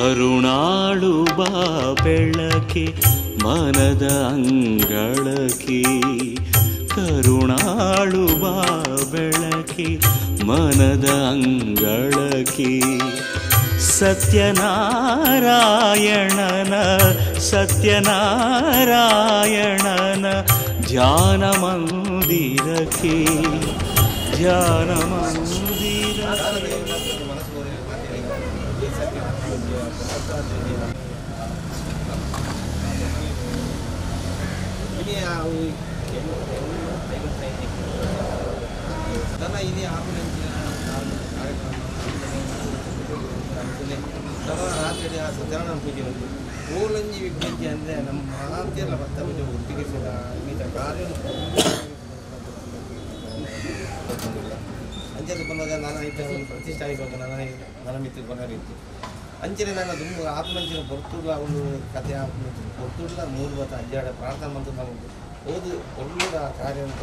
ಕರುಣಾಳು ಬಾ ಬೆಳಕೆ ಮನದ ಅಂಗಳಕ್ಕೆ, ಕರುಣಾಳು ಬಾ ಬೆಳಕೆ ಮನದ ಅಂಗಳಕ್ಕೆ. ಸತ್ಯನಾರಾಯಣನ ಸತ್ಯನಾರಾಯಣನ ಧ್ಯಾನ ಮಂದಿರಕ್ಕೆ, ಧ್ಯಾನ ಮಂದಿರ. ರಾತ್ರಿ ಸತ್ಯನಾರಾಯಣ ಪೂಜೆ ಉಂಟು. ಓಲಂಜಿ ವಿಜ್ಞಾನಿ ಅಂದರೆ ನಮ್ಮ ಮಾತೆಲ್ಲ ಭಕ್ತ ಪೂಜೆ ಒಟ್ಟಿಗೆ ಸೇರ ಇನ್ನಿತರ ಕಾರ್ಯ ಅಂಚೆ ಬಂದಾಗ ನಾನು ಐತೆ ಒಂದು ಪ್ರತಿಷ್ಠೆ ಆಗಿ ನಾನು ನನ್ನ ಮಿತ್ರ ಕೊನರಿತ್ತು. ಅಂಚನೆ ನಾನು ದುಂಬು ಆತ್ಮಂಚಿನ ಪೊರ್ತುಡ್ಲ ಒಂದು ಕತೆ ಆತ್ಮಂಚಿನ ಪೊರ್ತುಡ್ಲ ಮೂರು ಬತ್ತ ಅಜ್ಜಾಡ ಪ್ರಾರ್ಥನೆ ಮಂತ್ರ ನಮಗೆ ಓದು ಒಳ್ಳೆಯ ಆ ಕಾರ್ಯವನ್ನು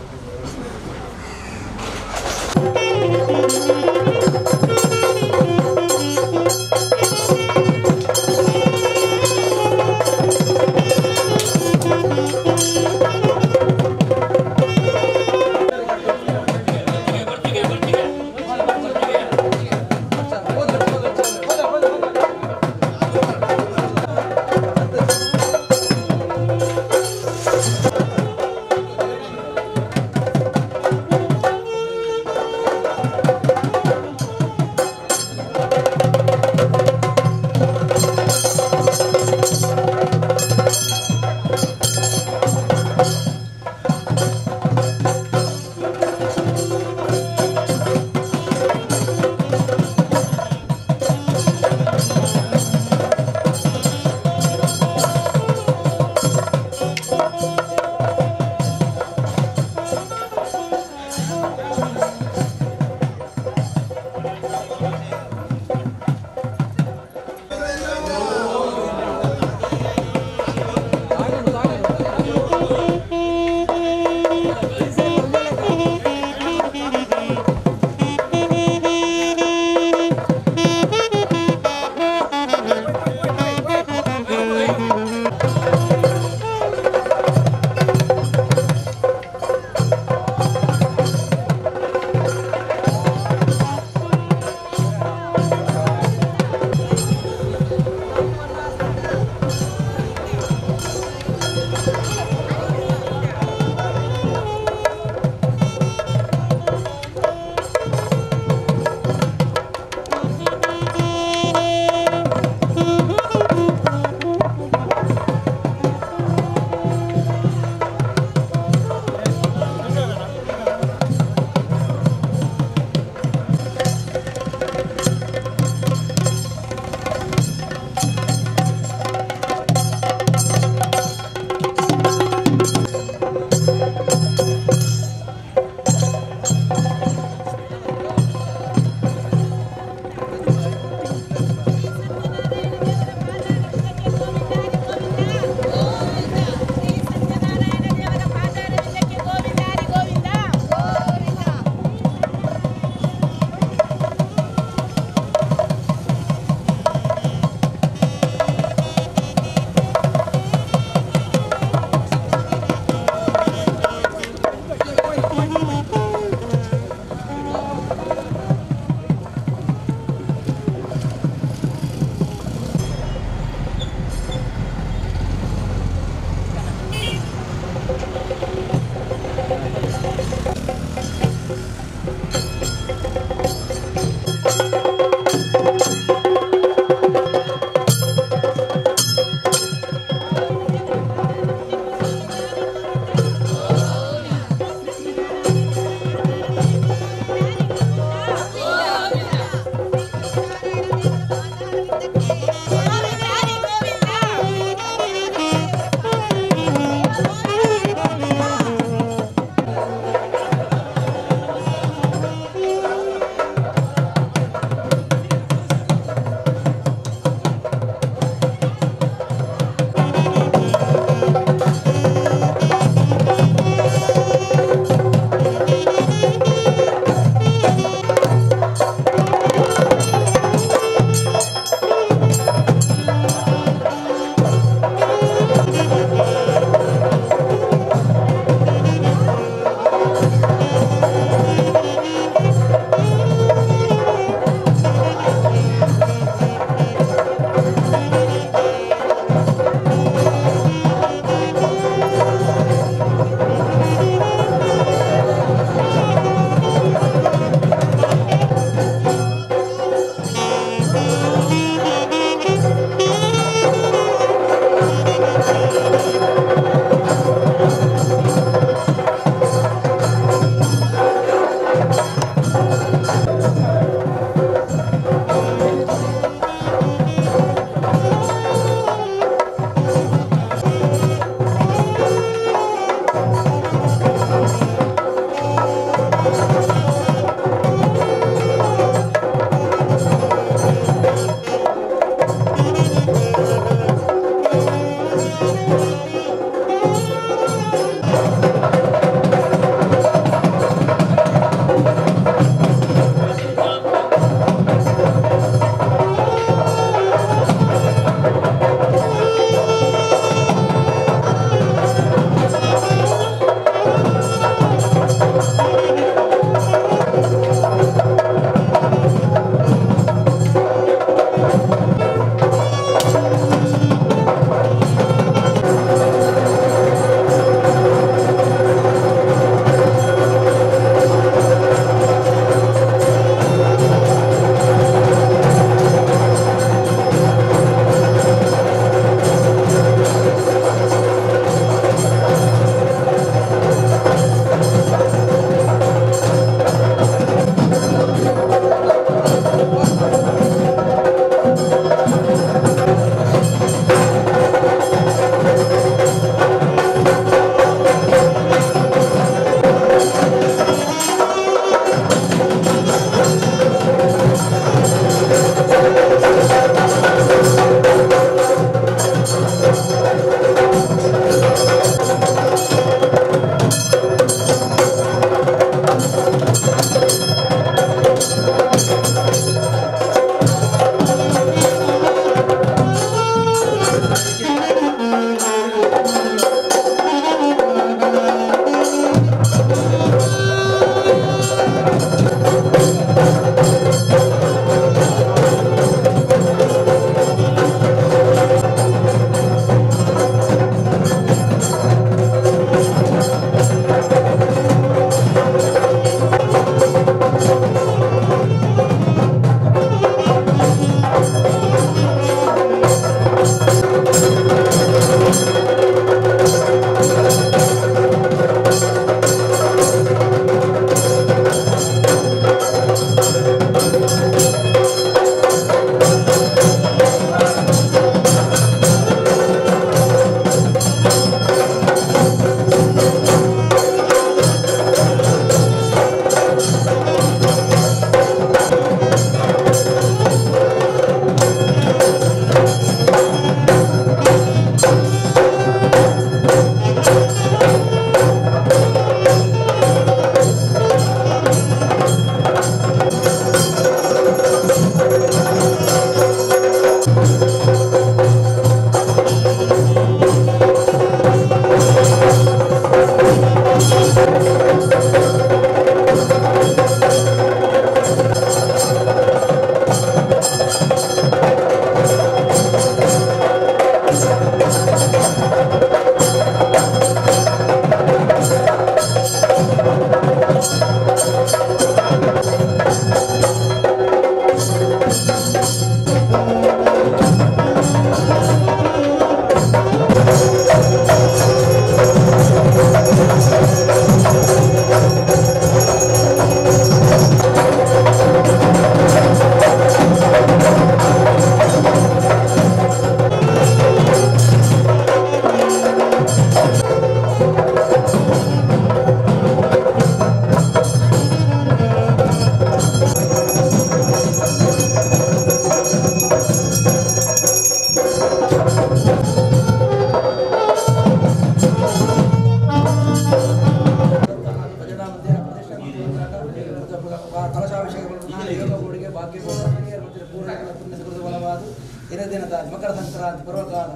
ಮಕರ ಸಂಕ್ರಾಂತಿ ಪರ್ವಕಾಲ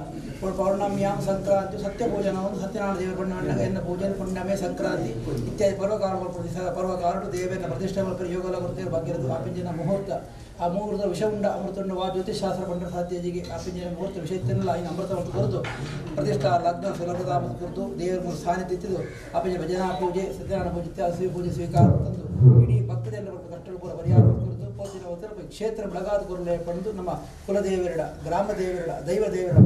ಪೌರ್ಣಮ್ಯಾಂ ಸಂಕ್ರಾಂತಿ ಸತ್ಯಪೂಜನವನ್ನು ಸತ್ಯನಾರಾಯಣ ದೇವರ ಪುಣ್ಯ ಪೂಜೆ ಪುಣ್ಯಮೇ ಸಂಕ್ರಾಂತಿ ಇತ್ಯಾದಿ ಪರ್ವಕಾಲ ಪರ್ವಕಾಲ ದೇವರನ್ನ ಪ್ರತಿಷ್ಠೆ ಯೋಗಲ ಗುರುತೇರು ಭಾಗ್ಯರದು ಆಪಿಂಜಿನ ಮುಹೂರ್ತ ಆ ಮುಹೂರ್ತ ವಿಷವುಂಡ ಅಮೃತುಂಡ ವಾ ಜ್ಯೋತಿಷಾಸ್ತ್ರ ಪಂಡ ಸಾಧ್ಯಜಿಗೆ ಆಪಿಂಜಿನ ಮುಹೂರ್ತ ವಿಷಯ ತಿನ್ನಲ್ಲ ಇನ್ನು ಅಮೃತವನ್ನು ಕುರಿತು ಪ್ರತಿಷ್ಠಾ ಲಗ್ನ ಸುಲಭದ ಕುರಿತು ದೇವರ ಸಾನ್ನಿಧ್ಯ ಇತ್ತಿದ್ದು ಆಪಿಂಜ ಭಜನಾ ಪೂಜೆ ಸತ್ಯನಾರಾಯಣ ಪೂಜೆ ಇತ್ಯಾದಿ ಪೂಜೆ ಸ್ವೀಕಾರ ತಂದು ಇಡೀ ಭಕ್ತರಿಂದ ಕಷ್ಟಗಳು ಪೂರ ಪರಿಹಾರ ಕುರಿತು ಪೋತಿನ ಕ್ಷೇತ್ರ ಬೆಳಗಾದ ಗುರುಲೆ ಪಡೆದು ನಮ್ಮ ಕುಲದೇವರಡ ಗ್ರಾಮ ದೇವರಡ ದೈವ ದೇವರ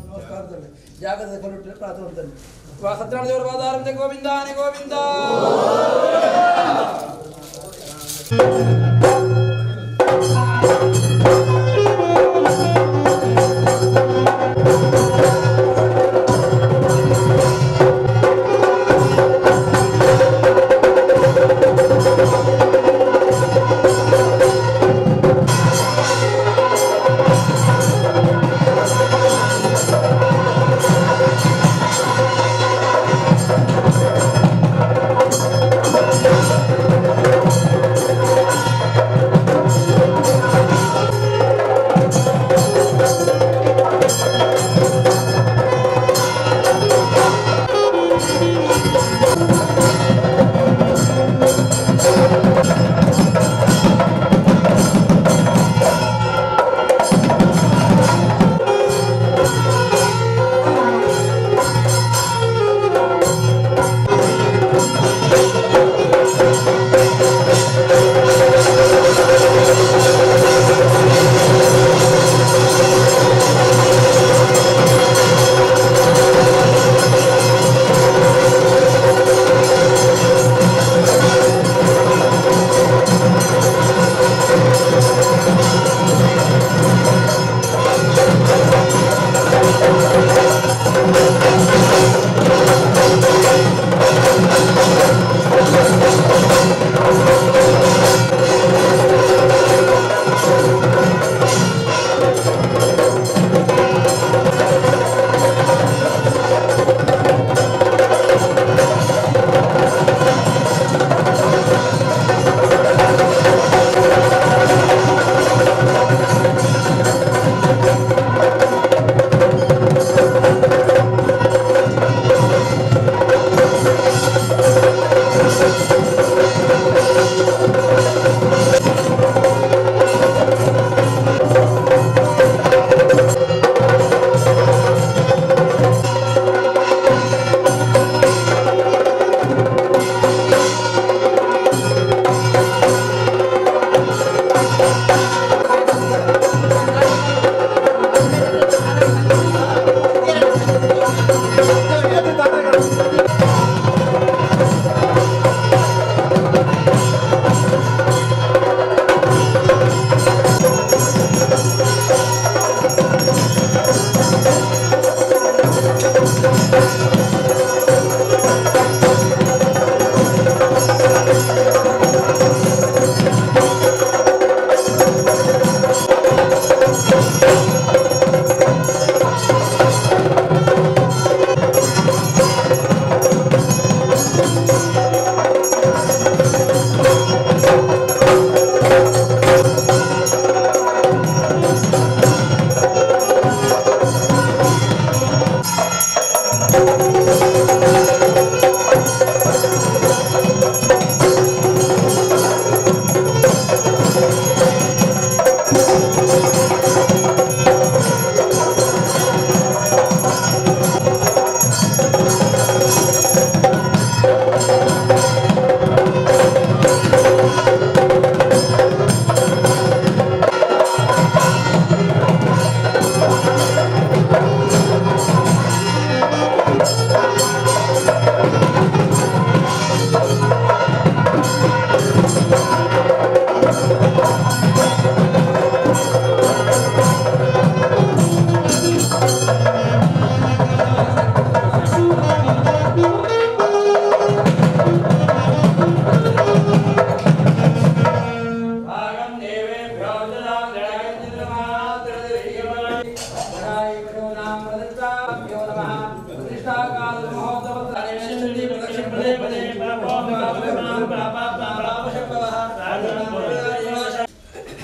ನಮಸ್ಕಾರದಲ್ಲಿ ಜಾಗದ ಕರುಟ್ಟಲ್ಲಿ ಪ್ರಾರ್ಥನೆ ಸತ್ಯನಾರಾಯಣ ದೇವರ ಪಾದಾರವಿಂದ ಗೋವಿಂದಾನೆ ಗೋವಿಂದ.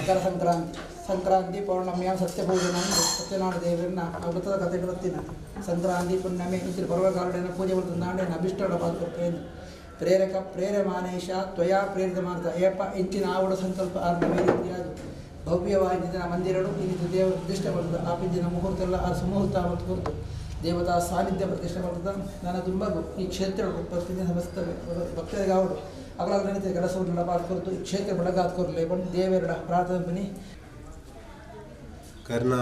ಮಕರ ಸಂಕ್ರಾಂತಿ ಸಂಕ್ರಾಂತಿ ಪೌರ್ಣಮಿಯ ಸತ್ಯಪೂಜನ ಸತ್ಯನಾರಾಯಣ ದೇವರನ್ನ ಆ ವ್ರತದ ಕಥೆ ಗೊತ್ತಿನ ಸಂಕ್ರಾಂತಿ ಪುಣ್ಯಮೆ ಇಂಚಿನ ಪರ್ವಕಾಲಡೆನ ಪೂಜೆ ಮಾಡ್ತಂದಾಂಡೆ ಅಭಿಷ್ಟಡ ಪಾತ್ಕೊಡ್ತೇನೆ ಪ್ರೇರಕ ಪ್ರೇರಮಾನೇಶ ತ್ವಯಾ ಪ್ರೇರಿತ ಮಾಡ್ತಾ ಏಪ ಇಂಚಿನ ಆವಡ ಸಂಕಲ್ಪ ಆರ್ನ ರೀತಿಯಾದ ಭವ್ಯವಾಗಿದ್ದ ಮಂದಿರಡು ಇಲ್ಲಿ ದೇವ ಪ್ರತಿಷ್ಠೆ ಮಾಡ್ತದೆ ಆ ಪಿಂಜಿನ ಮುಹೂರ್ತ ಎಲ್ಲ ಆ ಸುಮುಹೂರ್ತ ಮತ್ತು ಕುರಿತು ದೇವತಾ ಸಾನ್ನಿಧ್ಯ ಪ್ರತಿಷ್ಠೆ ಮಾಡ್ತದೆ. ನನ್ನ ತುಂಬಗೂ ಈ ಕ್ಷೇತ್ರ ಪ್ರತಿದಿನ ಸಮಸ್ತ ಭಕ್ತರಿಗೆ ಆವಡು ಅಗಲ ನಡೀತದೆ ಕೆಲಸವನ್ನು ನಡಪಾತ್ ಈ ಕ್ಷೇತ್ರ ಬೆಳಗಾತ್ ಕೊರಲೆ ಬಂದು ದೇವರಡ ಪ್ರಾರ್ಥನೆ ಬನ್ನಿ. ಕರ್ನ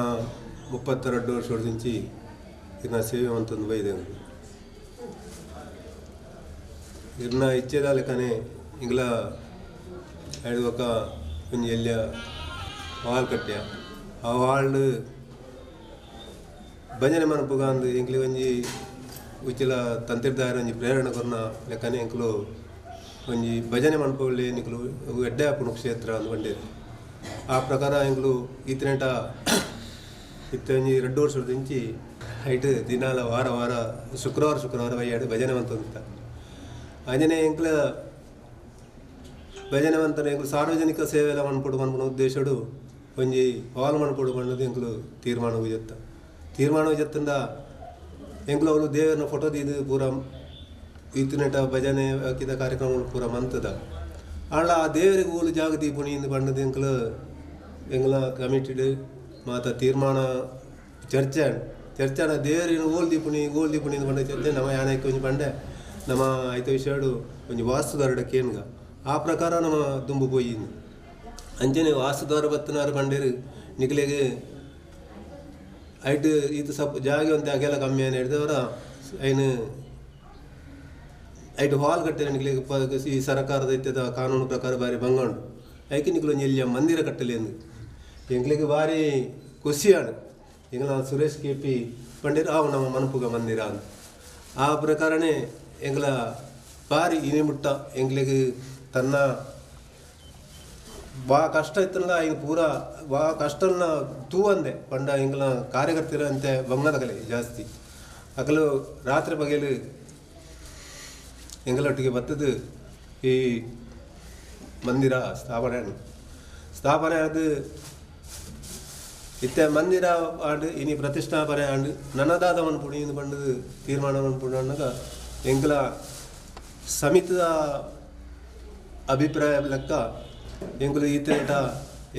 32 ವರ್ಷ ಇರ್ನ ಸೇವೆ ಅಂತಂದು ಬೈದೆ ಇರ್ನ ಇಚ್ಛೆದ ಲೆಕ್ಕನೆ ಇಂಗ್ಲ ఒక ಒಂಜಿ ಎಲ್ಯ ಹಾಲ್ ಕಟ್ಟ್ಯ ಆ ಹಾಲ್ ಭಜನೆ ಮನ್ಪುಗ ಅಂದು ಎಂಕ್ಲಿ ಒಂಜಿ ಉಚ್ಚಿಲ ತಂತಿರ್ದಾರ ಒಂಜಿ ಪ್ರೇರಣೆ ಕೊರ್ನ ಲೆಕ್ಕನೆ ಎಂಕ್ಲು ಒಂಜಿ ಭಜನೆ ಮನ್ಪುಳ್ಳಿ ನಿಕ್ಲು ಎಡ್ಡೆ ಆಪುಂಡು ಕ್ಷೇತ್ರ ಅಂದು ಪಂಡೇರು. ಆ ಪ್ರಕಾರ ಎಂಕ್ಲು ಈತನೇಟ ಇತ್ತೆ ಒಂಜಿ 2 ವರ್ಷದಿಂಚಿ ಐಟ್ ದಿನಾಲ ವಾರ ವಾರ ಶುಕ್ರವಾರ ಶುಕ್ರವಾರ ಬಯ್ಯಾಡು ಭಜನೆ ಮಂತೊಂದಿತ್ತ. ಅಂಜನೆ ಎಂಕ್ಲ ಭಜನೆ ಮಂತನ ಎಂಕ್ಲು ಸಾರ್ವಜನಿಕ ಸೇವೆಲ ಮನ್ಪೊಡು ಮನ್ಪುನ ಉದ್ದೇಶಡು ಒಂಜಿ ಹಾಲ್ ಮನ್ಪೊಡು ಪಂಡದು ಎಂಕ್ಲು ತೀರ್ಮಾನ ಜತ್ತ ತೀರ್ಮಾನ ಜತ್ತಂದ ಎಂಕ್ಲು ಅವರು ದೇವರನ್ನ ಫೋಟೋ ದೀದು ಪೂರ ಈತನೇಟ ಭಜನೆ ಹಾಕಿದ ಕಾರ್ಯಕ್ರಮಗಳು ಪೂರ ಮಂತದ ಆಂಡ ಆ ದೇವರಿಗೆ ಓಲು ಜಾಗ ದೀಪುಣಿ ಇಂದು ಪಂಡದು ಎಂಕ್ಲು ಎಂಗ್ಲ ಕಮಿಟಿಡ್ ಮಾತ ತೀರ್ಮಾನ ಚರ್ಚೆ ಚರ್ಚಾನ ದೇವರಿನ ಓಲ್ ದೀಪುಣಿ ಗೋಲ್ ದೀಪುಣಿ ಇಂದು ಪಂಡ ಚರ್ಚೆ ನಮ್ಮ ಯಾನಕ್ಕೆ ಒಂಜಿ ಪಂಡೆ ನಮ್ಮ ಐತ ವಿಷಯಡು ಒಂಜಿ ವಾಸ್ತುದಾರಡ ಕೇನ್ಗ ಆ ಪ್ರಕಾರ ನಮ್ಮ ದುಂಬು ಪೋಯಿ ಅಂಚನೆ ವಾಸ್ತುದಾರ ಬತ್ತನಾರು ಪಂಡೇರು ನಿಕ್ಲೆಗ್ ಐಟ್ ಈತ ಸಪ್ ಜಾಗೆ ಒಂತೆ ಅಗೆಲ ಕಮ್ಮಿ అని ಹಿಡಿದವರ ಐನು ಐಟ್ ಹಾಲ್ ಕಟ್ಟೆ ನಿಕ್ಲೆಗ್ ಈ ಸರ್ಕಾರದ ಇತ್ತದ ಕಾನೂನು ಪ್ರಕಾರ ಬಾರಿ ಭಂಗ ಉಂಡು ಐಕೆ ನಿಕ್ಲು ಒಂಜಿ ಎಲ್ಲಿಯ ಮಂದಿರ ಕಟ್ಟಲೆ ಅಂದು ಎಂಕ್ಲೆಗ್ ಬಾರಿ ಖುಷಿಯಾಡು ಎಂಗ್ಲ ಸುರೇಶ್ ಕೆ ಪಿ ಪಂಡೇರು ಆವು ನಮ್ಮ ಮನಪುಗ ಮಂದಿರ ಅಂತ ಆ ಪ್ರಕಾರನೇ ಎಂಗ್ಲ ಬಾರಿ ಇನಿ ಮುಟ್ಟ ಎಂಕ್ಲೆಗ್ ತನ್ನ ಬಾ ಕಷ್ಟ ಇತ್ತಲ್ಲ ಹಿಂಗೆ ಪೂರಾ ಬಾ ಕಷ್ಟನ ತೂ ಅಂದೆ ಪಂಡ ಎಂಗ್ಲ ಕಾರ್ಯಕರ್ತರಂತೆ ಬಂಗದ ಕಲೆ ಜಾಸ್ತಿ ಅಗಲು ರಾತ್ರಿ ಬಗೆಲು ಎಂಗಳೊಟ್ಟಿಗೆ ಬತ್ತದು ಈ ಮಂದಿರ ಸ್ಥಾಪನೆ ಸ್ಥಾಪನೆ ಅದು ಇತ್ತೆ ಮಂದಿರ ಆಂಡ್ ಇನಿ ಪ್ರತಿಷ್ಠಾಪನೆ ಆಂಡ್ ನನ್ನದಾದ ಮನ್ಪುಣಿ ಇಂದು ಪಂಡದು ತೀರ್ಮಾನ ಮನ್ಪುಣಿ ಅನ್ನಾಗ ಎಂಗ್ಲ ಸಮಿತಿದ ಅಭಿಪ್ರಾಯ ಲೆಕ್ಕ ಎಂಗುಲು ಈತೇಟ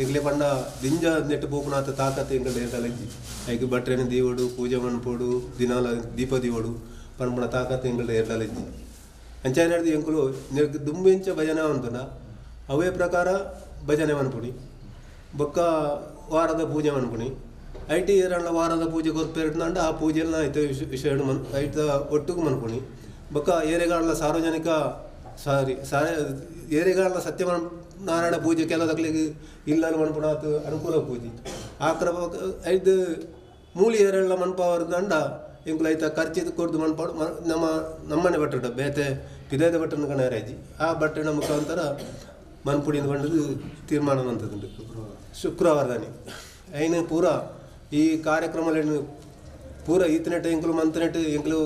ಎಂಗ್ಲೆ ಪಂಡ ದಿಂಜ ನೆಟ್ಟು ಪೋಪುನಾತ ತಾಕತ್ ಎಂಗಲ್ ಏಟಲಜ್ಜಿ ಐಕ್ ಬಟ್ರೆನ ದೀವಡು ಪೂಜೆ ಮನ್ಪೊಡು ದಿನಾಲ ದೀಪ ದೀವಡು ಪನ್ಪುನ ತಾಕತ್ ಎಂಗಲ್ ಏಟಲಜ್ಜಿ ಅಂಚಾನೆ ಎಂಕುಲು ನೆಕ್ ದುಂಬೆಂಚ ಭಜನೆ ಅಂತನ ಅವೇ ಪ್ರಕಾರ ಭಜನೆ ಮನ್ಪುಣಿ ಬೊಕ್ಕ ವಾರದ ಪೂಜೆ ಮನ್ಪುಣಿ ಐಟಿ ಏರಣ್ಣ ವಾರದ ಪೂಜೆ ಕೊರ್ಪೇರ್ನಾಂಡ ಆ ಪೂಜೆನ ಐತ ವಿಷಯ ಮನ್ ಐತ ಒಟ್ಟುಗು ಮನ್ಪುಣಿ ಬೊಕ್ಕ ಏರೆಗಾಡ್ಲ ಸಾರ್ವಜನಿಕ ಸಾರಿ ಸಾರ ಏರೆಗಾಡ್ಲ ಸತ್ಯ ನಾರಾಯಣ ಪೂಜೆ ಕೆಲದಕ್ಲಿಗೆ ಇಲ್ಲಲು ಮನ್ಪುಣಾತು ಅನುಕೂಲ ಪೂಜೆ ಆ ಕ್ರಮ ಐದು ಮೂಲಿ ಏರೆಲ್ಲ ಮನ್ಪಾವರ್ದಂಡ ಎಂಕುಲು ಐತ ಖರ್ಚಿದು ಕೊಡ್ದು ಮನ್ಪಾಡು ನಮ್ಮ ನಮ್ಮನೆ ಬಟ್ಟೆ ಬೇತೆ ಪಿದಾದ ಬಟ್ಟನ್ನು ಕಣರಾಜಿ ಆ ಬಟ್ಟೆನ ಮುಖಾಂತರ ಮನ್ಪುಡಿನ ಬಂಡದು ತೀರ್ಮಾನ ಮಂತದುಂಡು ಶುಕ್ರವಾರದಾನಿ ಐನು ಪೂರ ಈ ಕಾರ್ಯಕ್ರಮಗಳನ್ನು ಪೂರ ಈತನೆಟ್ ಎಂಕುಲು ಮಂತನೆಟ್ ಎಂಕುಲು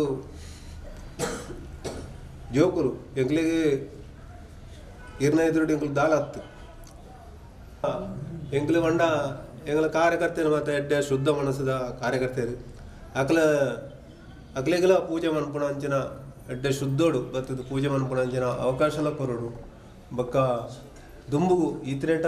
ಜೋಕುಲು ಎಂಕ್ಲಿಗೆ ಇರ್ನ ಎದುರುಡು ಎಂಕುಲು ದಾಲತ್ತು ಎಂಕುಲು ಬಂಡ ಎಂಗಳ ಕಾರ್ಯಕರ್ತರು ಮತ್ತು ಎಡ್ಡೆ ಶುದ್ಧ ಮನಸ್ಸದ ಕಾರ್ಯಕರ್ತರು ಅಕ್ಲ ಅಕ್ಲೆಗಲ ಪೂಜೆ ಮನ್ಪುಣ ಅಂಚಿನ ಎಡ್ಡೆ ಶುದ್ಧೋಡು ಬತ್ತದ ಪೂಜೆ ಮನ್ಪುಣ ಅಂಚಿನ ಅವಕಾಶಲ ಕೊರಡು ಬೊಕ್ಕ ದುಂಬುಗು ಈತನೇಟ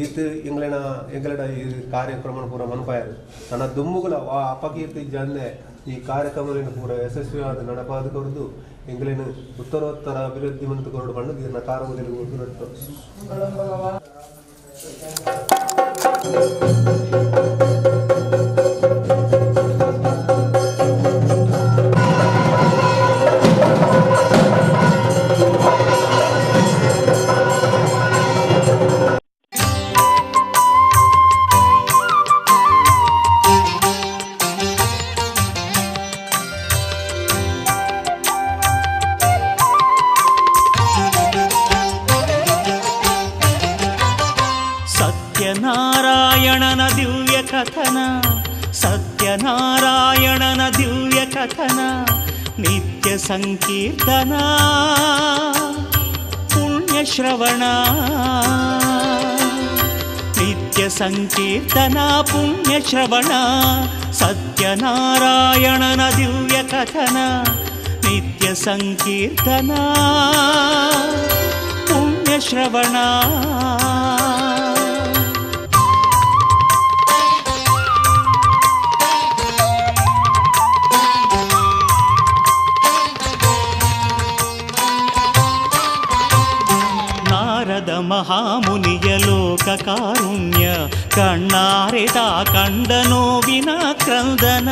ಈತ ಎಂಗ್ಲೆನ ಎಂಗ್ಲೆಡ ಈ ಕಾರ್ಯಕ್ರಮ ಪೂರ ಮನ್ಪಾಯರು ನನ್ನ ದುಂಬುಗುಲ ಆ ಅಪಕೀರ್ತಿ ಜಂದೆ ಈ ಕಾರ್ಯಕ್ರಮಗಳನ್ನು ಪೂರ ಯಶಸ್ವಿಯಾದ ನಡಪಾದ ಕೊರದು ಎಂಗ್ಲೇನು ಉತ್ತರೋತ್ತರ ಅಭಿವೃದ್ಧಿ ಮಂತು ಕೊರಡು ಪಂಡು ಇದನ್ನ ಕಾರಮದಲ್ಲಿ ನಟ್ಟು. ಸತ್ಯನಾರಾಯಣನ ದಿವ್ಯ ಕಥನ ಸತ್ಯನಾರಾಯಣನ ದಿವ್ಯ ಕಥನ ನಿತ್ಯ ಸಂಕೀರ್ತನ ಪುಣ್ಯಶ್ರವಣ. ನಿತ್ಯ ಸಂಕೀರ್ತನ ಪುಣ್ಯ ಶ್ರವಣ, ಸತ್ಯನಾರಾಯಣನ ದಿವ್ಯ ಕಥನ. ನಿತ್ಯ ಸಂಕೀರ್ತನ ಪುಣ್ಯ ಶ್ರವಣ. ನಾರದ ಮಹಾಮುನಿಯ ಲೋಕ ಕಾರುಣ್ಯ, ಕಣ್ಣಾರೆ ತಾ ಕಂಡ ನೋವಿನ ಕ್ರಂದನ.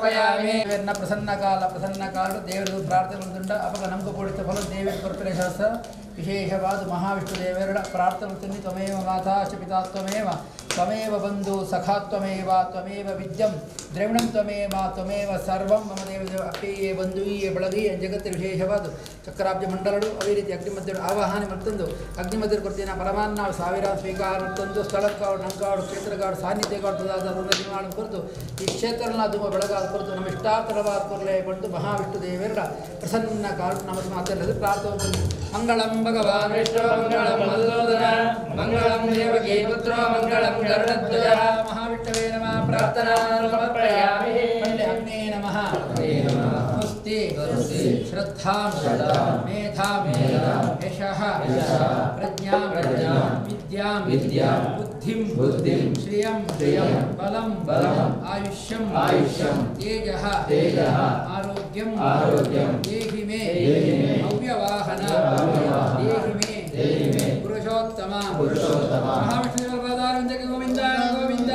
ಸಮರ್ಪಯಾಮಿ. ಪ್ರಸನ್ನ ಕಾಲ ಪ್ರಸನ್ನ ಕಾಲ ದೇವರು ಪ್ರಾರ್ಥನೆ ಮಂತುಂಡ ಅಪಗ ನಮಕ ಪೋಡಿತ ಫಲ ದೇವರ ಕೊರ್ಪಿನ ಶಾಸ್ತ್ರ ವಿಶೇಷವಾದ ಮಹಾವಿಷ್ಣು ದೇವರ ಪ್ರಾರ್ಥನೆ ಮಂತುಂಡಿ. ತ್ವಮೇವ ಮಾತಾ ಚ ಪಿತಾ ತ್ವಮೇವ ತ್ವಮೇವ ಬಂಧು ಸಖಾ ತ್ವಮೇವ ತ್ವಮೇವ ವಿದ್ಯಂ ದ್ರವಿಣಂ ತ್ವಮೇವ ತ್ವಮೇವ ಸರ್ವಂ ಮಮ ದೇವ ದೇವ ಅಪ್ಪಿಯೇ ಬಂಧುಯೇ ಬಳಗಿಯೇ ಜಗತ್ತಿನ ವಿಶೇಷವಾದ ಚಕ್ರಾಬ್ಜ ಮಂಡಲಡು ಅದೇ ರೀತಿ ಅಗ್ನಿಮಧ್ಯರು ಆವಾಹನೆ ಮತ್ತೊಂದು ಅಗ್ನಿಮಧ್ಯರು ಕೊಡ್ತೀನ ಪರಮಾನ್ನ ಸಾವಿರ ಸ್ವೀಕಾರ ಮತ್ತೊಂದು ಸ್ಥಳಕ್ಕಾಡು ನಂಕಾಡು ಕ್ಷೇತ್ರಗಾಡು ಸಾನ್ನಿಧ್ಯಗಾಡು ಕುರಿತು ಈ ಕ್ಷೇತ್ರನ ತುಂಬ ಬೆಳಗಾದ ಕುರಿತು ನಮ್ಮ ಇಷ್ಟಾರ್ಥವಾದ ಕೊರಲೆ ಬಂದು ಮಹಾವಿಷ್ಣು ದೇವರ ಪ್ರಸನ್ನ ಕಾಲು ನಮ್ಮ ಮಾತಲ್ಲಿ ಪ್ರಾರ್ಥನೆ. ಮಂಗಳಂ ಭಗವಾನ್ ವಿಷ್ಣು ಮಂಗಳಂ ಮಧುಸೂದನ ಮಂಗಳಂ ದೇವಕೀ ಪುತ್ರ ಮಂಗಳಂ ಗರುಡಧ್ವಜ ಮಹಾವಿಷ್ಣವೇ ನಮಃ. ಪ್ರಾರ್ಥನಾ ಸಮರ್ಪಯಾಮಿ. ಅಗ್ನೇ ನಮಃ. ಸ್ವಸ್ತಿ ಶ್ರದ್ಧಾಂ ಮೇಧಾಂ ಯಶಃ ಪ್ರಜ್ಞಾಂ ವಿದ್ಯಾಂ ಬುದ್ಧಿಂ ಶ್ರಿಯಂ ಬಲಂ ಆಯುಷ್ಯಂ ತೇಜಃ ಆರೋಗ್ಯಂ ದೇಹಿ ಮೇ ಅವ್ಯವಾಹನ ದೇಹಿ ಮೇ ಪುರುಷೋತ್ತಮ. ಮಹಾವಿಷ್ಣು ಪಾದಾರವಿಂದಕ್ಕೆ ಗೋವಿಂದ ಗೋವಿಂದ.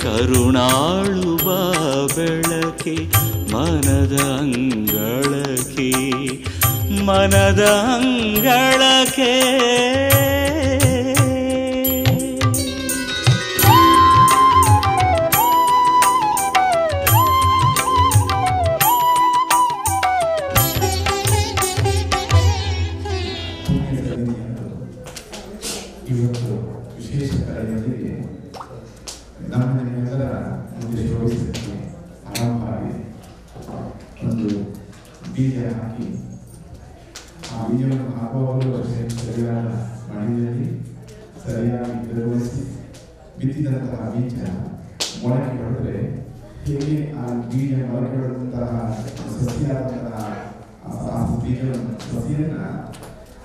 ಕರುಣಾಳುವ ಬೆಳಕೆ ಮನದ ಅಂಗಳಕ್ಕೆ ಮನದ ಅಂಗಳಕ್ಕೆ. ಇವತ್ತು ವಿಶೇಷ ಕರೆಯೊಂದಿಗೆ ನಮ್ಮ ನಿಮ್ಮೆಲ್ಲರ ಮುಂದೆ ಶೋಭಿಸಲಿಕ್ಕೆ ಆರಂಭ ಆಗಿದೆ. ಒಂದು ಬೀಜ ಹಾಕಿ ಆ ಬೀಜವನ್ನು ಹಾಕುವಾಗಲೂ ಅಷ್ಟೇ ಸರಿಯಾದ ಮಣ್ಣಿನಲ್ಲಿ ಸರಿಯಾಗಿ ಬೆಳವಣಿಸಿ ಬಿತ್ತಿದಂತಹ ಬೀಜ ಮೊಳಕೆ ಹೊಡೆದರೆ ಹೇಗೆ ಆ ಬೀಜ ಮೊಳಕೆ ಹೊಡೆದಂತಹ ಸಸಿಯಾದಂತಹ ಆ ಬೀಜವನ್ನು ಸಸಿಯನ್ನು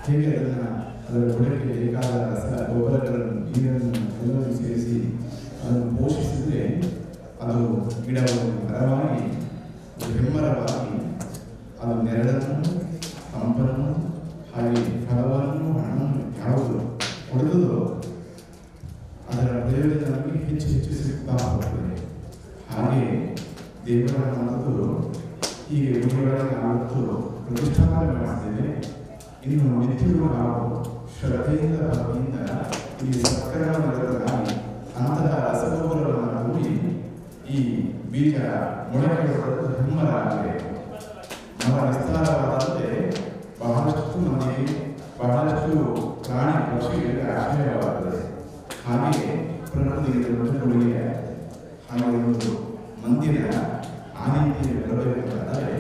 ಹೇಗೆ ಅದನ್ನು ಅದರ ಬುಡಕ್ಕೆ ಬೇಕಾದ ರಸ ಗೊಬ್ಬರಗಳನ್ನು ನೀರನ್ನು ಎಲ್ಲವನ್ನು ಸೇರಿಸಿ ಅದನ್ನು ಪೋಷಿಸಿದರೆ ಅದು ಗಿಡವನ್ನು ಮರವಾಗಿ ಹೆಮ್ಮರವಾಗಿ ಅದು ನೆರಳನ್ನು ತಂಪನ್ನು ಹಾಗೆ ಫಲವನ್ನು ಹಣ್ಣನ್ನು ಯಾವುದು ಕೊಡುತ್ತದೋ ಅದರ ಪ್ರಯೋಜನ ನಮಗೆ ಹೆಚ್ಚು ಹೆಚ್ಚು ಸಿಗ್ತಾ ಹೋಗ್ತದೆ. ಹಾಗೆ ದೇವರ ಮಾತು ಹೀಗೆ ಗುರುಗಳನ್ನು ನಾವತ್ತು ಪ್ರತಿಷ್ಠಾಪನೆ ಮಾಡ್ತೇವೆ. ಇನ್ನು ನಿತ್ಯವೂ ನಾವು ಶ್ರದ್ಧೆಯಿಂದ ಭಕ್ತಿಯಿಂದ ಇಲ್ಲಿ ಸತ್ಕರ್ಮ ನಿರತರಾಗಿ ಅಂತಹ ರಸಗೊಬ್ಬರವನ್ನು ಕೂಡಿ ಈ ಬೀಜ ಮೊಳಕೆ ಹೊಡೆದು ಹೆಮ್ಮರ ಆಗಿದೆ. ಮರ ವಿಸ್ತಾರವಾದಂತೆ ಬಹಳಷ್ಟು ಮಂದಿಗೆ ಬಹಳಷ್ಟು ಪ್ರಾಣಿ ಪಕ್ಷಿಗಳಿಗೆ ಆಶ್ರಯವಾಗುತ್ತದೆ. ಹಾಗೆಯೇ ಪ್ರಕೃತಿಗೆ ದೊಡ್ಡ ಕೊಡುಗೆ. ಹಾಗೆ ಒಂದು ಮಂದಿರ ಆ ರೀತಿಯಲ್ಲಿ ಬರಬೇಕಾದರೆ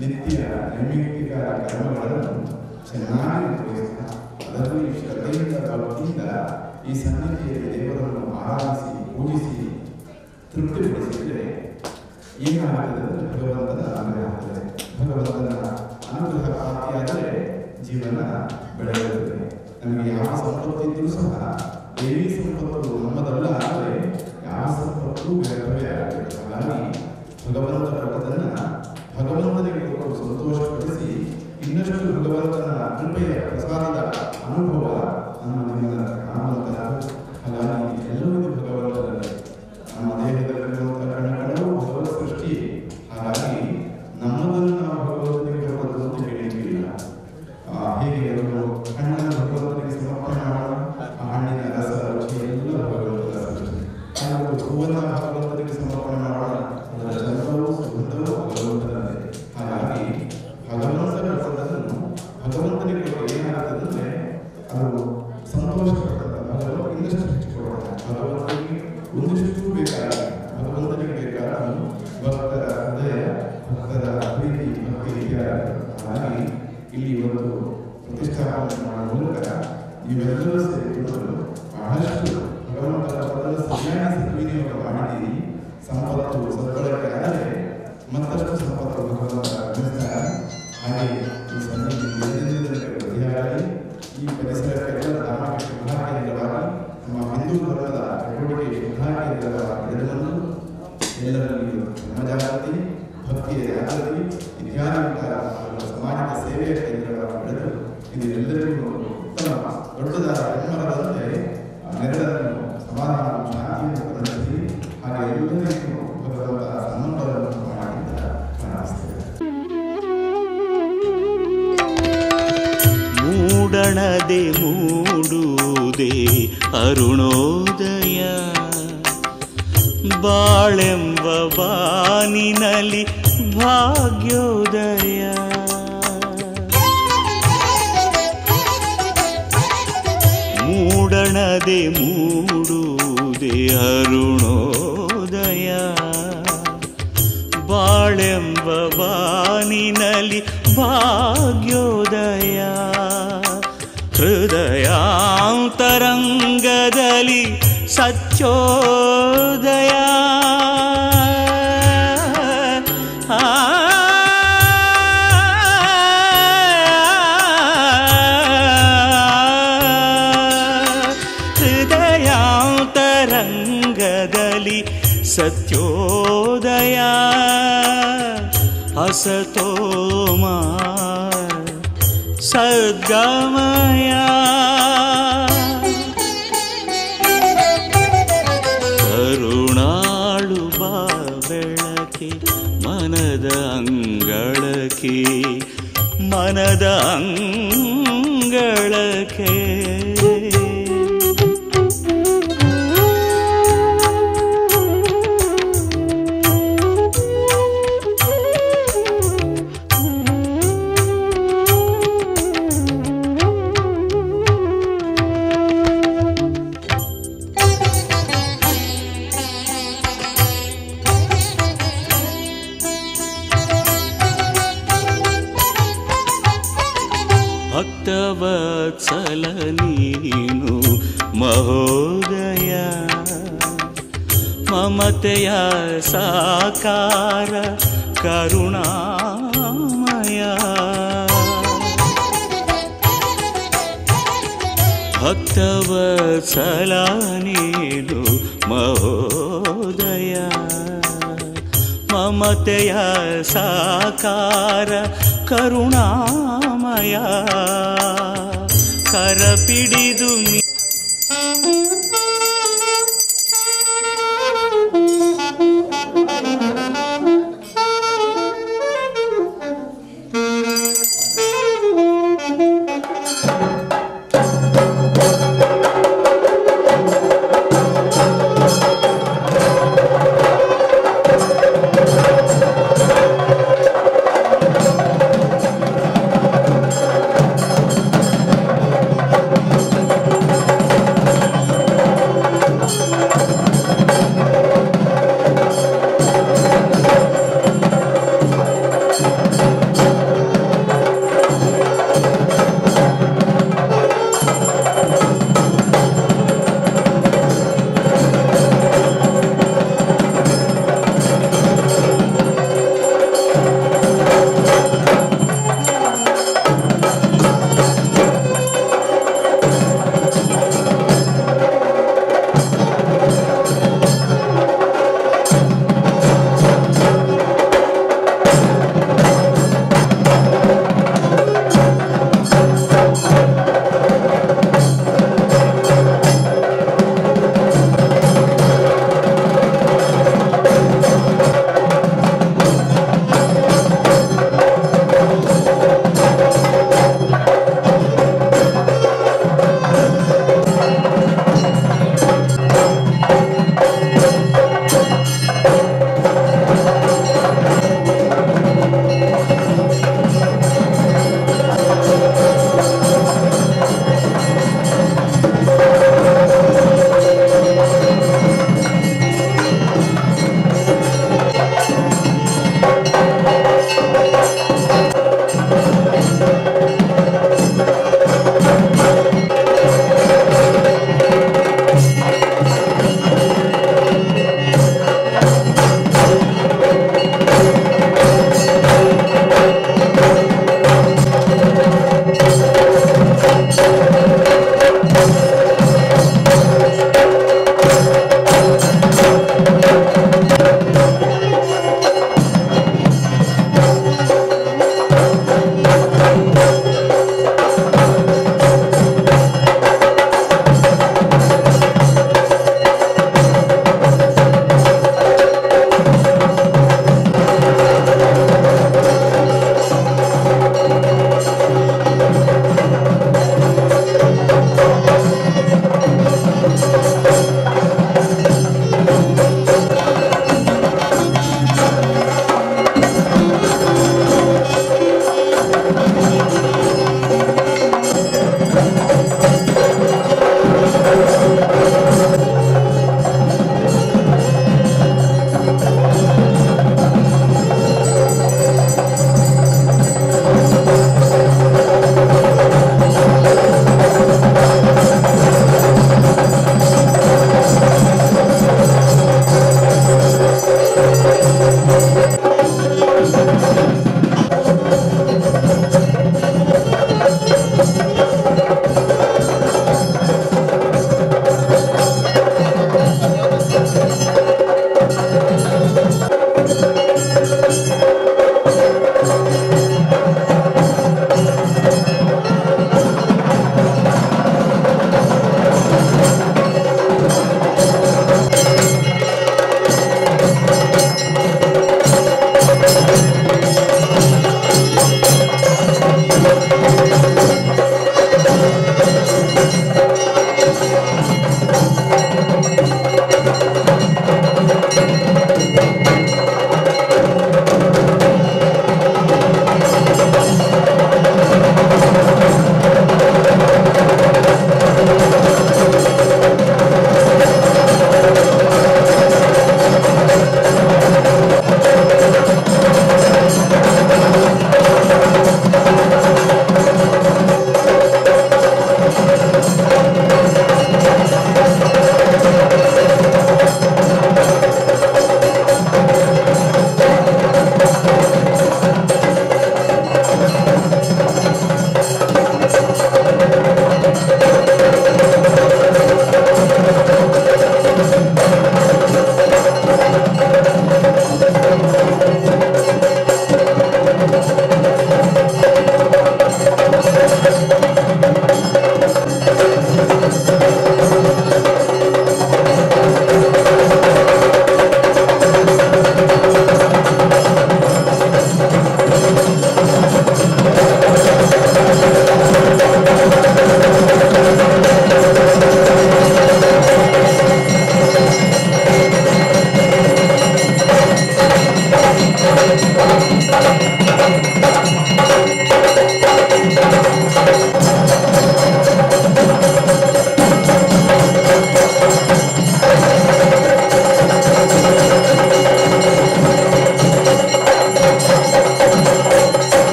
ನಿತ್ಯ ನೈಮಿತ್ತಿಕ ಕರ್ಮಗಳನ್ನು ಚೆನ್ನಾಗಿ ನಿರ್ವಹಿಸ್ತಾ ಅದರಲ್ಲಿ ಶ್ರದ್ಧೆಯಿಂದ ಭಕ್ತಿಯಿಂದ ಈ ಸನ್ನಿಧಿಯಲ್ಲಿ ದೇವರನ್ನು ಆರಾಧಿಸಿ ಪೂಜಿಸಿ ತೃಪ್ತಿಪಡಿಸಿದರೆ ಏನಾಗುತ್ತದೆ ಅಂದರೆ ಭಗವಂತನ ಅನುಗ್ರಹ ಆಗ್ತದೆ. ಭಗವಂತನ ಅನುಗ್ರಹ ಪ್ರಾಪ್ತಿಯಾದರೆ ಜೀವನ ಬೆಳೆಯುತ್ತದೆ. ನಮಗೆ ಯಾವ ಸಂಪತ್ತಿದ್ದರೂ ಸಹ ದೇವಿ ಸಂಪತ್ತು ನಮ್ಮದಲ್ಲ, ಆದರೆ ಯಾವ ಸಂಪತ್ತು ವ್ಯರ್ಥವೇ ಆಗುತ್ತದೆ. ಹಾಗಾಗಿ ಭಗವಂತ ಕೊಟ್ಟದನ್ನು ಭಗವಂತನಿಗೆ ಕೊಟ್ಟು ಸಂತೋಷಪಡಿಸಿ ಇನ್ನಷ್ಟು ಭಗವಂತನ ಕೃಪೆಯ ಪ್ರಸಾದದ ಅನುಭವ ನಮ್ಮ ನಿಮ್ಮೆಲ್ಲರ ಕಾಣುವಂತಹದ್ದು. ಹಾಗಾಗಿ ಎಲ್ಲವೂ ಭಗವಂತನಲ್ಲಿ, ನಮ್ಮ ದೇಹದಲ್ಲಿರುವಂತಹ ಕಣಕಣವು ಭಗವತ್ ಸೃಷ್ಟಿ. ಹಾಗಾಗಿ ನಮ್ಮದನ್ನು ನಾವು ಭಗವಂತನಿಗೆ ಕೊಡೋದು ಅಂತ ಹೇಳಿರಲಿಲ್ಲ. ಹೇಗೆ ಅದನ್ನು ಹಣ್ಣನ್ನು ಭಗವಂತನಿಗೆ ಸಮರ್ಪಣೆ ಮಾಡೋಣ, ಆ ಹಣ್ಣಿನ ರಸ ರುಚಿ ಎಲ್ಲ ಭಗವಂತನ ಸೃಷ್ಟಿ. ಹಾಗೂ ಹೂವನ್ನು ಭಗವಂತನಿಗೆ ಸಮರ್ಪಣೆ ಮಾಡೋಣ, ಅದರ ಚಂದ್ರವೂ ಸುಗಂಧವೂ ಭಗವಂತನದೇ. ಹಾಗಾಗಿ ಭಗವಂತನ ಕೊಟ್ಟದನ್ನು ಭಗವಂತನಿಗೆ ಕೊಟ್ಟರೆ ಏನಾಗ್ತದಂದರೆ ಅದು ಸಂತೋಷ ಪಟ್ಟಂತ ಭಗವಂತ ಇನ್ನಷ್ಟು ಹೆಚ್ಚು ಕೊಡ್ತಾನೆ. ಭಗವಂತನಿಗೆ ಒಂದಿಷ್ಟು ಬೇಕಾದ ಭಗವಂತನಿಗೆ ಬೇಕಾದ ಭಕ್ತರ ಹೃದಯ, ಭಕ್ತರ ಪ್ರೀತಿ, ಭಕ್ತಿ ಇತ್ಯಾದಿ. ಹಾಗಾಗಿ ಇಲ್ಲಿ ಒಂದು ಪ್ರತಿಷ್ಠಾಪನೆ ಮಾಡುವ ಮೂಲಕ ನೀವೆಲ್ಲರೂ ಸೇರಿಕೊಂಡು ಬಹಳಷ್ಟು ಭಗವಂತನ ಪದವನ್ನು ಸರಿಯಾಗಿ ಸದ್ವಿನಿಯೋಗ ಮಾಡಿದ್ದೀರಿ. ಸಂಪತ್ತು ಸದ್ಬಳಕೆ ಆದರೆ ಮತ್ತಷ್ಟು ಸಂಪತ್ತು ಭಗವಂತ ಗಮನಿಸ್ತಾನೆ. ಹಾಗೆ ಈ ಸನ್ನಿಧಿ ವೃದ್ಧಿಯಾಗಲಿ, ಈ ಪರಿಸರಕ್ಕೆಲ್ಲ ಧಾರ್ಮಿಕ ಶುದ್ಧ ಕೇಂದ್ರವಾಗಿ, ನಮ್ಮ ಹಿಂದೂ ಧರ್ಮದ ಚಟುವಟಿಕೆ ಶುದ್ಧ ಕೇಂದ್ರವಾಗಿ ಬೆಳೆದು ಎಲ್ಲರಲ್ಲಿ ಧರ್ಮಜಾಗೃತಿ, ಭಕ್ತಿಯ ಜಾಗೃತಿ ಇತ್ಯಾದಿ ಸಮಾಜದ ಸೇವೆಯ ಕೇಂದ್ರವಾಗಿ ಬೆಳೆದು ಇದು ಎಲ್ಲರಿಗೂ ಉತ್ತಮ ದೊಡ್ಡದಾದ ಹೆಮ್ಮರದಂತೆ ನೆರಳನ್ನು ಅರುಣೋದಯ ಬಾಳೆಂಬ ಬಾನಿನಲಿ ಭಾಗ್ಯೋದಯ. ಮೂಡಣದೆ ಮೂಡುವುದೇ ಅರುಣೋದಯ ಬಾಳೆಂಬ ಬಾನಿನಲಿ ಭಾಗ್ಯೋದಯ. ಹೃದಯಾಂತರಂಗದಲ್ಲಿ ಸತ್ಯೋದಯ. ಹೃದಯಾಂತರಂಗದಲ್ಲಿ ಸತ್ಯೋದಯ. ಅಸತೋಮಾ ಸದ್ಗಮಯ. ಕರುಣಾಳು ಬಾ ಬೆಳಕೆ ಮನದ ಅಂಗಳಕ್ಕೆ, ಮನದ ಅಂಗಳಕ್ಕೆ. ಭಕ್ತವತ್ಸಲ ನೀನು ಮಹೋದಯ, ಮಮತೆಯ ಸಾಕಾರ ಕರುಣಾಮಯ. ಭಕ್ತವತ್ಸಲ ನೀನು ಮಹೋದಯ, ಮಮತೆಯ ಸಾಕಾರ ಕರುಣಾಮಯ. ಕರಪಿಡಿದು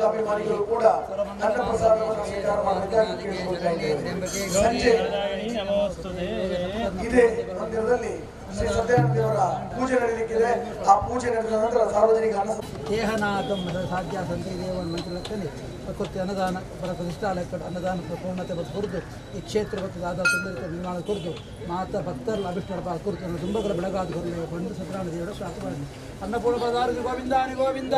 ಅಭಿಮಾನಿಗಳು ಕೂಡ ಅನ್ನ ಪ್ರಸಾದವನ್ನು ಸ್ವೀಕಾರ ಮಾಡಬೇಕಾಗಿ ಕೇಳಿಕೊಳ್ತಾ ಇದ್ದೇವೆ. ಸಂಜೆ ಇದೇ ಮಂದಿರದಲ್ಲಿ ಶ್ರೀ ಸತ್ಯನಾರಾಯಣ ದೇವರ ಪೂಜೆ ನಡೆಯಲಿಕ್ಕಿದೆ. ಆ ಪೂಜೆ ನಡೆದ ನಂತರ ಸಾರ್ವಜನಿಕ ಅನ್ನ ದೇಹನಾಥಂ ಸಾಧ್ಯ ಸಂತಿ ದೇವನ ಮಂತ್ರದಲ್ಲಿ ಪ್ರಕೃತಿ ಅನ್ನದಾನ ಪರ ಪ್ರತಿಷ್ಠಾಲಯ ಅನ್ನದಾನ ಪೂರ್ಣತೆ ಕುರಿತು ಈ ಕ್ಷೇತ್ರ ಮತ್ತು ದಾದಾ ಸುಂದರಿತ ನಿರ್ಮಾಣ ಕುರಿತು ಮಾತಾ ಭಕ್ತರ ಅಭಿಷ್ಟ ಕುರಿತು ತುಂಬಗಳ ಬೆಳಗಾದ ಕೊರಲೆ ಬಂದು ಸತ್ಯನಾರಾಯಣ ದೇವರ ಪ್ರಾರ್ಥನೆ. ಅನ್ನಪೂರ್ಣ ಪದಾರ್ಥ ಗೋವಿಂದಾನಿ ಗೋವಿಂದ.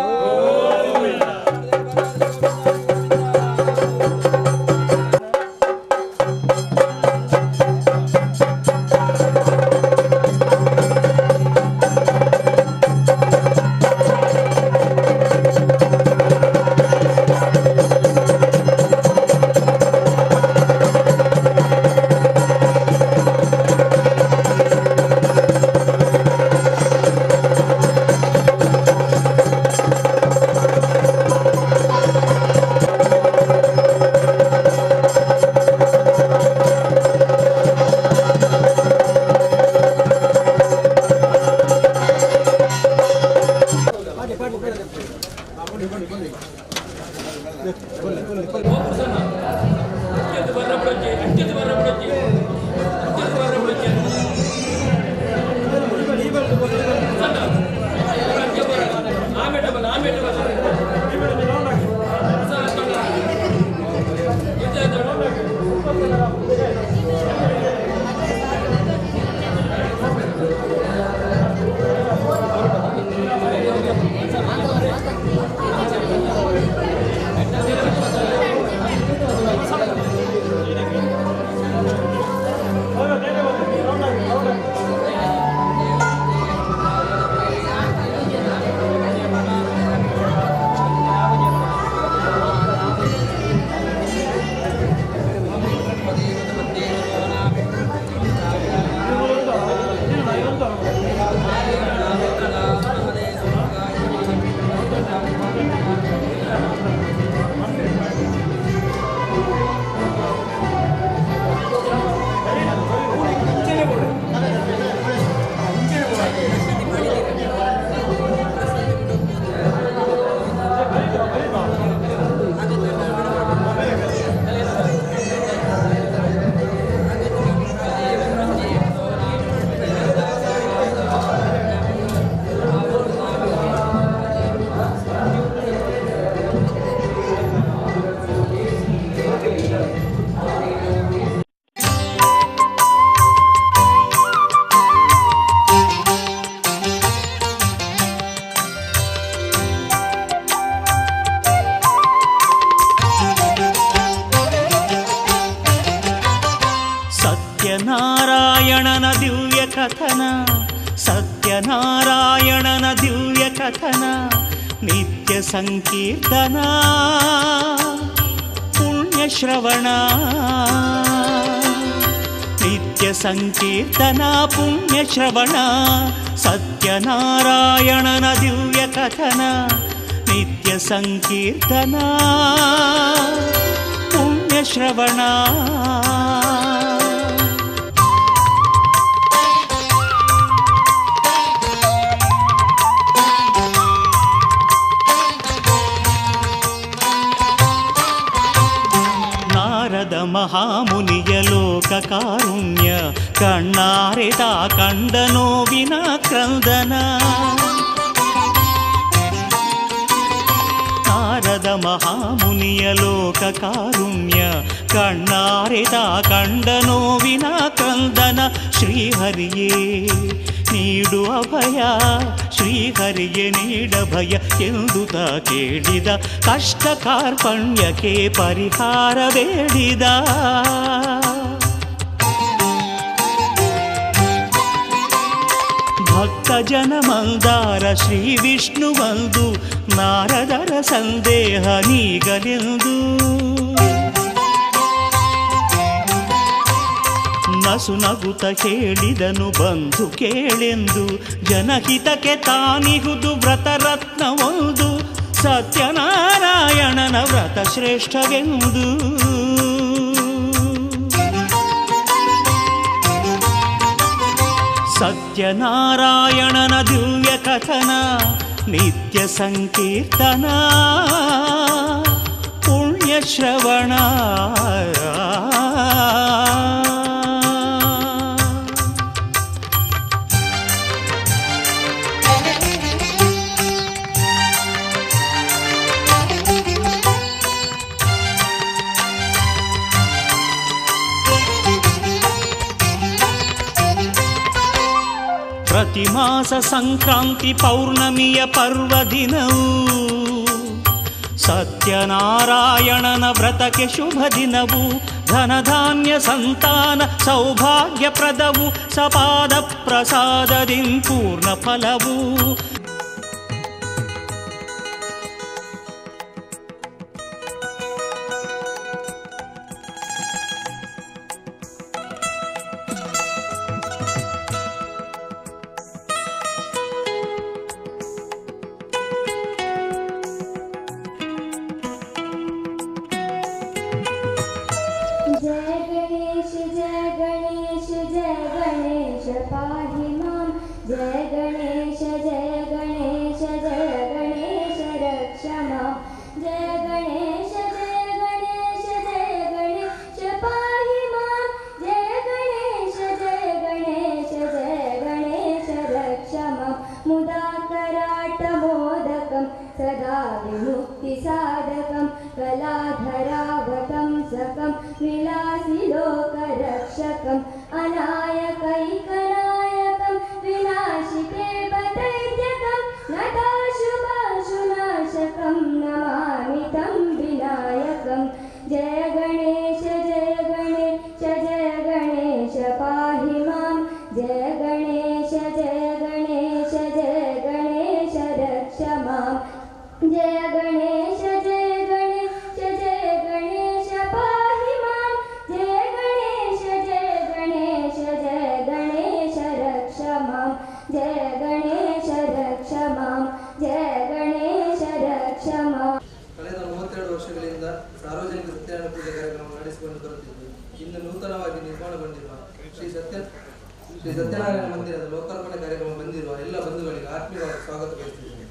ಸತ್ಯನಾರಾಯಣನ ದಿವ್ಯ ಕಥನ, ಸತ್ಯನಾರಾಯಣನ ದಿವ್ಯ ಕಥನ, ನಿತ್ಯ ಸಂಕೀರ್ತನ ಪುಣ್ಯಶ್ರವಣ, ನಿತ್ಯ ಸಂಕೀರ್ತನ ಪುಣ್ಯಶ್ರವಣ, ಸತ್ಯನಾರಾಯಣನ ದಿವ್ಯ ಕಥನ, ನಿತ್ಯ ಸಂಕೀರ್ತನ ಪುಣ್ಯಶ್ರವಣ. ಮಹಾಮುನಿಯ ಲೋಕ ಕಾರುಣ್ಯ ಕಣ್ಣಾರೆ ತಾ ಕಂಡ ನೋವಿನ ಕ್ರಂದನ, ನಾರದ ಮಹಾಮುನಿಯ ಲೋಕ ಕಾರುಣ್ಯ ಕಣ್ಣಾರೆ ತಾ ಕಂಡ ನೋವಿನ ಕ್ರಂದನ, ಶ್ರೀಹರಿಯೇ ನೀಡು ಅಭಯ, ಶ್ರೀಹರಿಯೇ ನೀಡಭಯ ಎಂದು ತಾ ಕೇಳಿದ, ಕಷ್ಟ ಕಾರ್ಪಣ್ಯಕ್ಕೆ ಪರಿಹಾರ ಬೇಡಿದ. ಭಕ್ತ ಜನ ಮಂದಾರ ಶ್ರೀ ವಿಷ್ಣುವಂದು ನಾರದರ ಸಂದೇಹ ನೀಗಲೆಂದು. ನಸು ನಗುತ ಕೇಳಿದನು ಬಂಧು ಕೇಳೆಂದು, ಜನಹಿತಕ್ಕೆ ತಾನಿಹುದು ವ್ರತರತ್ನವೊಂದು, ಸತ್ಯನಾರಾಯಣನ ವ್ರತ ಶ್ರೇಷ್ಠವೆಂದು. ಸತ್ಯನಾರಾಯಣನ ದಿವ್ಯ ಕಥನ ನಿತ್ಯ ಸಂಕೀರ್ತನ ಪುಣ್ಯಶ್ರವಣ. ಪ್ರತಿಮಾಸ ಸಂಕ್ರಾಂತಿ ಪೌರ್ಣಮಿಯ ಪರ್ವದಿನವು ಸತ್ಯನಾರಾಯಣನ ವ್ರತಕ್ಕೆ ಶುಭ ದಿನವು, ಧನಧಾನ್ಯ ಸಂತಾನ ಸೌಭಾಗ್ಯಪ್ರದವು, ಸಪಾದ ಪ್ರಸಾದದಿಂ ಪೂರ್ಣ ಫಲವು. ಶ್ರೀ ಸತ್ಯನಾರಾಯಣ ಮಂದಿರದ ಲೋಕಾರ್ಪಣೆ ಕಾರ್ಯಕ್ರಮ ಬಂದಿರುವ ಎಲ್ಲ ಬಂಧುಗಳಿಗೆ ಆತ್ಮೀಯವಾಗಿ ಸ್ವಾಗತ ಬಯಸುತ್ತಿದ್ದೇನೆ.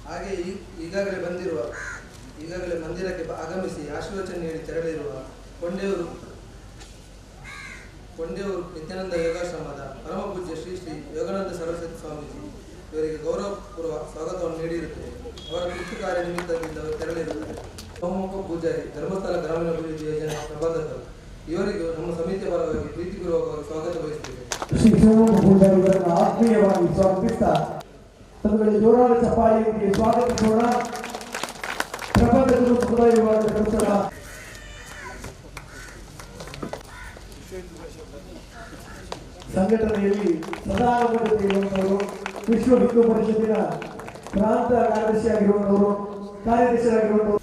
ಹಾಗೆ ಈಗಾಗಲೇ ಮಂದಿರಕ್ಕೆ ಆಗಮಿಸಿ ಆಶೀರ್ವಚನ ನೀಡಿ ತೆರಳಿರುವ ಕೊಂಡೆಯೂರು ನಿತ್ಯಾನಂದ ಯೋಗಾಶ್ರಮದ ಪರಮಪೂಜ್ಯ ಶ್ರೀ ಶ್ರೀ ಯೋಗಾನಂದ ಸರಸ್ವತಿ ಸ್ವಾಮೀಜಿ ಇವರಿಗೆ ಗೌರವಪೂರ್ವ ಸ್ವಾಗತವನ್ನು ನೀಡಿರುತ್ತೇವೆ. ಅವರ ತುರ್ತು ಕಾರ್ಯ ನಿಮಿತ್ತದಿಂದ ಅವರು ತೆರಳಿರುತ್ತಾರೆ. ಬಹುಮುಖ ಪೂಜಾರಿ, ಧರ್ಮಸ್ಥಳ ಗ್ರಾಮೀಣಾಭಿವೃದ್ಧಿ ಯೋಜನೆ ಪ್ರಬಂಧಕರು ಇವರಿಗೂ ನಮ್ಮ ಸಮಿತಿಯ ಪರವಾಗಿ ಪ್ರೀತಿಪೂರ್ವಕವಾಗಿ ಸ್ವಾಗತ ಬಯಸುತ್ತೇವೆ. ಶ್ರೀ ಶಿವಮೊಗ್ಗ ಪೂಜಾರಿಯವರನ್ನು ಆತ್ಮೀಯವಾಗಿ ಸ್ವಾಗತಿಸ್ತಾ ತಮ್ಮಗಳಿಗೆ ಜೋರಾದ ಚಪ್ಪಾಳೆಯೊಂದಿಗೆ ಸ್ವಾಗತಿಸೋಣ. ಪ್ರಬಂಧಕರು ಸಮುದಾಯ ವಿಭಾಗದ ಧರ್ಮಸ್ಥಳ ಸಂಘಟನೆಯಲ್ಲಿ ಸದಾ ಜೊತೆ ಇರುವಂಥವರು, ವಿಶ್ವ ಹಿಂದೂ ಪರಿಷತ್ತಿನ ಪ್ರಾಂತ ಕಾರ್ಯದರ್ಶಿಯಾಗಿರುವಂಥವರು, ಕಾರ್ಯದರ್ಶಿಯಾಗಿರುವಂಥವರು.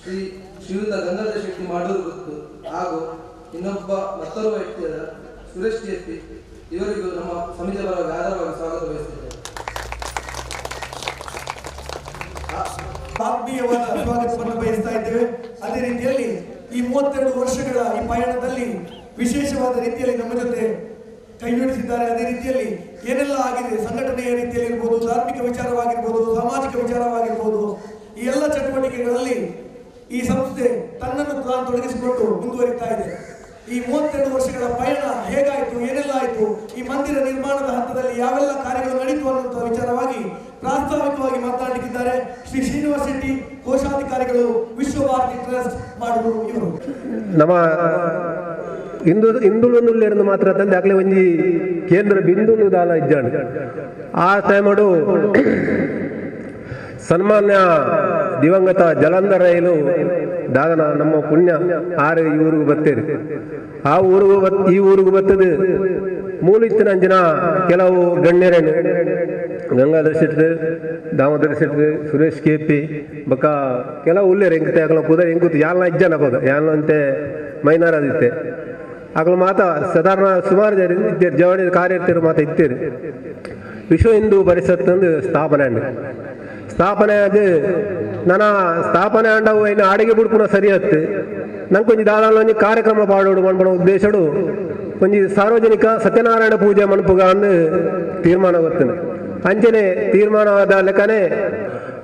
ಶ್ರೀ ಶ್ರೀಯುತ ಗಂಗಾಧರ ಶೆಟ್ಟಿ ಮಾಡೂರು ಗುತ್ತು ಹಾಗೂ ಮತ್ತೋರ್ವ ವ್ಯಕ್ತಿಯಾದ ಸುರೇಶ್ ಕೆಪಿ ಇವರಿಗೂ ನಮ್ಮ ಸಮಿತಿಯ ಪರವಾಗಿ ಆಧಾರವಾಗಿ ಸ್ವಾಗತ ಬಯಸುತ್ತೇವೆ. ಆತ್ಮೀಯವಾದ ಸ್ವಾಗತವನ್ನು ಬಯಸ್ತಾ ಇದ್ದೇವೆ. ಅದೇ ರೀತಿಯಲ್ಲಿ ಈ 32 ವರ್ಷಗಳ ಈ ಪಯಣದಲ್ಲಿ ವಿಶೇಷವಾದ ರೀತಿಯಲ್ಲಿ ನಮ್ಮ ಜೊತೆ ಕೈಜೋಡಿಸಿದ್ದಾರೆ. ಅದೇ ರೀತಿಯಲ್ಲಿ ಏನೆಲ್ಲ ಆಗಿದೆ, ಸಂಘಟನೆಯ ರೀತಿಯಲ್ಲಿ ಇರ್ಬೋದು, ಧಾರ್ಮಿಕ ವಿಚಾರವಾಗಿರ್ಬೋದು, ಸಾಮಾಜಿಕ ವಿಚಾರವಾಗಿರ್ಬೋದು, ಈ ಎಲ್ಲ ಚಟುವಟಿಕೆಗಳಲ್ಲಿ ಈ ಸಂಸ್ಥೆ ತನ್ನನ್ನು ತಾನು ತೊಡಗಿಸಿಕೊಂಡು ಮುಂದುವರಿತಾ ಇದೆ. ಈ 32 ವರ್ಷಗಳ ಪಯಣ ಹೇಗಾಯಿತು, ಏನೆಲ್ಲ ಆಯಿತು, ಈ ಮಂದಿರ ನಿರ್ಮಾಣದ ಹಂತದಲ್ಲಿ ಯಾವೆಲ್ಲ ಕಾರ್ಯಗಳು ನಡೀತು ಅನ್ನುವಂಥ ವಿಚಾರವಾಗಿ ಪ್ರಾಸ್ತಾವಿಕವಾಗಿ ಮಾತನಾಡಲಿಕ್ಕಿದ್ದಾರೆ ಶ್ರೀ ಶ್ರೀನಿವಾಸ ಶೆಟ್ಟಿ, ಕೋಶಾಧಿಕಾರಿಗಳು, ವಿಶ್ವಭಾರತಿ ಟ್ರಸ್ಟ್ ಮಾಡುವರು ಇವರು. ನಮ್ಮ ಹಿಂದುಳಿದು ಮಾತ್ರ ತಂದೆ ಆಗಲೇ ಒಂಜಿ ಕೇಂದ್ರ ಬಿಂದು ದಾಲ ಇಜ್ಜಾಂಡ್ ಆ ಟೈಮಡು ಸನ್ಮಾನ್ಯ ದಿವಂಗತ ಜಲಂಧರ ರೈಲು ದಾದನ ನಮ್ಮ ಪುಣ್ಯ ಆರು ಈ ಊರಿಗೂ ಬರ್ತೇವೆ. ಆ ಊರಿಗೂ ಈ ಊರಿಗೂ ಬರ್ತದೆ ಮೂಲಿತ್ತಿನ ಅಂಜಿನ ಕೆಲವು ಗಣ್ಯರೇನು ಗಂಗಾಧರ ಶೆಟ್ರು, ದಾಮೋದರ ಶೆಟ್ರು, ಸುರೇಶ್ ಕೆ ಪಿ ಬಕ್ಕ ಕೆಲವು ಉಲ್ಲೇರು ಎಂಕತೆ ಅಕಲ ಪುದ ಎಂಕುತ್ತು ಯಾಲ್ನ ಇಜ್ಜನ ಪದ ಯಾಲ್ನ ಅಂತೆ ಮೈನಾರದಿತ್ತೆ ಅಕಲ ಮಾತ ಸಾಧಾರಣ ಸುಮಾರು ಜನ ಇದ್ದೇರು ಜವಳಿ ಕಾರ್ಯಕರ್ತರು ಮಾತ ಇತ್ತೇರು. ವಿಶ್ವ ಹಿಂದೂ ಪರಿಷತ್ ಅಂದು ಸ್ಥಾಪನೆ ಅಂಡ್ ಸ್ಥಾಪನೆ ಅದು ನನ್ನ ಸ್ಥಾಪನೆ ಅಂಡವು ಇನ್ನು ಅಡಿಗೆ ಬಿಡ್ಪುನ ಸರಿ ಹತ್ತು ನಂಗೆ ಕೊಂಚ ದಾದಾಲ ಒಂಜಿ ಕಾರ್ಯಕ್ರಮ ಪಾಡೋಡು ಮನ್ಪುನ ಉದ್ದೇಶಡು ಒಂಜಿ ಸಾರ್ವಜನಿಕ ಸತ್ಯನಾರಾಯಣ ಪೂಜೆ ಮನ್ಪುಗ ಅಂದು ತೀರ್ಮಾನ ಗೊತ್ತೇನೆ. ಅಂಚನೆ ತೀರ್ಮಾನವಾದ ಲೆಕ್ಕನೆ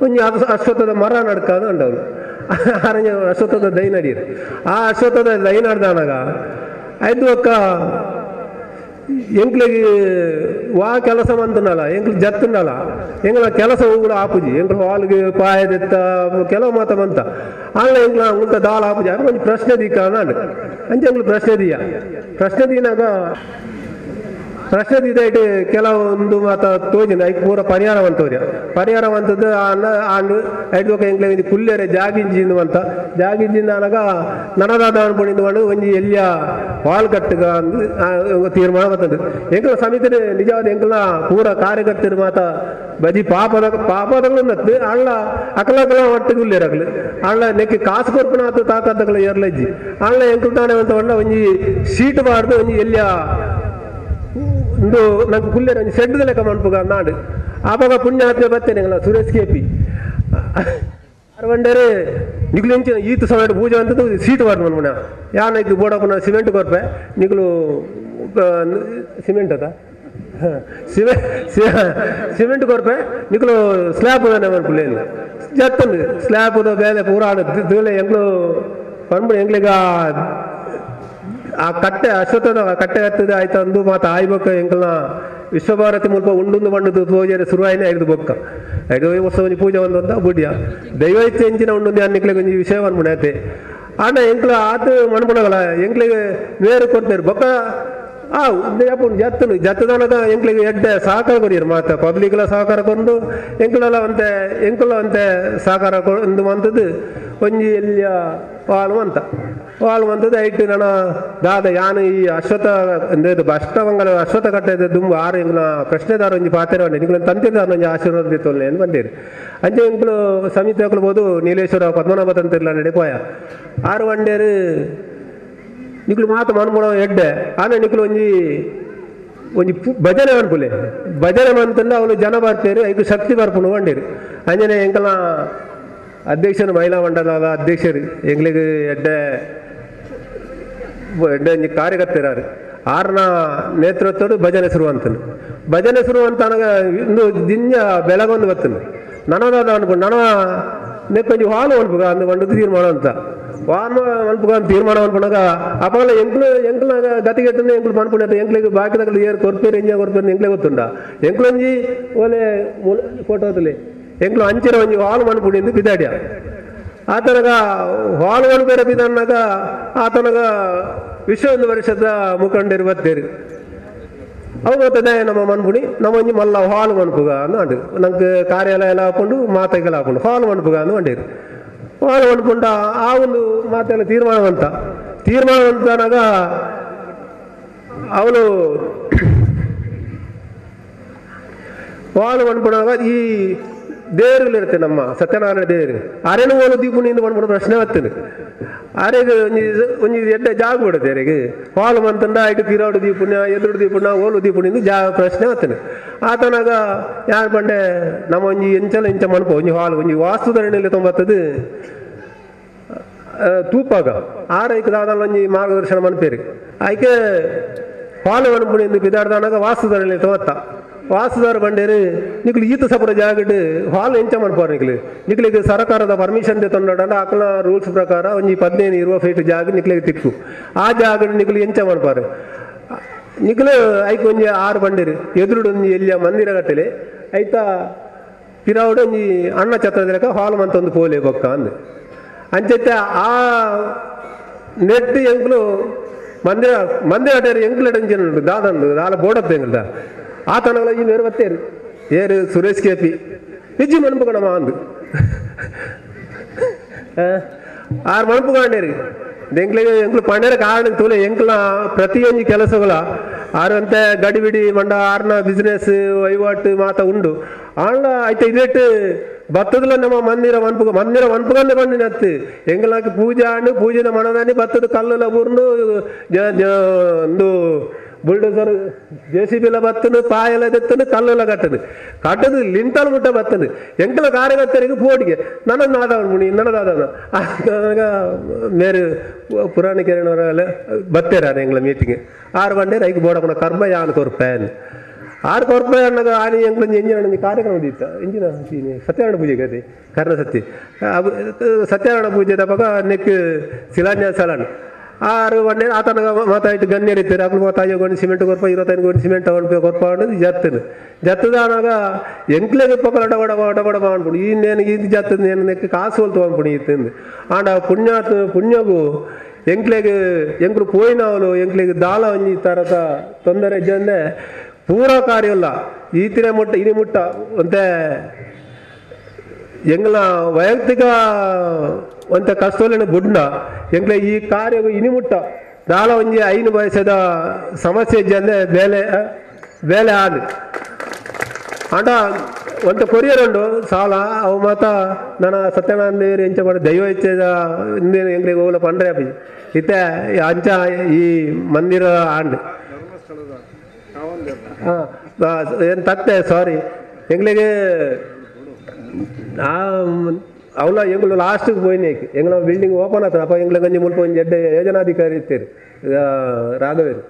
ಒಂಜಿ ಅಶ್ವತ್ಥದ ಮರ ನಡ್ಕಾದು ಅಂಡವರು ಆರಂಜ ಅಶ್ವತ್ಥದ ದೈ ನಡೀರು. ಆ ಅಶ್ವತ್ಥದ ದೈ ನಡ್ದಾನಾಗ ಐದು ಒಕ್ಕ ಎಂಕ್ಲಿಗೆ ವಾ ಕೆಲಸ ಮಂತನಲ್ಲ, ಎಂಕ್ಲು ಜತ್ತನಲ್ಲ, ಎಂಗ್ಲ ಕೆಲಸ ಕೂಡ ಆಪುಜಿ, ಎಂಕ್ಲು ಹಾಲ್ಗೆ ಪಾಯದೆತ್ತ ಕೆಲವು ಮಾತ ಮಂತ ಅಲ್ಲ ಎಂಕ್ಲ ಉಂಟ ದಾಲ ಆಪುಜಿ ಅಪ್ಪ ಒಂಜಿ ಪ್ರಶ್ನೆ ದೀಕ ಅಂಡ್ ಅಂಚೆ ಎಂಕ್ಲು ಪ್ರಶ್ನೆ ದೀಯ ಪ್ರಶ್ನೆ ದೀನಾಗ ಪ್ರಶ್ನೆ ದೀದಾಯ್ಟ್ ಕೆಲವೊಂದು ಮಾತ ತೋಜಿನ ಐಕ್ ಪೂರ ಪರಿಹಾರ ಅಂತವ್ರಿ ಪರಿಹಾರ ಅಂತದ್ದು ಆಂಡ್ ಐದು ಒಕ್ಕ ಎಂಕ್ಲೆ ಒಂಜಿ ಕುಲ್ಲೆರೆ ಜಾಗಿಂಜಿಂದು ಅಂತ ಜಾಗಿಂಜಿಂದ ಅನಗ ನನದಾದ ಅನ್ಕೊಂಡಿದ್ದು ಮಾಡು ಒಂಜಿ ಎಲ್ಲಿಯ ವಾಲ್ ಕಟ್ಟುಗ ಅಂದು ತೀರ್ಮಾನ ಬರ್ತದೆ. ಎಂಕಲ ಸಮಿತಿ ನಿಜವಾದ ಎಂಕಲ ಪೂರ ಕಾರ್ಯಕರ್ತರು ಮಾತ ಬಜಿ ಪಾಪದ ಪಾಪದಗಳು ನತ್ತು ಅಳ್ಳ ಅಕಲಕಲ ಒಟ್ಟಿಗೆ ಉಲ್ಲೇರು ಅಕಲು ಅಳ್ಳ ನೆಕ್ಕಿ ಕಾಸು ಕೊರ್ಪುನ ಆತು ತಾಕತ್ತಕಲ ಏರ್ಲಜ್ಜಿ ಅಳ್ಳ ಎಂಕಲ್ ತಾನೆ ಅಂತ ಒಂಡ ಒಂಜಿ ಸೀಟ್ ಬಾರ್ದು ಒಂಜಿ ಎಲ್ಲಿಯ ಇಂದು ನಂಗೆ ಕುಲ್ಲೇರು ಒಂಜಿ ಶೆಡ್ ಲೆಕ್ಕ ಮನ್ಪುಗ ನಾಡು ಆಪಗ ಪುಣ್ಯಾತ್ಮೆ ಬರ್ತೇನೆ ಸುರೇಶ್ ಕೆ ಪಿ ಅರವಂಡರೆ ನಿಗುಲು ಎಂಚಿನ ಈತ ಸಮಯ ಪೂಜೆ ಅಂತದ್ದು ಸೀಟ್ ಬಾರ್ದು ಮನ್ಪುಣ ಯಾನ್ ಐಕ್ ಬೋಡಪ್ಪನ ಸಿಮೆಂಟ್ ಕೊರ್ಪೆ ನಿಗುಲು ಸಿಮೆಂಟ್ ಅದ ಸಿಮೆಂಟ್ ಕೊರ್ಪೆ ನಿಗುಲು ಸ್ಲ್ಯಾಬ್ ಮನ್ಪುಲೇನು ಜತ್ತಂದು ಸ್ಲ್ಯಾಬ್ ಬೇಲೆ ಪೂರ ದೂಲೆ ಎಂಗ್ಲು ಪನ್ಪುಣ ಎಂಗ್ಲಿಗ ಆ ಕಟ್ಟೆ ಅಶ್ವತ್ಥದ ಕಟ್ಟೆ ಹತ್ತದ ಆಯ್ತು ಅಂದು ಮಾತು ಆಯ್ಬೊಕ್ಕ ಎಂಕಲ್ನ ವಿಶ್ವಭಾರತಿ ಮುಲ್ಪ ಉಂಡುಂದು ಬಂಡದು ತೋಜರೆ ಶುರುವಾಯಿನೇ ಐದು ಬೊಕ್ಕ ಐದು ವರ್ಷ ಒಂಜಿ ಪೂಜೆ ಒಂದು ಅಂತ ಬುಡಿಯ ದೈವ ಇಚ್ಛೆ ಎಂಚಿನ ಉಂಡುಂದು ಅನ್ನಿಕ್ಲೆ ಒಂಜಿ ವಿಷಯ ಮನ್ಪುಣ ಆಯ್ತೆ ಆಂಡ ಎಂಕ್ಲ ಆತ ಮನ್ಪುಣಗಲ ಎಂಕ್ಲಿಗೆ ಬೇರೆ ಕೊಡ್ತೇರು ಬೊಕ್ಕ ಆ ಜತ್ತನು ಜತ್ತದನಗ ಎಂಕ್ಲಿಗೆ ಎಡ್ಡೆ ಸಹಕಾರ ಕೊಡಿಯರು ಮಾತ ಪಬ್ಲಿಕ್ಲ ಸಹಕಾರ ಕೊಂಡು ಎಂಕುಲ ಅಂತೆ ಎಂಕುಲ ಅಂತೆ ಸಹಕಾರ ಒಂದು ಮಂತದ್ದು ಒಂಜಿ ಎಲ್ಲಿಯ ವಾಲು ಅಂತ ವಾಲು ಮಂತದ್ದು ಐಟ್ ನನ್ನ ದಾದ ಯಾನು ಈ ಅಶ್ವತ್ಥ ಅಂದ್ರೆ ಅಷ್ಟಮಂಗಲ ಅಶ್ವತ್ಥ ಕಟ್ಟೆದ ದುಂಬು ಆರು ಎಂಗ್ಲ ಪ್ರಶ್ನೆದಾರ ಒಂಜಿ ಪಾತೆರ ನಿಂಗ್ಲ ತಂತಿದಾರ ಒಂಜಿ ಆಶೀರ್ವಾದ ದಿತ್ತೊಲ್ಲೆ ಅಂತ ಬಂದಿರು. ಅಂಚೆ ಎಂಕ್ಲು ಸಮಿತಿ ಹೋಗ್ಬೋದು ನೀಲೇಶ್ವರ ಪದ್ಮನಾಭ ತಂತಿರ್ಲ ನಡೆ ಪೋಯ ಆರು వండేರು ನಿಕ್ಲು ಮಾತು ಮನ್ಪುಣ ಎಡ್ಡೆ ಆನೆ ನಿಕ್ಲು ಒಂಜಿ ಒಂಜಿ ಭಜನೆ ಮನ್ಪುಲೆ ಭಜನೆ ಮಂತಂಡ ಅವಳು ಜನ ಬರ್ತೇರು ಐಕು ಶಕ್ತಿ ಬರ್ಪುಣ వండೇರು. ಅಂಜನೆ ಎಂಕಲ್ನ ಅಧ್ಯಕ್ಷರು ಮಹಿಳಾ ಮಂಡಲದ ಅಧ್ಯಕ್ಷರು ಎಂಗ್ಲಿಗೆ ಎಡ್ಡೆ ಎಡ್ಡೆ ಒಂಜಿ ಕಾರ್ಯಕರ್ತರಾರು ಆರ್ನ ನೇತೃತ್ವಡು ಭಜನೆ ಶುರು ಅಂತಾನೆ ಭಜನೆ ಶುರು ಅಂತ ಅನಗ ಇಂದು ದಿಂಜ ಬೆಳಗೊಂದು ಬರ್ತನೆ ನನದಾದ ಅನ್ಕೊಂಡು ನನ ನೆಕ್ಕೊಂಜಿ ಹಾಲು ಅನ್ಪುಗ ಅಂದು ಒಂದು ತೀರ್ಮಾನ ಅಂತ ವಾಮ ಮನ್ಪುಗ ಅಂತ ತೀರ್ಮಾನ ಅನ್ಪುಣಗ ಅಪಗಲ ಎಂಕ್ಲು ಎಂಕ್ಲಾಗ ಗತಿಗೆಟ್ಟನೆ ಎಂಕ್ಲು ಮನ್ಪುಣ ಎಂಕ್ಲಿಗೆ ಬಾಕಿದಗಳು ಏರು ಕೊರ್ಪೇರು ಎಂಜ ಕೊರ್ಪೇರು ಎಂಕ್ಲೆ ಗೊತ್ತುಂಡ ಎಂಕ್ಲೊಂಜಿ ಓಲೆ ಫೋಟೋ ಹೋತಲೆ ಎಂಕ್ಲು ಅಂಚಿನ ಒಂಜಿ ಹಾಲು ಮನ್ಪುಣಿಂದು ಬಿದಾಡ್ಯ ಆತನಗ ಹಾಲು ಮನ್ಪೇರ ಬಿದನ್ನಾಗ ಆತನಗ ವಿಶ್ವ ಹಿಂದೂ ಪರಿಷತ್ ಮುಖಂಡರು ಬರ್ತೇರು ಅವು ಗೊತ್ತದೆ ನಮ್ಮ ಮನ್ಪುಣಿ ನಮ್ಮ ಒಂಜಿ ಮಲ್ಲ ಹಾಲು ಮನ್ಪುಗ ಅಂದು ಅಂಡು ನಂಗೆ ಕಾರ್ಯಾಲಯ ಎಲ್ಲ ಹಾಕೊಂಡು ಮಾತೆಗೆಲ್ಲ ಹಾಕೊಂಡು ಹಾಲು ಮನ್ಪುಗ ಅಂದು ಅಂಡೇರು ಹಾಲು ಮನ್ಪುಂಡ ಆ ಒಂದು ಮಾತೆಲ್ಲ ತೀರ್ಮಾನವಂತ ತೀರ್ಮಾನವಂತನಾಗ ಅವನು ಹಾಲು ಮನ್ಪುಣಾಗ ಈ ದೇವರುಗಳಿರುತ್ತೆ ನಮ್ಮ ಸತ್ಯನಾರಾಯಣ ದೇವರು ಅರೆನು ಓಲು ದೀಪುನಿಂದ ಮನ್ಪುಣ ಪ್ರಶ್ನೆ ಬರ್ತದೆ ಅರೆಗೆ ಒಂಜಿ ಒಂಜಿ ಎಡ್ಡೆ ಜಾಗ ಬಿಡುತ್ತೆ ಅರೆಗೆ ಹಾಲು ಮಂತಂಡ ಐಟು ಪಿರಾಡು ದೀಪುಣ್ಯ ಎದುರು ದೀಪುಣ್ಯ ಓಲು ದೀಪುಣಿಂದ ಜಾ ಪ್ರಶ್ನೆ ಬರ್ತದೆ. ಆತನಾಗ ಯಾರು ಬಂಡೆ ನಮ್ಮ ಒಂಜಿ ಎಂಚಲ ಇಂಚ ಮನ್ಪ ಒಂಜಿ ಹಾಲು ಒಂಜಿ ವಾಸ್ತುಧರಣಿಯಲ್ಲಿ ತೊಂಬತ್ತದು ತೂಪಾಗ ಆರೈಕ್ ದಾದ ಒಂಜಿ ಮಾರ್ಗದರ್ಶನ ಮನ್ಪೇರು ಐಕೆ ಪಾಲು ಮನ್ಪುಣಿ ಪಿದಾಡ್ದಾನಾಗ ವಾಸ್ತುದಾರ ತೋತ್ತ ವಾಸ್ತುದಾರ ಬಂಡೇರು ನಿಕ್ಲು ಈತ ಸಪುರ ಜಾಗಡ್ ಹಾಲ್ ಎಂಚ ಮನ್ಪಾರು ನಿಕ್ಲು ನಿಕ್ಲಿಗೆ ಸರ್ಕಾರದ ಪರ್ಮಿಷನ್ ತಂಡ ಅಕಲ ರೂಲ್ಸ್ ಪ್ರಕಾರ ಒಂಜಿ 15 20 ಫೀಟ್ ಜಾಗ ನಿಕ್ಲಿಗೆ ತಿಕ್ಕು ಆ ಜಾಗಡ್ ನಿಕ್ಲು ಎಂಚ ಮನ್ಪಾರು ನಿಕ್ಲು ಐಕ್ ಒಂಜಿ 6 ಬಂಡೇರು ಎದುರುಡು ಒಂಜಿ ಎಲ್ಲಿಯ ಮಂದಿರ ಕಟ್ಟಲೆ ಐತ ಪಿರಾವುಡು ಒಂಜಿ ಅಣ್ಣ ಛತ್ರದಲೆಕ್ಕ ಹಾಲ್ ಮಂತೊಂದು ಪೋಲೆ ಬೊಕ್ಕ ಅಂದ್ ಅಂಚೈತೆ ಆ ನೆಟ್ ಎಂಕ್ಲು ಮಂದಿರ ಮಂದಿರ ಕಟ್ಟೇರು ಎಂಕ್ಲೆಡ್ ಅಂಚಿನ ದಾದಂದು ದಾಲ ಬೋಡತ್ತೆ ಎಂಗ್ಲ್ದ ಆ ತನಗಳ ಈ ಮೇರು ಬತ್ತೇರು ಏರು ಸುರೇಶ್ ಕೆ ಪಿ ನಿಜ್ಜಿ ಮನ್ಪುಗಣಮ ಅಂದು ಆರು ಮನ್ಪುಗೊಂಡೇರು ಎಂಕ್ಲಿಗೆ ಎಂಕ್ಲು ಪಂಡೇರ ಕಾರಣ ತೂಲೆ ಎಂಕ್ಲ ಪ್ರತಿಯೊಂದು ಕೆಲಸಗಳ ಆರಂತೆ ಗಡಿಬಿಡಿ ಮಂಡ ಆರ್ನ ಬಿಸ್ನೆಸ್ ವಹಿವಾಟು ಮಾತ ಉಂಡು ಆಂಡ ಐತೆ ಇದೇಟ್ ಭತ್ತದಲ್ಲ ನಮ್ಮ ಮಂದಿರ ಮನ್ಪುಗ ಮಂದಿರ ಮನ್ಪುಗಂದೆ ಬಂದಿನತ್ತು ಎಂಗ್ಲಾಕಿ ಪೂಜೆ ಆಂಡು ಪೂಜೆನ ಮನದಾನಿ ಭತ್ತದ ಕಲ್ಲುಲ ಬೂರ್ನು ಒಂದು ಬುಲ್ಡೋಸರ್ ಜೆಸಿಬಿಲ ಬತ್ತನು ಪಾಯಲ ದೆತ್ತನು ಕಲ್ಲುಲ ಕಟ್ಟದು ಕಟ್ಟದು ಲಿಂಟಲ್ ಮುಟ್ಟ ಬತ್ತನು ಎಂಕಲ ಕಾರ್ಯಕರ್ತರಿಗೆ ಪೋಟಿಗೆ ನನ್ನ ನಾದವನು ಮುಣಿ ನನ್ನದಾದವನು ನನಗ ಮೇರು ಪುರಾಣ ಕೆರೆನವರೆಲ್ಲ ಬತ್ತೇರ ಎಂಗ್ಲ ಮೀಟಿಂಗ್ 6 ಬಂಡೇರು ಐಕ್ ಬೋಡಪ್ಪನ ಕರ್ಮ ಯಾನ್ ಕೊರ್ಪೇನ್ 6 ಕೊರ್ಪೆ ಅನ್ನಾಗ ಆನಿ ಎಂಕ್ಲ ಎಂಜಿನ ಕಾರ್ಯಕ್ರಮ ದಿತ್ತ ಎಂಜಿನ ಸತ್ಯನಾರಾಯಣ ಪೂಜೆ ಕತೆ ಕರ್ಣ ಸತ್ಯ ಸತ್ಯನಾರಾಯಣ ಪೂಜೆ ತಪಕ ನೆಕ್ ಶಿಲಾನ್ಯಾಸ ಆರು ಬಂಡೆ ಆತನ ಮಾತಾಯ್ತು ಗಣ್ಯರಿತ್ತಾರೆ ಅಕ್ಲು ಮಾತಾಯೋ ಗೋಣಿ ಸಿಮೆಂಟ್ ಕೊರ್ಪ 25 ಗೋಣಿ ಸಿಮೆಂಟ್ ಅವನು ಕೊರ್ಪ ಅನ್ನೋದು ಜತ್ತನು ಜತ್ತದಾನಾಗ ಎಂಕ್ಲೆಗೆ ಪಕ್ಕ ಡಬಡ ಡಬಡ ಅನ್ಪುಡು ಈ ನೇನು ಇದು ಜತ್ತದ ನೇನು ನೆಕ್ ಕಾಸು ಹೊಲ್ತು ಅನ್ಪುಡು ಇತ್ತಂದು ಆಂಡ ಪುಣ್ಯ ಪುಣ್ಯಗು ಎಂಕ್ಲೆಗೆ ಎಂಕ್ಲು ಪೋಯಿನವಲು ಎಂಕ್ಲೆಗೆ ದಾಲ ಒಂಜಿ ತರದ ತೊಂದರೆ ಇದ್ದಂದೆ ಪೂರ ಕಾರ್ಯವಲ್ಲ ಈತಿನ ಮುಟ್ಟ ಇನಿ ಮುಟ್ಟ ಒಂತೆ ಎಂಗ್ಲ ವೈಯಕ್ತಿಕ ಒಂತ ಕಷ್ಟೋಲಿನ ಬುಡ್ನ ಎಂಗ್ಲ ಈ ಕಾರ್ಯ ಇನಿ ಮುಟ್ಟ ದಾಲ ಒಂಜಿ 5 ವಯಸ್ಸದ ಸಮಸ್ಯೆ ಇಜ್ಜಂದೆ ಬೇಲೆ ಬೇಲೆ ಆದ ಆಂಡ ಒಂತ ಕೊರಿಯರ್ ಉಂಡು ಸಾಲ ಅವು ಮಾತ ನನ್ನ ಸತ್ಯನಾರಾಯಣ ದೇವರು ಎಂಚ ಮಾಡ ದೈವ ಇಚ್ಛೆದ ಎಂಗ್ಲಿಗೆ ಹೋಗಲ ಪಂಡ್ರೆ ಅಪ್ಪಿ ಇತ್ತೆ ಅಂಚ ಈ ಮಂದಿರ ಆಂಡ್ ಏನು ತತ್ತೆ ಸಾರಿ ಎಂಗ್ಲಿಗೆ ಅವಲ ಎಂಗ್ಳು ಲಾಸ್ಟಿಗೆ ಪೋಯಿನ ಎಂಗ್ಲ ಬಿಲ್ಡಿಂಗ್ ಓಪನ್ ಆಗ್ತದೆ ಅಪ್ಪ ಎಂಗ್ಲ ಗಂಜಿ ಮುಲ್ಪ ಒಂಜಿ ಎಡ್ಡೆ ಯೋಜನಾಧಿಕಾರಿ ಇತ್ತೀರಿ ರಾಘವೇರು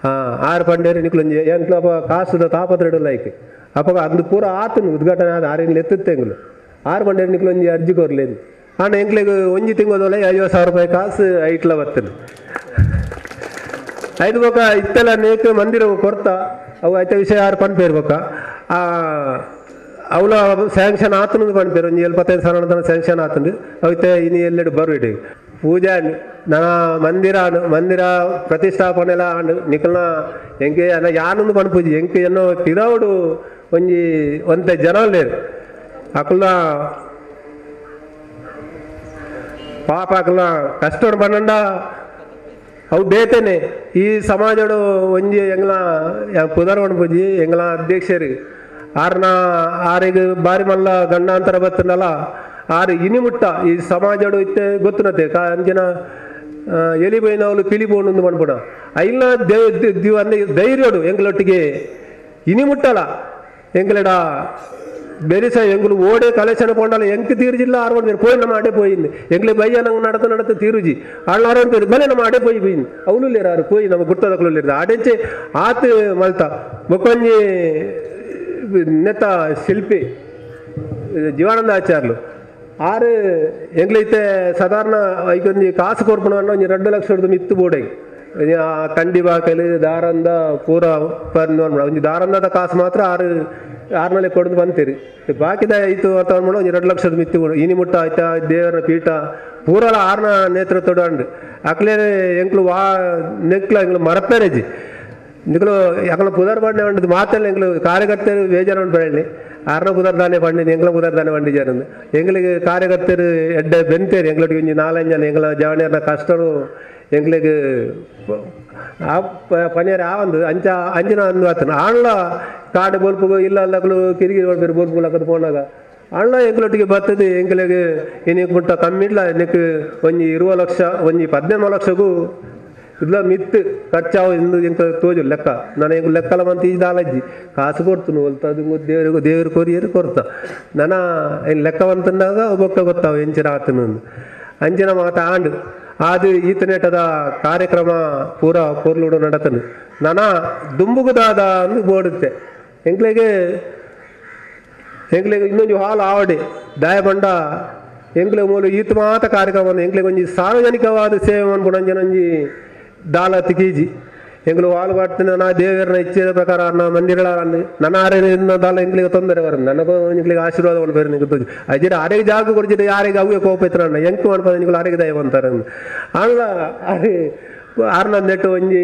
ಹಾಂ ಆರು ಪಂಡೇರು ನಿಕ್ಲೊಂಜಿ ಎಂಕ್ಲು ಅಪ್ಪ ಕಾಸುದ ತಾಪತ್ರ ಲೈಕ್ ಅಪ್ಪ ಅದು ಪೂರ ಆತನು ಉದ್ಘಾಟನೆ ಆದ ಆರು ಎಂಗ್ಲು ಎತ್ತುತ್ತೆ ಎಂಗ್ಲು 6 ಪಂಡೇರು ನಿಕ್ಲೊಂಜಿ ಅರ್ಜಿ ಕೊರ್ಲೇನು ಆಂಡ ಎಂಕ್ಲಿಗೆ ಒಂಜಿ ತಿಂಗಳದೊಳೆ 50,000 ರೂಪಾಯಿ ಕಾಸು ಐಟ್ಲ ಬರ್ತದೆ ಐದು ಬೊಕ್ಕ ಇತ್ತೆಲ್ಲ ನೇಕ್ ಮಂದಿರ ಕೊರ್ತ ಅವು ಐತ ವಿಷಯ ಆರು ಪನ್ಪೇರು ಬೊಕ್ಕ ಅವಳ ಸ್ಯಾಂಕ್ಷನ್ ಆತನದು ಪನ್ಪೇರು ಒಂಜಿ 75,000 ತನ ಸ್ಯಾಂಕ್ಷನ್ ಆತಂದು ಅವತ್ತೆ ಇನಿ ಎಲ್ಲೆಡು ಬರು ಇಡಿ ಪೂಜೆ ನನ್ನ ಮಂದಿರ ಮಂದಿರ ಪ್ರತಿಷ್ಠಾಪನೆಲ ಆಂಡ್ ನಿಕಲ್ನ ಎಂಕೆ ಅನ್ನ ಯಾನೊಂದು ಪನ್ಪೂಜಿ ಎಂಕೆ ಎನ್ನೋ ಪಿರವುಡು ಒಂಜಿ ಒಂತೆ ಜನ ಲೇರು ಅಕಲ್ನ ಪಾಪ ಅಕಲ್ನ ಕಷ್ಟ ಪನ್ನಂಡ ಅವು ಬೇತೇನೆ ಈ ಸಮಾಜಡು ಒಂಜಿ ಎಂಗ್ಲ ಪುದರ್ ಪನ್ಪೂಜಿ ಎಂಗ್ಲ ಅಧ್ಯಕ್ಷರು ಆರ್ನ ಆರಿಗೆ ಬಾರಿ ಮಲ್ಲ ಗಂಡಾಂತರ ಬತ್ತನಲ್ಲ ಆರು ಇನಿ ಮುಟ್ಟ ಈ ಸಮಾಜಡು ಇತ್ತೆ ಗೊತ್ತುನತೆ ಅಂಚಿನ ಎಲಿ ಬೈನವಲು ಪಿಲಿ ಬೋಣು ಪನ್ಪುಣ ಐಲ ಧೈರ್ಯಡು ಎಂಗ್ಲೊಟ್ಟಿಗೆ ಇನಿ ಮುಟ್ಟಲ ಎಂಗ್ಲೆಡ ಬೆರಿಸ ಎಂಗ್ಲು ಓಡೆ ಕಲೆಕ್ಷನ್ ಪೋಂಡಲ ಎಂಕ್ ತೀರುಜಿಲ್ಲ ಆರು ಪೇರು ಪೋಯಿ ನಮ್ಮ ಅಡೆ ಪೋಯಿಂದು ಎಂಗ್ಲೆ ಬಯ್ಯ ನಂಗೆ ನಡತ ನಡತ ತೀರುಜಿ ಆಳ್ನ ಆರು ಪೇರು ಬಲೆ ನಮ್ಮ ಅಡೆ ಪೋಯಿ ಪೋಯಿಂದು ಅವನು ಲೇರು ಆರು ಪೋಯಿ ನಮ್ಮ ಗುರ್ತದಕ್ಲು ಲೇರು ಆಡೆಂಚೆ ಆತು ಮಲ್ತ ಬೊಕ್ಕೊಂಜಿ ನೆತ್ತ ಶಿಲ್ಪಿ ಜೀವಾನಂದ ಆಚಾರ್ಲು ಆರು ಎಂಗ್ಲೈತೆ ಸಾಧಾರಣ ಐಕೊಂಜಿ ಕಾಸು ಕೊರ್ಪುಣ ಒಂಜಿ 2 ಲಕ್ಷ ಮಿತ್ತು ಬೋಡೆ ಕಂಡಿ ಬಾಕಲಿ ದಾರಂದ ಪೂರ ಒಂಜಿ ದಾರಂದದ ಕಾಸು ಮಾತ್ರ 6 6 ಕೊಡ್ದು ಬಂತೀರಿ ಬಾಕಿದ ಆಯಿತು ಅಂತ ಅಂದ್ಬಿಟ್ಟು ಒಂಜಿ 2 ಲಕ್ಷದ ಮಿತ್ತು ಬೋಡು ಇನಿ ಮುಟ್ಟ ಆಯ್ತಾ ದೇವರ ಪೀಠ ಪೂರಲ ಆರ್ನ ನೇತೃತ್ವಡು ಅಂಡ್ ಅಕ್ಲೇ ಎಂಕ್ಲು ವಾ ನೆಕ್ಲ ಎಂಕ್ಲು ಮರಪೇರೆಜಿ ನಿಕ್ಲು ಯಾಕಂದ್ರೆ ಪುದರ್ ಬಂಡೆ ಉಂಟು ಮಾತೆಲ್ಲ ಎಂಗ್ಲು ಕಾರ್ಯಕರ್ತರು ಬೇಜಾರು ಉಂಟು ಹೇಳಿ ಆರ್ನ ಪುದರ್ ದಾನೆ ಬಂಡಿ ಎಂಗ್ಲ ಪುದರ್ ದಾನೆ ಬಂಡಿ ಜನ ಎಂಗ್ಲಿಗೆ ಕಾರ್ಯಕರ್ತರು ಎಡ್ಡೆ ಬೆಂತೇರು ಎಂಗ್ಲೊಟ್ಟಿಗೆ ಒಂಜಿ 4-5 ಜನ ಎಂಗ್ಲ ಜವಣಿಯರ್ನ ಕಷ್ಟರು ಎಂಗ್ಲಿಗೆ ಆ ಪನಿಯರ್ ಆ ಒಂದು ಅಂಚ ಅಂಚಿನ ಅಂದು ಆತನ ಆಣ್ಲ ಕಾಡು ಬೋಲ್ಪುಗು ಇಲ್ಲ ಅಲ್ಲಕ್ಲು ಕಿರಿಕಿರಿ ಬೇರೆ ಬೋಲ್ಪು ಲಕ್ಕದ ಪೋನಾಗ ಅಣ್ಣ ಎಂಗ್ಲೊಟ್ಟಿಗೆ ಬರ್ತದೆ ಎಂಗ್ಲಿಗೆ ಇನಿಗೆ ಮುಟ್ಟ ಕಮ್ಮಿ ಇಲ್ಲ ನಿಕ್ ಒಂಜಿ 20 ಲಕ್ಷ ಒಂಜಿ 15 ಲಕ್ಷಕ್ಕೂ ಇಲ್ಲ ಮಿತ್ತು ಖರ್ಚಾವು ಎಂದು ಎಂಕ ತೋಜು ಲೆಕ್ಕ ನಾನು ಎಂಕ್ ಲೆಕ್ಕಲ ಮಂತ ಈ ದಾಲಜ್ಜಿ ಕಾಸು ಕೊಡ್ತನು ಒಲ್ತ ಅದು ದೇವರಿಗೂ ದೇವರು ಕೊರಿಯರು ಕೊರ್ತ ನನ್ನ ಏನು ಲೆಕ್ಕವಂತಂದಾಗ ಒಬ್ಬಕ್ಕ ಗೊತ್ತಾವು ಎಂಚಿನ ಆತನು. ಅಂಚಿನ ಮಾತ ಆಂಡ್ ಆದು ಈತನೇಟದ ಕಾರ್ಯಕ್ರಮ ಪೂರ ಪೊರ್ಲುಡು ನಡತನು ನನ ದುಂಬುಗುದಾದ ಅಂದು ಬೋಡುತ್ತೆ ಎಂಕ್ಲೆಗೆ ಎಂಕ್ಲೆಗೆ ಇನ್ನೊಂದು ಹಾಲ್ ಆವಡೆ ದಾಯ ಬಂಡ ಎಂಕ್ಲೆ ಮೂಲ ಈತ ಮಾತ ಕಾರ್ಯಕ್ರಮ ಎಂಕ್ಲೆಗೆ ಒಂಜಿ ಸಾರ್ವಜನಿಕವಾದ ಸೇವೆ ಅನ್ಪುಣಂಜನೊಂಜಿ ದಾಲ ತಿಕೀಜಿ ಎಂಗ್ಲು ಹಾಲು ಕಟ್ಟಿನ ನಾ ದೇವರನ್ನ ಇಚ್ಛೆದ ಪ್ರಕಾರ ನಾ ಮಂದಿರ ನನ್ನ ಆರೇನ ದಾಲ ಎಂಕ್ಲಿಗೆ ತೊಂದರೆ ಬರ ನನಗೂ ಎಂಕ್ಲಿಗೆ ಆಶೀರ್ವಾದ ಮನ್ಪೇರು ನಿಂಗೆ ತೋಜು ಅಜ್ಜಿರ ಆರೆಗೆ ಜಾಗ ಕೊಡ್ಚಿಟ್ಟು ಯಾರಿಗೆ ಅವೇ ಕೋಪ ಇತ್ತು ಎಂಕ್ ಮನ್ಪದ ನಿಂಗಳು ಆರೆಗೆ ದಯ ಅಂತಾರೆ ಆಂಡ್ಲ ಅರೆ ಆರ್ನ ನೆಟ್ಟು ಒಂಜಿ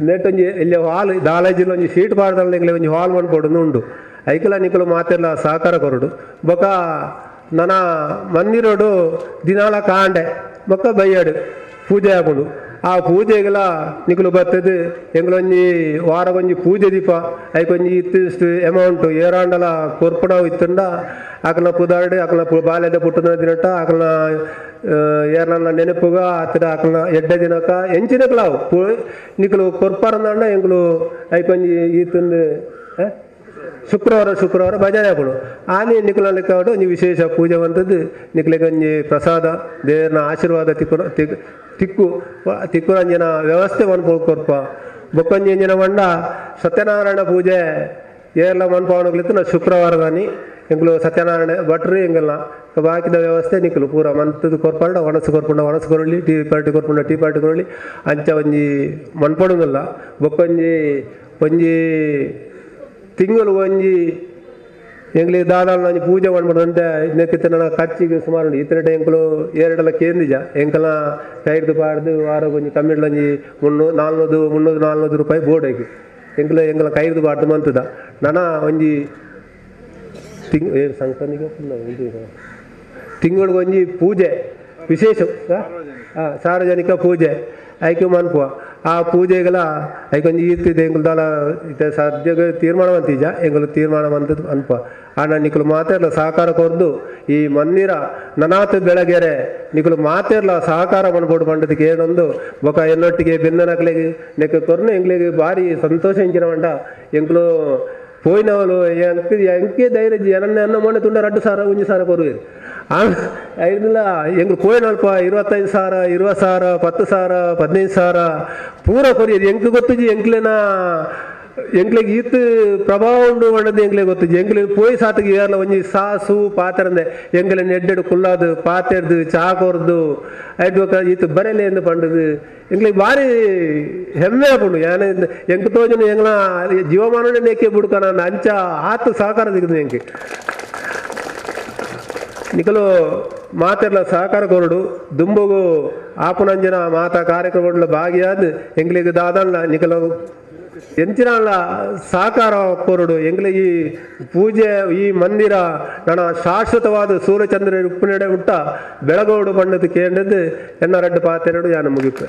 ನೆಟ್ಟು ಒಂಜಿ ಇಲ್ಲಿ ಹಾಲ್ ದಾಲಜಿಲ್ ಒಂಜಿ ಸೀಟ್ ಪಾಡ್ದಲ್ಲ ಎಂಗ್ಲಿ ಒಂಜಿ ಹಾಲ್ ಮನ್ಪೊಡು ಉಂಡು ಐಕಲ ನಿಕಲು ಮಾತೆಲ್ಲ ಸಹಕಾರ ಕೊರಡು ಬೊಕ ನನ್ನ ಮಂದಿರೋಡು ದಿನಾಲ ಕಾಂಡೆ ಬೊಕ್ಕ ಬೈಯಾಡು ಪೂಜೆ ಹಾಕೊಂಡು ಆ ಪೂಜೆಗೆಲ್ಲ ನಿಕಲು ಬರ್ತದೆ ಎಂಗ್ಲೊಂಜಿ ವಾರಗೊಂಜಿ ಪೂಜೆ ದೀಪ ಐಕೊಂಜಿ ಇತ್ತಿಷ್ಟು ಅಮೌಂಟು ಏರಾಂಡಲ ಕೊರ್ಪಡ ಇತ್ತಂಡ ಆಕನ ಪುದಾರ್ಡು ಆಕನ ಬಾಲ್ಯದ ಪುಟ್ಟದ ದಿನಟ ಆಕನ ಏರ್ನ ನೆನಪುಗ ಆತರ ಆಕನ ಎಡ್ಡೆ ದಿನಕ ಎಂಚಿನಕ್ಲಾವು ಪೂ ನಿಕಲು ಕೊರ್ಪರಂದಂಡ ಎಂಗ್ಲು ಐಕೊಂಜಿ ಈತಂದು ಶುಕ್ರವಾರ ಶುಕ್ರವಾರ ಭಜನೆ ಹಾಕೋಡು ಆನೆ ನಿಕಲ ಲೆಕ್ಕ ಒಂಜಿ ವಿಶೇಷ ಪೂಜೆ ಬಂತದ್ದು ನಿಕ್ಲೆಗೆ ಒಂಜಿ ಪ್ರಸಾದ ದೇವರನ ಆಶೀರ್ವಾದ ತಿಕ್ಕು ತಿಕ್ಕು ತಿಕ್ಕುರಂಜನ ವ್ಯವಸ್ಥೆ ಮನ್ಪೊ ಕೊರ್ಪ ಬೊಕ್ಕೊಂಜಿ ಎಂಜಿನ ಮಂಡ ಸತ್ಯನಾರಾಯಣ ಪೂಜೆ ಏರ್ಲ ಮನ್ಪಾವಣಗಳಿತ್ತು ನಾವು ಶುಕ್ರವಾರದಾನಿ ಎಂಗ್ಲು ಸತ್ಯನಾರಾಯಣ ಭಟ್ರು ಎಂಗಲ್ನ ಬಾಕಿದ ವ್ಯವಸ್ಥೆ ನಿಕ್ಕಲು ಪೂರ ಮಂತದ್ದು ಕೊರ್ಪಂಡ ಒಣಸು ಕೊರ್ಪುಂಡ ಒಣಸು ಕೊರಳಿ ಟೀ ಪಾರ್ಟಿ ಕೊರ್ಪುಂಡ ಟೀ ಪಾರ್ಟಿ ಕೊರಳಿ ಅಂಚ ಒಂಜಿ ಮನ್ಪೊಡುಂದಿಲ್ಲ ಬೊಕ್ಕೊಂಜಿ ಒಂಜಿ ತಿಂಗಳು ಒಂಜಿ ಎಂಗ್ಲಿಗೆ ದಾದಾಳ ಒಂಜಿ ಪೂಜೆ ಮಾಡ್ಬಿಡ್ದಂತೆ ನೆಕ್ಕಿತ್ತ ನನ್ನ ಖರ್ಚಿಗೆ ಸುಮಾರು ಉಂಟು ಇತರ ಎಂಕಲು ಎರಡೆಲ್ಲ ಕೇಂದ್ರಿಜ ಎಂಕಲ ಕೈಡ್ದು ಪಾಡ್ದು ವಾರ ಒಂಜಿ ಕಮ್ಮಿಡ್ಲ ಒಂಜಿ 300 400 300 400 ರೂಪಾಯಿ ಬೋರ್ಡ್ ಐಕು ಎಂಕಲು ಎಂಕಲ ಕೈಡ್ದು ಪಾಡ್ದು ಮಂತದ ನನ ಒಂಜಿ ತಿಂಗ್ ಸಂಕ್ರಾಂತಿಗೆ ತಿಂಗಳಿಗೆ ಒಂಜಿ ಪೂಜೆ ವಿಶೇಷ ಸಾರ್ವಜನಿಕ ಪೂಜೆ ಐಕೆ ಮನ್ಪುವ ಆ ಪೂಜೆಗೆಲ್ಲ ಐಕೊಂಜಿ ಈರ್ತಿದೆ ಎಂಕುಲು ದಾಲ ಇತ್ತೆ ಸದ್ಯಕ್ಕೆ ತೀರ್ಮಾನ ಮಂತೀಜ ಎಂಕುಲು ತೀರ್ಮಾನ ಮಂತದ್ದು ಅನ್ಪ ಆಂಡ ನಿಕುಲು ಮಾತೆರ್ಲ ಸಹಕಾರ ಕೊರ್ದು ಈ ಮಂದಿರ ನನಾತ್ ಬೆಳಗೆರೆ ನಿಕುಲು ಮಾತೆರ್ಲ ಸಹಕಾರ ಮನ್ಪೊಡು ಪಂಡದಕ್ಕೆ ಏನೊಂದು ಬೊಕ ಎನ್ನೊಟ್ಟಿಗೆ ಬೆಂದನಕ್ಲೆಗ್ ನೆಕ್ ಕೊರ್ನು ಎಂಕ್ಲೆಗ್ ಭಾರಿ ಸಂತೋಷ ಎಂಚಿನ ಮಂಡ ಎಂಕುಲು ಪೋಯಿನವಲು ಎಂಕ್ ಎಂಕೆ ಧೈರ್ಯ ಎನ್ನ ಎನ್ನ ಮೊನ್ನೆ ತುಂಡ 2,000 1,000 ಕೊರುವೆರು ಐದಿಲ್ಲ ಎಂಗ್ಳು ಪೋಯಿನಲ್ಪ 25,000 20,000 10,000 15,000 ಪೂರ ಕೊರಿಯದು ಎಂಕ್ ಗೊತ್ತುಜಿ ಎಂಕ್ಲೆನ ಎಂಕ್ಲೆಗ್ ಈತ್ ಪ್ರಭಾವ ಉಂಡು ಪಂಡದು ಎಂಕ್ಲೆಗ್ ಗೊತ್ತುಜಿ ಎಂಕ್ಲೆಗ್ ಪೋಯಿ ಸಾತಿಗೆ ಏರ್ಲ ಒಂಜಿ ಸಾಸು ಪಾತೆರಂದೆ ಎಂಕ್ಲೆನ ಎಡ್ಡೆಡು ಕುಲ್ಲಾದು ಪಾತೆರ್ದು ಚಾ ಕೊರ್ದು ಐಟ್ ಬೊಕ ಈತ್ ಬರೆಲೆ ಎಂದು ಪಂಡದು ಎಂಕ್ಲೆಗ್ ಭಾರಿ ಹೆಮ್ಮೆ ಆಪುಂಡು ಯಾನ ಎಂಕ್ ತೋಜುನು ಎಂಗ್ಲ ಜೀವಮಾನನೇ ನೇಕೆ ಬುಡ್ಕನ ಅಂಚ ಆತ್ ಸಹಕಾರ ದಿಕ್ಕುದು ಎಂಕ್ ನಿಕಲು ಮಾತೆರ್ಲ ಸಹಕಾರ ಕೊರಡು ದುಂಬುಗು ಆಪುನಂಜನ ಮಾತಾ ಕಾರ್ಯಕ್ರಮಗಳ ಭಾಗಿಯಾದ ಎಂಗ್ಲಿಗೆ ದಾದಲ್ಲ ನಿಕಲು ಎಂಚಿನಲ್ಲ ಸಹಕಾರ ಕೊರಡು ಎಂಗ್ಲಿ ಈ ಪೂಜೆ ಈ ಮಂದಿರ ನನ್ನ ಶಾಶ್ವತವಾದ ಸೂರ್ಯಚಂದ್ರ ಉಪ್ಪುನೆಡೆ ಹುಟ್ಟ ಬೆಳಗೋಡು ಬಣ್ಣದ ಕೇಂದ್ರದ್ದು ಎನ್ನ ರಡ್ಡು ಪಾತೆರಡು ಯಾನ ಮುಗಿಪೆ.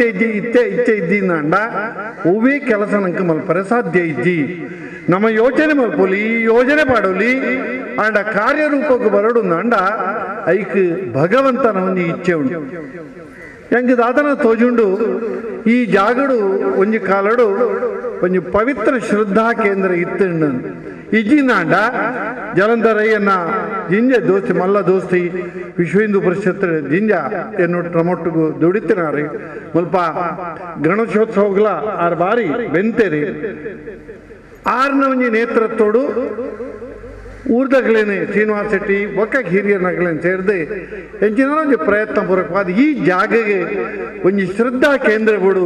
ಇತ್ತೆ ಇತ್ತೆ ಇಚ್ಛೆ ಇದ್ದಿಂದಂಡ ಹೂವೇ ಕೆಲಸ ನಂಗೆ ಮಲ್ಪರೆ ಸಾಧ್ಯ ಇಜ್ಜಿ ನಮ್ಮ ಯೋಚನೆ ಮಲ್ಪೊಲಿ ಯೋಜನೆ ಪಾಡೋಲಿ ಅಂಡ ಕಾರ್ಯರೂಪಕ್ಕೆ ಬರಡುಂದಂಡ ಐಕ್ ಭಗವಂತನ ಒಂಜಿ ಇಚ್ಛೆ ಉಂಟು ಎಂಕ್ ದಾದನ ತೋಜುಂಡು ಈ ಜಾಗಡು ಒಂಜಿ ಕಾಲಡು ಒಂಜಿ ಪವಿತ್ರ ಶ್ರದ್ಧಾ ಕೇಂದ್ರ ಇತ್ತು ಇಜ್ಜಿನಾಂಡ ಜಲಂಧರಯ್ಯನ ಜಿಂಜ ದೋಸ್ತಿ ಮಲ್ಲ ದೋಸ್ತಿ ವಿಶ್ವ ಹಿಂದೂ ಪರಿಷತ್ ಜಿಂಜ ಎನ್ನು ಟ್ರಮೊಟ್ಟಿಗೂ ದುಡಿತಿನಾರಿ ಮುಲ್ಪ ಗಣೇಶೋತ್ಸವಗಳ ಆರು ಬಾರಿ ಬೆಂತೇರಿ ಆರ್ನ ಒಂಜಿ ನೇತೃತ್ವಡು ಊರ್ದಗ್ಲೇನೆ ಶ್ರೀನಿವಾಸ ಶೆಟ್ಟಿ ಬೊಕ್ಕ ಹಿರಿಯರ್ನಗ್ಲೇನು ಸೇರಿದು ಎಂಚಿನ ಒಂಜಿ ಪ್ರಯತ್ನ ಪೂರ್ವಕವಾದ ಈ ಜಾಗೆಗೆ ಒಂಜಿ ಶ್ರದ್ಧಾ ಕೇಂದ್ರ ಬಿಡು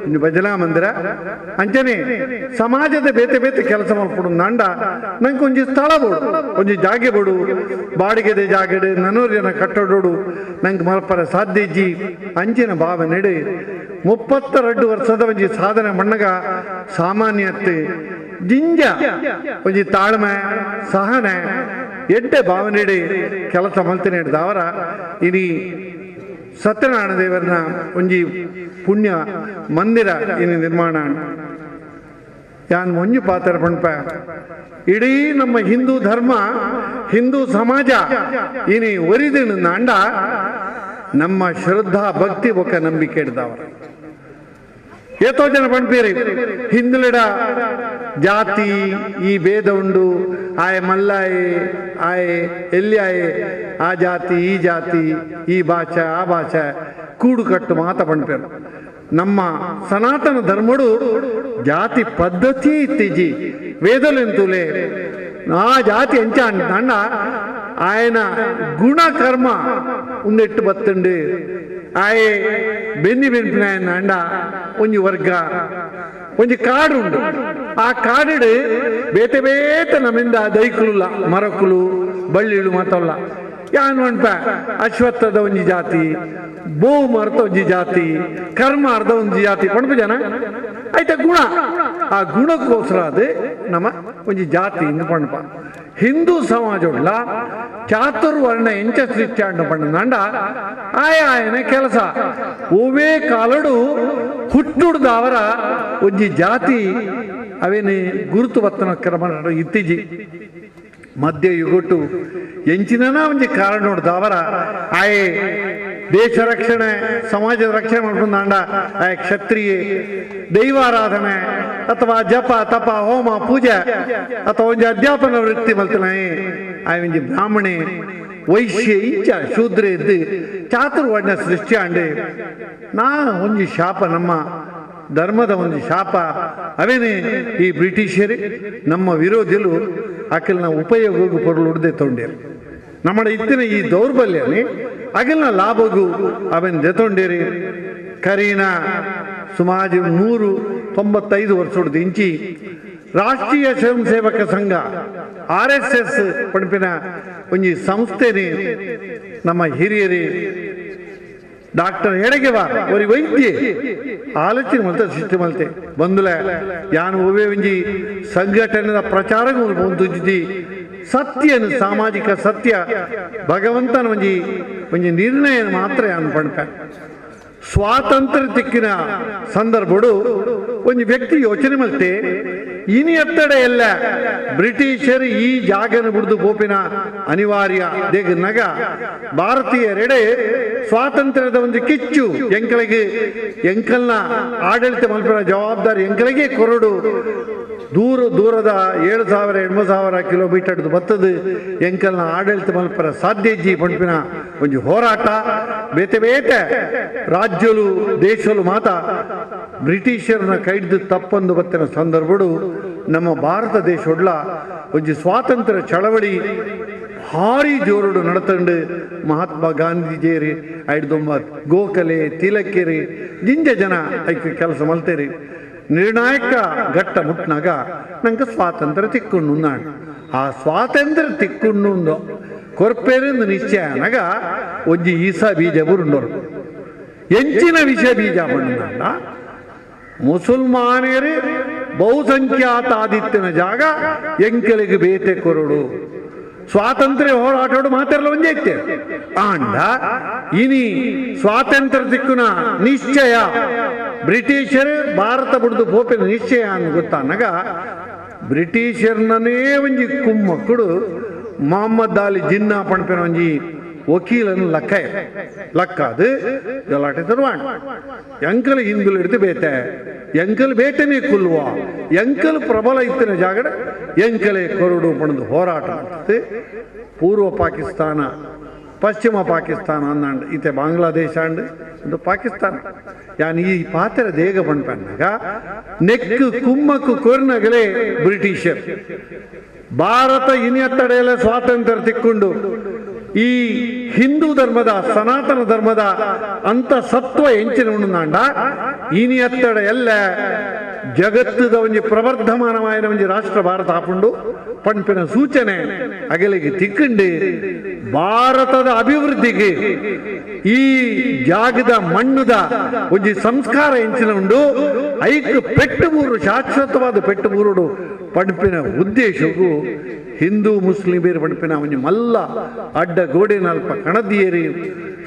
ಒಂಜಿ ಭಜನಾ ಮಂದಿರ ಅಂಚನೆ ಸಮಾಜದ ಬೇತೆ ಬೇತೆ ಕೆಲಸ ಮಲ್ಪಡು ನಂಡ ನಂಗೆ ಒಂಜಿ ಸ್ಥಳ ಬೋಡು ಒಂಜಿ ಜಾಗೆ ಬೋಡು ಬಾಡಿಗೆದೆ ಜಾಗಡೆ ನನೂರು ಜನ ಕಟ್ಟಡೋಡು ನಂಗೆ ಮಲ್ಪರ ಸಾಧ್ಯ ಇಜ್ಜಿ ಅಂಚಿನ ಭಾವನೆಡು 32 ವರ್ಷದ ಒಂಜಿ ಸಾಧನೆ ಮಣ್ಣಗ ಸಾಮಾನ್ಯತೆ ಜಿಂಜ ಒಂಜಿ ತಾಳ್ಮೆ ಸಹನೆ ಎಡ್ಡೆ ಭಾವನೆಡಿ ಕೆಲಸ ಮಲ್ತಿನ ಹಿಡ್ದವರ ಇನಿ ಸತ್ಯನಾರಾಯಣ ದೇವರನ್ನ ಒಂಜಿ ಪುಣ್ಯ ಮಂದಿರ ಇನಿ ನಿರ್ಮಾಣ. ಯಾನ್ ಒಂಜಿ ಪಾತ್ರ ಪಣ್ಪ ಇಡೀ ನಮ್ಮ ಹಿಂದೂ ಧರ್ಮ ಹಿಂದೂ ಸಮಾಜ ಇನಿ ಒರಿದಿನ ನಾಂಡ ನಮ್ಮ ಶ್ರದ್ಧಾ ಭಕ್ತಿ ಒಕ್ಕ ನಂಬಿಕೆ ಹಿಡ್ದವರ. ಏತೋ ಜನ ಪಣ್ಪೇರಿ ಹಿಂದುಳಿಡ ಜಾತಿ ಈ ಭೇದ ಉಂಡು ಆಯೆ ಮಲ್ಲಾಯೆ ಆಯೆ ಎಲ್ಲಿ ಆಯೆ ಆ ಜಾತಿ ಈ ಜಾತಿ ಈ ಭಾಷೆ ಆ ಭಾಷೆ ಕೂಡುಕಟ್ಟು ಮಾತ ಪಣ್ಪೇರು. ನಮ್ಮ ಸನಾತನ ಧರ್ಮಡು ಜಾತಿ ಪದ್ಧತಿ ಇತ್ತೀಜಿ ವೇದಲೆಂತುಲೆ ಆ ಜಾತಿ ಎಂಚ ಅಣ್ಣ ఆయన ಗುಣಕರ್ಮ ಉಂದೆಟ್ಟು ಬತ್ತುಂಡು ಆಯೆ ಬೆನ್ನಿ ಬೆನ್ಪಿನ ಅಂಡ ಒಂಜಿ ವರ್ಗ ಒಂಜಿ ಕಾಡು ಉಂಡು. ಆ ಕಾಡು ಬೇತೆ ಬೇತೆ ನಮ್ಮಿಂದ ದೈಕುಲುಲ್ಲ ಮರಕುಲು ಬಳ್ಳಿಳು ಮಾತಲ್ಲ ಯಾನ್ ಒಂಟ ಅಶ್ವತ್ಥದ ಒಂಜಿ ಜಾತಿ ಬೋವು ಮರದ ಒಂಜಿ ಜಾತಿ ಕರ್ಮ ಅರ್ಧ ಒಂಜಿ ಜಾತಿ ಪಣಪು ಜನ ಆಯ್ತಾ ಗುಣ ಆ ಗುಣಕ್ಕೋಸ್ಕರ ಅದೇ ನಮ್ಮ ಒಂಜಿ ಜಾತಿ ಇಂದು ಪಣಪ. ಹಿಂದೂ ಸಮಾಜ ಚಾತುರ್ವರ್ಣ ಎಂಚ ಸೃಷ್ಟಿ ಪಂಡ ಆಯ ಆಯನ ಕೆಲಸ ಓವೇ ಕಾಲಡು ಹುಟ್ಟುಡ್ದವರ ಒಂಜಿ ಜಾತಿ ಅವೇನು ಗುರುತು ಬತ್ತನ ಕ್ರಮ ಇತ್ತೀಜಿ ಮಧ್ಯಯುಗಟ್ಟು ಎಂಚಿನ ಒಂಜಿ ಕಾರಣ ನೋಡ್ದವರ ಆಯೆ ದೇಶ ರಕ್ಷಣೆ ಸಮಾಜದ ರಕ್ಷಣೆ ಮಾಡ್ಕೊಂಡಾಂಡ ಆಯ ಕ್ಷತ್ರಿಯೆ ದೈವಾರಾಧನೆ ಅಥವಾ ಜಪ ತಪ ಹೋಮ ಪೂಜೆ ಅಥವಾ ಒಂಜಿ ಅಧ್ಯಾಪನ ವೃತ್ತಿ ಮಲ್ತನ ಆಯ ಒಂಜಿ ಬ್ರಾಹ್ಮಣೆ ವೈಶ್ಯ ಇಂಚ ಶೂದ್ರ ಇದ್ದು ಚಾತುರ್ವರ್ಣ ಸೃಷ್ಟಿ ಆಂಡೆ ನಾ ಒಂಜಿ ಶಾಪ ನಮ್ಮ ಧರ್ಮದ ಒಂದು ಶಾಪ ಅವೇನೇ ಈ ಬ್ರಿಟಿಷರು ನಮ್ಮ ವಿರೋಧಿಗಳು ಅಕಲ್ನ ಉಪಯೋಗಕ್ಕೂ ಪೊರುಳು ಉಡ್ದೆ ತೊಂಡೇರು ನಮ್ಮ ಇತ್ತಿನ ಈ ದೌರ್ಬಲ್ಯನೇ ಅಗಲ್ನ ಲಾಭಗೂ ಅವನ್ ದೆತೊಂಡೇರಿ. ಕರೀನ ಸುಮಾರು 195 ವರ್ಷದ ಇಂಚಿ ರಾಷ್ಟ್ರೀಯ ಸ್ವಯಂ ಸೇವಕ ಸಂಘ RSS ಪಣಪಿನ ಒಂಜಿ ಸಂಸ್ಥೆನೇ ನಮ್ಮ ಹಿರಿಯರೇ ಡಾಕ್ಟರ್ ಹೆಡಗೆವಾರ್ ಒರಿ ವೈದ್ಯೆ ಆಲೋಚನೆ ಮಲ್ತೆ ಸೃಷ್ಟಿ ಮಲ್ತೆ ಬಂದುಲೆ ಯಾನು ಒವ್ವೇ ಒಂಜಿ ಸಂಘಟನೆದ ಪ್ರಚಾರ ಒಂದುಜ್ಜಿ ಸತ್ಯನು ಸಾಮಾಜಿಕ ಸತ್ಯ ಭಗವಂತನ ಒಂಜಿ ಒಂಜಿ ನಿರ್ಣಯ ಮಾತ್ರ ಯಾನು ಪಣ್ಪೆ. ಸ್ವಾತಂತ್ರ್ಯ ತಿಕ್ಕಿನ ಸಂದರ್ಭಡು ಒಂಜಿ ವ್ಯಕ್ತಿ ಯೋಚನೆ ಮಲ್ತೆ ಇನಿ ಎತ್ತಡೆ ಎಲ್ಲ ಬ್ರಿಟಿಷರು ಈ ಜಾಗನ ಬಿಡ್ದು ಪೋಪಿನ ಅನಿವಾರ್ಯ ದೇಗನಗ ಭಾರತೀಯರೆಡೆ ಸ್ವಾತಂತ್ರ್ಯದ ಒಂದು ಕಿಚ್ಚು ಎಂಕಲಿಗೆ ಎಂಕಲ್ನ ಆಡಳಿತ ಮಲ್ಪಿನ ಜವಾಬ್ದಾರಿ ಎಂಕಲಿಗೆ ಕೊರಡು ದೂರ ದೂರದ 7,000 8,000 ಕಿಲೋಮೀಟರ್ ಬತ್ತದು ಎಂಕಲ್ನ ಆಡಳಿತ ಮಲ್ಪರ ಸಾಧ್ಯ ಇಜ್ಜಿ ಪಂಪಿನ ಒಂಜಿ ಹೋರಾಟ ಬೇತೆ ಬೇತೆ ರಾಜ್ಯಲು ದೇಶಲು ಮಾತ ಬ್ರಿಟಿಷರನ್ನ ಕೈಡ್ದು ತಪ್ಪೊಂದು ಬತ್ತಿನ ಸಂದರ್ಭಡು ನಮ್ಮ ಭಾರತ ದೇಶೊಡ್ಲ ಒಂಜಿ ಸ್ವಾತಂತ್ರ್ಯ ಚಳವಳಿ ಭಾರಿ ಜೋರುಡು ನಡತಂಡು ಮಹಾತ್ಮ ಗಾಂಧೀಜಿಯರಿ ಐಡ್ದೊಂಬ ಗೋಖಲೆ ತಿಲಕೇರಿ ಜಿಂಜ ಜನ ಐಕ್ ಕೆಲಸ ಮಲ್ತೇರಿ. ನಿರ್ಣಾಯಕ ಘಟ್ಟ ಮುಟ್ನಾಗ ನಂಗೆ ಸ್ವಾತಂತ್ರ್ಯ ತಿಕ್ಕೊಂಡು ನಾಡು ಆ ಸ್ವಾತಂತ್ರ್ಯ ತಿಕ್ಕೊಂಡು ಕೊರ್ಪೇರಿಂದ ನಿಶ್ಚಯ ಅನಗ ಒಂಜಿ ಈಸಾ ಬೀಜ ಬುರುಂಡೋರು ಎಂಚಿನ ವಿಷ ಬೀಜ ಬಂಡ ಮುಸಲ್ಮಾನರು ಬಹುಸಂಖ್ಯಾತ ಆದಿತ್ಯನ ಜಾಗ ಎಂಕಲಿಗೆ ಬೇತೆ ಕೊರಡು ಸ್ವಾತಂತ್ರ್ಯ ಹೋರಾಟೋಡು ಮಾತಾಡಲು ಒಂದೇ ಇತ್ತೆ ಆಂಡ ಇನಿ ಸ್ವಾತಂತ್ರ್ಯ ದಿಕ್ಕುನ ನಿಶ್ಚಯ ಬ್ರಿಟಿಷರು ಭಾರತ ಬಿಡ್ದು ಪೋಪಿನ ನಿಶ್ಚಯ ಅನ್ ಗೊತ್ತಾನಗ ಬ್ರಿಟಿಷರ್ನೇ ಒಂಜಿ ಕುಮ್ಮಕ್ಕಡು ಮೊಹಮ್ಮದ್ ಅಲಿ ಜಿನ್ನಾ ಪಣಪಿನ ಒಂಜಿ ವಕೀಲನು ಲಕ್ಕ ಲಕ್ಕಾದು ಗಲಾಟೆ ತರುವಾಣ ಎಂಕಲ್ ಹಿಂದುಲು ಹಿಡಿದು ಬೇತೆ ಎಂಕಲ್ ಬೇಟೆನೇ ಕುಲ್ವ ಎಂಕಲ್ ಪ್ರಬಲ ಇತ್ತಿನ ಜಾಗಡ ಎಂಕಲೆ ಕೊರಡು ಪಣದು ಹೋರಾಟ ಮಾಡ್ತದೆ. ಪೂರ್ವ ಪಾಕಿಸ್ತಾನ ಪಶ್ಚಿಮ ಪಾಕಿಸ್ತಾನ ಅಂದಾಂಡ್ ಇತ್ತೆ ಬಾಂಗ್ಲಾದೇಶ ಅಂಡ್ ಒಂದು ಪಾಕಿಸ್ತಾನ. ಯಾನ್ ಈ ಪಾತ್ರ ದೇಗ ಪಣ್ಪನ್ನಾಗ ನೆಕ್ಕು ಕುಮ್ಮಕ್ಕು ಕೊರ್ನಗಲೇ ಬ್ರಿಟಿಷರ್ ಭಾರತ ಇನಿಯತ್ತಡೆಯಲ್ಲ ಸ್ವಾತಂತ್ರ್ಯ ತಿಕ್ಕೊಂಡು ಈ ಹಿಂದೂ ಧರ್ಮದ ಸನಾತನ ಧರ್ಮದ ಅಂತ ಸತ್ವ ಎಂಚಿನ ಉಂಡಾಂಡ ಇನಿಯತ್ತಡ ಎಲ್ಲ ಜಗತ್ತದ ಒಂಜಿ ಪ್ರವರ್ಧಮಾನವಾಯಿನ ಒಂಜಿ ರಾಷ್ಟ್ರ ಭಾರತ ಹಾಪುಂಡು ಪಣ್ಪಿನ ಸೂಚನೆ ಅಗಲಿಗೆ ತಿಕ್ಕಂಡು ಭಾರತದ ಅಭಿವೃದ್ಧಿಗೆ ಈ ಜಾಗದ ಮಣ್ಣುದ ಒಂಜಿ ಸಂಸ್ಕಾರ ಎಂಚಿನ ಉಂಡು ಐಕ್ ಪೆಟ್ಟುಬೂರು ಶಾಶ್ವತವಾದ ಪೆಟ್ಟುಬೂರುಡು ಪಣ್ಪಿನ ಉದ್ದೇಶಕ್ಕೂ ಹಿಂದೂ ಮುಸ್ಲಿಂ ಬೇರೆ ಪಣ್ಪಿನ ಒಂಜಿ ಮಲ್ಲ ಅಡ್ಡ ಗೋಡೆ ನಲ್ಪ ಕಣದಿಯೇರಿ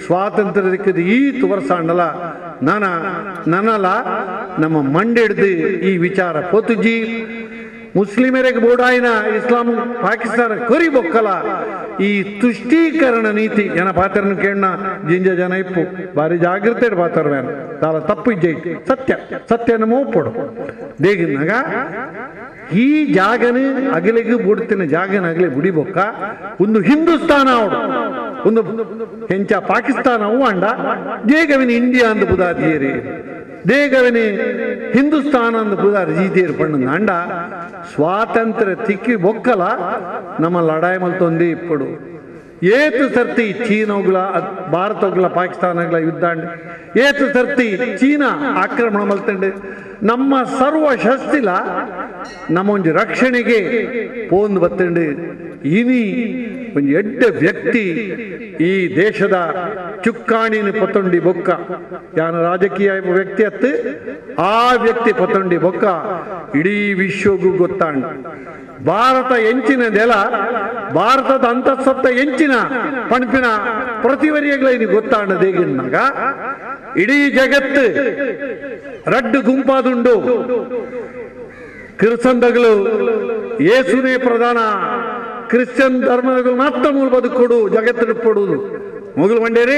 ಸ್ವಾತಂತ್ರ್ಯ ದಿಕ್ಕದ ಈ ತುವರ್ಸಾಂಡಲ ನನ ನನಲ ನಮ್ಮ ಮಂಡೆಡ್ದು ಈ ವಿಚಾರ ಪೋತುಜಿ. ಮುಸ್ಲಿಮರಿಗೆ ಬೋಡಾಯಿನ ಇಸ್ಲಾಂ ಪಾಕಿಸ್ತಾನ ಕೊರಿ ಬೊಕ್ಕಲ ಈ ತುಷ್ಟೀಕರಣ ನೀತಿ ಏನ ಪಾತ್ರನ ಕೇಳಣ ಜಿಂಜ ಜನ ಇಪ್ಪು ಭಾರಿ ಜಾಗ್ರತೆ ಪಾತ್ರವೇನ ತಾಲ ತಪ್ಪು ಇಜ್ಜೆ ಸತ್ಯ ಸತ್ಯನ ಮೋಪೊಡು ದೇಗಿನಾಗ ಈ ಜಾಗನ ಅಗಲಿಗೆ ಬುಡ್ತಿನ ಜಾಗನ ಅಗಲಿ ಬುಡಿ ಬೊಕ್ಕ ಒಂದು ಹಿಂದೂಸ್ತಾನ ಅವಡು ಒಂದು ಹೆಂಚ ಪಾಕಿಸ್ತಾನ ಅವು ಅಂಡ ದೇಗವಿನ ಇಂಡಿಯಾ ಅಂದ ಬುದಾದಿಯರಿ ದೇಗವಿನಿ ಹಿಂದೂಸ್ತಾನ ಅಂದ ಬುದಾರಿ ಜೀತೇರು ಪಣ್ಣು ಅಂಡ ಸ್ವಾತಂತ್ರ್ಯ ತಿಕ್ಕಿ ಬೊಕ್ಕಲ ನಮ್ಮ ಲಡಾಯಿ ಮಲ್ತೊಂದು ಇಪ್ಪಡು. ಏತು ಸರ್ತಿ ಚೀನೋಗ್ಲ ಭಾರತೋಗ್ಲ ಪಾಕಿಸ್ತಾನಗ್ಲ ಯುದ್ಧ ಏತು ಸರ್ತಿ ಚೀನಾ ಆಕ್ರಮಣ ಮಲ್ತಂಡು ನಮ್ಮ ಸರ್ವ ಶಸ್ತಿಲ ನಮ್ಮ ಒಂಜಿ ರಕ್ಷಣೆಗೆ ಪೋಂದು ಬತ್ತಂಡು. ಇನಿ ಒಂಜಿ ಎಡ್ಡ ವ್ಯಕ್ತಿ ಈ ದೇಶದ ಚುಕ್ಕಾಣಿನ ಪತೊಂಡಿ ಬೊಕ್ಕ ಯಾನ ರಾಜಕೀಯ ವ್ಯಕ್ತಿ ಅತ್ತು ಆ ವ್ಯಕ್ತಿ ಪತೊಂಡಿ ಬೊಕ್ಕ ಇಡೀ ವಿಶ್ವಗೂ ಗೊತ್ತಾಂಡು ಭಾರತ ಎಂಚಿನ ನೆಲ ಭಾರತದ ಅಂತಸತ್ತ ಎಂಚಿನ ಪಣಪಿನ ಪ್ರತಿವರಿಯಗಳ ಗೊತ್ತಾಂಡ ದೇಗಿನಾಗ ಇಡೀ ಜಗತ್ತು ರಡ್ಡು ಗುಂಪಾದುಂಡು. ಕ್ರಿಸ್ತನ್ಗಳು ಯೇಸುನೇ ಪ್ರಧಾನ, ಕ್ರಿಶ್ಚಿಯನ್ ಧರ್ಮಗಳು ಮಾತ್ರ ಮೂಲ ಬದುಕೊಡು ಜಗತ್ತು ಪಡುವುದು ಮೊಗಲು ಮಂಡೇರಿ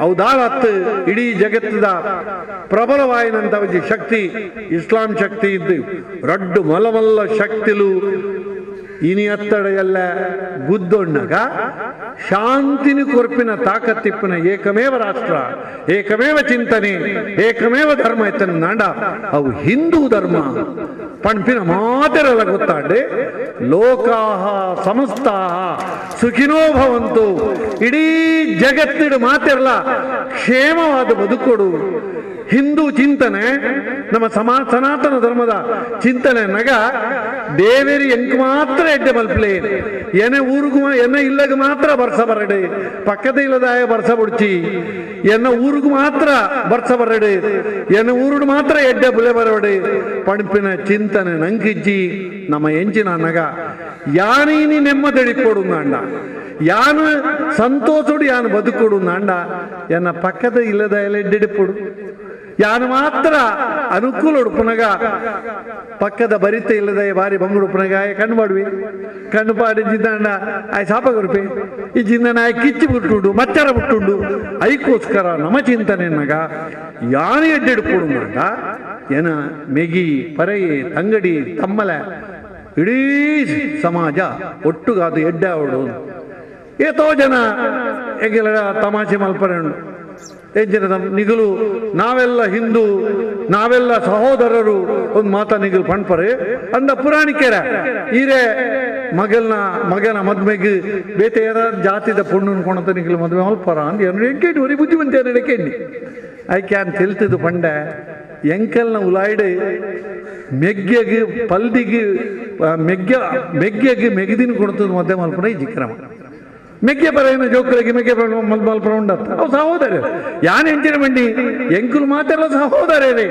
ಅವು ದಾಳತ್ತು ಇಡೀ ಜಗತ್ತದ ಪ್ರಬಲವಾಯಿನಂತ ಶಕ್ತಿ ಇಸ್ಲಾಂ ಶಕ್ತಿ ಇದ್ದು ರಡ್ಡು ಮಲಮಲ್ಲ ಶಕ್ತಿಲು ಇನಿ ಅತ್ತಡೆಯಲ್ಲ ಗುದ್ದೊಣ್ಣಗ ಶಾಂತಿನ ಕೊರ್ಪಿನ ತಾಕತ್ತಿಪ್ಪಿನ ಏಕಮೇವ ರಾಷ್ಟ್ರ ಏಕಮೇವ ಚಿಂತನೆ ಏಕಮೇವ ಧರ್ಮ ಇತ್ತನ ನಾಂಡ ಅವು ಹಿಂದೂ ಧರ್ಮ ಪಣ್ಪಿನ ಮಾತೆರೆಲ್ಲ ಗೊತ್ತಾಂಡೆ ಲೋಕಾಹ ಸಮಸ್ತಾಹ ಸುಖಿನೋ ಭವಂತು ಇಡೀ ಜಗತ್ತಿಡು ಮಾತೆರಲ್ಲ ಕ್ಷೇಮವಾದ ಬದುಕೊಡು. ಹಿಂದೂ ಚಿಂತನೆ ನಮ್ಮ ಸನಾತನ ಧರ್ಮದ ಚಿಂತನೆ ನಗ ದೇವೇರಿ ಎಂಕ್ ಮಾತ್ರ ಎಡ್ಡೆ ಮಲ್ಪ್ಲೆ ಎನೆ ಊರುಗು ಎನ್ನ ಇಲ್ಲಗ ಮಾತ್ರ ಬರ್ಸ ಬರಡೆ ಪಕ್ಕದ ಇಲ್ಲದಾಯ ಬರ್ಸ ಬುಡ್ಚಿ ಎನ್ನ ಊರುಗು ಮಾತ್ರ ಬರ್ಸ ಬರಡೆ ಎನ್ನ ಊರುಡು ಮಾತ್ರ ಎಡ್ಡೆ ಬುಲೆ ಬರಡೆ ಪಣಪಿನ ಚಿಂತನೆ ನಂಕಿಜ್ಜಿ ನಮ್ಮ ಎಂಚಿನ ನಗ ಯಾನೀನಿ ನೆಮ್ಮದಿಡಿಕೊಡು ನಾಂಡ ಯಾನು ಸಂತೋಷಡು ಯಾನು ಬದುಕೊಡು ನಾಂಡ ಎನ್ನ ಪಕ್ಕದ ಇಲ್ಲದ ಎಡ್ಡೆಡಿಪೊಡು ಯಾನು ಮಾತ್ರ ಅನುಕೂಲ ಉಡುಪನಗ ಪಕ್ಕದ ಬರಿತ ಇಲ್ಲದ ಬಾರಿ ಬಂಗುಡು ಉಪ್ಪನಗ ಕಣ್ಣು ಮಾಡುವಿ ಕಣ್ಣು ಪಾಡಿ ಜಿಂದ ಆಯ್ ಶಾಪ ಕೊರ್ಪಿ ಈ ಜಿಂದನ ಆಯ್ ಕಿಚ್ಚಿ ಬಿಟ್ಟುಂಡು ಮಚ್ಚರ ಬಿಟ್ಟುಂಡು ಐಕೋಸ್ಕರ ನಮ್ಮ ಚಿಂತನೆನಗ ಯಾನು ಎಡ್ಡೆಡ್ಪೊಡು ನಾಂಡ ಏನ ಮೆಗಿ ಪರೆಯೆ ತಂಗಡಿ ತಮ್ಮಲೆ ಇಡೀ ಸಮಾಜ ಒಟ್ಟುಗಾದು ಎಡ್ಡೆ ಅವಡು. ಏತೋ ಜನ ಎಗೆಲ ತಮಾಷೆ ಮಲ್ಪರೆ ಉಂಡು ಎಂಜಿನ ನಿಗಲು ನಾವೆಲ್ಲ ಹಿಂದೂ ನಾವೆಲ್ಲ ಸಹೋದರರು ಒಂದು ಮಾತಾ ನಿಗಲು ಪಣ್ಪರೆ ಅಂದ ಪುರಾಣಿಕೆರ ಈರೆ ಮಗಲ್ನ ಮಗನ ಮದ್ಮೆಗೆ ಬೇತೆ ಏರ ಜಾತಿದ ಪೊಣ್ಣು ಕೊಣತ ನಿಗಲು ಮದುವೆ ಮಲ್ಪರ ಅಂದ್ ಏನು ಎಂಕೇಟಿ ಒರಿ ಬುದ್ಧಿವಂತ ಎಡಕೆಣ್ಣಿ ಐಕೆ ಅನ್ ತಿಳ್ತಿದ್ದು ಪಂಡೆ ಎಂಕಲ್ನ ಉಲಾಯ್ಡು ಮೆಗ್ಗೆಗೆ ಪಲ್ದಿಗೆ ಮೆಗ್ಗ ಮೆಗ್ಗೆಗೆ ಮೆಗದಿನ ಕೊಡ್ತದ ಮಧ್ಯೆ ಮಲ್ಪನ ಈ ಜಿಕ್ರಮ ಮೆಗ್ಗೆ ಪರೈನ ಜೋಕರಿಗೆ ಮೆಗ್ಗೆ ಪರ ಮಲ್ಪರ ಉಂಡತ್ತ ಅವು ಸಹೋದರ ಯಾನ್ ಎಂಚಿನ ಬಂಡಿ ಎಂಕುಲು ಮಾತೆಲ್ಲ ಸಹೋದರರೇ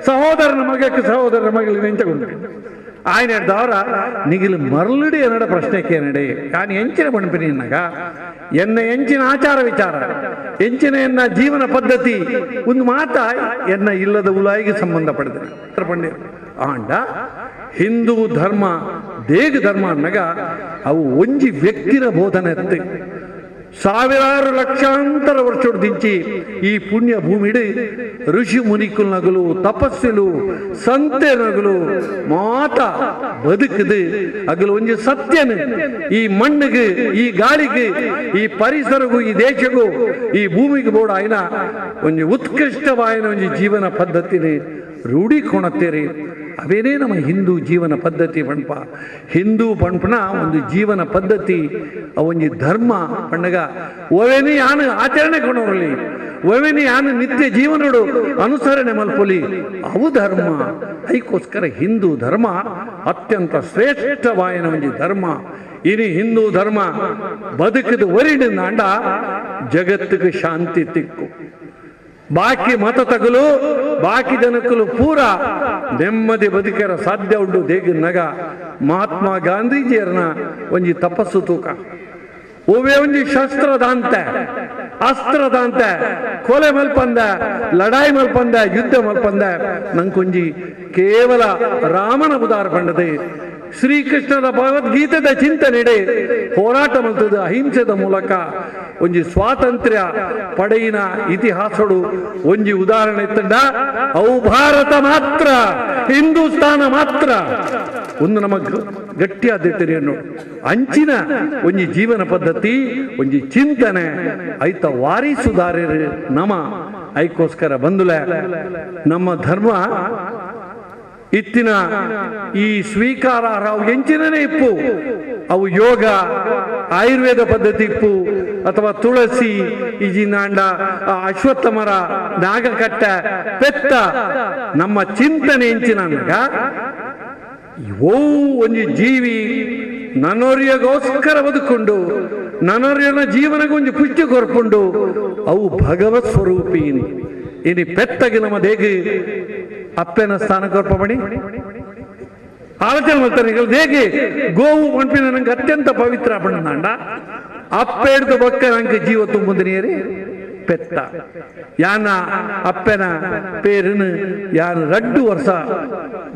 ಸಹೋದರನ ಮಗಕ್ಕೆ ಸಹೋದರನ ಮಗಳಿಗೆ ಎಂಚಗುಂಡು ఆయన ద్వారా ನಿಗಿಲು ಮರಳುಡಿ ಎನ್ನಡ ಪ್ರಶ್ನೆಕ್ಕೆ ನಡೆ ನಾನು ಎಂಚಿನ ಪಣಪಿನಿ ಎನ್ನಗ ಎನ್ನ ಎಂಚಿನ ಆಚಾರ ವಿಚಾರ ಎಂಚಿನ ಎನ್ನ ಜೀವನ ಪದ್ಧತಿ ಒಂದು ಮಾತ ಎನ್ನ ಇಲ್ಲದ ಉಲಾಯಿಗೆ ಸಂಬಂಧಪಡಿದೆ ಪಂಡೆ ಆಂಡ ಹಿಂದೂ ಧರ್ಮ ದೇಗ ಧರ್ಮ ಅನ್ನಗ ಅವು ಒಂಜಿ ವ್ಯಕ್ತಿರ ಬೋಧನೆ ಅತ್ತೆ. ಸಾವಿರಾರು ಲಕ್ಷಾಂತರ ವರ್ಷದಿಂಚಿ ಈ ಪುಣ್ಯ ಭೂಮಿಡು ಋಷಿ ಮುನಿಕುಲ್ ನಗಲು ತಪಸ್ಸಿಲು ಸಂತೆ ನಗಲು ಮಾತ ಬದುಕುದು ಅಗಲು ಒಂಜಿ ಸತ್ಯನು ಈ ಮಣ್ಣಿಗೆ ಈ ಗಾಳಿಗೆ ಈ ಪರಿಸರಗೂ ಈ ದೇಶಗೂ ಈ ಭೂಮಿಗೆ ಬೋಡ ಆಯ್ನ ಒಂಜಿ ಉತ್ಕೃಷ್ಟವಾಯಿನ ಒಂಜಿ ಜೀವನ ಪದ್ಧತಿನಿ ರೂಢಿ ಕೊಣತ್ತೀರಿ. ಅವೇನೇ ನಮ್ಮ ಹಿಂದೂ ಜೀವನ ಪದ್ಧತಿ ಪಣ್ಪ. ಹಿಂದೂ ಪಣ್ಪನ ಒಂದು ಜೀವನ ಪದ್ಧತಿ ಅವೊಂಜಿ ಧರ್ಮ ಪಣ್ಣಗ ಒವೇನಿ ಯಾನು ಆಚರಣೆ ಕೊಣೋರಲಿ ಒವೇನಿ ಯಾನು ನಿತ್ಯ ಜೀವನಡು ಅನುಸರಣೆ ಮಲ್ಪೊಲಿ ಅವು ಧರ್ಮ. ಅದಕ್ಕೋಸ್ಕರ ಹಿಂದೂ ಧರ್ಮ ಅತ್ಯಂತ ಶ್ರೇಷ್ಠವಾಯಿನ ಒಂಜಿ ಧರ್ಮ. ಇನಿ ಹಿಂದೂ ಧರ್ಮ ಬದುಕಿದ ಒರಿಡಿನಾಂಡ ಜಗತ್ತಿಗೆ ಶಾಂತಿ ತಿಕ್ಕು. ಬಾಕಿ ಮತ ತಗಲು ಬಾಕಿ ಜನಕ್ಕಲು ಪೂರ ನೆಮ್ಮದಿ ಬದುಕರ ಸಾಧ್ಯ ಉಂಟು. ದೇಗಿನಗ ಮಹಾತ್ಮ ಗಾಂಧೀಜಿಯರನ್ನ ಒಂಜಿ ತಪಸ್ಸು ತೂಕ ಒವೇ ಒಂಜಿ ಶಸ್ತ್ರದಾಂತೆ ಅಸ್ತ್ರದಾಂತೆ ಕೊಲೆ ಮಲ್ಪಂದ ಲಡಾಯಿ ಮಲ್ಪಂದ ಯುದ್ಧ ಮಲ್ಪಂದ ನಂಕೊಂಜಿ ಕೇವಲ ರಾಮನ ಉದಾರ ಪಂಡದೆ ಶ್ರೀಕೃಷ್ಣನ ಭಗವದ್ಗೀತೆದ ಚಿಂತನೆಡೆ ಹೋರಾಟ ಮಲ್ತದ ಅಹಿಂಸೆದ ಮೂಲಕ ಒಂಜಿ ಸ್ವಾತಂತ್ರ್ಯ ಪಡೆಯಿನ ಇತಿಹಾಸಡು ಒಂಜಿ ಉದಾಹರಣೆ ಇತ್ತಂಡ ಅವು ಭಾರತ ಮಾತ್ರ, ಹಿಂದೂಸ್ತಾನ ಮಾತ್ರ. ಒಂದು ನಮ್ಮ ಗಟ್ಟಿಯಾದಿಟ್ಟರಿಯನ್ನು ಅಂಚಿನ ಒಂಜಿ ಜೀವನ ಪದ್ಧತಿ ಒಂಜಿ ಚಿಂತನೆ ಐತ ವಾರಿಸುದಾರರು ನಮ. ಐಕ್ಕೋಸ್ಕರ ಬಂದುಲೆ ನಮ್ಮ ಧರ್ಮ ಇತ್ತಿನ ಈ ಸ್ವೀಕಾರ ಅವು ಎಂಚಿನೇ ಇಪ್ಪು ಅವು ಯೋಗ ಆಯುರ್ವೇದ ಪದ್ಧತಿ ಇಪ್ಪು ಅಥವಾ ತುಳಸಿ ಈಜಿನಾಂಡ ಅಶ್ವತ್ಥ ಮರ ನಾಗಕಟ್ಟ ಪೆತ್ತ ನಮ್ಮ ಚಿಂತನೆ ಎಂಚಿನ ಓ ಒಂಜಿ ಜೀವಿ ನನೋರ್ಯಗೋಸ್ಕರ ಬದುಕೊಂಡು ನನೋರ್ಯನ ಜೀವನಕ್ಕೆ ಒಂಜಿ ಪುಷ್ಟಿ ಕೊರ್ಪುಂಡು ಅವು ಭಗವತ್ ಸ್ವರೂಪಿನಿ. ಇನಿ ಪೆತ್ತಗೆ ನಮ್ಮ ದೇಗಿ ಅಪ್ಪನ ಸ್ಥಾನ ಕೊರ್ಪಮಣಿ ಆಲೋಚನೆ ಮಾಡ್ತಾರೆ. ಹೇಗೆ ಗೋವು ಪಂಪಿನ ನಂಗೆ ಅತ್ಯಂತ ಪವಿತ್ರ ಪಣ್ಣಾಂಡ ಅಪ್ಪ ಹಿಡ್ದು ಬೊಕ್ಕ ನಂಗೆ ಜೀವ ತುಂಬುದಿನಿಯರಿ ಪೆತ್ತ. ಯಾನ ಅಪ್ಪನ ಪೇರಿನ ಯಾನ 2 ವರ್ಷ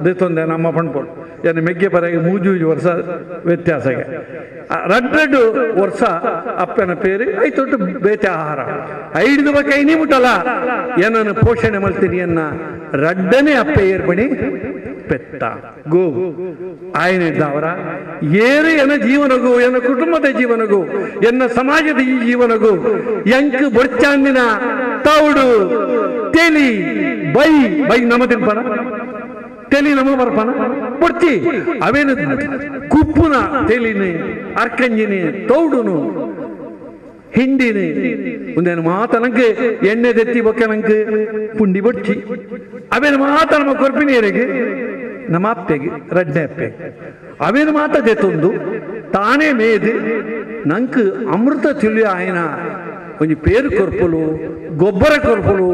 ದಿತ್ತೊಂದೆ ನಮ್ಮ ಪಣ್ಪೋಳು ಯಾನ ಮೆಗ್ಗೆ ಪರಾಗಿ 3 ವರ್ಷ ವ್ಯತ್ಯಾಸಗೆ 2 ವರ್ಷ ಅಪ್ಪನ ಪೇರು ಐತೊಟ್ಟು ಬೇತೆ ಆಹಾರ ಐದು ಬಕ್ಕ ಐನಿ ಮುಟ್ಟಲ್ಲ ಏನನ್ನು ಪೋಷಣೆ ಮಲ್ತೀನಿ ಅನ್ನ 2ನೇ ಅಪ್ಪ ಏರ್ಬಣಿ ಪೆತ್ತ ಗೋವು ಆಯನಿದ್ದವರ ಏರು ಎನ್ನ ಜೀವನಗೂ ಎನ್ನ ಕುಟುಂಬದ ಜೀವನಗೂ ಎನ್ನ ಸಮಾಜದ ಈ ಜೀವನಗೂ ಎಂಕ್ ಬೊಡ್ಚಾಂದಿನ ತೌಡು ತೆಲಿ ಬೈ ಬೈ ನಮ್ಮ ತಿನ್ಪನ ತೆಲಿ ನಮ್ಮ ಬರ್ಪನ ಬೊಡ್ಚಿ ಅವೇನು ಕುಪ್ಪುನ ತೆಲಿನಿ ಅರ್ಕಂಜಿನಿ ತೌಡುನು ಹಿಂಡಿನಿ ಒಂದೇನು ಮಾತ ನಂಗೆ ಎಣ್ಣೆ ದೆತ್ತಿ ಬೊಕ್ಕ ನಂಗೆ ಪುಂಡಿ ಬೊಡ್ಚಿ ಅವೇನು ಮಾತ ನಮ್ಮ ಕೊರ್ಪಿನಿಯರಿಗೆ ನಮ್ಮ ಅಪ್ಪೆಗೆ 2ನೇ ಅಪ್ಪೆಗೆ ಅವೇನು ಮಾತ ದೆತ್ತೊಂದು ತಾನೇ ಮೇದು ನಂಗೆ ಅಮೃತ ತುಲ್ಯ ಆಯ್ನ ಒಂಜಿ ಪೇರು ಕೊರ್ಪಲು ಗೊಬ್ಬರ ಕೊರ್ಪಲು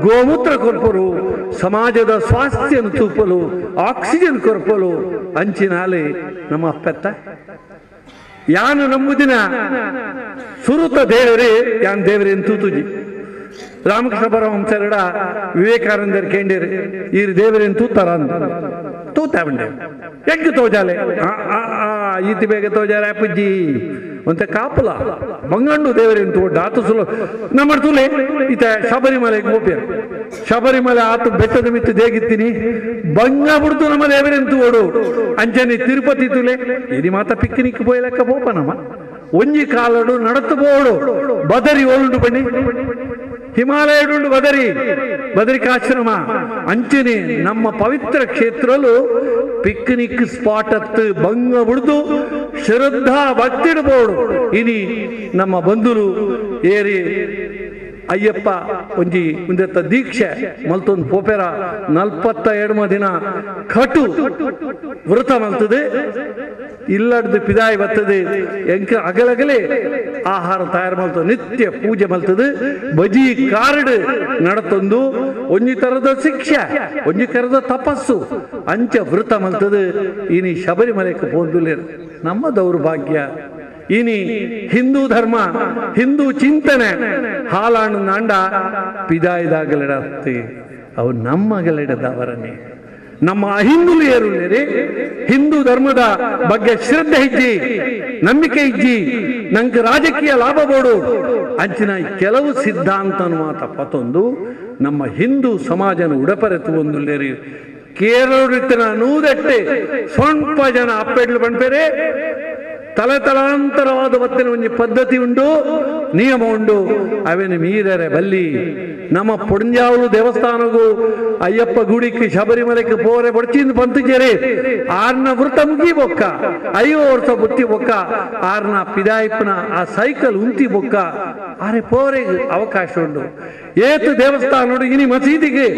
ಗೋಮೂತ್ರ ಕೊರ್ಪಲು ಸಮಾಜದ ಸ್ವಾಸ್ಥ್ಯನ ತೂಪಲು ಆಕ್ಸಿಜನ್ ಕೊರ್ಪಲು ಅಂಚಿನಾಲೆ ನಮ್ಮ ಅಪ್ಪೆತ್ತ. ಯಾನು ನಂಬುದಿನ ಸುರುತ ದೇವರೇ ಯಾನ್ ದೇವರೇ ತೂತುಜಿ. ರಾಮಕೃಷ್ಣ ಪರಮಹಂಸರಡ ವಿವೇಕಾನಂದರ್ ಕೇಂದ್ರಿ ಈರು ದೇವರೇನು ತೂತಾರ ಅಂತ ತೂತ ಬಂಡೆ ಹೆಂಗೆ ತೋಜಾಲೆ ಈತಿ ಬೇಗ ತೋಜಾಲೆ ಅಪ್ಪಜ್ಜಿ ಅಂತ ಕಾಪುಲ ಬಂಗಂಡು ದೇವರೇನು ತೋಡ ಆತು ಸುಲ ನಮ್ಮ ತುಲೆ ಈತ ಶಬರಿಮಲೆಗೆ ಹೋಗ್ಯಾರ. ಶಬರಿಮಲೆ ಆತು ಬೆಟ್ಟದ ಮಿತ್ತು ದೇಗಿತ್ತೀನಿ ಬಂಗ ಬಿಡ್ತು ನಮ್ಮ ದೇವರೇನು ತೋಡು ಅಂಚನೆ ತಿರುಪತಿ ತುಲೆ ಇನಿ ಮಾತ ಪಿಕ್ನಿಕ್ ಪೋಯಲೆಕ್ಕ ಪೋಪ ನಮ್ಮ ಒಂಜಿ ಕಾಲಡು ನಡತು ಬೋಡು ಬದರಿ ಓಳುಂಡು ಬನ್ನಿ ಹಿಮಾಲಯಡುಂಡು ಬದರಿ ಬದರಿಕಾಶ್ರಮ ಅಂಚನೆ ನಮ್ಮ ಪವಿತ್ರ ಕ್ಷೇತ್ರಲು ಪಿಕ್ನಿಕ್ ಸ್ಪಾಟ್ ಅತ್ತು ಬಂಗ ಬಿಡ್ದು ಶ್ರದ್ಧಾ ಭಕ್ತಿಡ್ಬೋಡು. ಇನಿ ನಮ್ಮ ಬಂಧುಲು ಏರಿ ಅಯ್ಯಪ್ಪ ಒಂಜಿ ಒಂದೆತ್ತ ದೀಕ್ಷೆ ಮಲ್ತೊಂದು ಪೋಪೆರ 42 ದಿನ ಕಟು ವ್ರತ ಮಲ್ತದೆ ಇಲ್ಲಡ್ದು ಪಿದಾಯಿ ಬರ್ತದೆ ಎಂಕ ಅಗಲಗಲೇ ಆಹಾರ ತಯಾರು ಮಲ್ತದೆ ನಿತ್ಯ ಪೂಜೆ ಮಲ್ತದೆ ಬಜಿ ಕಾರ್ಡ್ ನಡತೊಂದು ಒಂಜಿ ತರದ ಶಿಕ್ಷೆ ಒಂಜಿ ತರದ ತಪಸ್ಸು ಅಂಚ ವ್ರತ ಮಲ್ತದೆ. ಇನಿ ಶಬರಿಮಲೆಗೆ ಪೋಂದುಲೇರು ನಮ್ಮ ದೌರ್ಭಾಗ್ಯ. ಇನಿ ಹಿಂದೂ ಧರ್ಮ ಹಿಂದೂ ಚಿಂತನೆ ಹಾಲಾಣು ನಾಂಡ ಪಿದಾಯಿದಾಗಲೆಡತ್ತಿ ಅವು ನಮ್ಮಗಲೆಡದವರನ್ನೇ. ನಮ್ಮ ಅಹಿಂದುಲು ಏರುಳ್ಳೇರಿ ಹಿಂದೂ ಧರ್ಮದ ಬಗ್ಗೆ ಶ್ರದ್ಧೆ ಇಜ್ಜಿ, ನಂಬಿಕೆ ಇಜ್ಜಿ, ನಂಗೆ ರಾಜಕೀಯ ಲಾಭ ಬೋಡು ಅಂಚಿನ ಕೆಲವು ಸಿದ್ಧಾಂತನು ಮಾತ ಪತೊಂದು ನಮ್ಮ ಹಿಂದೂ ಸಮಾಜನ ಉಡಪರೆತು ಒಂದುಲ್ಲೇರಿ. ಕೇರಳನ ನೂದೆಟ್ಟೆ ಸ್ವಲ್ಪ ಜನ ಅಪ್ಪೆಡ್ಲು ಪಣ್ಪೇರೆ ತಲೆ ತಲಾಂತರವಾದ ಬತ್ತಿನ ಒಂಜಿ ಪದ್ಧತಿ ಉಂಡು, ನಿಯಮ ಉಂಡು, ಅವೇನು ಮೀರರೆ ಬಲ್ಲಿ. ನಮ್ಮ ಪೊಂಜಾವಲು ದೇವಸ್ಥಾನಗೂ ಅಯ್ಯಪ್ಪ ಗುಡಿಗೆ ಶಬರಿಮಲೆಗೆ ಪೋರೆ ಬಡ್ಚಿಂದ ಪಂತುಜೇರಿ ಆರ್ನ ವೃತ್ತ ಮುಗಿ ಬೊಕ್ಕ 5 ವರ್ಷ ಬುತ್ತಿ ಬೊಕ್ಕ ಆರ್ನ ಪಿದಾಯಿಪ್ಪನ ಆ ಸೈಕಲ್ ಉಂತಿ ಬೊಕ್ಕ ಆರೆ ಪೋರೆ ಅವಕಾಶ ಉಂಡು. ಏತು ದೇವಸ್ಥಾನ ಇನಿ ಮಸೀದಿಗೆ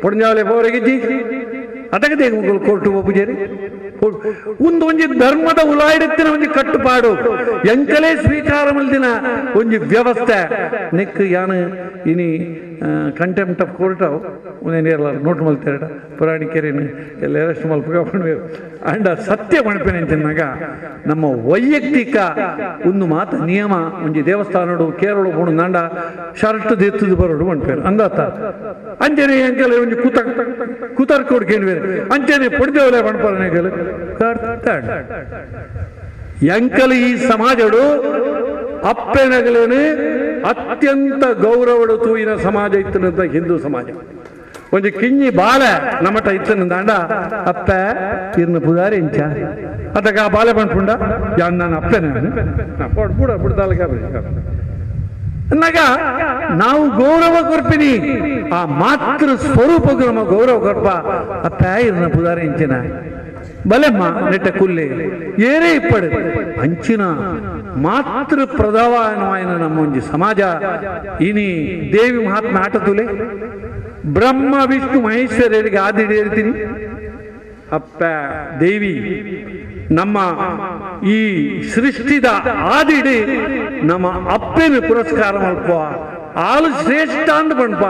ಪೊಂಜಾವಲೆ ಪೋರೆಗಿಜ್ಜಿ ಅದಕ್ಕೆ ಕೋರ್ಟು ಪೂಜಾರಿ ಒಂದು ಒಂಜಿ ಧರ್ಮದ ಉಲಾಯಿಡುತ್ತಿನ ಒಂಜಿ ಕಟ್ಟುಪಾಡು ಎಂಕಲೇ ಸ್ವೀಕಾರ ಮಲ್ದಿನ ಒಂಜಿ ವ್ಯವಸ್ಥೆ ನೆಕ್ ಯಾನು ಇನಿ ಕಂಟೆಂಪ್ಟ್ ಆಫ್ ಕೋರ್ಟ್ ಒಂದೇನಿರಲ್ಲ ನೋಟ್ ಮಲ್ತೇರಡ ಪುರಾಣಿಕೆರೇನು ಎಲ್ಲ ಅರೆಸ್ಟ್ ಮಲ್ಪ ಅಂಡ ಸತ್ಯ ಮಣಪಿನ ಅಂಚಿನಾಗ ನಮ್ಮ ವೈಯಕ್ತಿಕ ಒಂದು ಮಾತ ನಿಯಮ ಒಂಜಿ ದೇವಸ್ಥಾನಡು ಕೇರಳ ಪೋಣು ನಾಂಡ ಶರ್ಟ್ ದೆತ್ತದು ಬರೋಡು ಮಣ್ಪೇರು ಅಂದಾತ ಅಂಚನೆ ಅಂಕಲ್ ಒಂಜಿ ಕೂತ ಕೂತರ್ಕೋಡು ಕೇಳಿಬೇರೆ ಅಂಚನೆ ಪೊಡಿದೇವಲೆ ಮಣ್ಪರನೆ ಎಂಕಲ್ ಈ ಸಮಾಜಡು ಅಪ್ಪೆನಗಲೇನೆ ಅತ್ಯಂತ ಗೌರವಡು ತೂಯಿನ ಸಮಾಜ ಇತ್ತನಂತ ಹಿಂದೂ ಸಮಾಜ. ಒಂಜಿ ಕಿಂಜಿ ಬಾಲೆ ನಮಟ ಇತ್ತನಂದಾಂಡ ಅಪ್ಪ ಇರ್ನ ಪುದಾರಿ ಇಂಚ ಅದಕ್ಕೆ ಆ ಬಾಲೆ ಪಣ್ಪುಂಡ ಯಾನ್ ನಾನು ಅಪ್ಪೆನ ಬುಡ ಬುಡ್ದಾಲಕ ನಗ ನಾವು ಗೌರವ ಕೊರ್ಪಿನಿ ಆ ಮಾತೃ ಸ್ವರೂಪಕ್ಕೆ ನಮ್ಮ ಗೌರವ ಕೊರ್ಪ ಅಪ್ಪ ಇರ್ನ ಪುದಾರಿ ಇಂಚಿನ ಬಲೆಮ್ಮ ನೆಟ್ಟ ಕುಲ್ಲೆ ಏರೇ ಇಪ್ಪಡು ಅಂಚಿನ ಮಾತೃ ಪ್ರಧಾನವಾಯನ ನಮ್ಮ ಒಂಜಿ ಸಮಾಜ. ಇನಿ ದೇವಿ ಮಹಾತ್ಮ ಆಟ ತುಲೆ ಬ್ರಹ್ಮ ವಿಷ್ಣು ಮಹೇಶ್ವರರಿಗೆ ಆದಿಡಿ ಹೇಳ್ತೀನಿ ಅಪ್ಪ ದೇವಿ ನಮ್ಮ ಈ ಸೃಷ್ಟಿದ ಆದಿಡಿ ನಮ್ಮ ಅಪ್ಪನ ಪುರಸ್ಕಾರ ಮಲ್ಪ ಆಲು ಶ್ರೇಷ್ಠ ಅಂದ್ ಪಣ್ಪ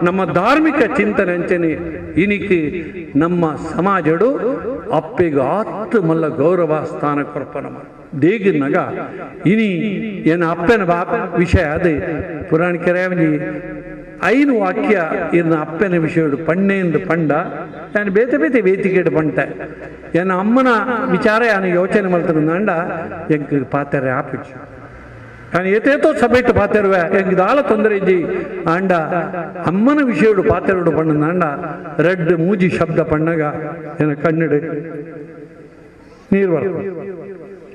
ನಮ್ಮ ಧಾರ್ಮಿಕ ಚಿಂತನೆ ಅಂಚನೆ ಇನಿಕೆ ನಮ್ಮ ಸಮಾಜಡು ಅಪ್ಪೆಗೆ ಆತ್ ಮಲ್ಲ ಗೌರವ ಸ್ಥಾನ ಕೊರ್ಪ ನಮ್ಮ ದೇಗಿನಗ ಇನಿ ಏನ ಅಪ್ಪನ ಬಾಪ ವಿಷಯ ಅದೇ ಪುರಾಣಿಕರೇ ಐನು ವಾಕ್ಯ ಇನ್ನ ಅಪ್ಪನ ವಿಷಯಡು ಪಣ್ಣೆಂದು ಪಂಡ ನಾನು ಬೇತೆ ಬೇತೆ ವೇದಿಕೆಡು ಪಂಟೆ ಎನ್ನ ಅಮ್ಮನ ವಿಚಾರ ನಾನು ಯೋಚನೆ ಮಾಡ್ತಾನೆ ಅಂಡ ಎಂಕ್ ಪಾತೆರೆ ಆಪಿಚ್ಚು ನಾನು ಏತೇತೋ ಸಭೆಟ್ಟು ಪಾತೆರುವೆ ಎಂಕ್ ದಾಲ ತೊಂದರೆ ಇಜ್ಜಿ ಆಂಡ ಅಮ್ಮನ ವಿಷಯಡು ಪಾತೆರುಡು ಪಣ್ಣ ಅಂಡ ರೆಡ್ ಮೂಜಿ ಶಬ್ದ ಪಣ್ಣಗ ಎನ್ನ ಕಣ್ಣಡು ನೀರು ಬರ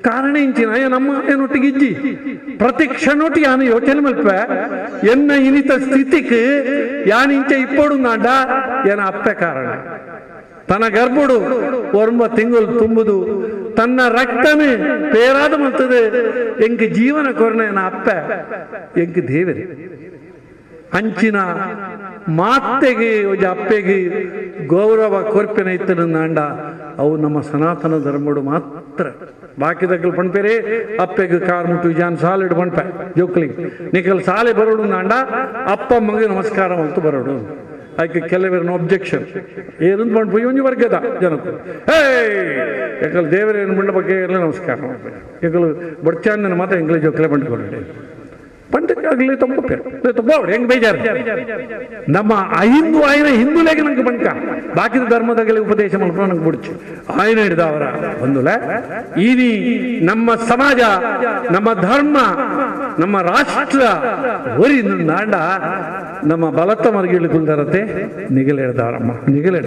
ಕಾರಣ ಇಂಚಿನ ಏನಮ್ಮ ಏನೊಟ್ಟಿಗೆ ಇಜ್ಜಿ ಪ್ರತಿ ಕ್ಷಣೊಟ್ಟಿಗೆ ಯಾನು ಯೋಚನೆ ಮಲ್ಪೆ ಎನ್ನ ಇನಿತ ಸ್ಥಿತಿಗೆ ಯಾನ್ ಇಂಚೆ ಇಪ್ಪಡು ನಾಂಡ ಏನ ಅಪ್ಪೆ ಕಾರಣ. ತನ್ನ ಗರ್ಭಡು 9 ತಿಂಗಳು ತುಂಬುದು ತನ್ನ ರಕ್ತನೇ ಪೇರಾದ ಮಂತದೆ ಎಂಕ್ ಜೀವನ ಕೊರನೆ ಏನ ಅಪ್ಪೆ ಎಂಕ್ ದೇವರೇ ಅಂಚಿನ ಮಾತೆಗೆ ಒಂಜಿ ಅಪ್ಪೆಗೆ ಗೌರವ ಕೊರ್ಪಿನ ಇತ್ತನ ನಾಂಡ ಅವು ನಮ್ಮ ಸನಾತನ ಧರ್ಮಡು ಮಾತ್ರ. ಬಾಕಿದಕ್ಕಲು ಪಣ್ಪೇರೆ ಅಪ್ಪೆಗೆ ಕಾರ್ ಮುಟ್ಟು ಜಾನ್ ಸಾಲಿಡು ಪಣ್ಪೆ ಜೋಕ್ಲಿಗೆ ನಿಕಲ್ ಸಾಲೆ ಬರೋಡು ನಾಂಡ ಅಪ್ಪ ಅಮ್ಮಗೆ ನಮಸ್ಕಾರ ಮಲ್ತು ಬರೋಡು. ಅದಕ್ಕೆ ಕೆಲವರನ್ನ ಒಬ್ಜೆಕ್ಷನ್ ಏನಂತ ಪಣ್ಪು ಒಂಜಿ ವರ್ಗದ ಜನಕ್ಕೂ ಹೇ ಯಾಕಲ್ ದೇವರೇನು ಮುಂಡ ಬಗ್ಗೆ ಎಲ್ಲ ನಮಸ್ಕಾರ ಮಾಡ್ಬೇಕು ಯಾಕಲು ಬಡ್ಚಾಂದನ ಮಾತ್ರ ಎಂಗ್ಲೇ ಜೋಕ್ಲೆ ಪಂಡ್ಕೊಳ್ಳಿ ಪಂಡಕ್ಕಾಗಲಿ ತಪ್ಪ ತಪ್ಪ ಹೆಂಗ್ ಬೇಜಾರು ನಮ್ಮ ಅಹಿಂದು ಆಯನ ಹಿಂದೂಲೇಗೆ ನಂಗೆ ಬಂಕ ಬಾಕಿದ ಧರ್ಮದಾಗಲಿ ಉಪದೇಶ ಮಾಡ್ಕೊಂಡು ನಂಗೆ ಬಿಡ್ಚು ಆಯನ ಹಿಡಿದವರ ಬಂದುಲ ಈ ನಮ್ಮ ಸಮಾಜ ನಮ್ಮ ಧರ್ಮ ನಮ್ಮ ರಾಷ್ಟ್ರ ಒರಿ ನಾಂಡ ನಮ್ಮ ಬಲತ್ತ ಮರಗಿಳಿ ಕುಲ್ದರತೆ ನಿಗಲೇಡ್ದವರಮ್ಮ ನಿಗಲೇಡ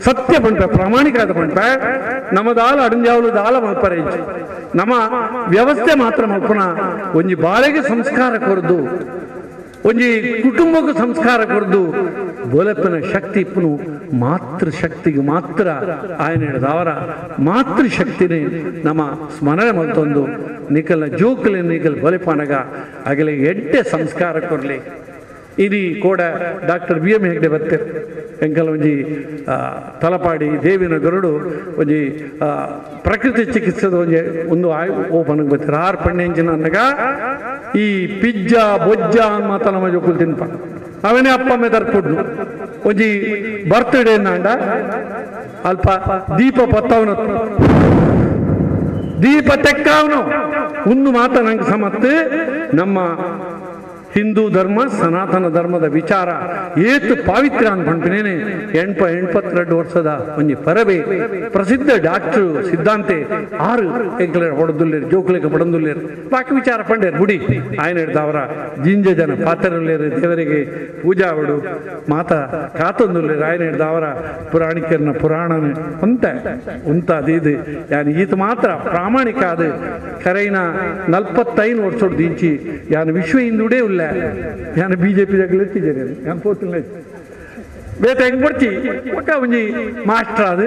ಸತ್ಯ ಪಂಪ ಪ್ರಾಮಾಣಿಕ ಆದ ಪಂಪ ನಮ್ಮ ದಾಲ ಅಡಂಜಾವಲು ದಾಲ ಮಲ್ಪರೆ ನಮ್ಮ ವ್ಯವಸ್ಥೆ ಮಾತ್ರ ಮಲ್ಪನ ಒಂಜಿ ಬಾಳೆಗೆ ಸಂಸ್ಕಾರ ಕೊರದು ಒಂಜಿ ಕುಟುಂಬಕ್ಕೂ ಸಂಸ್ಕಾರ ಕೊರದು ಬೋಲಪ್ಪನ ಶಕ್ತಿ ಇಪ್ಪನು ಮಾತೃಶಕ್ತಿಗೆ ಮಾತ್ರ ಆಯನ ಹಿಡಿದವರ ಮಾತೃಶಕ್ತಿನೇ ನಮ್ಮ ಸ್ಮರಣೆ ಮಲ್ತೊಂದು ನಿಕಲ್ನ ಜೋಕಲಿ ನಿಕಲ್ ಬೊಲೆಪನಗ ಆಗಲಿ ಎಡ್ಡೆ ಸಂಸ್ಕಾರ ಕೊರಲಿ. ಇನಿ ಕೂಡ ಡಾಕ್ಟರ್ ಬಿ ಎಂ ಹೆಗ್ಡೆ ಬರ್ತಾರೆ ಎಂಕಲ್ ಒಂಜಿ ತಲಪಾಡಿ ದೇವಿನ ಗರುಡು ಒಂಜಿ ಪ್ರಕೃತಿ ಚಿಕಿತ್ಸೆದ ಒಂಜಿ ಒಂದು ಓಪನ್ ಬರ್ತಾರೆ ಆರು ಪಣ್ಣೆಂಚಿನ ಅನ್ನಗ ಈ ಪಿಜ್ಜಾ ಬೊಜ್ಜ ಮಾತ ನಮ್ಮ ಜೋಕುಲು ತಿನ್ಪ ಅವನೇ ಅಪ್ಪಮ್ಮೆ ತರ್ಪುಡ್ನು ಒಂಜಿ ಬರ್ತ್ಡೇ ನಾಂಡ ಅಲ್ಪ ದೀಪ ಪತ್ತವನ ದೀಪ ತೆಕ್ಕವನು ಒಂದು ಮಾತ ನಂಗೆ ಸಮತ್ತು ನಮ್ಮ ಹಿಂದೂ ಧರ್ಮ ಸನಾತನ ಧರ್ಮದ ವಿಚಾರ ಏತು ಪಾವಿತ್ರ್ಯ ಅನ್ಕೊಂಡ್ಪಿನೇನೆ 82 ವರ್ಷದ ಒಂಜಿ ಪರಬೆ ಪ್ರಸಿದ್ಧ ಡಾಕ್ಟರ್ ಸಿದ್ಧಾಂತೆ 6 ಎಂಕಲೆ ಹೊಡೆದುಲ್ಲೇರು ಜೋಕುಲೆಗೆ ಪಡಂದುಲ್ಲೇರು ಬಾಕಿ ವಿಚಾರ ಪಂಡೇರು ಬುಡಿ ಆಯನ ಹಿಡ್ದವರ ಜಿಂಜ ಜನ ಪಾತ್ರರುಲ್ಲೇರು ದೇವರಿಗೆ ಪೂಜಾವಡು ಮಾತಾ ಕಾತೊಂದುಲ್ಲೇರು ಆಯನ ಹಿಡ್ದವರ ಪುರಾಣಿಕರನ ಪುರಾಣನ ಉಂತ ಉಂತ ಅದು ಯಾನ್ ಈತ ಮಾತ್ರ ಪ್ರಾಮಾಣಿಕ ಅದು ಕರೈನ 45 ವರ್ಷದ ಇಂಚಿ ಯಾನ್ ವಿಶ್ವ ಹಿಂದೂಡೇ ಉಲ್ಲ ಯಾನ್ ಬಿಜೆಪಿ ಎತ್ತಿದ್ದೇನೆ ಯಾನ್ ಪೋತಿಲ್ಲ ಬೇಟ ಹೆಂಗೆ ಪಡ್ಚಿ ಒಕ್ಕ ಒಂಜಿ ಮಾಸ್ಟರ್ ಅದು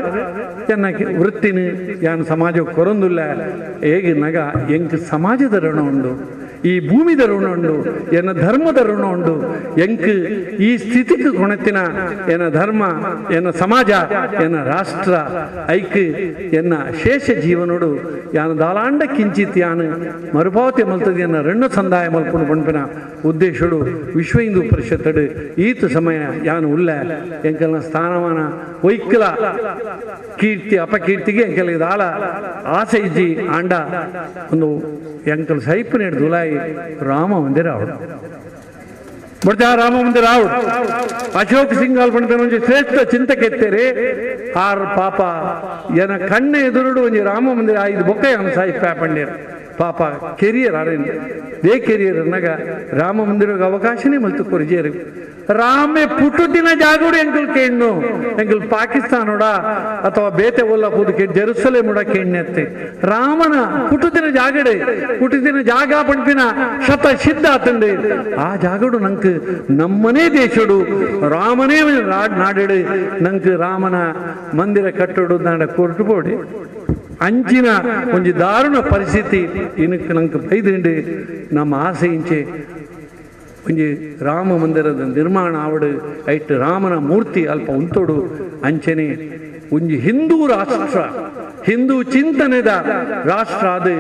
ಎನ್ನ ವೃತ್ತಿನ ಯಾನ್ ಸಮಾಜ ಕೊರೊಂದುಲ್ಲ ಹೇಗೆ ನಗ ಎಂಕ್ ಸಮಾಜದ ಋಣ ಉಂಡು, ಈ ಭೂಮಿದ ಋಣ ಉಂಡು, ಎನ್ನ ಧರ್ಮದ ಋಣ ಉಂಡು, ಎಂಕ್ ಈ ಸ್ಥಿತಿಗೆ ಕೊಣತಿನ ಎನ್ನ ಧರ್ಮ ಎನ್ನ ಸಮಾಜ ಎನ್ನ ರಾಷ್ಟ್ರ ಐಕ್ ಎನ್ನ ಶೇಷ ಜೀವನೋಡು ಯಾನು ದಾಲಾಂಡ ಕಿಂಚಿತ್ ಯಾನು ಮರುಪಾವತಿ ಮಲ್ತದೆ ಎನ್ನ ಋಣ ಸಂದಾಯ ಮಲ್ಪುಂಡು ಪಣ್ಪಿನ ಉದ್ದೇಶಡು ವಿಶ್ವ ಹಿಂದೂ ಪರಿಷತ್ತಡು ಈತ ಸಮಯ ಯಾನು ಉಲ್ಲ ಎಂಕಲ್ನ ಸ್ಥಾನಮಾನ ವೈಕಲ ಕೀರ್ತಿ ಅಪಕೀರ್ತಿಗೆ ಎಂಕಲ್ಗೆ ದಾಲ ಆಸೆ ಇಜ್ಜಿ ಆಂಡ ಒಂದು ಎಂಕಲ್ ಸೈಪು ದುಲಾಯಿ ರಾಮ ಮಂದಿರ ಅವಳು ಬಡ್ಜಾ ರಾಮ ಮಂದಿರ ಅವಳು ಅಶೋಕ್ ಸಿಂಗಾಲ್ ಪಂಡಿತನ ಒಂಜಿ ಶ್ರೇಷ್ಠ ಚಿಂತಕೆತ್ತೇರಿ ಆರ್ ಪಾಪ ಎನ ಕಣ್ಣ ಎದುರುಡು ಒಂಜಿ ರಾಮ ಮಂದಿರ ಐದು ಬೊಕ್ಕ ಅವನು ಸಾಹಿಬ್ ಪಂಡೇರು ಪಾಪ ಕೆರಿಯರ್ ಅರೇನು they career ಅನ್ನಗ ರಾಮ ಮಂದಿರಗೆ ಅವಕಾಶನೇ ಮಲ್ತು ಕೊರಿಜೇರು ರಾಮೆ ಪುಟ್ಟುದಿನ ಜಾಗುಡು ಎಂಕಲ್ ಕೇಣ್ಣು ಎಂಕಲ್ ಪಾಕಿಸ್ತಾನೋಡ ಅಥವಾ ಬೇತೆ ಒಲ್ಲ ಕೂದಕ್ಕೆ ಜೆರುಸಲೇಮುಡ ಕೇಣ್ಣೆತ್ತೆ ರಾಮನ ಪುಟ್ಟುದಿನ ಜಾಗಡೆ ಪುಟ್ಟುದಿನ ಜಾಗ ಪಂಪಿನ ಶತ ಸಿದ್ಧ ಆತಂಡೆ ಆ ಜಾಗಡು ನಂಕ್ ನಮ್ಮನೇ ದೇಶಡು ರಾಮನೇ ನಾಡೆಡು ನಂಕ್ ರಾಮನ ಮಂದಿರ ಕಟ್ಟಡು ನಾಡ ಕೊರಟು ಬೋಡಿ ಅಂಚಿನ ಒಂಜಿ ದಾರುಣ ಪರಿಸ್ಥಿತಿ ಇನಕ್ ನಂಕ್ ಬೈದಿಂಡು ನಮ್ಮ ಆಸೆ ಇಂಚೆ ಒಂಜಿ ರಾಮ ಮಂದಿರದ ನಿರ್ಮಾಣ ಆವಡು ಐಟ್ ರಾಮನ ಮೂರ್ತಿ ಅಲ್ಪ ಉಂತೋಡು ಅಂಚನೆ ಒಂಜಿ ಹಿಂದೂ ರಾಷ್ಟ್ರ ಹಿಂದೂ ಚಿಂತನೆದ ರಾಷ್ಟ್ರ ಅದು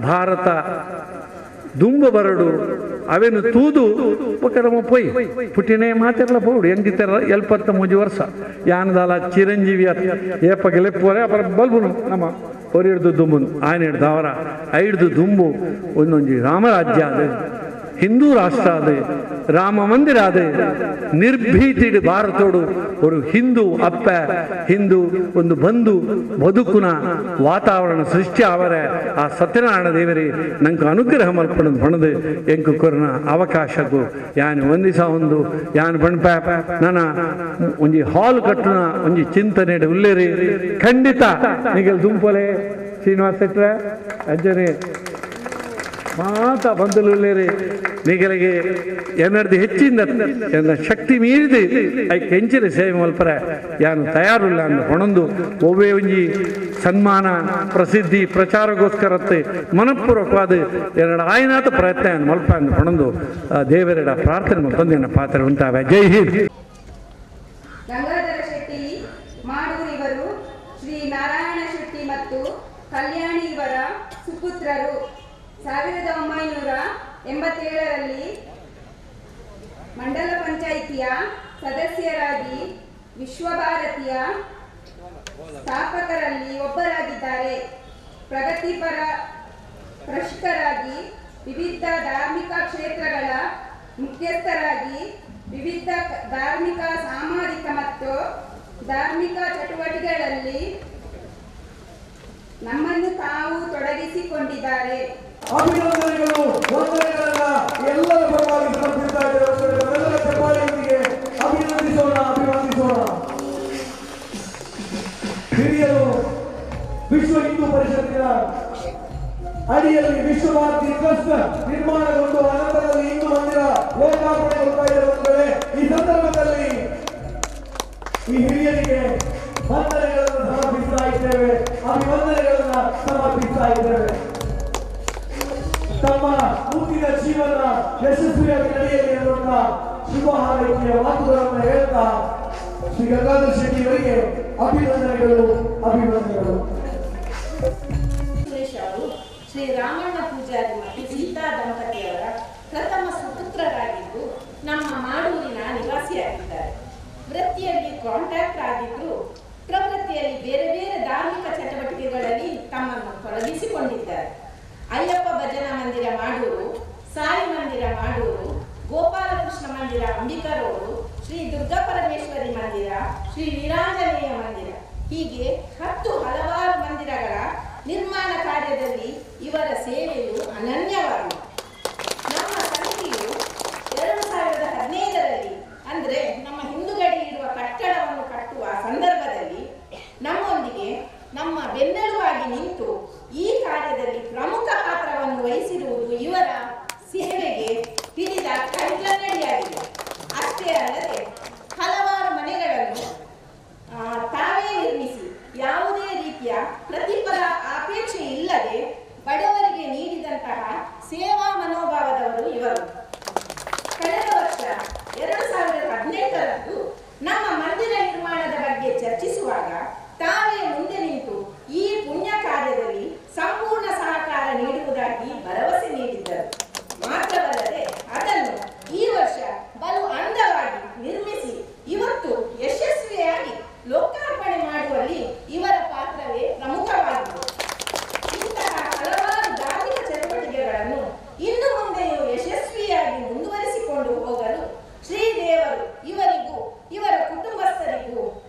ಭಾರತ ದುಂಬ ಬರಡು ಅವೇನು ತೂದು ಒಕ್ಕರಮ ಪೊಯ್ ಪುಟ್ಟಿನೇ ಮಾತಿರಲ ಪೋಡು ಎಂಗಿತ್ತರ 73 ವರ್ಷ ಯಾನದಾಲ ಚಿರಂಜೀವಿ ಏಪ ಗೆಲೆಪ್ಪೋರೆ ಅಪರ ಬಲ್ಬುನು ನಮ್ಮ ಒರಿಡ್ದು ದುಂಬುನು ಆಯನ ಹಿಡ್ದು ಅವರ ಐಡ್ದು ದುಂಬು ಒಂದೊಂಜಿ ರಾಮರಾಜ್ಯ ಅದು ಹಿಂದೂ ರಾಷ್ಟ್ರ ಅದು ರಾಮ ಮಂದಿರ ಅದು ನಿರ್ಭೀತಿಡು ಭಾರತೋಡು ಒಂದು ಹಿಂದೂ ಅಪ್ಪ ಹಿಂದೂ ಒಂದು ಬಂಧು ಬದುಕುನ ವಾತಾವರಣ ಸೃಷ್ಟಿ ಅವರ ಆ ಸತ್ಯನಾರಾಯಣ ದೇವರೇ ನಂಗೆ ಅನುಗ್ರಹ ಮಲ್ಪಣದು ಬಣದು ಎಂಕು ಕೊರನ ಅವಕಾಶಕ್ಕೂ ಯಾನು ಒಂದಿಸ ಒಂದು ಯಾನು ಬಣ್ಪ ನನ್ನ ಒಂಜಿ ಹಾಲ್ ಕಟ್ಟುನ ಒಂಜಿ ಚಿಂತನೆ ಉಲ್ಲೇರಿ ಖಂಡಿತ ನಿಗಲ್ ದುಂಪಲೆ ಶ್ರೀನಿವಾಸ ಶೆಟ್ರೆ ಅಜ್ಜನೇ ಮಾತಾ ಬಂದಲುಳ್ಳೇರಿ ನಿಗಲಿಗೆ ಎನ್ನರ್ದು ಹೆಚ್ಚಿಂದ ಎನ್ನ ಶಕ್ತಿ ಮೀರಿದು ಐಕ್ ಹೆಂಚಿನ ಸೇವೆ ಮಲ್ಪರ ಯಾನು ತಯಾರಿಲ್ಲ ಅಂದ ಹೊಣೊಂದು ಒವ್ವೇ ಒಂಜಿ ಸನ್ಮಾನ ಪ್ರಸಿದ್ಧಿ ಪ್ರಚಾರಗೋಸ್ಕರತ್ತೆ ಮನಪೂರ್ವಕವಾದ ಎರಡು ಆಯ್ನಾತ ಪ್ರಯತ್ನ ಮಲ್ಪ ಅಂದ ಹೊಣೊಂದು ದೇವರೆಡ ಪ್ರಾರ್ಥನೆ ಮಲ್ತೊಂದು ಪಾತ್ರ ಉಂಟಾವೆ. ಜೈ ಹಿಂದ್. ಗಂಗಾಧರ ಶೆಟ್ಟಿ ಮಾಡೂರಿವರು ಶ್ರೀ ನಾರಾಯಣ ಶೆಟ್ಟಿ ಮತ್ತು ಕಲ್ಯಾಣಿ ಇವರ ಸುಪುತ್ರರು. 1987ರಲ್ಲಿ ಮಂಡಲ ಪಂಚಾಯಿತಿಯ ಸದಸ್ಯರಾಗಿ ವಿಶ್ವಭಾರತಿಯ ಸ್ಥಾಪಕರಲ್ಲಿ ಒಬ್ಬರಾಗಿದ್ದಾರೆ. ಪ್ರಗತಿಪರ ಕೃಷಿಕರಾಗಿ ವಿವಿಧ ಧಾರ್ಮಿಕ ಕ್ಷೇತ್ರಗಳ ಮುಖ್ಯಸ್ಥರಾಗಿ ವಿವಿಧ ಧಾರ್ಮಿಕ ಸಾಮಾಜಿಕ ಮತ್ತು ಧಾರ್ಮಿಕ ಚಟುವಟಿಕೆಗಳಲ್ಲಿ ನಮ್ಮನ್ನು ತಾವು ತೊಡಗಿಸಿಕೊಂಡಿದ್ದಾರೆ. ಅಭಿನಂದನೆಗಳು, ವಂದನೆಗಳನ್ನ ಎಲ್ಲರ ಪರವಾಗಿ ಸಮರ್ಪಿಸ್ತಾ ಇದ್ದೇವೆ. ನಮ್ಮೆಲ್ಲರ ಚಪ್ಪಾಳೆಯೊಂದಿಗೆ ಅಭಿನಂದಿಸೋಣ, ಅಭಿವಂದಿಸೋಣ. ಹಿರಿಯರು ವಿಶ್ವ ಹಿಂದೂ ಪರಿಷತ್ತಿನ ಅಡಿಯಲ್ಲಿ ವಿಶ್ವಭಾರತಿ ಟ್ರಸ್ಟ್ ನಿರ್ಮಾಣಗೊಂಡು ಅನಂತರದಲ್ಲಿ ಹಿಂದೂ ಮಂದಿರ ಲೋಕಾರ್ಪಣೆಗೊಳ್ತಾ ಇದೆ. ಒಂದು ವೇಳೆ ಈ ಸಂದರ್ಭದಲ್ಲಿ ಈ ಹಿರಿಯರಿಗೆ ವಂದನೆಗಳನ್ನು ಸಮರ್ಪಿಸ್ತಾ ಇದ್ದೇವೆ, ಅಭಿವಂದನೆಗಳನ್ನ ಸಮರ್ಪಿಸ್ತಾ ಇದ್ದೇವೆ. ತಮ್ಮ ಮುಂದಿನ ಜೀವನ ಯಶಸ್ವಿಯಾಗಿ ನಡೆಯಲಿ ಅನ್ನುವಂತ ಶುಭ ಹಾರೈಕೆಯ ಮಾತುಗಳನ್ನು ಹೇಳ್ತಾ ಶ್ರೀ ಗಂಗಾಧರ ಶೆಟ್ಟಿ ಅವರಿಗೆ ಅಭಿನಂದನೆಗಳು, ಅಭಿವಂದನೆಗಳು. ಸುರೇಶ್ ಅವರು ಶ್ರೀ ರಾಮಣ್ಣ ಪೂಜಾರಿ ಮತ್ತು ಸೀತಾ ದಂಪತಿಯವರ ಪ್ರಥಮ ಸುಪುತ್ರರಾಗಿದ್ದು ನಮ್ಮ ಮಾಡೂರಿನ ನಿವಾಸಿಯಾಗಿದ್ದಾರೆ. ವೃತ್ತಿಯಲ್ಲಿ ಕಾಂಟ್ರಾಕ್ಟರ್ ಆಗಿದ್ದು ಪ್ರವೃತ್ತಿಯಲ್ಲಿ ಬೇರೆ ಬೇರೆ ಧಾರ್ಮಿಕ ಚಟುವಟಿಕೆಗಳಲ್ಲಿ ತಮ್ಮನ್ನು ತೊಡಗಿಸಿಕೊಂಡಿದ್ದಾರೆ. ಅಯ್ಯಪ್ಪ ಭಜನಾ ಮಂದಿರ ಮಾಡೂರು, ಸಾಯಿ ಮಂದಿರ ಮಾಡೂರು, ಗೋ ರಾಧಾಕೃಷ್ಣ ಮಂದಿರ ಅಂಬಿಕಾ ರೋಡು, ಶ್ರೀ ದುರ್ಗಾ ಪರಮೇಶ್ವರಿ ಮಂದಿರ, ಶ್ರೀ ವೀರಾಂಜನೇಯ ಮಂದಿರ, ಹೀಗೆ 10 ಹಲವಾರು ಮಂದಿರಗಳ ನಿರ್ಮಾಣ ಕಾರ್ಯದಲ್ಲಿ ಇವರ ಸೇವೆಯು ಅನನ್ಯವಾಗಿದೆ. ನಮ್ಮ ಸಮಿತಿಯು 2015ರಲ್ಲಿ ಅಂದರೆ ನಮ್ಮ ಹಿಂದುಗಡೆ ಇರುವ ಕಟ್ಟಡವನ್ನು ಕಟ್ಟುವ ಸಂದರ್ಭದಲ್ಲಿ ನಮ್ಮೊಂದಿಗೆ ನಮ್ಮ ಬೆನ್ನೆಲುಬಾಗಿ ನಿಂತು ಈ ಕಾರ್ಯದಲ್ಲಿ ಪ್ರಮುಖ ಪಾತ್ರವನ್ನು ವಹಿಸಿರುವುದು ಇವರ ಸೇವೆಗೆ ಹಿಡಿದ ಕೈಗನ್ನಡಿಯಾಗಿದೆ. ಅಷ್ಟೇ ಅಲ್ಲದೆ ಹಲವಾರು ಮನೆಗಳನ್ನು ತಾವೇ ನಿರ್ಮಿಸಿ ಯಾವುದೇ ರೀತಿಯ ಪ್ರತಿಫಲ ಅಪೇಕ್ಷೆ ಇಲ್ಲದೆ ಬಡವರಿಗೆ ನೀಡಿದಂತಹ ಸೇವಾ ಮನೋಭಾವದವರು ಇವರು. ಕಳೆದ ವರ್ಷ 2018ರಂದು ನಮ್ಮ ಮಂದಿರ ನಿರ್ಮಾಣದ ಬಗ್ಗೆ ಚರ್ಚಿಸುವಾಗ ತಾವೇ ಮುಂದೆ ನಿಂತು ಈ ಪುಣ್ಯ ಕಾರ್ಯದಲ್ಲಿ ಸಂಪೂರ್ಣ ಸಹಕಾರ ನೀಡುವುದಾಗಿ ಭರವಸೆ ನೀಡಿದ್ದರು. ಮಾತ್ರವಲ್ಲದೆ ಅದನ್ನು ಈ ವರ್ಷ ಬಲು ಅಂದವಾಗಿ ನಿರ್ಮಿಸಿ ಇವತ್ತು ಯಶಸ್ವಿಯಾಗಿ ಲೋಕಾರ್ಪಣೆ ಮಾಡುವಲ್ಲಿ ಇವರ ಪಾತ್ರವೇ ಪ್ರಮುಖವಾಗಿದೆ. ಇಂತಹ ಹಲವಾರು ಧಾರ್ಮಿಕ ಚಟುವಟಿಕೆಗಳನ್ನು ಇನ್ನು ಮುಂದೆಯೂ ಯಶಸ್ವಿಯಾಗಿ ಮುಂದುವರಿಸಿಕೊಂಡು ಹೋಗಲು ಶ್ರೀದೇವರು ಇವರಿಗೂ ಇವರ ಕುಟುಂಬಸ್ಥರಿಗೂ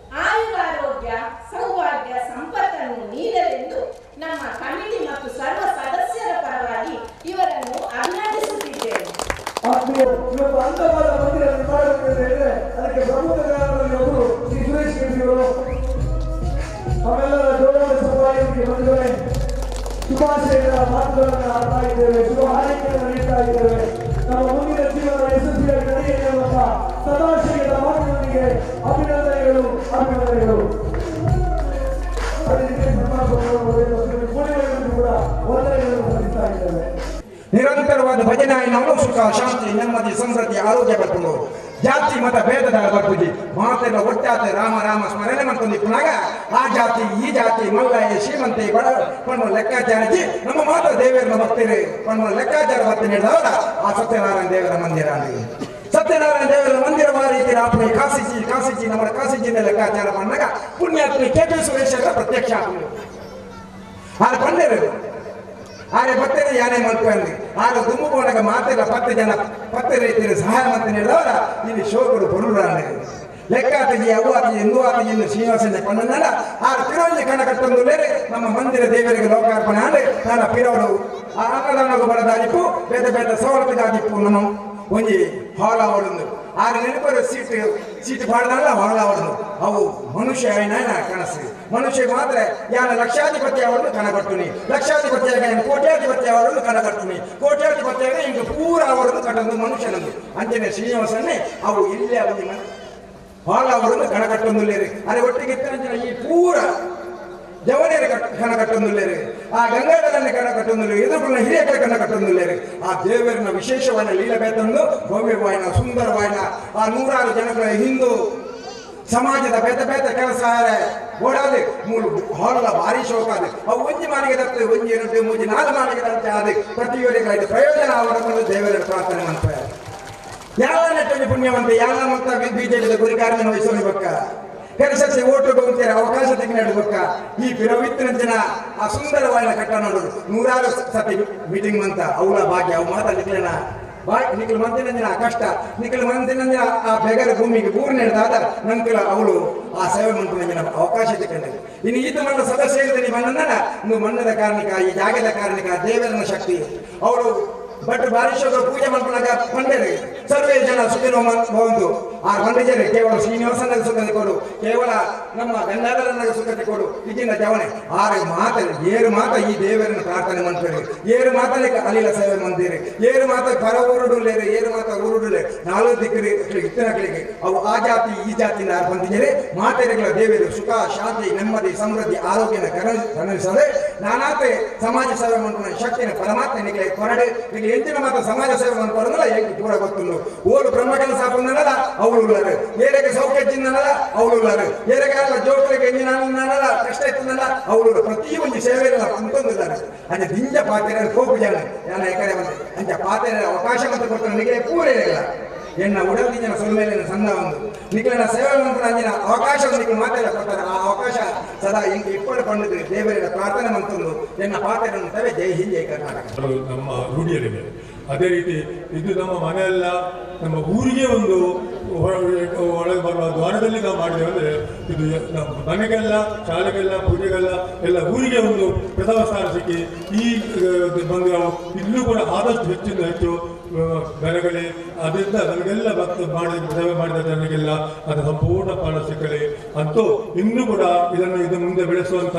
ಆಯುರಾರೋಗ್ಯ ಸೌಭಾಗ್ಯ ಸಂಪತ್ತನ್ನು ನೀಡಲೆಂದು ನಮ್ಮ ಕಮಿಟಿ ಮತ್ತು ಸರ್ವ ಸದಸ್ಯರ ಪರವಾಗಿ ಇವರನ್ನು ಅಭಿನಂದಿಸುತ್ತಿದ್ದೇವೆ. ಇವತ್ತು ಅಂದವಾದ ಮಂದಿರ ನಿರ್ಮಾಣ ಹೇಳಿದ್ರೆ ಅದಕ್ಕೆ ಪ್ರಮುಖ ಕಾರಣದಲ್ಲಿ ಒಬ್ಬರು ಶ್ರೀ ಸುರೇಶ್ ಕೆಂಪಿಯವರು. ನಮ್ಮೆಲ್ಲರ ಜೋರಾದ ಸಭಾಯಲ್ಲಿ ಬಂಧುಗಳೇ ಶುಭಾಶಯಗಳ ಮಾತುಗಳನ್ನು ಆಡ್ತಾ ಇದ್ದೇವೆ, ಶುಭ ಹಾರೈಕೆಯನ್ನು ನೀಡ್ತಾ ಇದ್ದೇವೆ. ನಮ್ಮ ಮುಂದಿನ ಜೀವನ ಯಶಸ್ವಿಯಾಗಿ ನಡೆಯಲಿ ಅನ್ನುವಂತ ಸದಾಶಯದ ಮಾತಿನೊಂದಿಗೆ ಅಭಿನಂದನೆಗಳು, ಅಭಿನಂದನೆಗಳು. ಅದೇ ರೀತಿ ಸನ್ಮಾನ ಕೂಡ ವಂದನೆಗಳನ್ನು ಸಲ್ಲಿಸ್ತಾ ಇದ್ದೇವೆ. ನಿರಂತರವಾದ ಭಜನೆ ನಾವು ಸುಖ ಶಾಂತಿ ನೆಮ್ಮದಿ ಸಮೃದ್ಧಿ ಆರೋಗ್ಯ ಬರ್ಕೊಂಡು ಜಾತಿ ಮತ ಭೇದದ ಬರ್ಪುಜಿ ಮಾತೆಲ್ಲ ಒಟ್ಟಾತೆ ರಾಮ ರಾಮ ಸ್ಮರಣೆ ಮಾಡ್ಕೊಂಡು ಪುನಃ ಆ ಜಾತಿ ಈ ಜಾತಿ ಮಲ್ಲಯ್ಯ ಶ್ರೀಮಂತೆ ಬಡ ಪಣ್ಣ ಲೆಕ್ಕಾಚಾರಜಿ ನಮ್ಮ ಮಾತ್ರ ದೇವರನ್ನ ಭಕ್ತರು ಪಣ್ಣ ಲೆಕ್ಕಾಚಾರ ಬರ್ತೀನಿ ಹೇಳಿದವರ ಆ ಸತ್ಯನಾರಾಯಣ ದೇವರ ಮಂದಿರ. ಸತ್ಯನಾರಾಯಣ ದೇವರ ಮಂದಿರ ರೀತಿ ರಾತ್ರಿ ಕಾಸಿಜಿ ಕಾಸಿಜಿ ನಮ್ಮ ಕಾಸಿಜಿನ ಲೆಕ್ಕಾಚಾರ பண்ணಾಗ ಪುಣ್ಯಾತ್ಮ ಕೆ ಪಿ ಸುರೇಶರ ಪ್ರತ್ಯಕ್ಷ ಆರು ಪಂಡರು ಆರೆ ಬತ್ತೇನೆ ಯಾನೇ ಮಲ್ಪಂದು ಆಗ ದುಮ್ಮು ಪೋನಾಗ ಮಾತೆಲ್ಲ 10 ಜನ 10 ರೈತರು ಸಹಾಯ ಮಾಡ್ತೀನಿ ಹೇಳಿದವರ ಇಲ್ಲಿ ಶೋಕರು ಪೊರುಳಾನೆ ಲೆಕ್ಕಾತಿಜಿ ಅವು ಆತಿ ಎಂದು ಆತಿ ಎಂದು ಶ್ರೀನಿವಾಸನ ಕೊಂಡನಲ್ಲ ಆ ತಿರುವಂಜಿ ಕಣ ಕಟ್ಟೊಂದು ಲೇರೆ ನಮ್ಮ ಮಂದಿರ ದೇವರಿಗೆ ಲೋಕಾರ್ಪಣೆ ಆಂಡೆ ನನ್ನ ಪಿರವರು ಆ ಅನ್ನದಾನಗೂ ಬರದಾದಿಪ್ಪು ಬೇತೆ ಬೇತೆ ಸವಲತ್ತಿಗಾದಿಪ್ಪು ನಮ್ಮ ಒಂಜಿ ಹಾಲ್ ಅವಳೊಂದು ಆರು ನೆನಪರು ಸೀಟು ಸೀಟು ಪಾಡ್ದಲ್ಲ ಹಾಲ್ ಅವಳೊಂದು ಅವು ಮನುಷ್ಯ ಏನ ಕನಸು ಮನುಷ್ಯ ಮಾತ್ರ ಯಾನ ಲಕ್ಷಾಧಿಪತಿ ಅವರನ್ನು ಕನಕಟ್ಟುನಿ, ಲಕ್ಷಾಧಿಪತಿಯಾಗ ಕೋಟ್ಯಾಧಿಪತಿ ಅವರನ್ನು ಕನಕಟ್ಟುನಿ, ಕೋಟ್ಯಾಧಿಪತಿಯಾಗ ಹಿಂಗೆ ಪೂರ ಅವರನ್ನು ಕಟ್ಟೊಂದು ಮನುಷ್ಯನಂದು ಅಂಚನೆ ಶ್ರೀನಿವಾಸನ್ನೇ ಅವು ಇಲ್ಲೇ ಅವನಿಗೆ ಹಾಲ್ ಅವರನ್ನು ಕಣಕಟ್ಟೊಂದುಲ್ಲೇರಿ ಅರೆ ಒಟ್ಟಿಗೆ ಈ ಪೂರ ಜವನೇರು ಕಣ ಕಟ್ಟೊಂದುಲ್ಲೇರಿ ಆ ಗಂಗಾಧರನ್ನ ಕಣ ಕಟ್ಟೊಂದುಲ್ಲೇರಿ ಎದುರುಗಳ ಹಿರಿಯಕರ ಕಣ ಕಟ್ಟೊಂದುಲ್ಲೇರಿ ಆ ದೇವರನ್ನ ವಿಶೇಷವಾದ ಲೀಲಬೇತಂದು ಭವ್ಯವಾಯಿನ ಸುಂದರವಾಯಿನ ಆ ನೂರಾರು ಜನಗಳ ಹಿಂದೂ ಸಮಾಜದ ಬೇತೆ ಬೇತೆ ಕೆಲಸ ಓಡಾದೆ ಮೂರು ಹಾಲ ಭಾರಿ ಶೋಕ ಆದ ಅವು ಒಂಜಿ ಮಾನಿಗೆ ದತ್ತೆ ಒಂಜಿ ಎರಡು ಮೂಜಿ ನಾಲ್ಕು ಮಾನಿಗೆ ದತ್ತೆ ಆದ ಪ್ರತಿಯೊಬ್ಬರಿಗೆ ಪ್ರಯೋಜನ ಅವರ ದೇವರ ಪ್ರಾರ್ಥನೆ ಮಾಡ್ತಾರೆ. ಯಾವ ನೆಟ್ಟೊಂದು ಪುಣ್ಯವಂತೆ ಯಾವ ಮತ್ತ ಬಿಜೆಪಿದ ಗುರಿಕಾರನ ವಹಿಸೋನಿ ಬಕ್ಕ ಕೆಲಸಕ್ಕೆ ಓಟು ಹೋಗ್ತಾರೆ ಅವಕಾಶ ತೆಗೆದು ಈ ಪಿರವಿತ್ತಿನ ಜನ ಆ ಸುಂದರವಾದ ಕಟ್ಟ ನೋಡೋದು ನೂರಾರು ಸತಿ ಮೀಟಿಂಗ್ ಮಂತ ಅವಳ ಭಾಗ್ಯ ಅವು ಮಾತಾ ನಿಕ್ಲನ ಬಾಯ್ ನಿಕ್ಲು ಮಂತಿನ ಜನ ಕಷ್ಟ ನಿಕ್ಲು ಮಂತಿನ ಜನ ಆ ಬೆಗರ ಭೂಮಿಗೆ ಬೂರ್ ನಡೆದಾದ ನಂತರ ಅವಳು ಆ ಸೇವೆ ಮಂತ್ರಿನ ಜನ ಅವಕಾಶ ತೆಗೊಂಡದ್ದು. ಇನ್ನು ಈತ ಮಣ್ಣ ಸದಸ್ಯ ಇರ್ತದೆ ಮಣ್ಣನ್ನ ಇನ್ನು ಮಣ್ಣದ ಕಾರಣಿಕ ಈ ಜಾಗದ ಕಾರಣಿಕ ದೇವರನ ಶಕ್ತಿ ಅವಳು ಬಟ್ ಬಾರಿಶೋಗ ಪೂಜೆ ಮಾಡ್ಕೊಂಡಾಗ ಪಂಡರು ಸರ್ವೇ ಜನ ಸುಖಿನೋ ಭವಂತು ಆ ಪಂಡಿತರು ಕೇವಲ ಶ್ರೀನಿವಾಸನ ಸುಖ ಕೊಡು ಕೇವಲ ನಮ್ಮ ಗಂಗಾಧರನ ಸುಖ ಕೊಡು ಇದಿನ ಜವನೆ ಆರು ಮಾತ ಏರು ಮಾತ ಈ ದೇವರನ್ನು ಪ್ರಾರ್ಥನೆ ಮಾಡ್ತಾರೆ ಏರು ಮಾತನೆ ಅಲ್ಲಿಲ್ಲ ಸೇವೆ ಮಂದಿರಿ ಏರು ಮಾತ ಪರ ಊರುಡುಲೇರು ಏರು ಮಾತ ಊರುಡುಲೇರು ನಾಲ್ಕು ದಿಕ್ಕರಿ ಇತ್ತನಗಳಿಗೆ ಅವು ಆ ಜಾತಿ ಈ ಜಾತಿನ ಯಾರು ಬಂದಿದ್ದಾರೆ ಮಾತೆರೆಗಳ ದೇವರು ಸುಖ ಶಾಂತಿ ನೆಮ್ಮದಿ ಸಮೃದ್ಧಿ ಆರೋಗ್ಯನ ಕರುಣಿಸದೆ ನಾನಾತೆ ಸಮಾಜ ಸೇವೆ ಮಾಡ್ಕೊಂಡು ಶಕ್ತಿನ ಪರಮಾತ್ಮ ನಿಗಲೆ ಕೊರಡೆ ನಿಮಗೆ ಎಂಚಿನ ಮಾತ್ರ ಸಮಾಜ ಸೇವೆ ಮಾಡ್ಕೊಡೋದಲ್ಲ ಹೇಗೆ ಪೂರ ಗೊತ್ತುಂಡು ಓಡು ಬ್ರಹ್ಮ ಕೆಲಸ ಹಾಕೊಂಡಲ್ಲ ಅವಳು ಉಳ್ಳಾರು ಏರೆಗೆ ಸೌಖ್ಯ ಚಿನ್ನಲ್ಲ ಅವಳು ಉಳ್ಳಾರು ಏರೆಗೆ ಅಲ್ಲ ಜೋಕರಿಗೆ ಎಂಜಿನಲ್ಲ ಕಷ್ಟ ಇತ್ತನಲ್ಲ ಅವಳು ಪ್ರತಿ ಒಂದು ಸೇವೆ ಅಂತಂದಿದ್ದಾರೆ ಅಂಚೆ ದಿಂಜ ಪಾತ್ರೆ ಕೋಪು ಜನ ಯಾನ ಏಕರೆ ಬಂದೆ ಅಂಚೆ ಪಾತ್ರೆ ಅವಕಾಶ ಮತ್ತು ಕೊಡ್ತಾರೆ ನಿಮಗೆ ಪೂರ ಇಲ್ಲ. ಎನ್ನ ಉಡಲ್ದಿನ ಸೊಲ್ಮೇಲಿನ ಸಂದ ಒಂದು ನಿಖಲನ ಸೇವೆ ಮಂತ್ರ ಅವಕಾಶ ನಿಖಲು ಮಾತೆಲ್ಲ ಕೊಡ್ತಾರೆ ಆ ಅವಕಾಶ ಸದಾ ಇಂಕ್ ಇಪ್ಪಡು ಪಂಡಿತು ದೇವರ ಪ್ರಾರ್ಥನೆ ಮಂತೊಂದು ಎನ್ನ ಪಾತ್ರವನ್ನು ತವೆ. ಜೈ ಹಿಂದ್, ಜೈ ಕರ್ನಾಟಕ. ನಮ್ಮ ರೂಢಿಯಲ್ಲಿದೆ. ಅದೇ ರೀತಿ ಇದು ನಮ್ಮ ಮನೆಯಲ್ಲ, ನಮ್ಮ ಊರಿಗೆ ಒಂದು ಒಳಗೆ ಬರುವ ದ್ವಾರದಲ್ಲಿ ನಾವು ಮಾಡಿದ್ದೇವೆ ಅಂದರೆ ಇದು ನಮ್ಮ ಮನೆಗೆಲ್ಲ, ಶಾಲೆಗೆಲ್ಲ, ಪೂಜೆಗೆಲ್ಲ ಎಲ್ಲ ಊರಿಗೆ ಒಂದು ಪ್ರಥಮ ಸ್ಥಾನ ಸಿಕ್ಕಿ ಈ ಬಂದು ಇನ್ನೂ ಕೂಡ ಆದಷ್ಟು ಹೆಚ್ಚಿನ ಹೆಚ್ಚು ಬೆಳಗಲಿ. ಅದರಿಂದ ನಮಗೆಲ್ಲ ಭಕ್ತ ಮಾಡಿದ ಸೇವೆ ಮಾಡಿದ ಜನರಿಗೆಲ್ಲ ಅದು ಸಂಪೂರ್ಣ ಫಲ ಸಿಕ್ಕಲಿ ಅಂತೂ ಇನ್ನೂ ಕೂಡ ಇದನ್ನು ಇದು ಮುಂದೆ ಬೆಳೆಸುವಂಥ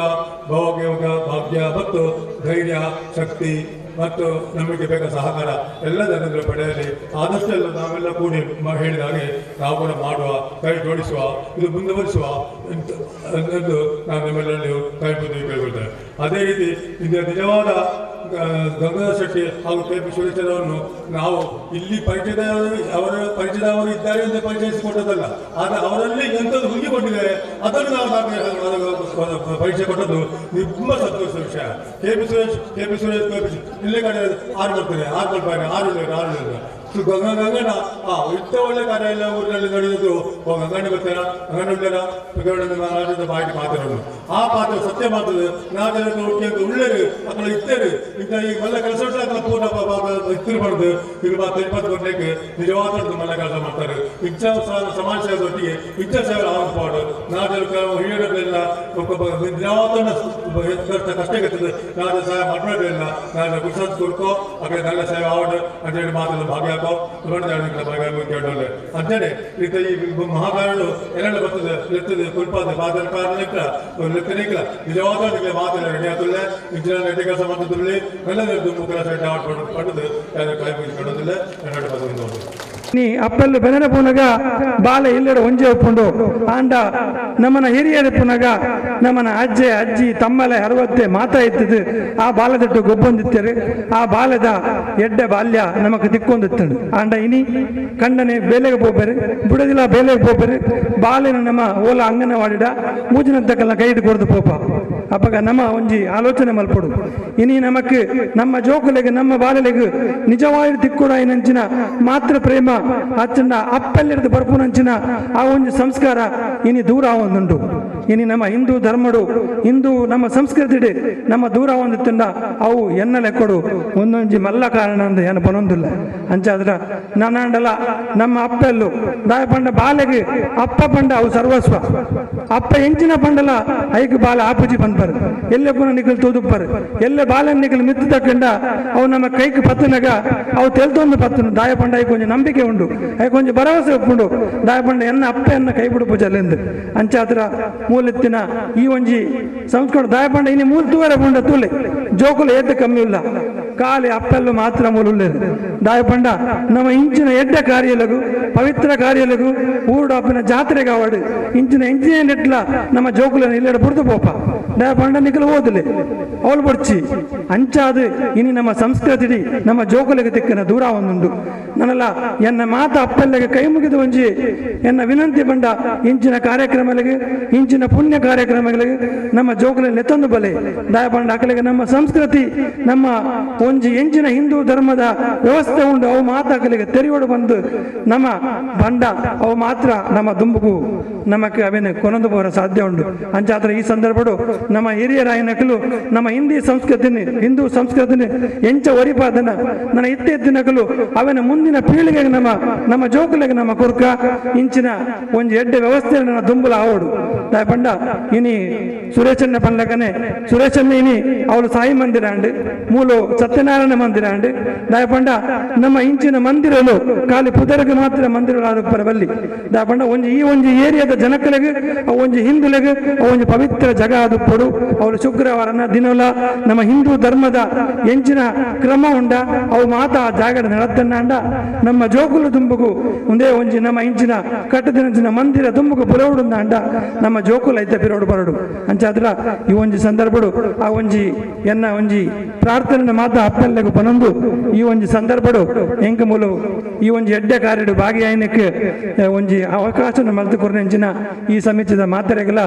ಭಾವಯೋಗ ಭಾಗ್ಯ ಮತ್ತು ಧೈರ್ಯ ಶಕ್ತಿ ಮತ್ತು ನಮಗೆ ಬೇಕಾದ ಸಹಕಾರ ಎಲ್ಲ ಜನರು ಪಡೆಯಲಿ. ಆದಷ್ಟೆಲ್ಲ ನಾವೆಲ್ಲ ಕೂಡಿ ಹೇಳಿದ ಹಾಗೆ ನಾವು ಕೂಡ ಮಾಡುವ, ಕೈ ಜೋಡಿಸುವ, ಇದು ಮುಂದುವರಿಸುವ ಎಂದು ನಾನು ನಿಮ್ಮೆಲ್ಲರಲ್ಲಿ ಕೈ ಮುಗಿದು ಕೇಳಿಕೊಳ್ತೇನೆ. ಅದೇ ರೀತಿ ಇದರ ನಿಜವಾದ ಗಂಗಾಧರ ಶೆಟ್ಟಿ ಹಾಗೂ ಕೆ ಪಿ ಸುರೇಶರವನ್ನು ನಾವು ಇಲ್ಲಿ ಪರಿಚಯದವರು ಇದ್ದಾರೆ ಎಂದು ಪರಿಚಯಿಸಿಕೊಟ್ಟದ್ದಲ್ಲ, ಆದರೆ ಅವರಲ್ಲಿ ಎಂಥದ್ದು ಹುಡುಗಿಕೊಂಡಿದ್ದಾರೆ ಅದನ್ನು ನಾವು ಪರಿಚಯ ಕೊಟ್ಟದ್ದು ತುಂಬ ಸಂತೋಷದ ವಿಷಯ. ಕೆ ಪಿ ಸುರೇಶ್ ಇಲ್ಲೇ ಕಡೆ ಆರು ಬರ್ತಾರೆ, ಆರು ಬರ್ತಾರೆ, ಆರು ಆರು ಗಂಗಾ ಗಂಗಣ್ಣ ಇಂಥ ಒಳ್ಳೆ ಕಾರ್ಯ ಎಲ್ಲ ಊರಿನಲ್ಲಿ ನಡೆದಿದ್ರು. ಗಂಗಣ್ಣ ಬರ್ತಾರ, ಗಂಗಣ್ಣ ಉಳ್ಳೇರ ರಾಜ್ಯದ ಬಾಯಿಗೆ ಪಾತ್ರಗಳು ಆ ಪಾತ್ರ ಸತ್ಯ ಮಾತದೆ. ನಾವೆಲ್ಲ ಒಟ್ಟಿಗೆ ಉಳ್ಳೇರು ಅక్కడ ಇತ್ತೇರು ಇಂಥ ಈ ಮಲ್ಲ ಕೆಲಸ ಅక్కడ ಪೂರ್ಣ ಇತ್ತಿರಬಾರ್ದು. ಇದು ಮಾತ್ರ 20 ಗಂಟೆಗೆ ನಿಜವಾದ ಮಲ್ಲ ಕೆಲಸ ಮಾಡ್ತಾರೆ. ಇಂಥ ಸಮಾಜ ಸೇವೆದೊಟ್ಟಿಗೆ ಇಂಥ ಸೇವೆ ಆಗಬಾರ್ದು. ನಾವೆಲ್ಲ ಹಿರಿಯರೆಲ್ಲ ನಿಜವಾದ ಕಷ್ಟ ಇರ್ತದೆ, ನಾಳೆ ಸಹಾಯ ಮಾಡಬೇಡಿಲ್ಲ, ನಾಳೆ ಗುರ್ಸತ್ ಕೊಡ್ಕೋ ಅక్కడ നല്ല ಸೇವೆ ಆವಡು ಅಂತೇಳಿ ಮಾತನ್ನು ಭಾಗ್ಯ ಅಂತೇಳಿ ಈತ ಈ ಮಹಾಕಾರರು ಎಲ್ಲ ಬರ್ತದೆ ಲೆತ್ತದೆ ಕುಲ್ಪಾದ ಬಾದಲ್ ಕಾರಣಕ್ಕೆ ಲೆಕ್ಕನಿಕ್ಲ ನಿಜವಾದ ಮಾತೆಲ್ಲ ರೆಡಿ ಆತುಲ್ಲೆ ಇಂಜಿನಿಯರ್ ಕೆಲಸ ಮಾಡ್ತಿದ್ರಲ್ಲಿ ಎಲ್ಲ ಕೆಲಸ ಪಡೆದು ಕೈ ಮುಗಿಸಿಕೊಳ್ಳೋದಿಲ್ಲ. ಕನ್ನಡ ಪದವನ್ನು ನೀ ಅಪ್ಪಲ್ಲು ಬೆನರ ಪುನಗ ಬಾಲ ಇಲ್ಲೆಡೆ ಒಂಜೆ ಉಪ್ಪುಂಡು ಆಂಡ ನಮ್ಮನ ಹಿರಿಯರ ಪುನಗ ನಮ್ಮನ ಅಜ್ಜೆ ಅಜ್ಜಿ ತಮ್ಮಲೆ ಅರವತ್ತೆ ಮಾತಾ ಇತ್ತದು ಆ ಬಾಲದಟ್ಟು ಗೊಬ್ಬೊಂದಿತ್ತರು ಆ ಬಾಲದ ಎಡ್ಡೆ ಬಾಲ್ಯ ನಮಕ್ ತಿಕ್ಕೊಂದಿತ್ತಂಡು ಆಂಡ ಇನಿ ಕಂಡನೆ ಬೇಲೆಗೆ ಪೋಪೆರು ಬುಡದಿಲ್ಲ ಬೇಲೆಗೆ ಪೋಪೆರು ಬಾಲೆನ ನಮ್ಮ ಓಲ ಅಂಗನವಾಡಿಡ ಮೂಜಿನಂತಕಲ್ಲ ಕೈ ಇಟ್ಟು ಪೋಪ ಅಪ್ಪಗ ನಮ್ಮ ಒಂಜಿ ಆಲೋಚನೆ ಮಲ್ಪಡು ಇನಿ ನಮಕ್ ನಮ್ಮ ಜೋಕುಲೆಗೆ ನಮ್ಮ ಬಾಲಲೆಗೆ ನಿಜವಾಗಿ ತಿಕ್ಕೊಡಾಯಿನಂಚಿನ ಮಾತ್ರ ಪ್ರೇಮ ಅಚ್ಚಂಡ ಅಪ್ಪಲ್ಲಿರ್ದು ಬರ್ಪುನಂಚಿನ ಆ ಒಂಜಿ ಸಂಸ್ಕಾರ ಇನಿ ದೂರ ಒಂದುಂಡು. ಇನಿ ನಮ್ಮ ಹಿಂದೂ ಧರ್ಮಡು ಹಿಂದೂ ನಮ್ಮ ಸಂಸ್ಕೃತಿ ನಮ್ಮ ದೂರ ಒಂದಿತ್ತಂಡ ಅವು ಎನ್ನ ಲೆಕ್ಕಡು ಒಂದೊಂಜಿ ಮಲ್ಲ ಕಾರಣ ಅಂದ ಏನು ಬನೊಂದಿಲ್ಲ. ಅಂಚಾದ್ರ ನಾನಾಂಡಲ ನಮ್ಮ ಅಪ್ಪೆಲ್ಲು ದಾಯ ಪಂಡ ಬಾಲೆಗೆ ಅಪ್ಪ ಪಂಡ ಅವು ಸರ್ವಸ್ವ ಅಪ್ಪ ಎಂಚಿನ ಪಂಡಲ ಐಕ್ ಬಾಲ ಆಪುಜಿ ಪನ್ಪರು ಎಲ್ಲೆ ಪುನಃ ನಿಖಲ್ ತೂದುಪ್ಪರು ಎಲ್ಲೆ ಬಾಲನ್ ನಿಖಲ್ ಮಿತ್ತು ತಕ್ಕಂಡ ಅವು ನಮ್ಮ ಕೈಗೆ ಪತ್ತನಗ ಅವು ತೆಲ್ತೊಂದು ಪತ್ತನು ದಾಯ ಪಂಡ ಐಕ್ ಒಂಜಿ ನಂಬಿಕೆ ಉಂಡು ಐಕ್ ಒಂಜಿ ಭರವಸೆ ಉಪ್ಪುಂಡು ದಾಯ ಪಂಡ ಎನ್ನ ಅಪ್ಪ ಎನ್ನ ಕೈ ಬಿಡು ಪೂಜಲೆಂದು ಅಂಚಾತ್ರ ಮೂಲೆತ್ತಿನ ಈ ಒಂಜಿ ಸಂಸ್ಕೃತ ದಾಯ ಪಂಡ ಇನಿ ಮೂಲ ತೂವರೆ ಪುಂಡ ತೂಲೆ ಜೋಕುಲು ಏತ ಕಮ್ಮಿ ಇಲ್ಲ ಕಾಲಿ ಅಪ್ಪೆಲ್ಲು ಮಾತ್ರ ಮೂಲುಳ್ಳೇರು ದಾಯ ಪಂಡ ನಮ್ಮ ಇಂಚಿನ ಎಡ್ಡ ಕಾರ್ಯಲಗು ಪವಿತ್ರ ಕಾರ್ಯಲಗು ಊರುಡಾಪಿನ ಜಾತ್ರೆಗೆ ಅವಾಡು ಇಂಚಿನ ಇಂಚಿನ ಎಟ್ಲ ನಮ್ಮ ಜೋಕುಲನ ಇಲ್ಲೆಡ ಬುಡ್ದು ಪೋಪ ದಾಯ ಪಂಡ ನಿಖಲು ಓದಲೆ ಅವಳು ಬಡ್ಚಿ ಅಂಚಾದು ಇನಿ ನಮ್ಮ ಸಂಸ್ಕೃತಿ ನಮ್ಮ ಜೋಕುಲಿಗೆ ತಿಕ್ಕನ ದೂರ ಒಂದುಂಡು. ನನ್ನಲ್ಲ ಎನ್ನ ಮಾತ ಅಪ್ಪೆಲ್ಲಿಗೆ ಕೈ ಮುಗಿದು ಒಂಜಿ ಎನ್ನ ವಿನಂತಿ ಬಂಡ ಇಂಚಿನ ಕಾರ್ಯಕ್ರಮಗಳಿಗೆ ಇಂಚಿನ ಪುಣ್ಯ ಕಾರ್ಯಕ್ರಮಗಳಿಗೆ ನಮ್ಮ ಜೋಕುಲಲ್ಲಿ ಎತ್ತೊಂದು ಬಲೆ ದಾಯ ಪಂಡ ಅಕಲಿಗೆ ನಮ್ಮ ಸಂಸ್ಕೃತಿ ನಮ್ಮ ಒಂಜಿ ಎಂಚಿನ ಹಿಂದೂ ಧರ್ಮದ ವ್ಯವಸ್ಥೆ ಉಂಡು ಅವು ಮಾತಾಕಲಿಗೆ ತೆರಿಯೋಡು ಬಂದು ನಮ್ಮ ಬಂಡ ಅವು ಮಾತ್ರ ನಮ್ಮ ದುಂಬುಗು ನಮಕ್ಕೆ ಅವೇನೆ ಕೊನೊಂದು ಬೋರ ಸಾಧ್ಯ ಉಂಡು. ಅಂಚಾತ್ರ ಈ ಸಂದರ್ಭಡು ನಮ್ಮ ಹಿರಿಯರಾಯನಕಲು ನಮ್ಮ ಹಿಂದಿ ಸಂಸ್ಕೃತಿನಿ ಹಿಂದೂ ಸಂಸ್ಕೃತಿನಿ ಎಂಚ ಒರಿಪಾದನ ನನ್ನ ಇತ್ತೆತ್ತಿನಕಲು ಅವನ ಮುಂದಿನ ಪೀಳಿಗೆಗೆ ನಮ್ಮ ನಮ್ಮ ಜೋಕುಲೆಗೆ ನಮ್ಮ ಕುರ್ಕ ಇಂಚಿನ ಒಂಜಿ ಎಡ್ಡೆ ವ್ಯವಸ್ಥೆ ನನ್ನ ದುಂಬುಲ ಆವಡು ದಾಯ ಪಂಡ ಇನಿ ಸುರೇಶನ್ನ ಪಂಡಕನೆ ಸುರೇಶನ್ನ ಇನಿ ಅವಳು ಸಾಯಿ ಮಂದಿರ ಅಂಡ್ ಮೂಲು ಸತ್ಯನಾರಾಯಣ ಮಂದಿರ ಅಂಡ್ ದಾಯ ಪಂಡ ನಮ್ಮ ಇಂಚಿನ ಮಂದಿರಲು ಖಾಲಿ ಪುದರ್ಗೆ ಮಾತ್ರ ಮಂದಿರಗಳು ಬಲ್ಲಿ ದಾಯ ಪಂಡ ಒಂಜಿ ಈ ಒಂಜಿ ಏರಿಯಾದ ಜನಕಲೆಗೆ ಒಂಜಿ ಹಿಂದುಲೆಗೆ ಒಂಜಿ ಪವಿತ್ರ ಜಗ ಅದು ಪೊಡು ಅವಳು ಶುಕ್ರವಾರನ ದಿನಲ ನಮ್ಮ ಹಿಂದೂ ಧರ್ಮದ ಎಂಚಿನ ಕ್ರಮ ಉಂಡ ಅವು ಮಾತಾ ಜಾಗಡ ನಡತ್ತನ್ನ ನಮ್ಮ ಜೋಕುಲು ದುಂಬುಗು ಒಂದೇ ಒಂಜಿ ನಮ್ಮ ಇಂಚಿನ ಕಟ್ಟದಿನಂಚಿನ ಮಂದಿರ ದುಂಬುಗು ಬುಲವುಡುಂದ ಅಂಡ ನಮ್ಮ ಜೋಕುಲ ಐತೆ ಬಿರೋಡು ಬರಡು ಅಂಚಾದ್ರ ಈ ಒಂಜಿ ಸಂದರ್ಭಡು ಆ ಒಂಜಿ ಎನ್ನ ಒಂಜಿ ಪ್ರಾರ್ಥನೆ ಮಾತ ಅಪ್ಪೆಲ್ಲೆಗು ಪನೊಂದು ಈ ಒಂಜಿ ಸಂದರ್ಭಡು ಎಂಕ ಮೂಲು ಈ ಒಂಜಿ ಎಡ್ಡೆ ಕಾರ್ಯಡು ಭಾಗಿಯಾಯನಕ್ಕೆ ಒಂಜಿ ಅವಕಾಶ ಮಲ್ತು ಕೊರ್ನೆಂಚಿನ ಈ ಸಮಿತಿದ ಮಾತೆರೆಗಲ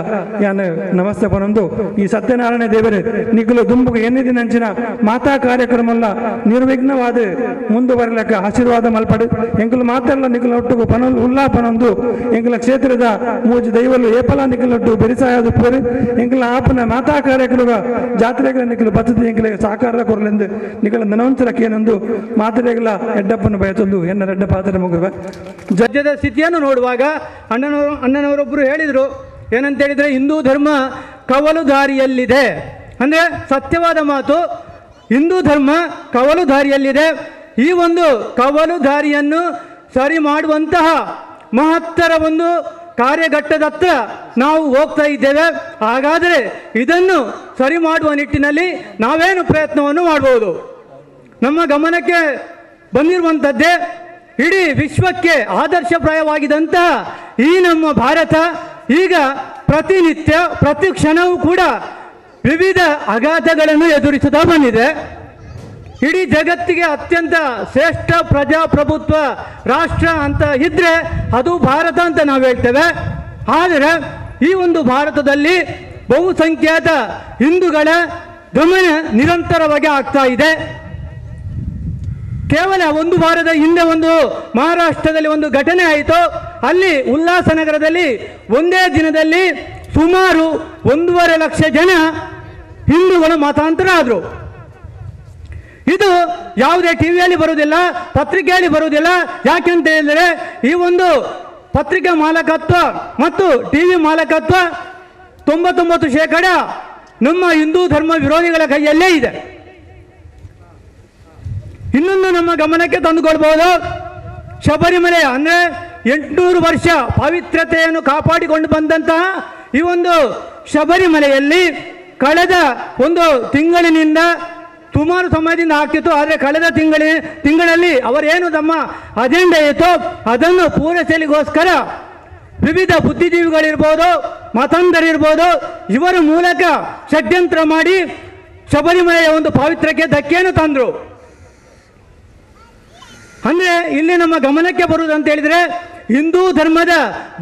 ಯಾನ್ ನಮಸ್ತೆ ಪನೊಂದು ಈ ಸತ್ಯನಾರಾಯಣ ದೇವರೇ ನಿಗುಲು ದುಂಬುಗು ಎನ್ನಿದಿನಂಚಿನ ಮಾತಾ ಕಾರ್ಯಕ್ರಮಲ್ಲ ನಿರ್ವಿಘ್ನವಾದ ಮುಂದುವರಲಕ್ಕ ಆಶೀರ್ವಾದ ಮಲ್ಪಡು ಎಂಕುಲು ಮಾತೆಲ್ಲ ನಿಗುಲ ಒಟ್ಟುಗು ಪನೊಂದು ಉಲ್ಲಾ ಪನೊಂದು ಎಂಕುಲ ಕ್ಷೇತ್ರದ ಮೂಜಿ ದೈವಲು ಏಪಲ ನಿಗುಲೊಟ್ಟು ಬೆರಿಸಾಯದು ಪೋರು ಎಂಕುಲ ಆಪನ ಮಾತಾ ಕಾರ್ಯಕ್ರಮ ಜಾತ್ರೆಗಳ ನಿಖಲು ಬತ್ತದ ಎಂಕುಲ ಸಹಕಾರ ಕೊರಲೆಂದು ನಿಖಲ ನನವಂತರ ಕೇನೊಂದು ಮಾತೆರೆಗಳ ಎಡ್ಡಪ್ಪನ ಬಯತೊಂದು ಎನ್ನ ರೆಡ್ಡ ಪಾತ್ರ ಮುಗುವ. ಸದ್ಯದ ಸ್ಥಿತಿಯನ್ನು ನೋಡುವಾಗ ಅಣ್ಣನವರೊಬ್ಬರು ಹೇಳಿದರು, ಏನಂತ ಹೇಳಿದರೆ ಹಿಂದೂ ಧರ್ಮ ಕವಲು ದಾರಿಯಲ್ಲಿದೆ. ಅಂದರೆ ಸತ್ಯವಾದ ಮಾತು, ಹಿಂದೂ ಧರ್ಮ ಕವಲು ದಾರಿಯಲ್ಲಿದೆ. ಈ ಒಂದು ಕವಲು ದಾರಿಯನ್ನು ಸರಿ ಮಾಡುವಂತಹ ಮಹತ್ತರ ಒಂದು ಕಾರ್ಯಘಟ್ಟದತ್ತ ನಾವು ಹೋಗ್ತಾ ಇದ್ದೇವೆ. ಹಾಗಾದರೆ ಇದನ್ನು ಸರಿ ಮಾಡುವ ನಿಟ್ಟಿನಲ್ಲಿ ನಾವೇನು ಪ್ರಯತ್ನವನ್ನು ಮಾಡ್ಬೋದು? ನಮ್ಮ ಗಮನಕ್ಕೆ ಬಂದಿರುವಂಥದ್ದೇ ಇಡೀ ವಿಶ್ವಕ್ಕೆ ಆದರ್ಶಪ್ರಾಯವಾಗಿದ್ದಂತಹ ಈ ನಮ್ಮ ಭಾರತ ಈಗ ಪ್ರತಿನಿತ್ಯ ಪ್ರತಿ ಕ್ಷಣವೂ ಕೂಡ ವಿವಿಧ ಆಘಾತಗಳನ್ನು ಎದುರಿಸುತ್ತಾ ಬಂದಿದೆ. ಇಡೀ ಜಗತ್ತಿಗೆ ಅತ್ಯಂತ ಶ್ರೇಷ್ಠ ಪ್ರಜಾಪ್ರಭುತ್ವ ರಾಷ್ಟ್ರ ಅಂತ ಇದ್ದರೆ ಅದು ಭಾರತ ಅಂತ ನಾವು ಹೇಳ್ತೇವೆ. ಆದರೆ ಈ ಒಂದು ಭಾರತದಲ್ಲಿ ಬಹುಸಂಖ್ಯಾತ ಹಿಂದೂಗಳ ದಮನ ನಿರಂತರವಾಗಿ ಆಗ್ತಾ ಇದೆ. ಕೇವಲ ಒಂದು ವಾರದ ಹಿಂದೆ ಒಂದು ಮಹಾರಾಷ್ಟ್ರದಲ್ಲಿ ಒಂದು ಘಟನೆ ಆಯಿತು. ಅಲ್ಲಿ ಉಲ್ಲಾಸನಗರದಲ್ಲಿ ಒಂದೇ ದಿನದಲ್ಲಿ ಸುಮಾರು 1.5 ಲಕ್ಷ ಜನ ಹಿಂದೂಗಳು ಮತಾಂತರ ಆದರು. ಇದು ಯಾವುದೇ ಟಿ ವಿಯಲ್ಲಿ ಬರುವುದಿಲ್ಲ, ಪತ್ರಿಕೆಯಲ್ಲಿ ಬರುವುದಿಲ್ಲ. ಯಾಕೆಂತ ಹೇಳಿದರೆ ಈ ಒಂದು ಪತ್ರಿಕೆ ಮಾಲಕತ್ವ ಮತ್ತು ಟಿ ವಿ ಮಾಲಕತ್ವ 99% ನಮ್ಮ ಹಿಂದೂ ಧರ್ಮ ವಿರೋಧಿಗಳ ಕೈಯಲ್ಲೇ ಇದೆ. ಇನ್ನೊಂದು ನಮ್ಮ ಗಮನಕ್ಕೆ ತಂದುಕೊಳ್ಬಹುದು, ಶಬರಿಮಲೆ ಅಂದರೆ 800 ವರ್ಷ ಪವಿತ್ರತೆಯನ್ನು ಕಾಪಾಡಿಕೊಂಡು ಬಂದಂತಹ ಈ ಒಂದು ಶಬರಿಮಲೆಯಲ್ಲಿ ಕಳೆದ ಒಂದು ತಿಂಗಳಿನಿಂದ ಸುಮಾರು ಸಮಯದಿಂದ ಆಗ್ತಿತ್ತು. ಆದರೆ ಕಳೆದ ತಿಂಗಳಲ್ಲಿ ಅವರೇನು ತಮ್ಮ ಅಜೆಂಡಾ ಇತ್ತು ಅದನ್ನು ಪೂರೈಸಲಿಗೋಸ್ಕರ ವಿವಿಧ ಬುದ್ಧಿಜೀವಿಗಳಿರ್ಬೋದು, ಮತಾಂಧರಿರ್ಬೋದು, ಇವರ ಮೂಲಕ ಷಡ್ಯಂತ್ರ ಮಾಡಿ ಶಬರಿಮಲೆಯ ಒಂದು ಪಾವಿತ್ರ್ಯಕ್ಕೆ ಧಕ್ಕೆಯನ್ನು ತಂದರು. ಅಂದರೆ ಇಲ್ಲಿ ನಮ್ಮ ಗಮನಕ್ಕೆ ಬರುವುದಂತ ಹೇಳಿದರೆ ಹಿಂದೂ ಧರ್ಮದ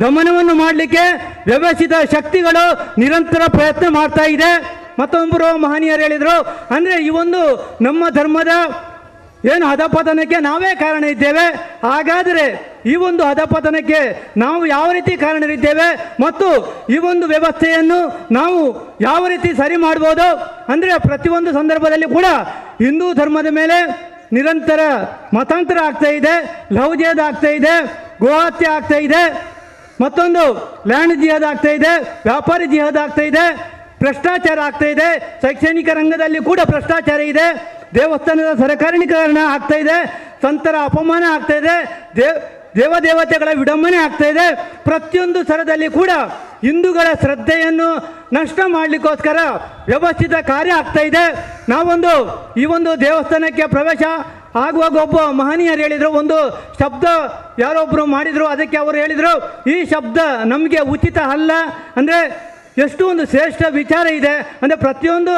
ದಮನವನ್ನು ಮಾಡಲಿಕ್ಕೆ ವ್ಯವಸ್ಥಿತ ಶಕ್ತಿಗಳು ನಿರಂತರ ಪ್ರಯತ್ನ ಮಾಡ್ತಾ ಇದೆ. ಮತ್ತೊಬ್ಬರು ಮಹನೀಯರು ಹೇಳಿದರು, ಅಂದರೆ ಈ ಒಂದು ನಮ್ಮ ಧರ್ಮದ ಏನು ಅಧಪತನಕ್ಕೆ ನಾವೇ ಕಾರಣ ಇದ್ದೇವೆ. ಹಾಗಾದರೆ ಈ ಒಂದು ಅಧಪತನಕ್ಕೆ ನಾವು ಯಾವ ರೀತಿ ಕಾರಣರಿದ್ದೇವೆ ಮತ್ತು ಈ ಒಂದು ವ್ಯವಸ್ಥೆಯನ್ನು ನಾವು ಯಾವ ರೀತಿ ಸರಿ ಮಾಡ್ಬೋದು ಅಂದರೆ ಪ್ರತಿಯೊಂದು ಸಂದರ್ಭದಲ್ಲಿ ಕೂಡ ಹಿಂದೂ ಧರ್ಮದ ಮೇಲೆ ನಿರಂತರ ಮತಾಂತರ ಆಗ್ತಾ ಇದೆ, ಲವ್ ಜಿಹಾದ್ ಆಗ್ತಾ ಇದೆ, ಗೋಹತ್ಯೆ ಆಗ್ತಾ ಇದೆ, ಮತ್ತೊಂದು ಲ್ಯಾಂಡ್ ಜಿಹಾದ್ ಆಗ್ತಾ ಇದೆ, ವ್ಯಾಪಾರಿ ಜಿಹಾದ್ ಆಗ್ತಾ ಇದೆ, ಭ್ರಷ್ಟಾಚಾರ ಆಗ್ತಾ ಇದೆ, ಶೈಕ್ಷಣಿಕ ರಂಗದಲ್ಲಿ ಕೂಡ ಭ್ರಷ್ಟಾಚಾರ ಇದೆ, ದೇವಸ್ಥಾನದ ಸರ್ಕಾರೀಕರಣ ಆಗ್ತಾ ಇದೆ, ಸಂತರ ಅಪಮಾನ ಆಗ್ತಾ ಇದೆ, ದೇವದೇವತೆಗಳ ವಿಡಂಬನೆ ಆಗ್ತಾ ಇದೆ. ಪ್ರತಿಯೊಂದು ಸ್ಥಳದಲ್ಲಿ ಕೂಡ ಹಿಂದೂಗಳ ಶ್ರದ್ಧೆಯನ್ನು ನಷ್ಟ ಮಾಡಲಿಕ್ಕೋಸ್ಕರ ವ್ಯವಸ್ಥಿತ ಕಾರ್ಯ ಆಗ್ತಾ ಇದೆ. ನಾವೊಂದು ಈ ಒಂದು ದೇವಸ್ಥಾನಕ್ಕೆ ಪ್ರವೇಶ ಆಗುವಾಗ ಒಬ್ಬ ಮಹನೀಯರು ಹೇಳಿದರು, ಒಂದು ಶಬ್ದ ಯಾರೊಬ್ಬರು ಮಾಡಿದರು, ಅದಕ್ಕೆ ಅವರು ಹೇಳಿದರು ಈ ಶಬ್ದ ನಮಗೆ ಉಚಿತ ಅಲ್ಲ. ಅಂದರೆ ಎಷ್ಟು ಒಂದು ಶ್ರೇಷ್ಠ ವಿಚಾರ ಇದೆ ಅಂದರೆ ಪ್ರತಿಯೊಂದು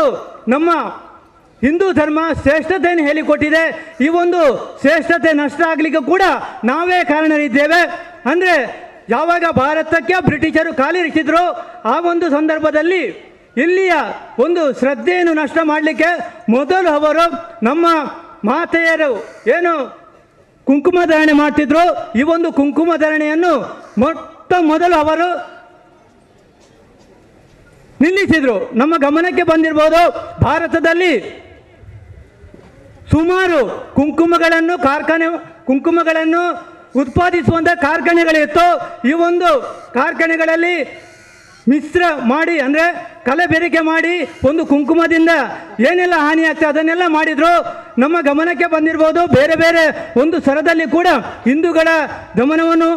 ನಮ್ಮ ಹಿಂದೂ ಧರ್ಮ ಶ್ರೇಷ್ಠತೆಯನ್ನು ಹೇಳಿಕೊಟ್ಟಿದೆ. ಈ ಒಂದು ಶ್ರೇಷ್ಠತೆ ನಷ್ಟ ಆಗಲಿಕ್ಕೆ ಕೂಡ ನಾವೇ ಕಾರಣರಿದ್ದೇವೆ. ಅಂದರೆ ಯಾವಾಗ ಭಾರತಕ್ಕೆ ಬ್ರಿಟಿಷರು ಕಾಲಿರಿಸಿದ್ರು ಆ ಒಂದು ಸಂದರ್ಭದಲ್ಲಿ ಇಲ್ಲಿಯ ಒಂದು ಶ್ರದ್ಧೆಯನ್ನು ನಷ್ಟ ಮಾಡಲಿಕ್ಕೆ ಮೊದಲು ಅವರು ನಮ್ಮ ಮಾತೆಯರು ಏನು ಕುಂಕುಮ ಧಾರಣೆ ಮಾಡ್ತಿದ್ರು, ಈ ಒಂದು ಕುಂಕುಮ ಧಾರಣೆಯನ್ನು ಮೊಟ್ಟ ಮೊದಲು ಅವರು ನಿಲ್ಲಿಸಿದರು. ನಮ್ಮ ಗಮನಕ್ಕೆ ಬಂದಿರ್ಬೋದು, ಭಾರತದಲ್ಲಿ ಸುಮಾರು ಕುಂಕುಮಗಳನ್ನು ಉತ್ಪಾದಿಸುವಂಥ ಕಾರ್ಖಾನೆಗಳಿತ್ತು. ಈ ಒಂದು ಕಾರ್ಖಾನೆಗಳಲ್ಲಿ ಮಿಶ್ರ ಮಾಡಿ ಅಂದರೆ ಕಲಬೆರಿಕೆ ಮಾಡಿ ಒಂದು ಕುಂಕುಮದಿಂದ ಏನೆಲ್ಲ ಹಾನಿ ಆಗ್ತದೆ ಅದನ್ನೆಲ್ಲ ಮಾಡಿದರು. ನಮ್ಮ ಗಮನಕ್ಕೆ ಬಂದಿರ್ಬೋದು, ಬೇರೆ ಬೇರೆ ಒಂದು ಸ್ಥಳದಲ್ಲಿ ಕೂಡ ಹಿಂದೂಗಳ ದಮನವನ್ನು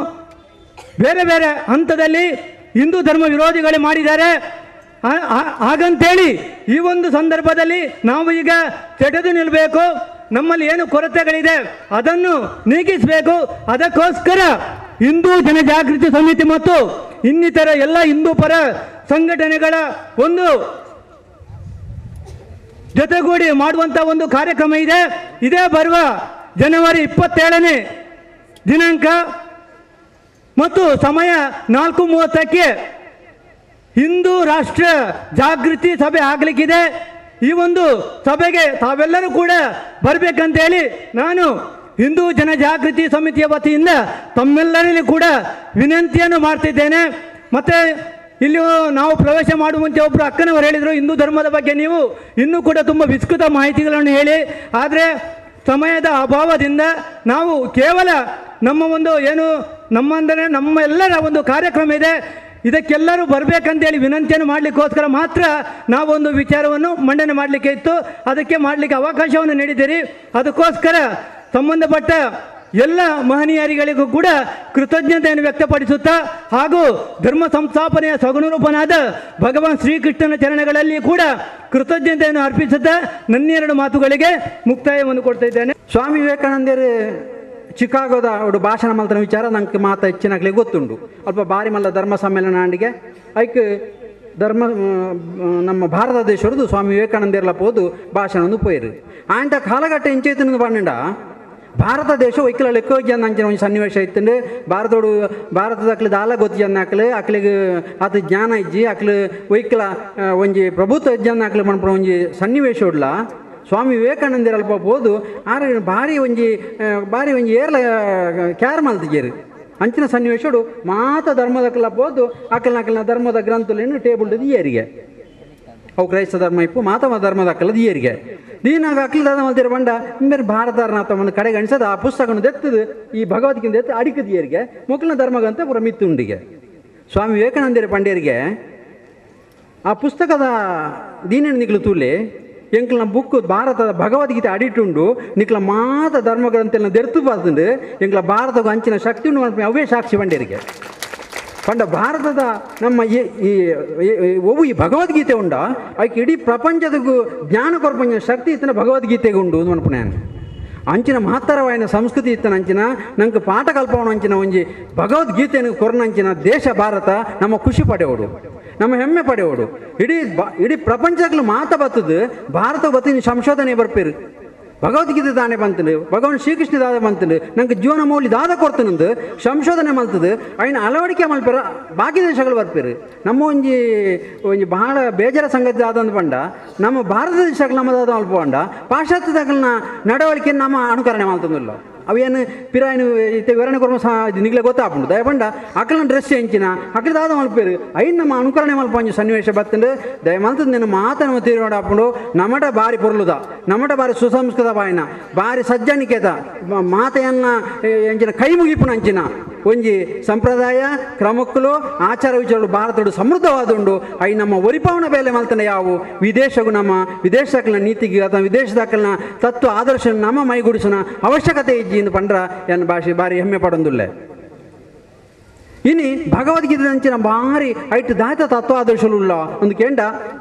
ಬೇರೆ ಬೇರೆ ಹಂತದಲ್ಲಿ ಹಿಂದೂ ಧರ್ಮ ವಿರೋಧಿಗಳು ಮಾಡಿದ್ದಾರೆ. ಹಾಗಂತೇಳಿ ಈ ಒಂದು ಸಂದರ್ಭದಲ್ಲಿ ನಾವು ಈಗ ಸೆಟೆದು ನಿಲ್ಲಬೇಕು. ನಮ್ಮಲ್ಲಿ ಏನು ಕೊರತೆಗಳಿದೆ ಅದನ್ನು ನೀಗಿಸಬೇಕು. ಅದಕ್ಕೋಸ್ಕರ ಹಿಂದೂ ಜನಜಾಗೃತಿ ಸಮಿತಿ ಮತ್ತು ಇನ್ನಿತರ ಎಲ್ಲ ಹಿಂದೂ ಪರ ಸಂಘಟನೆಗಳ ಒಂದು ಜೊತೆಗೂಡಿ ಮಾಡುವಂಥ ಒಂದು ಕಾರ್ಯಕ್ರಮ ಇದೆ. ಇದೇ ಬರುವ ಜನವರಿ 27ನೇ ದಿನಾಂಕ ಮತ್ತು ಸಮಯ 4:30ಕ್ಕೆ ಹಿಂದೂ ರಾಷ್ಟ್ರ ಜಾಗೃತಿ ಸಭೆ ಆಗಲಿಕ್ಕಿದೆ. ಈ ಒಂದು ಸಭೆಗೆ ತಾವೆಲ್ಲರೂ ಕೂಡ ಬರಬೇಕಂತೇಳಿ ನಾನು ಹಿಂದೂ ಜನಜಾಗೃತಿ ಸಮಿತಿಯ ವತಿಯಿಂದ ತಮ್ಮೆಲ್ಲರಲ್ಲಿ ಕೂಡ ವಿನಂತಿಯನ್ನು ಮಾಡ್ತಿದ್ದೇನೆ. ಮತ್ತು ಇಲ್ಲಿ ನಾವು ಪ್ರವೇಶ ಮಾಡುವ ಮುಂಚೆ ಒಬ್ಬರು ಅಕ್ಕನವರು ಹೇಳಿದರು, ಹಿಂದೂ ಧರ್ಮದ ಬಗ್ಗೆ ನೀವು ಇನ್ನೂ ಕೂಡ ತುಂಬ ವಿಸ್ತೃತ ಮಾಹಿತಿಗಳನ್ನು ಹೇಳಿ, ಆದರೆ ಸಮಯದ ಅಭಾವದಿಂದ ನಾವು ಕೇವಲ ನಮ್ಮ ಒಂದು ಏನು ನಮ್ಮ ಅಂದರೆ ನಮ್ಮ ಎಲ್ಲರ ಒಂದು ಕಾರ್ಯಕ್ರಮ ಇದೆ, ಇದಕ್ಕೆಲ್ಲರೂ ಬರಬೇಕಂತೇಳಿ ವಿನಂತಿಯನ್ನು ಮಾಡಲಿಕ್ಕೋಸ್ಕರ ಮಾತ್ರ ನಾವೊಂದು ವಿಚಾರವನ್ನು ಮಂಡನೆ ಮಾಡಲಿಕ್ಕೆ ಇತ್ತು, ಅದಕ್ಕೆ ಮಾಡಲಿಕ್ಕೆ ಅವಕಾಶವನ್ನು ನೀಡಿದ್ದೀರಿ. ಅದಕ್ಕೋಸ್ಕರ ಸಂಬಂಧಪಟ್ಟ ಎಲ್ಲ ಮಹನೀಯರಿಗಳಿಗೂ ಕೂಡ ಕೃತಜ್ಞತೆಯನ್ನು ವ್ಯಕ್ತಪಡಿಸುತ್ತಾ ಹಾಗೂ ಧರ್ಮ ಸಂಸ್ಥಾಪನೆಯ ಸಗುಣರೂಪನಾದ ಭಗವಾನ್ ಶ್ರೀಕೃಷ್ಣನ ಚರಣಗಳಲ್ಲಿ ಕೂಡ ಕೃತಜ್ಞತೆಯನ್ನು ಅರ್ಪಿಸುತ್ತಾ ನನ್ನೆರಡು ಮಾತುಗಳಿಗೆ ಮುಕ್ತಾಯವನ್ನು ಕೊಡ್ತಾ ಇದ್ದೇನೆ. ಸ್ವಾಮಿ ವಿವೇಕಾನಂದರು ಚಿಕಾಗೋದ ಒಂದು ಭಾಷಣ ಮಲ್ತನ ವಿಚಾರ ನಂಗೆ ಮಾತ ಹೆಚ್ಚಿನಾಗಲಿ ಗೊತ್ತುಂಟು. ಅಲ್ಪ ಬಾರಿ ಮಲ್ಲ ಧರ್ಮ ಸಮ್ಮೇಳನ ಅಂಡಿಗೆ ಐಕ್ ಧರ್ಮ ನಮ್ಮ ಭಾರತ ದೇಶರದು ಸ್ವಾಮಿ ವಿವೇಕಾನಂದರ್ಲ ಪೋದು ಭಾಷಣ ಪೋಯಿರು. ಆಂಟ ಕಾಲಘಟ್ಟ ಇಂಚೈತನ ಪಂಡ ಭಾರತ ದೇಶ ಒಯ್ಕಲ ಲೆಕ್ಕ ಜನ ಅಂಚಿನ ಒಂದು ಸನ್ನಿವೇಶ ಇತ್ತಂಡು. ಭಾರತೋಡು ಭಾರತದ ಅಕ್ಲು ದಾಲ ಗೊತ್ತು ಜನ ಅಕ್ಲು ಅಕ್ಲಿಗೆ ಆತ ಜ್ಞಾನ ಇಜ್ಜಿ ಅಕ್ಲು ಒಯ್ಕಲ ಒಂಜಿ ಪ್ರಭುತ್ವ ಜನ ಅಕ್ಲು ಮನ್ಪುನ ಒಂಜಿ ಸನ್ನಿವೇಶ ಉಡ್ಲ ಸ್ವಾಮಿ ವಿವೇಕಾನಂದರ ಅಲ್ಪ ಪೋದು ಆರು ಭಾರಿ ಒಂಜಿ ಭಾರಿ ಒಂಜಿ ಏರ್ಲ ಕ್ಯಾರ್ ಮಲ್ತಿಜೇರು ಅಂಚಿನ ಸನ್ನಿವೇಶಡು ಮಾತ ಧರ್ಮದಕ್ಲ ಪೋದು ಅಕಲ್ನ ಅಕಲ್ನ ಧರ್ಮದ ಗ್ರಂಥಲೇನು ಟೇಬಲ್ ಏರಿಗೆ ಅವು ಕ್ರೈಸ್ತ ಧರ್ಮ ಇಪ್ಪು ಮಾತ ಧರ್ಮದ ಏರಿಗೆ ದೀನಾಗ ಅಕ್ಲಿ ದಾದ ಮಲ್ತಿರ ಬಂಡ ಬೇರೆ ಭಾರತಾರನಾಥ ಒಂದು ಕಡೆಗೆ ಅಣಿಸೋದು ಆ ಪುಸ್ತಕವನ್ನು ದೆತ್ತದು ಈ ಭಗವದ್ಗೀತೆ ಎತ್ತು ಅಡಿಕದ ಏರಿಗೆ ಮೊಕ್ಕಲಿನ ಧರ್ಮಗಂತ ಪೂರ ಮಿತ್ತುಂಡಿಗೆ. ಸ್ವಾಮಿ ವಿವೇಕಾನಂದರ ಪಂಡ್ಯರಿಗೆ ಆ ಪುಸ್ತಕದ ದೀನ ನಿಕ್ಲು ತೂಲೆ ಎಂಕ್ಲನ ಬುಕ್ ಭಾರತದ ಭಗವದ್ಗೀತೆ ಅಡಿಟುಂಡು ನಿಕ್ಲ ಮಾತ ಧರ್ಮಗ್ರಂಥೆಲ್ಲ ದೆರ್ತು ಬಾತುಂಡು ಎಂಕ್ಲ ಭಾರತದ ಅಂಚಿನ ಶಕ್ತಿ ಉಂಡು ಅವೇ ಸಾಕ್ಷಿ ಬಂಡೇರಿಗೆ. ಪಂಡ ಭಾರತದ ನಮ್ಮ ಈ ಒವು ಈ ಭಗವದ್ಗೀತೆ ಉಂಡ ಐಕ್ ಇಡೀ ಪ್ರಪಂಚದ ಜ್ಞಾನ ಕೊರ್ಪಂಚಿನ ಶಕ್ತಿ ಇತ್ತನ ಭಗವದ್ಗೀತೆಗೆ ಉಂಡು ಅನ್ಪುಣೆ. ಅಂಚಿನ ಮಹತ್ತರವಾಯಿನ ಸಂಸ್ಕೃತಿ ಇತ್ತನ ಅಂಚಿನ ನಂಗೆ ಪಾಠ ಕಲ್ಪವನ ಅಂಚಿನ ಒಂಜಿ ಭಗವದ್ಗೀತೆಯನ್ನು ಕೊರ್ನಂಚಿನ ದೇಶ ಭಾರತ ನಮ್ಮ ಖುಷಿ ಪಡೆಯೋಡು, ನಮ್ಮ ಹೆಮ್ಮೆ ಪಡೆಯೋಡು. ಇಡೀ ಇಡೀ ಪ್ರಪಂಚಕ್ಕೂ ಮಾತ ಬತ್ತದು ಭಾರತ ಬತ್ತಿನ ಸಂಶೋಧನೆ ಬರ್ಪೇರು ಭಗವದ್ಗೀತೆ ದಾನೆ ಬಂತಂದು ಭಗವಾನ್ ಶ್ರೀಕೃಷ್ಣ ದಾದ ಬಂತಂದು ನಂಗೆ ಜೀವನ ಮೌಲ್ಯ ದಾದ ಕೊಡ್ತನಂದು ಸಂಶೋಧನೆ ಮಲ್ತದು ಅಯ್ನ ಅಳವಡಿಕೆ ಮಲ್ಪೇರ ಬಾಕಿ ದೇಶಗಳು ಬರ್ಪೇರು. ನಮ್ಮ ಒಂಜಿ ಒಂಜಿ ಬಹಳ ಬೇಜಾರ ಸಂಗತಿ ದಾದಂದು ಪಂಡ ನಮ್ಮ ಭಾರತ ದೇಶಗಳು ನಮ್ಮದಾದ ಅಲ್ಪ ಪಂಡ ಪಾಶ್ಚಾತ್ಯದಗಳನ್ನ ನಡವಳಿಕೆ ನಮ್ಮ ಅನುಕರಣೆ ಮಲ್ತಂದಿಲ್ಲ. ಅವೇನು ಪಿರಾಯನು ಇತ್ತೆ ವಿವರಣೆ ಕೊರ್ಮ ಸಹ ನಿಗ್ಲೆ ಗೊತ್ತಾಪುಂಡು ದಯಪಂಡ ಅಕಲ್ನ ಡ್ರೆಸ್ ಎಂಚಿನ ಅಕಲ ದಾದ ಮಲ್ಪೇರು ಐನ್ ನಮ್ಮ ಅನುಕರಣೆ ಮಲ್ಪ ಒಂಜಿ ಸನ್ನಿವೇಶ ಬತ್ತಂಡು ದಯ ಮಲ್ತದ ನಿನ್ನ ಮಾತನ ತೀರ್ಮಾನ ಆಪುಂಡು. ನಮಟ ಬಾರಿ ಪೊರ್ಲುದ ನಮಟ ಬಾರಿ ಸುಸಂಸ್ಕೃತ ಬಾಯಿನ ಬಾರಿ ಸಜ್ಜನಿಕೆತ ಮಾತೆಯನ್ನ ಎಂಚಿನ ಕೈ ಮುಗಿಪುನ ಅಂಚಿನ ಒಂಜಿ ಸಂಪ್ರದಾಯ ಕ್ರಮಕ್ಕಲು ಆಚಾರ ವಿಚಾರಗಳು ಭಾರತಡು ಸಮೃದ್ಧವಾದುಂಡು. I ನಮ್ಮ ಒರಿಪಾವನ ಬೇಲೆ ಮಲ್ತನ ಯಾವು ವಿದೇಶಗೂ ನಮ್ಮ ವಿದೇಶಕ್ಕಲ್ನ ನೀತಿಗೆ ಅಥವಾ ವಿದೇಶದಾಕಲ್ನ ತತ್ವ ಆದರ್ಶ ನಮ್ಮ ಮೈಗೂಡಿಸೋಣ ಅವಶ್ಯಕತೆ ಇಜ್ಜಿ ಎಂದು ಪಂಡ್ರ ಎನ್ನ ಭಾಷೆ ಭಾರಿ ಹೆಮ್ಮೆ ಪಡೊಂದುಲ್ಲೆ. ಇನಿ ಭಗವದ್ಗೀತೆ ಅಂಚಿನ ಭಾರಿ ಐಟ್ ದಾತ ತತ್ವ ಆದರ್ಶలుಲ್ಲ ಒಂದು ಕೇಂಡ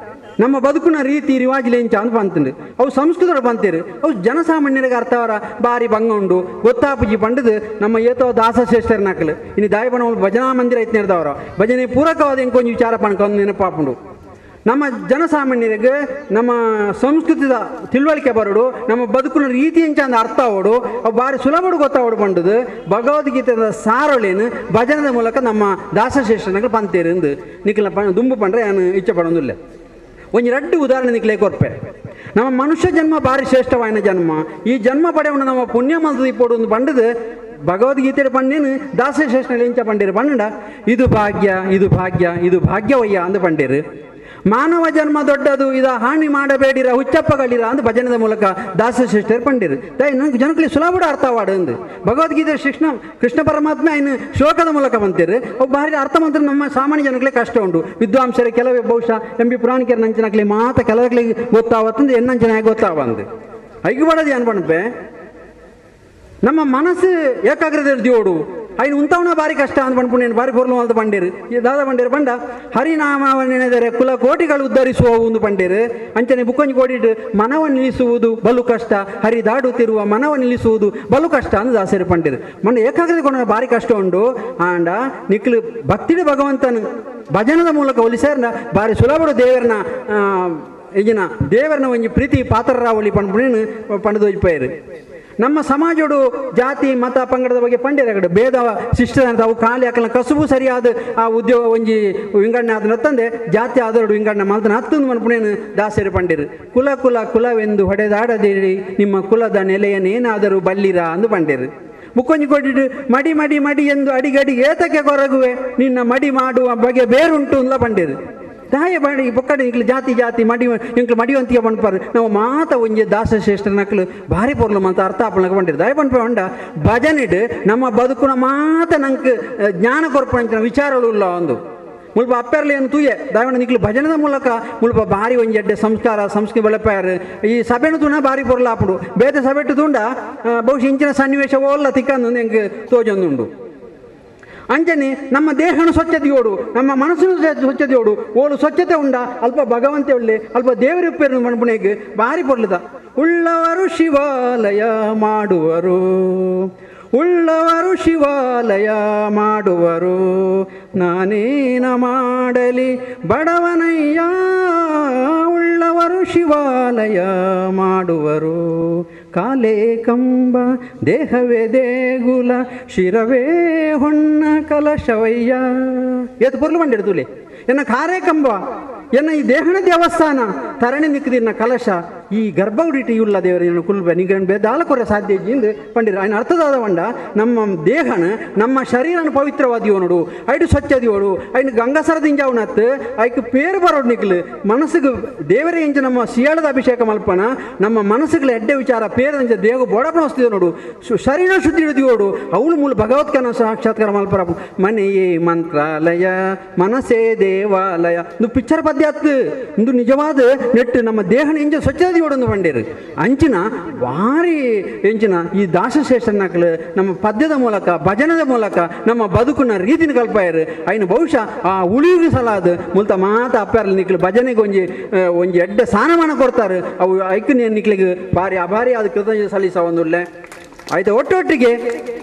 ನಮ್ಮ ಬದುಕುನ ರೀತಿ ರಿವಾಜ್ಲೇಂಚ ಅಂತ ಬಂತಂಡು ಅವು ಸಂಸ್ಕೃತರು ಬಂತೀರು ಅವು ಜನಸಾಮಾನ್ಯರಿಗೆ ಅರ್ಥವರ ಬಾರಿ ಭಂಗ ಉಂಡು ಗೊತ್ತಾಪುಜಿ ಪಂಡದು ನಮ್ಮ ಏತೋ ದಾಸಶ್ರೇಷ್ಠರನಾಕಲು ಇನ್ನು ದಾಯಬಣ ಭಜನಾ ಮಂದಿರ ಐತ್ನೇರ್ದವರು ಭಜನೆ ಪೂರಕವಾದ ಇಂಕೊಂಚ ವಿಚಾರ ಪಣ್ಕೊಂಡು ನೆನಪಾಪುಂಡು. ನಮ್ಮ ಜನಸಾಮಾನ್ಯರಿಗೆ ನಮ್ಮ ಸಂಸ್ಕೃತಿದ ತಿಳುವಳಿಕೆ ಬರೋಡು ನಮ್ಮ ಬದುಕಿನ ರೀತಿ ಎಂಚ ಅಂದ ಅರ್ಥ ಆವಡು ಅವು ಭಾರಿ ಸುಲಭಡು ಗೊತ್ತಾವಡು ಪಂಡದು ಭಗವದ್ಗೀತೆದ ಸಾರೊಳೇನು ಭಜನದ ಮೂಲಕ ನಮ್ಮ ದಾಸಶ್ರೇಷ್ಠನಗಳು ಪಂತೇರು ಎಂದು ನಿಖಲ ದುಂಬು ಪಂಡ್ರೆ ನಾನು ಇಚ್ಛೆ ಪಡೋದಿಲ್ಲ. ಒಂಜಿ ರಡ್ಡು ಉದಾಹರಣೆ ನಿಕ್ಲೆ ಕೊರ್ಪೆ. ನಮ್ಮ ಮನುಷ್ಯ ಜನ್ಮ ಭಾರಿ ಶ್ರೇಷ್ಠವಾಯಿನ ಜನ್ಮ, ಈ ಜನ್ಮ ಪಡೆಯವನು ನಮ್ಮ ಪುಣ್ಯ ಮಲ್ತದ ಇಪ್ಪೋಡು ಒಂದು ಪಂಡದು ಭಗವದ್ಗೀತೆ ಪಂಡೇನು ದಾಸಶ್ರೇಷ್ಠ ಇಂಚ ಪಂಡೇರು ಪಂಡ ಇದು ಭಾಗ್ಯ ಇದು ಭಾಗ್ಯ ಇದು ಭಾಗ್ಯವಯ್ಯ ಅಂದು ಪಂಡೇರು. ಮಾನವ ಜನ್ಮ ದೊಡ್ಡದು ಇದ ಹಾನಿ ಮಾಡಬೇಡಿರ ಹುಚ್ಚಪ್ಪಗಳಿರ ಅಂದು ಭಜನದ ಮೂಲಕ ದಾಸಶ್ರೇಷ್ಠರು ಪಂಡಿರು. ದಯ ಜನಕ್ಕೆ ಸುಲಭ ಅರ್ಥವಾಡು ಅಂದು ಭಗವದ್ಗೀತೆ ಕೃಷ್ಣ ಪರಮಾತ್ಮ ಇನ್ನು ಶ್ಲೋಕದ ಮೂಲಕ ಬಂತೀರು ಅವು ಭಾರಿ ಅರ್ಥ ಮಂತ್ರ ನಮ್ಮ ಸಾಮಾನ್ಯ ಜನಗಳಿಗೆ ಕಷ್ಟ ಉಂಟು. ವಿದ್ವಾಂಸರು ಕೆಲವೇ ಬಹುಶಃ ಎಂ ಬಿ ಪುರಾಣಿಕರ ನಂಚಿನಕ್ಲಿ ಮಾತ ಕೆಲವರಿಗೆ ಗೊತ್ತಾವತ್ತಂದು ಎನ್ನಂಚಿನ ಗೊತ್ತಾವಂದು ಐಗೆ ಬಡದು ಅನ್ಪಣಪೆ ನಮ್ಮ ಮನಸ್ಸು ಏಕಾಗ್ರತೆ ದೇವಡು ಐನು ಉಂತವನ ಭಾರಿ ಕಷ್ಟ ಅಂತ ಪಂಡ್ಪುಣೇನು ಭಾರಿ ಪೊರ್ಲು ಅಂತ ಪಂಡೇರು ದಾದ ಪಂಡೇರು ಪಂಡ ಹರಿನಾಮವ ನೆನೆದರೆ ಕುಲ ಕೋಟಿಗಳು ಉದ್ಧರಿಸುವವು ಒಂದು ಪಂಡೇರು. ಅಂಚನೆ ಬುಕ್ಕೊಂಜಿ ಕೋಡಿಟ್ಟು ಮನವ ನಿಲ್ಲಿಸುವುದು ಬಲು ಕಷ್ಟ ಹರಿದಾಡುತ್ತಿರುವ ಮನವ ನಿಲ್ಲಿಸುವುದು ಬಲು ಕಷ್ಟ ಅಂದು ದಾಸರು ಪಂಡೇರು. ಮೊನ್ನೆ ಏಕಾಗ್ರತೆ ಕೊಂಡ ಭಾರಿ ಕಷ್ಟ ಉಂಟು ಆಂಡ ನಿಕ್ಲು ಭಕ್ತಿಡು ಭಗವಂತನ ಭಜನದ ಮೂಲಕ ಒಲಿಸೇರ್ನ ಭಾರಿ ಸುಲಭಡು ದೇವರನ್ನ ಇಂಜಿನ ದೇವರನ ಒಂಜಿ ಪ್ರೀತಿ ಪಾತ್ರರಾವಳಿ ಪನ್ಪುನೇನು ಪಂಡದು ಪೈರು. ನಮ್ಮ ಸಮಾಜೋಡು ಜಾತಿ ಮತ ಪಂಗಡದ ಬಗ್ಗೆ ಪಂಡ್ಯರ ಭೇದ ಶಿಷ್ಟ ಅವು ಖಾಲಿ ಹಾಕಲ ಕಸುಬು ಸರಿಯಾದ ಆ ಉದ್ಯೋಗ ಒಂಜಿ ವಿಂಗಡಣೆ ಆದ ತಂದೆ ಜಾತಿ ಆದರಡು ವಿಂಗಡಣೆ ಮಲ್ತನ ಹತ್ತೊಂದು ಮನ್ಪುನೇನು ದಾಸರು ಪಂಡಿರು. ಕುಲ ಕುಲ ಕುಲವೆಂದು ಹೊಡೆದಾಡದಿರಿ ನಿಮ್ಮ ಕುಲದ ನೆಲೆಯನ್ನೇನಾದರೂ ಬಲ್ಲಿರಾ ಅಂದು ಪಂಡಿರು. ಮುಕ್ಕೊಂಜಿ ಕೊಟ್ಟಿಟ್ಟು ಮಡಿ ಮಡಿ ಮಡಿ ಎಂದು ಅಡಿಗಡಿ ಏತಕ್ಕೆ ಕೊರಗುವೆ ನಿನ್ನ ಮಡಿ ಮಾಡುವ ಬಗೆ ಬೇರುಂಟು ಅಂದ್ಲ ಪಂಡಿರು. ದಾಯ ಬಾಡಿ ಬೊಕ್ಕಡೆ ಇಂಕ್ಲು ಜಾತಿ ಜಾತಿ ಮಡಿ ಇಂಕ್ಲು ಮಡಿವಂತಿಗೆ ಪನ್ಪಾರು. ನಾವು ಮಾತ ಒಂಜಿ ದಾಸಶ್ರೇಷ್ಠ ನಕ್ಲು ಭಾರಿ ಪೊರ್ಲು ಮಂತ ಅರ್ಥ ಆಪಣಕ್ಕೆ ಪಂಡಿರು. ದಾಯ ಪನ್ಪ ಉಂಡ ಭಜನೆಡ್ ನಮ್ಮ ಬದುಕುನ ಮಾತ ನಂಗೆ ಜ್ಞಾನ ಕೊರ್ಪಂಚಿನ ವಿಚಾರಗಳು ಉಲ್ಲ ಒಂದು ಮುಲ್ಪ ಅಪ್ಪೆರ್ಲಿ ಏನು ತೂಯೆ ದಾಯಣ್ಣ ನಿಕ್ಲು ಭಜನದ ಮೂಲಕ ಮುಲ್ಪ ಭಾರಿ ಒಂಜಿ ಎಡ್ಡೆ ಸಂಸ್ಕಾರ ಸಂಸ್ಕೃತಿ ಬೆಳಪಾರು. ಈ ಸಭೆನು ತೂಣ ಭಾರಿ ಪೊರ್ಲು ಆಪುಂಡು. ಬೇತೆ ಸಭೆಟ್ಟು ತೂಂಡ ಬಹುಶಃ ಇಂಚಿನ ಸನ್ನಿವೇಶ ಓಲ್ಲ ತಿಕ್ಕಂದು ಎಂಕ್ ತೋಜೊಂದುಂಡು. ಅಂಚನೆ ನಮ್ಮ ದೇಹನು ಸ್ವಚ್ಛತೆಯೋಡು ನಮ್ಮ ಮನಸ್ಸನ್ನು ಸ್ವಚ್ಛತೆಯೋಡು ಓಲು ಸ್ವಚ್ಛತೆ ಉಂಡ ಅಲ್ಪ ಭಗವಂತೆ ಉಳ್ಳೆ ಅಲ್ಪ ದೇವರಿಪ್ಪೇರು ಮಣ್ಪುಣೆಗೆ ಭಾರಿ ಪೊರ್ಲುದ. ಉಳ್ಳವರು ಶಿವಾಲಯ ಮಾಡುವರು, ಉಳ್ಳವರು ಶಿವಾಲಯ ಮಾಡುವರು, ನಾನೇನ ಮಾಡಲಿ ಬಡವನಯ್ಯ, ಉಳ್ಳವರು ಶಿವಾಲಯ ಮಾಡುವರು. ಕಾಲೇ ಕಂಬ ದೇಹವೇ ದೇಗುಲ ಶಿರವೇ ಹೊನ್ನ ಕಲಶವಯ್ಯ. ಏತು ಪೊರ್ಲು ಬಂಡಿಡು ತುಲೆ ಎನ್ನ ಕಾರೇ ಕಂಬ ಎನ್ನ ಈ ದೇಹನ ದೇವಸ್ಥಾನ ತರಣಿ ನಿಕ್ಕದಿನ್ನ ಕಲಶ ಈ ಗರ್ಭಗುಡಿಟಿ ಉಳ್ಳ ದೇವರ ಕುಲ್ಬೆ ನಿಗನ್ ದಾಲ ಕೊರ ಸಾಧ್ಯ ಇಂದು ಪಂಡಿರ. ఆయన ಅರ್ಥದಾದ వంಡ ನಮ್ಮ ದೇಹನ ನಮ್ಮ ಶರೀರನ ಪವಿತ್ರವಾದಿಯೋನುಡು ಐಡು ಸ್ವಚ್ಛದಿಯೋಡು ಐನು ಗಂಗಸರದಿಂಜಾವನತ್ತು ಐಕ್ ಪೇರು ಬರೋಡು ನಿಕ್ಲು ಮನಸ್ಸಿಗೆ ದೇವರೇ ಇಂಚ ನಮ್ಮ ಸಿಯಾಳದ ಅಭಿಷೇಕ ಮಲ್ಪನ ನಮ್ಮ ಮನಸ್ಸುಗಳ ಎಡ್ಡೆ ವಿಚಾರ ಪೇರಂಜ ದೇಹ ಬೋಡಪನ ವಸ್ತು ನೋಡು ಶರೀರ ಶುದ್ಧಿ ಹಿಡಿದಿಯೋಡು ಅವಳು ಮೂಲ ಭಗವತ್ಕನ ಸಾಕ್ಷಾತ್ಕಾರ ಮಲ್ಪರ. ಮನೆಯೇ ಮಂತ್ರಾಲಯ ಮನಸ್ಸೇ ದೇವಾಲಯ ಇದು ಪಿಕ್ಚರ್ ಪದ್ಯ ಅತ್ತು ಇಂದು ನಿಜವಾದ ನೆಟ್ಟು ನಮ್ಮ ದೇಹನ ಇಂಚ ಸ್ವಚ್ಛದಿಯೋಡು ಪಂಡೇರು. ಅಂಚಿನ ಭಾರಿ ಎಂಚಿನ ಈ ದಾಸಶೇಷನಕ್ಲು ನಮ್ಮ ಪದ್ಯದ ಮೂಲಕ ಭಜನದ ಮೂಲಕ ನಮ್ಮ ಬದುಕುನ ರೀತಿನ ಕಲ್ಪಾಯರು. ಐನು ಬಹುಶಃ ಆ ಉಳಿಯುಗೆ ಸಲಾದ ಮುಲ್ತ ಮಾತ ಅಪ್ಪಾರಲ್ಲಿ ನಿಕ್ಲು ಭಜನೆಗೆ ಒಂಜಿ ಒಂಜಿ ಎಡ್ಡೆ ಸ್ಥಾನಮಾನ ಕೊಡ್ತಾರೆ. ಅವು ಐಕ್ ನಿಕ್ಲಿಗೆ ಭಾರಿ ಅಭಾರಿ ಆದ ಕೃತಜ್ಞತೆ ಸಲ್ಲಿಸ ಒಂದುಳ್ಳೆ ಆಯ್ತು. ಒಟ್ಟೊಟ್ಟಿಗೆ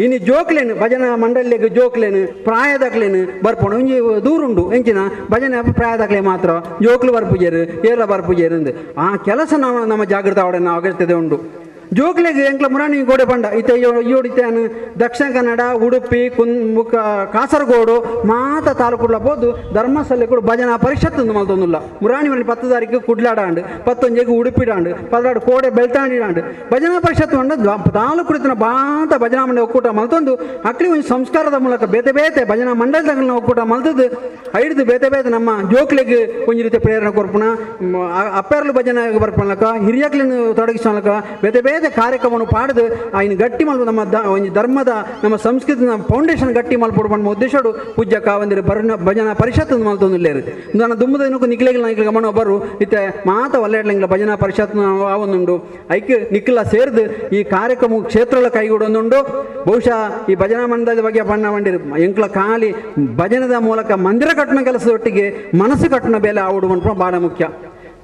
ಇನ್ನು ಜೋಕ್ಲೇನು ಭಜನಾ ಮಂಡಳಿಗೆ ಜೋಕ್ಲೇನು ಪ್ರಾಯದಾಕ್ಲೇನು ಬರ್ಪೋಣ ಒಂಜಿ ದೂರುಂಡು ಎಂಚಿನ ಭಜನೆ ಪ್ರಾಯದಾಕ್ಲೆ ಮಾತ್ರ ಜೋಕ್ಲು ಬರ್ಪುಜೇರು ಏರ್ಲ ಬರ್ಪುಜೇರು ಅಂದು ಆ ಕೆಲಸ ನಾವು ನಮ್ಮ ಜಾಗೃತ ಅವಡನ್ನು ಅಗತ್ಯತೆ ಉಂಡು. ಜೋಕ್ಲೆಗ್ ಎಂಕ್ಲ ಮುರಾಣಿ ಗೋಡೆ ಪಂಡ ಇತ್ತೆ ಇತ್ತೆ ದಕ್ಷಿಣ ಕನ್ನಡ ಉಡುಪಿ ಮುಖ ಕಾಸರಗೋಡು ಮಾತ ತಾಲೂಕುಡ್ಲ ಪೋದು ಧರ್ಮಸ್ಥಳ ಕೂಡ ಭಜನಾ ಪರಿಷತ್ ಮಲ್ತೊಂದುಲ್ಲ. ಮುರಾಣಿ ಮನೆ 10 ತಾರೀಕು ಕುಡ್ಲಾಡಾಂಡು 11 ಉಡುಪಿಡಾಂಡು 12 ಕೋಡೆ ಬೆಳ್ತಾಂಡಿಡಾಂಡು ಭಜನಾ ಪರಿಷತ್ ಪಂಡ ತಾಲೂಕು ಬಾತ ಭಜನಾ ಮಂಡಳಿ ಒಕ್ಕೂಟ ಮಲ್ತೊಂದು ಅಕ್ಲಿ ಒಂದು ಸಂಸ್ಕಾರದ ಮೂಲಕ ಬೇತೆ ಬೇತೆ ಭಜನಾ ಮಂಡಲದಗಳನ್ನ ಒಕ್ಕೂಟ ಮಲ್ತದ್ದು ಐಡ್ದು ಬೇತೆ ಬೇತೆ ನಮ್ಮ ಜೋಕ್ಲೆಗ್ ಒಂಜಿ ರೀತಿ ಪ್ರೇರಣೆ ಕೊರ್ಪುಣ ಅಪ್ಪೆರ್ಲು ಭಜನೆ ಬರ್ಪಣಕ ಹಿರಿಯಕ್ಲಿನ ತೊಡಗಿಸೋಣಕ ಬೇತೆ ಬೇತೆ ಕಾರ್ಯಕ್ರಮವನ್ನು ಪಾಡದು ಆಯ್ನ ಗಟ್ಟಿ ಮಲ್ಪ ನಮ್ಮ ಒಂಜಿ ಧರ್ಮದ ನಮ್ಮ ಸಂಸ್ಕೃತಿ ನಮ್ಮ ಫೌಂಡೇಶನ್ ಗಟ್ಟಿ ಮಲ್ಪೊಡು ಪನ್ಪ ಉದ್ದೇಶಡು ಪೂಜ್ಯ ಕಾವಂದಿರು ಭಜನಾ ಪರಿಷತ್ ಮಲ್ತೊಂದುಲ್ಲೇರು. ನನ್ನ ದುಮ್ಮದ ನಿಕ್ಲೆಗಿಲ್ಲ ನಿಕ್ಲೆ ಗಮನ ಬರು ಇತ್ತೆ ಮಾತ ಒಲ್ಲೆಡ್ಲಂಗಿಲ್ಲ ಭಜನಾ ಪರಿಷತ್ ಆವೊಂದುಂಡು ಐಕ್ ನಿಕ್ಲ ಸೇರ್ದು ಈ ಕಾರ್ಯಕ್ರಮ ಕ್ಷೇತ್ರಗಳ ಕೈಗೂಡೊಂದುಂಡು. ಬಹುಶಃ ಈ ಭಜನಾ ಮಂಡಲದ ಬಗ್ಗೆ ಬಣ್ಣ ಮಂಡಿರು ಎಂಕ್ಲ ಖಾಲಿ ಭಜನದ ಮೂಲಕ ಮಂದಿರ ಕಟ್ಟಣ ಕೆಲಸದೊಟ್ಟಿಗೆ ಮನಸ್ಸು ಕಟ್ಟಣ ಬೆಲೆ ಆವಡು ಮನ್ಪ ಭಾಳ ಮುಖ್ಯ.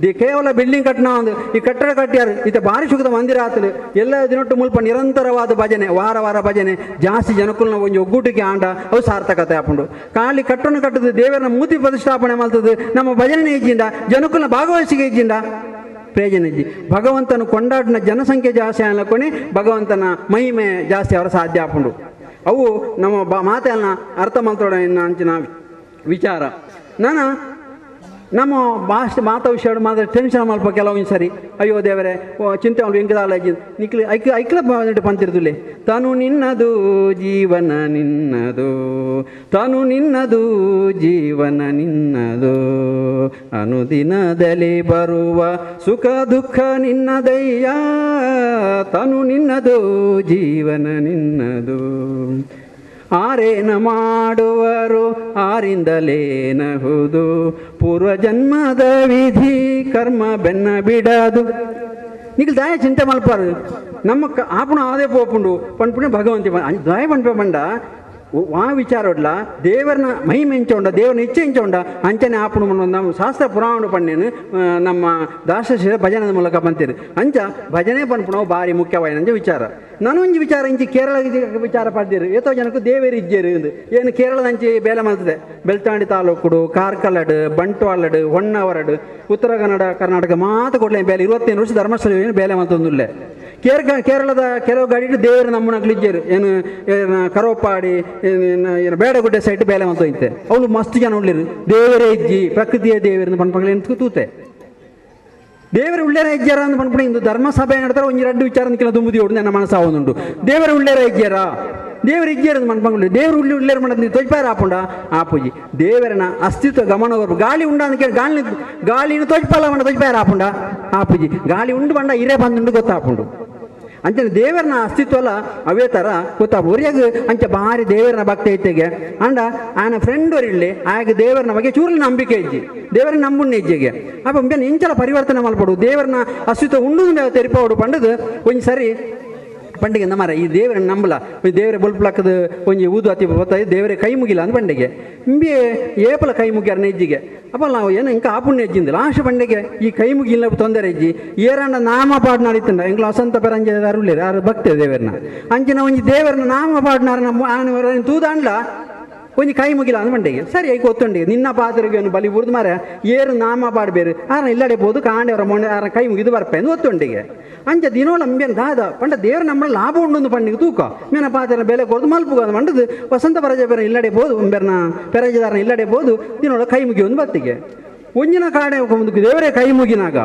The ಕೇವಲ ಬಿಲ್ಡಿಂಗ್ ಕಟ್ಟಣ ಒಂದು ಈ ಕಟ್ಟಡ ಕಟ್ಟಿಯಾರು ಇತ್ತ ಭಾರಿ ಸುಖದ ಮಂದಿರ ಆತಲು ಎಲ್ಲ ದಿನೊಟ್ಟು ಮುಲ್ಪ ನಿರಂತರವಾದ ಭಜನೆ ವಾರ ವಾರ ಭಜನೆ ಜಾಸ್ತಿ ಜನಕುಲ್ನ ಒಂಜಿ ಒಗ್ಗೂಟಿಗೆ ಆಂಡ ಅವು ಸಾರ್ಥಕತೆ ಆಪುಂಡು. ಖಾಲಿ ಕಟ್ಟಣ ಕಟ್ಟದು ದೇವರನ್ನ ಮೂರ್ತಿ ಪ್ರತಿಷ್ಠಾಪನೆ ಮಾಡ್ತದೆ ನಮ್ಮ ಭಜನೆ ಇಜ್ಜಿಂದ ಜನಕುಲ್ನ ಭಾಗವಹಿಸಿಗೆ ಇಜ್ಜಿಂದ ಪ್ರಯೋಜನ ಇಜ್ಜಿ. ಭಗವಂತನ ಕೊಂಡಾಡಿನ ಜನಸಂಖ್ಯೆ ಜಾಸ್ತಿ ಅನ್ಲಕ್ಕೊನೆ ಭಗವಂತನ ಮಹಿಮೆ ಜಾಸ್ತಿ ಅವರ ಸಾಧ್ಯ ಆಪುಂಡು. ಅವು ನಮ್ಮ ಮಾತೆಲ್ಲ ಅರ್ಥ ಮಲ್ತೋಡ ಅಂಚಿನ ವಿಚಾರ. ನಾನು ನಮ್ಮ ಭಾಷೆ ಮಾತ ವಿಷಯ ಮಾತ್ರ ಟೆನ್ಷನ್ ಮಲ್ಪ ಕೆಲವೊಂದು ಸರಿ ಅಯ್ಯೋ ದೇವರೇ ಚಿಂತೆ ಮಲ್ಪ ಎಂಕದಾಲ ನಿಕ್ಲು ಐಕ್ ಐಕ್ಲ ಪಂತಿರ್ದುಲೆ ತನು ನಿನ್ನದು ಜೀವನ ನಿನ್ನದು ತನು ನಿನ್ನದು ಜೀವನ ನಿನ್ನದು ಅನುದಿನದಲ್ಲಿ ಬರುವ ಸುಖ ದುಃಖ ನಿನ್ನದಯ್ಯ ತನು ನಿನ್ನದು ಜೀವನ ನಿನ್ನದು ಆರೇನ ಮಾಡುವರು ಆರಿಂದಲೇನಹುದು ಪೂರ್ವಜನ್ಮದ ವಿಧಿ ಕರ್ಮ ಬೆನ್ನ ಬಿಡದು. ನಿಖಿಲ್ ದಾಯ ಚಿಂತೆ ಮಲ್ಪಾರು ನಮ್ಮ ಆಪುಣ ಆದೇ ಪೋಪುಂಡು ಪಂಡ್ಪುಣೆ ಭಗವಂತಿ ದಾಯ ಪಂಡ್ಪೆ ಪಂಡ ಆ ವಿಚಾರ ದೇವರನ ಮಹಿಮೆ ಎಂಚ ಉಂಡ ದೇವರನ ಇಚ್ಛೆ ಎಂಚ ಉಂಡ ಅಂಚನೆ ಆಪುಣ ನಮ್ಮ ಶಾಸ್ತ್ರ ಪುರಾಣ ಪಣ್ಣೇನು ನಮ್ಮ ದಾಸಶಿರ ಭಜನದ ಮೂಲಕ ಬಂತೀರಿ ಅಂಚ ಭಜನೆ ಪನ್ಪುಣವು ಭಾರಿ ಮುಖ್ಯವಾಯಿನಂಚ ವಿಚಾರ. ನಾನೊಂಜಿ ವಿಚಾರ ಇಂಚಿ ಕೇರಳ ವಿಚಾರ ಪಡ್ದಿರು ಏತೋ ಜನಕ್ಕೂ ದೇವೇರು ಇಜ್ಜೇರು ಇಂದು ಏನು ಕೇರಳದಂಚಿ ಬೇಲೆ ಮಾಡ್ತದೆ ಬೆಳ್ತಾಂಡಿ ತಾಲೂಕುಡು ಕಾರ್ಕಳಡು ಬಂಟ್ವಾಳಡು ಹೊನ್ನಾವರಡು ಉತ್ತರ ಕನ್ನಡ ಕರ್ನಾಟಕ ಮಾತು ಕೊಡ್ಲೆ ಬೇಲೆ 25 ವರ್ಷ ಧರ್ಮಸ್ಥಳ ಬೇಲೆ ಮಾಡ್ತಂದುಲ್ಲೆ. ಕೇರಳದ ಕೆಲವು ಗಾಡಿ ದೇವರು ನಮ್ಮನಗ್ಲಿಜ್ಜೇರು ಏನು ಕರೋಪಾಡಿ ಏನು ಬೇಡಗುಡ್ಡೆ ಸೈಡ್ ಬೇಲೆ ಮಾಡ್ತಾ ಇತ್ತೆ ಅವಳು ಮಸ್ತ್ ಜನ ಉಳ್ಳಿರು ದೇವರೇ ಇಜ್ಜಿ ಪ್ರಕೃತಿಯ ದೇವರನ್ನು ಪನ್ಪಂಗ್ಲೆ ಅಂತ ತೂತೆ ದೇವರ ಉಳ್ಳೇರ ಇಜ್ಜಾರ ಅಂತ ಪನ್ಪುಣ ಇಂದು ಧರ್ಮಸಭೆ ನಡ್ತಾರೆ ಒಂಜಿ ರಡ್ಡು ವಿಚಾರ ಅಂತ ಕೆಲವು ದುಂಬುದಿ ಹೊಡೆದು ನನ್ನ ಮನಸ್ಸಾವೊಂದುಂಟು. ದೇವರ ಉಳ್ಳೇರ ಇಜ್ಜಾರ ದೇವರ ಇಜ್ಜಾರ ಅಂತ ಮನ್ಪಂಗ್ಲಿ ದೇವರು ಉಳ್ಳಿ ಉಳ್ಳೇರು ಮಾಡೋದು ತೊಜ್ಪಾರ ಆಪುಂಡ ಆಪುಜಿ ದೇವರನ ಅಸ್ತಿತ್ವ ಗಮನ ಗಾಳಿ ಉಂಡ ಅಂತ ಕೇಳಿ ಗಾಳಿ ಗಾಳಿನ ತೊಜ್ಪಾಲ ಮಂಡ ತೊಜ್ಪಾರ ಆಪುಂಡ ಆಪುಜಿ ಗಾಳಿ ಉಂಡು ಬಂಡ ಇರೇ ಬಂದುಂಡು ಗೊತ್ತಾಪುಂಡು. ಅಂಚನೆ ದೇವರನ ಅಸ್ತಿತ್ವ ಅಲ್ಲ ಅವೇ ಥರ ಗೊತ್ತಾಪ ಒರಿಯಾಗ ಅಂಚೆ ಭಾರಿ ದೇವರನ ಭಕ್ತಿ ಐತೆಗೆ ಅಂಡ ಆನ ಫ್ರೆಂಡ್ ಒರಿಲ್ಲಿ ಆಗ ದೇವರನ ಬಗ್ಗೆ ಚೂರಲ್ಲಿ ನಂಬಿಕೆ ಇಜ್ಜಿ ದೇವರ ನಂಬುಣ್ಣ ಇಜ್ಜಿಗೆ ಅಪ್ಪ ಬೇನೆ ಇಂಚಲ ಪರಿವರ್ತನೆ ಮಲ್ಪಡು ದೇವರನ ಅಸ್ತಿತ್ವ ಉಂಡು ತೆರಿಪೋಡು ಪಂಡದು ಒಂಜಿ ಸರಿ ಪಂಡಿಗೆ ನಮ್ಮರ ಈ ದೇವರನ್ನ ನಂಬಲ ದೇವರ ಬೊಲ್ಪುಲಕ್ಕದ ಒಂಜಿ ಊದು ಅತಿ ಗೊತ್ತಾಯಿ ದೇವರೇ ಕೈ ಮುಗಿಲ್ಲ ಅಂದ್ ಪಂಡಿಗೆ ಇಂಬಿ ಏಪಲ ಕೈ ಮುಗಿಯಾರನ ಇಜ್ಜಿಗೆ ಅಪ್ಪ ನಾವು ಏನು ಇಂಕ ಆಪುಣ್ಯ ಇಜ್ಜಿಂದ ಲಾಸ್ಟ್ ಪಂಡಿಗೆ ಈ ಕೈ ಮುಗಿಲ್ಲ ತೊಂದರೆ ಇಜ್ಜಿ ಏರಂಡ ನಾಮ ಪಾಡ್ನಾಡಿತ್ತಂಡ ಎಂಗ್ಲ ವಸಂತ ಪರಂಜೆ ಅರುಳಿರು ಯಾರು ಭಕ್ತಿ ದೇವರನ್ನ ಅಂಚಿನ ಒಂಜಿ ದೇವರನ್ನ ನಾಮ ಪಾಡ್ನಾರ ನಮ್ಮ ತೂದಾಂಡ್ಲ ಒಂಜಿ ಕೈ ಮುಗಿಲ್ಲ ಅಂದ್ ಪಂಡಿಗೆ ಸರಿ ಐಕ್ ಒತ್ತುಂಡಿ ನಿನ್ನ ಪಾತ್ರೆಗೆ ಏನು ಬಲಿ ಬುರ್ದು ಮಾರ ಏರು ನಾಮ ಪಾಡ್ಬೇರು ಆರ ಇಲ್ಲಡೆ ಬೋದು ಕಾಂಡೆವರ ಮೊಣ್ಣೆ ಆರ ಕೈ ಮುಗಿದು ಬರ್ಪೆ ಅಂದ್ ಒತ್ತುಂಡಿಗೆ ಅಂಚ ದಿನೋಳ ಅಂಬೇನ್ ದಾದ ಪಂಡ ದೇವ್ರ ನಮ್ಮ ಲಾಭ ಉಂಡು ಪಂಡಿಗೆ ತೂಕ ಮೇನ ಪಾತ್ರೆ ಬೆಲೆ ಕೊಡ್ದು ಮಲ್ಪುಗ ಅಂದ್ ಪಂಡದು ವಸಂತ ಪರಜ ಬೇರೆ ಇಲ್ಲಡೆ ಬೋದು ಬೇರ್ನ ಪೆರಜದಾರನ ಇಲ್ಲಡೆ ಬೋದು ದಿನೋಳ ಕೈ ಮುಗಿ ಒಂದು ಬತ್ತಿಗೆ ಒಂಜಿನ ಕಾಡೆ ದೇವರೇ ಕೈ ಮುಗಿನಾಗ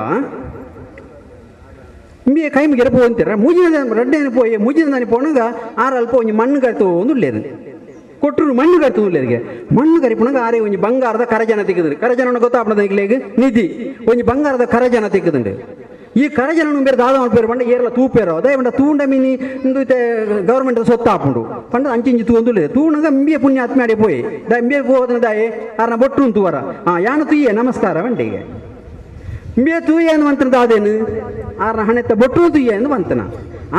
ಇಂಬಿ ಕೈ ಮುಗಿರ ಪೋ ಅಂತೀರ ಮೂಜಿನ ರಡ್ಡೇನು ಪೋಯಿ ಮೂಜಿನ ಪೋಣಗ ಆರ ಅಲ್ಪ ಒಂಜಿ ಮಣ್ಣು ಕರ್ತು ಒಂದು ಉಳ್ಳೇರು ಕೊಟ್ಟರು ಮಣ್ಣು ಕರಿತು ಉಳ್ಳೇರಿಗೆ ಮಣ್ಣು ಕರಿಪುಣಗ ಆರೆ ಒಂಜಿ ಬಂಗಾರದ ಕರಜನ ತೆಗೆದ್ರು ಕರಜನ ಗೊತ್ತಾಪಣದ ನಿಧಿ ಒಂಜಿ ಬಂಗಾರದ ಕರಜನ ತೆಗೆದುಂಡು ಈ ಕರಜನ ಬೇರೆ ದಾದ ಮಲ್ಪೇರು ಪಂಡ ಏರ್ಲ ತೂಪೇರೋ ಅದೇ ಪಂಡ ತೂಂಡ ಮೀನಿ ಇಂದು ಗೌರ್ಮೆಂಟ್ ಸೊತ್ತು ಆಪುಂಡು ಪಂಡ ಅಂಚಿಂಚಿ ತೂಂದುಲ್ಲೆ ತೂಣಗ ಇಂಬಿಯ ಪುಣ್ಯ ಆತ್ಮಾಡಿ ಪೋಯಿ the ಇಂಬಿಯ ಹೋದನ ದಾಯೆ ಆರ್ನ ಬೊಟ್ಟು ತೂವರ ಹಾಂ ಯಾನು ತುಯ್ಯೆ ನಮಸ್ಕಾರ ಬಂಡಿಗೆ ಇಂಬಿಯ ತೂಯೆ ಅನ್ನು ಮಂತ್ರ ದಾದೇನು ಆರ್ನ ಹಣೆತ್ತ ಬೊಟ್ಟು ತುಯ್ಯೆ ಎಂದು ಬಂತನ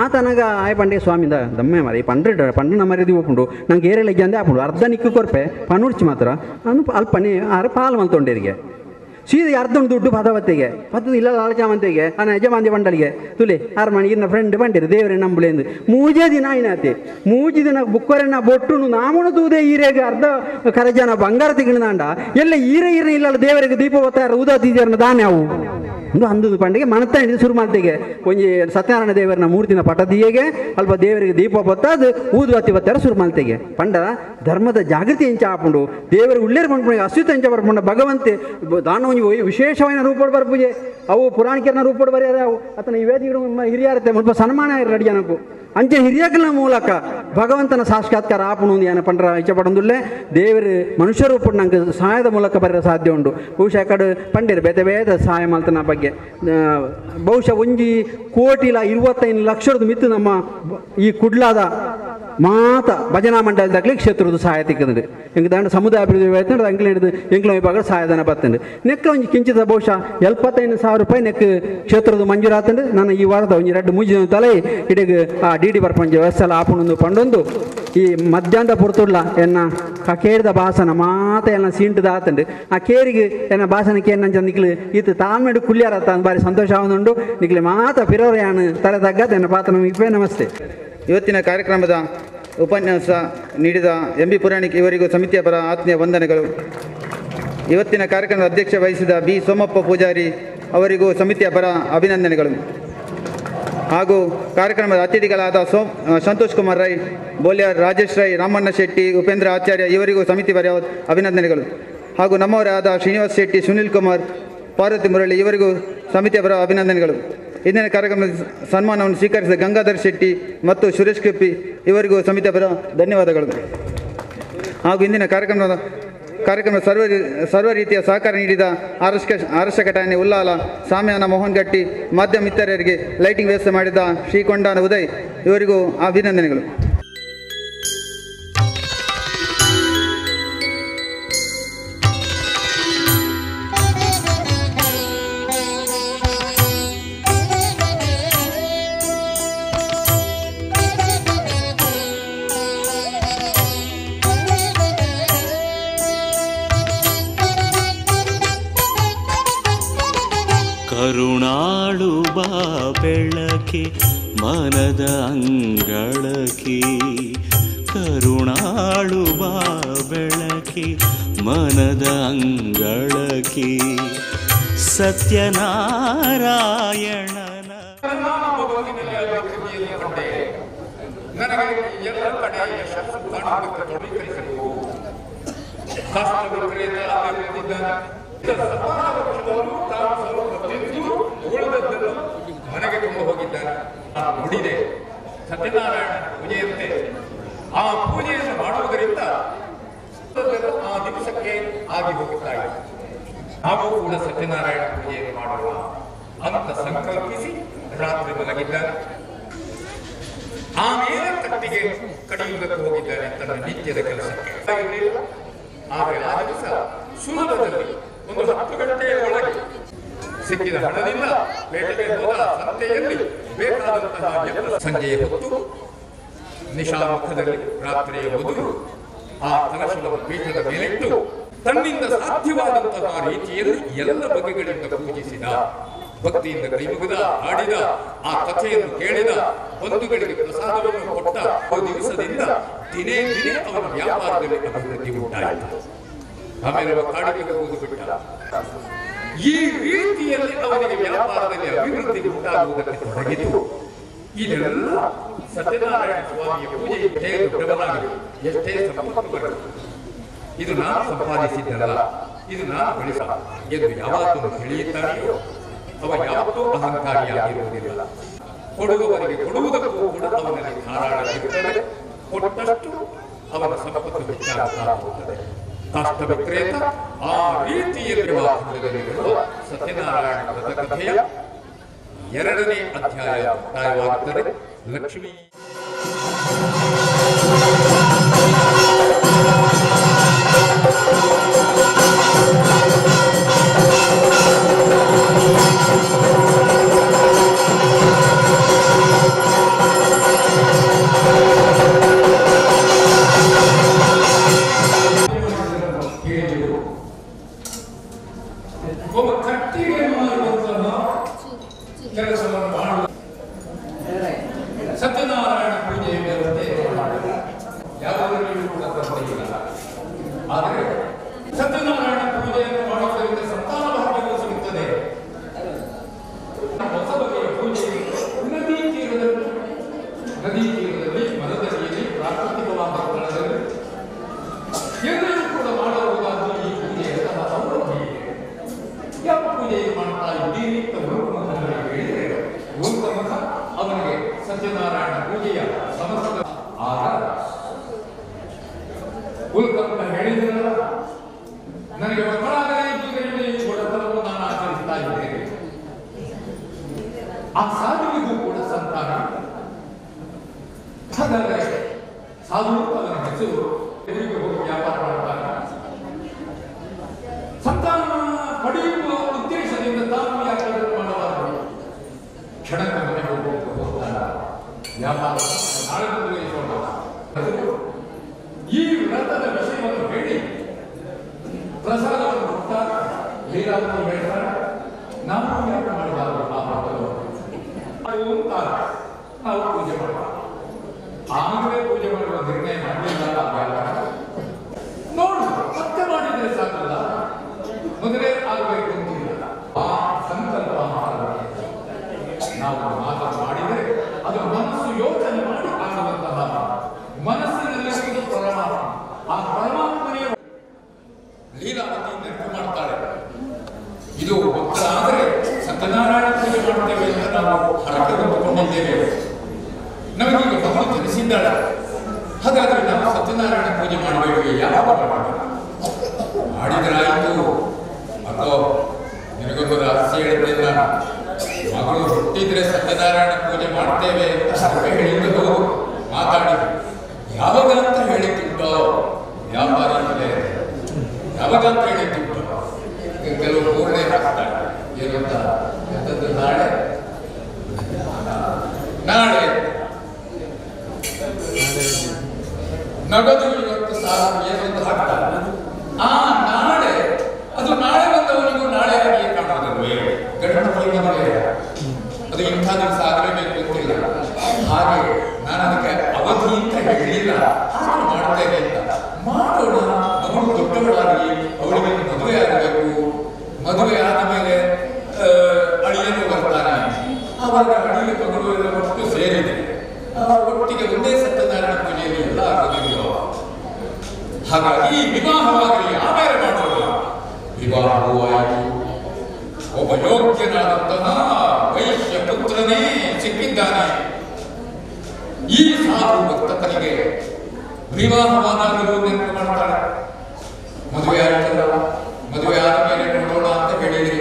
ಆತನಗ ಆಯ್ ಪಂಡೆ ಸ್ವಾಮಿದ ದಮ್ಮೆ ಮರಿ ಪಂಡ್ರೆ ಪಂಡ್ರ ಮರ್ಯಾದೆ ಒಪ್ಪುಂಡು ನಂಗೆ ಏರೆಲ್ಲ ಇಜ್ಜಂದೆ ಆಪುಂಡು ಅರ್ಧ ನಿಕ್ಕು ಕೊರ್ಪೆ ಪನುರ್ಚಿ ಮಾತ್ರ ಅನು ಅಲ್ಪನೆ ಆರು ಪಾಲು ಮಲ್ತೊಂಡೇರಿಗೆ ಸೀದ ಅರ್ಧ ದುಡ್ಡು ಪದವತ್ತಿಗೆ ಪತ್ತದ ಇಲ್ಲ ಆಲಚಾಮಂತಿಗೆ ಅನ್ನ ಯಜಮಾಂದಿ ಬಂಡಲಿಗೆ ತುಲೆ ಆರು ಮಣಿ ಇನ್ನ ಫ್ರೆಂಡ್ ಬಂಡಿರು ದೇವರೇ ನಂಬುಲೆಂದು ಮೂಜೇ ದಿನ ಆಯ್ನಾತೆ ಮೂಜಿ ದಿನ ಬುಕ್ಕರೆನ್ನ ಬೊಟ್ಟುನು ನಾಮುಣ ತೂದೆ ಈರೆಗೆ ಅರ್ಧ ಕರಜನ ಬಂಗಾರ ತಿಂಗಳಾಂಡ ಎಲ್ಲ ಈರೆ ಈರೆ ಇಲ್ಲ ದೇವರಿಗೆ ದೀಪ ಹೊತ್ತಾರ ಊದಾತಿದ್ಯಾರನ್ನ ದಾನೆ ಅವು ಒಂದು ಅಂದದ ಪಂಡಿಗೆ ಮನತ್ತ ಹಿಡಿದು ಶುರು ಮಾಡ್ತಿಗೆ ಒಂಜಿ ಸತ್ಯನಾರಾಯಣ ದೇವರನ ಮೂರ್ತಿನ ಪಟದಿಯಗೆ ಅಲ್ಪ ದೇವರಿಗೆ ದೀಪ ಬತ್ತಾದು ಊದುವತ್ತಿ ಬತ್ತಾರ ಶುರು ಮಾಡ್ತಿಗೆ ಪಂಡ ಧರ್ಮದ ಜಾಗೃತಿ ಎಂಚ ಆಪುಂಡು ದೇವರು ಉಳ್ಳೇರು ಪಂಡ ಅಸ್ವಿತ ಎಂಚ ಬರ್ಪುಂಡ ಭಗವಂತೆ ದಾನ ಒಂಜಿ ವಿಶೇಷವಾದ ರೂಪೋಡು ಬರ್ಪುಜೆ ಅವು ಪುರಾಣಿಕರನ ರೂಪೋಡು ಬರ್ಯಾರ ಅವು ಆತನ ಈ ವೇದಿಗಳು ಹಿರಿಯರತ್ತೆ ಸ್ವಲ್ಪ ಸನ್ಮಾನ ರೆಡಿ ಜನಕ್ಕೂ ಅಂಚೆ ಹಿರಿಯಕಲ ಮೂಲಕ ಭಗವಂತನ ಸಾಕ್ಷಾತ್ಕಾರ ಆಪುಣು ಏನ ಪಂಡ್ರ ಇಚ್ಛೆ ಪಡೊಂದುಲ್ಲೆ ದೇವರು ಮನುಷ್ಯ ರೂಪ ನಂಗೆ ಸಹಾಯದ ಮೂಲಕ ಬರ ಸಾಧ್ಯ ಉಂಡು. ಬಹುಶಃ ಕಡೆ ಪಂಡಿರು ಬೇತೆ ಬೇತೆ ಸಹಾಯ ಮಲ್ತನ ಬಗ್ಗೆ ಬಹುಶಃ ಒಂಜಿ ಕೋಟಿಲ 25 ಲಕ್ಷದ ಮಿತ್ತು ನಮ್ಮ ಈ ಕುಡ್ಲಾದ ಮಾತ ಭಜನಾ ಮಂಡಲದಾಗಲಿ ಕ್ಷೇತ್ರದ ಸಹಾಯ ತಿಕ್ಕಂದ್ರೆ ಎಂಕ್ ದಾಂಡ ಸಮುದಾಯ ಅಭಿವೃದ್ಧಿ ಆಯ್ತು ಅಂಕ್ಲ ಹಿಡಿದು ಎಂಕ್ಲ ವಿಭಾಗ ಸಹಾಯಧನ ಬರ್ತಂಡು ನೆಕ್ ಒಂಜಿ ಕಿಂಚಿತ ಬಹುಶಃ 75,000 ರೂಪಾಯಿ ನೆಕ್ ಕ್ಷೇತ್ರದ ಮಂಜೂರಾತಂಡು. ನಾನು ಈ ವಾರದ ಒಂಜಿ 2 3 ತಲೆ ಇಡೀಗ ಆ ಡಿ ಡಿ ಬರ್ಪಂಜಿ ವ್ಯವಸ್ಥೆ ಆಪುಣೊಂದು ಪಂಡೊಂದು ಈ ಮಧ್ಯಾಹ್ನದ ಪುರ್ತುಡ್ಲ ಎನ್ನ ಕೇರಿದ ಭಾಷಣ ಮಾತ ಎಲ್ಲ ಸೀಂಟದ ಆತಂಡು ಆ ಕೇರಿಗೆ ಎನ್ನ ಭಾಷಣಕ್ಕೆ ಏನಂಚ ನಿಕ್ಲು ಈತ ತಾಳ್ಮೆಡು ಕುಲ್ಯಾರ ತಾನು ಭಾರಿ ಸಂತೋಷ ಆವನುಂಡು ನಿಕ್ಲೆ ಮಾತ ಪಿರೋರ್ಯಾನು ತಲೆ ತಗ್ಗದ ಎನ್ನ ಪಾತ್ರ ನಮಗೆ ನಮಸ್ತೆ. ಇವತ್ತಿನ ಕಾರ್ಯಕ್ರಮದ ಉಪನ್ಯಾಸ ನೀಡಿದ ಎಂ ಬಿ ಪುರಾಣಿಕ್ ಇವರಿಗೂ ಸಮಿತಿಯ ಪರ ಆತ್ಮೀಯ ವಂದನೆಗಳು. ಇವತ್ತಿನ ಕಾರ್ಯಕ್ರಮದ ಅಧ್ಯಕ್ಷ ವಹಿಸಿದ ಬಿ ಸೋಮಪ್ಪ ಪೂಜಾರಿ ಅವರಿಗೂ ಸಮಿತಿಯ ಪರ ಅಭಿನಂದನೆಗಳು. ಹಾಗೂ ಕಾರ್ಯಕ್ರಮದ ಅತಿಥಿಗಳಾದ ಸಂತೋಷ್ ಕುಮಾರ್ ರೈ, ಬೋಲ್ಯಾರ್ ರಾಜೇಶ್ ರೈ, ರಾಮಣ್ಣ ಶೆಟ್ಟಿ, ಉಪೇಂದ್ರ ಆಚಾರ್ಯ ಇವರಿಗೂ ಸಮಿತಿ ಪರ ಅಭಿನಂದನೆಗಳು. ಹಾಗೂ ನಮ್ಮವರಾದ ಶ್ರೀನಿವಾಸ್ ಶೆಟ್ಟಿ, ಸುನಿಲ್ ಕುಮಾರ್, ಪಾರ್ವತಿ ಮುರಳಿ ಇವರಿಗೂ ಸಮಿತಿಯ ಪರ ಅಭಿನಂದನೆಗಳು. ಇಂದಿನ ಕಾರ್ಯಕ್ರಮದ ಸನ್ಮಾನವನ್ನು ಸ್ವೀಕರಿಸಿದ ಗಂಗಾಧರ್ ಶೆಟ್ಟಿ ಮತ್ತು ಸುರೇಶ್ ಕೆಪ್ಪಿ ಇವರಿಗೂ ಸಮಿತಿಯ ಪರ ಧನ್ಯವಾದಗಳು. ಹಾಗೂ ಇಂದಿನ ಕಾರ್ಯಕ್ರಮ ಸರ್ವ ರೀತಿಯ ಸಹಕಾರ ನೀಡಿದ ಆರಕ್ಷಕ ಠಾಣೆ ಉಲ್ಲಾಲ, ಸಾಮ್ಯಾನ ಮೋಹನ್ ಗಟ್ಟಿ, ಮಾಧ್ಯಮ ಮಿತ್ರರಿಗೆ ಲೈಟಿಂಗ್ ವ್ಯವಸ್ಥೆ ಮಾಡಿದ ಶ್ರೀಕೊಂಡಾನ ಉದಯ್ ಇವರಿಗೂ ಅಭಿನಂದನೆಗಳು. ಬೆಳಕೆ ಮನದ ಅಂಗಳಕ್ಕೆ, ಕರುಣಾಳು ಬಾ ಬೆಳಕೆ ಮನದ ಅಂಗಳಕ್ಕೆ, ಸತ್ಯನಾರಾಯಣನ. ನನಗೆ ಎಲ್ಲ ಕಡೆ ಯಶಸ್ಸು ಕಾಣುವುದಕ್ಕೆ ತೊಡಗಿಸಬೇಕು. ಉಳಿದದ್ದನ್ನು ಮನೆಗೆ ತುಂಬ ಹೋಗಿದ್ದಾನೆ. ನುಡಿದೆ ಸತ್ಯನಾರಾಯಣ ಪೂಜೆಯಂತೆ ಆ ಪೂಜೆಯನ್ನು ಮಾಡುವುದರಿಂದ ಆ ದಿವಸಕ್ಕೆ ಆಗಿ ಹೋಗುತ್ತಾ ಇದೆ. ನಾವು ಕೂಡ ಸತ್ಯನಾರಾಯಣ ಪೂಜೆಯನ್ನು ಮಾಡೋಣ ಅಂತ ಸಂಕಲ್ಪಿಸಿ ರಾತ್ರಿ ಮಲಗಿದ್ದಾನೆ. ಆಮೇಲೆ ಕಟ್ಟಿಗೆ ಕಡಿಯುವುದಕ್ಕೆ ಹೋಗಿದ್ದಾನೆ ತನ್ನ ನಿತ್ಯದ ಕೆಲಸಕ್ಕೆ. ಇರಲಿಲ್ಲ, ಆದರೆ ಆ ದಿವಸ ಸುಲಭದಲ್ಲಿ ಒಂದು 10 ಗಂಟೆಯ ಒಳಗೆ ಸಿಕ್ಕಿದ ಹಣದಿಂದ ಪೇಟೆಗೆ ಹೋದ ಸಂತೆಯಲ್ಲಿ ಬೇಕಾದಂತಹ ಎಲ್ಲ ಸಂಜೆಯ ಹೊತ್ತು ನಿಶಾಮುಖದಲ್ಲಿ ರಾತ್ರಿಯ ಮೊದಲು ಆ ಕಲಶದ ಪೀಠದ ಮೇಲಿಟ್ಟು ತನ್ನಿಂದ ಸಾಧ್ಯವಾದಂತಹ ರೀತಿಯಲ್ಲಿ ಎಲ್ಲ ಬಗೆಗಳಿಂದ ಪೂಜಿಸಿದ, ಭಕ್ತಿಯಿಂದ ಕೈಮುಗಿದ, ಹಾಡಿದ, ಆ ಕಥೆಯನ್ನು ಕೇಳಿದ, ಬಂಧುಗಳಿಗೆ ಪ್ರಸಾದವನ್ನು ಕೊಟ್ಟ ದಿವಸದಿಂದ ದಿನೇ ದಿನೇ ಅವನ ವ್ಯಾಪಾರದಲ್ಲಿ ಅಭಿವೃದ್ಧಿ ಉಂಟಾಯಿತು. ಆಮೇಲೆ ಕಾಡಿಗೆ ಹೋಗುವುದು ಬಿಟ್ಟ. ಈ ರೀತಿಯಲ್ಲಿ ಅವನಿಗೆ ವ್ಯಾಪಾರದಲ್ಲಿ ಅಭಿವೃದ್ಧಿ ಉಂಟಾಗುವುದಕ್ಕೆ ತೊಡಗಿತು. ಇದೆಲ್ಲ ಸತ್ಯನಾರಾಯಣ ಸ್ವಾಮಿಯ ಪೂಜೆ ಎಷ್ಟೇ ದೊಡ್ಡವನಾಗಲಿ, ಎಷ್ಟೇ ಸಂಪತ್ತು ಬರಲಿ, ಇದು ನಾನು ಸಂಪಾದಿಸಿದ್ದಲ್ಲ, ಇದು ನಾನು ಗಳಿಸ ಎಂದು ಯಾವತ್ತೂ ತಿಳಿಯುತ್ತಾನೆಯೋ ಅವ ಯಾವತ್ತೂ ಅಹಂಕಾರಿಯಾಗಿರುವುದಿಲ್ಲ. ಕೊಡುವವರಿಗೆ ಕೊಡುವುದಕ್ಕೂ ಕೂಡ ಅವನಲ್ಲಿ ಧಾರಾಳ ಇರುತ್ತದೆ. ಕೊಟ್ಟಷ್ಟು ಅವನ ಸಂಪತ್ತು ಹೆಚ್ಚಾಗುತ್ತಾ ಹೋಗುತ್ತದೆ. ಕಾಷ್ಟ ವಿಕ್ರೇತ ಆ ರೀತಿಯಲ್ಲಿ ಬರುವ ಸತ್ಯನಾರಾಯಣ ವ್ರತಕಥೆಯ 2ನೇ ಅಧ್ಯಾಯ ಮುಕ್ತಾಯವಾಗುತ್ತದೆ. ಲಕ್ಷ್ಮೀ ಒಬ್ಬ ಕಟ್ಟಿಗೆ ಮಾಡುವಂತಹ ಕೆಲಸವನ್ನು ಮಾಡುವ ಸತ್ಯನಾರಾಯಣ ಪೂಜೆಯ ವ್ಯವಸ್ಥೆ ಯಾವುದರಲ್ಲಿಯೂ ಕೂಡ ತೊಂದರೆ ಇಲ್ಲ. ಆದರೆ ಸತ್ಯನಾರಾಯಣ ಪೂಜೆಯನ್ನು ಮಾಡುವುದರಿಂದ ಸಂತಾನ ಭಾಗ್ಯವು ಸಿಗುತ್ತದೆ. ಹೊಸ ಬಗೆಯ ಪೂಜೆ ನದಿ ತೀರದಲ್ಲಿ ಮರದಡಿಯಲ್ಲಿ ಪ್ರಾಕೃತಿಕವಾದ ಸ್ಥಳದಲ್ಲಿ ಎಲ್ಲರೂ ಕೂಡ ಮಾಡಬಹುದಾದ ಈ ಪೂಜೆಯಂತಹ ಸೌಲಭ್ಯ ಇದೆ. ಯಾವ ಪೂಜೆಯನ್ನು ಮಾಡ್ತಾ ಇದ್ದೀರಿ ಅಂತ ಗುರುಮುಖನಿಗೆ ಹೇಳಿದರೆ ಗುರುಮುಖ ಅವನಿಗೆ ಸತ್ಯನಾರಾಯಣ ಪೂಜೆಯ ಸಮಸ್ತ ಆಗ ಉಲ್ಕಂತ ಹೇಳಿದ್ರಲ್ಲ, ನನಗೆ ಮಕ್ಕಳಾಗಲೇ ಇದ್ದುದರಿಂದ ಈ ಬಡತನವನ್ನು ನಾನು ಆಚರಿಸ್ತಾ ಇದ್ದೇನೆ. ಆ ಸಾಧುವಿಗೂ ಕೂಡ ಸಂತಾನ. ಹಾಗಾದರೆ ಸಾಧು ಅವನ ಹೆಸರು, ಊರಿಗೆ ಹೋಗಿ ವ್ಯಾಪಾರ ಮಾಡ್ತಾನೆ. ಸಂತಾನ ಪಡೆಯುವ ಉದ್ದೇಶದಿಂದ ತಾನು ಯಾಕೆ ಅದನ್ನು ಮಾಡಬಾರದು? ಕ್ಷಣಕ್ಕೆ ಮನೆಗೆ ಹೋಗ್ತಾನೆ, ವ್ಯಾಪಾರ ನಾಳೆ ಮುಂದುವರಿಸೋಣ. ಈ ವ್ರತದ ವಿಷಯವನ್ನು ಹೇಳಿ ಪ್ರಸಾದವನ್ನು ಕೊಡ್ತಾರೆ, ಲೀಲಾವನ್ನು ಹೇಳ್ತಾರೆ. ನಾವು ಯಾಕೆ ಮಾಡಬಾರದು ಆ ವ್ರತವನ್ನು ಅಂತಾರೆ. ನಾವು ಪೂಜೆ ಮಾಡುವ ಆಗಲೇ ಪೂಜೆ ಮಾಡುವ ನಿರ್ಣಯ ಮಾಡಲಿಲ್ಲ. ನೋಡು, ಮತ್ತೆ ಮಾಡಿದರೆ ಸಾಕಲ್ಲ, ಮೊದಲೇ ಆಗಬೇಕು ಅಂತಿಲ್ಲ. ಆ ಸಂಕಲ್ಪ ನಾವು ಮಾತನ್ನು ಮಾಡಿದರೆ ಅದು ಮನಸ್ಸು ಯೋಚನೆ ಮಾಡಿ ಆಗುವಂತಹ ಮನಸ್ಸಿನಲ್ಲಿರುವುದು ಪರಮಾತ್ಮ. ಆ ಪರಮಾತ್ಮನೇ ಲೀಲಾವತಿ ನೆನಪು ಮಾಡ್ತಾಳೆ. ಇದು ಮಕ್ಕಳಾದರೆ ಸತ್ಯನಾರಾಯಣ ಪೂಜೆ ಮಾಡ್ತೇವೆ ಅಂತ ನಾವು ಹರಕೆ ಹೊತ್ತುಕೊಂಡಿದ್ದೇವೆ. ನಮಗೀಗ ಮಗಳು ಜನಿಸಿದ್ದಾಳೆ, ಹಾಗಾದರೆ ನಾವು ಸತ್ಯನಾರಾಯಣ ಪೂಜೆ ಮಾಡಬೇಕು. ಯಾವಾಗ ಮಾಡಿದ್ರಾಯಿತು? ಅಥವಾ ನಿನಗೊಂದು ರಹಸ್ಯ ಹೇಳ್ತೇನೆ ನಾನು. ಮಗಳು ಹುಟ್ಟಿದ್ರೆ ಸತ್ಯನಾರಾಯಣ ಪೂಜೆ ಮಾಡ್ತೇವೆ ಅಂತ ಹೇಳಿದ್ದು ಮಾತಾಡಿದ್ರು. ಯಾವಾಗ ಅಂತ ಹೇಳಿದ್ದುಂಟೋ ವ್ಯಾಪಾರ ಯಾವಾಗ ಅಂತ ಹೇಳಿದ್ದುಂಟು. ಕೆಲವು ಮೂರನೇ ಹಾಕ್ತಾರೆ, ಏನು ಅಂತ ಎಂಥದ್ದು, ನಾಳೆ ನಾಳೆ ನಗದು ಇವತ್ತು ಸಾಕು ಏನು ಅಂತ ಹಾಕ್ತಾರೆ. ಆ ನಾಳೆ ಅದು ನಾಳೆ ಬಂದವನಿಗೂ ನಾಳೆ ಆಗಿಯೇ ಕಾಣೋದಲ್ವೇ? ಗಂಡ ಅದು ಇಂಥ ದಿವಸ ಆಗಲೇಬೇಕು. ಹೇಳಲಿಲ್ಲ, ಆದರೂ ಮಾಡ್ತೇನೆ ಅಂತ. ಮಾಡೋಣ, ಮಗಳು ದೊಡ್ಡವಳಾಗಲಿ, ಅವಳಿಗೆ ಮದುವೆ ಆಗಬೇಕು. ಮದುವೆ ಆದ ಮೇಲೆ ಅಳಿಯನು ಬರ್ತಾನೆ. ಆವಾಗ ಅಳಿಯ ಮಗಳು ಎಲ್ಲ ಒಟ್ಟು ಸೇರಿದೆ, ಒಟ್ಟಿಗೆ ಒಂದೇ ಸತ್ಯನಾರಾಯಣ ಪೂಜೆಯಲ್ಲಿ ಎಲ್ಲ ಆಗೋದಿಲ್ಲ. ಹಾಗಾಗಿ ವಿವಾಹವಾಗಲಿ, ಆಮೇಲೆ ಮಾಡೋಣ. ವಿವಾಹವೂ ಆಯಿತು. ಒಬ್ಬ ಯೋಗ್ಯನಾದಂತಹ ವೈಶ್ಯ ಪುತ್ರನೇ ಸಿಕ್ಕಿದ್ದಾನೆ. ಈ ಸಾಧು ವರ್ತಕನಿಗೆ ವಿವಾಹವಾದಾಗಲೂ ನೆನಪು ಮಾಡ್ತಾಳೆ. ಮದುವೆ ಆಯ್ತಲ್ಲ, ಮದುವೆ ಆದ ಮೇಲೆ ನೋಡೋಣ ಅಂತ ಹೇಳಿದ್ರಿ.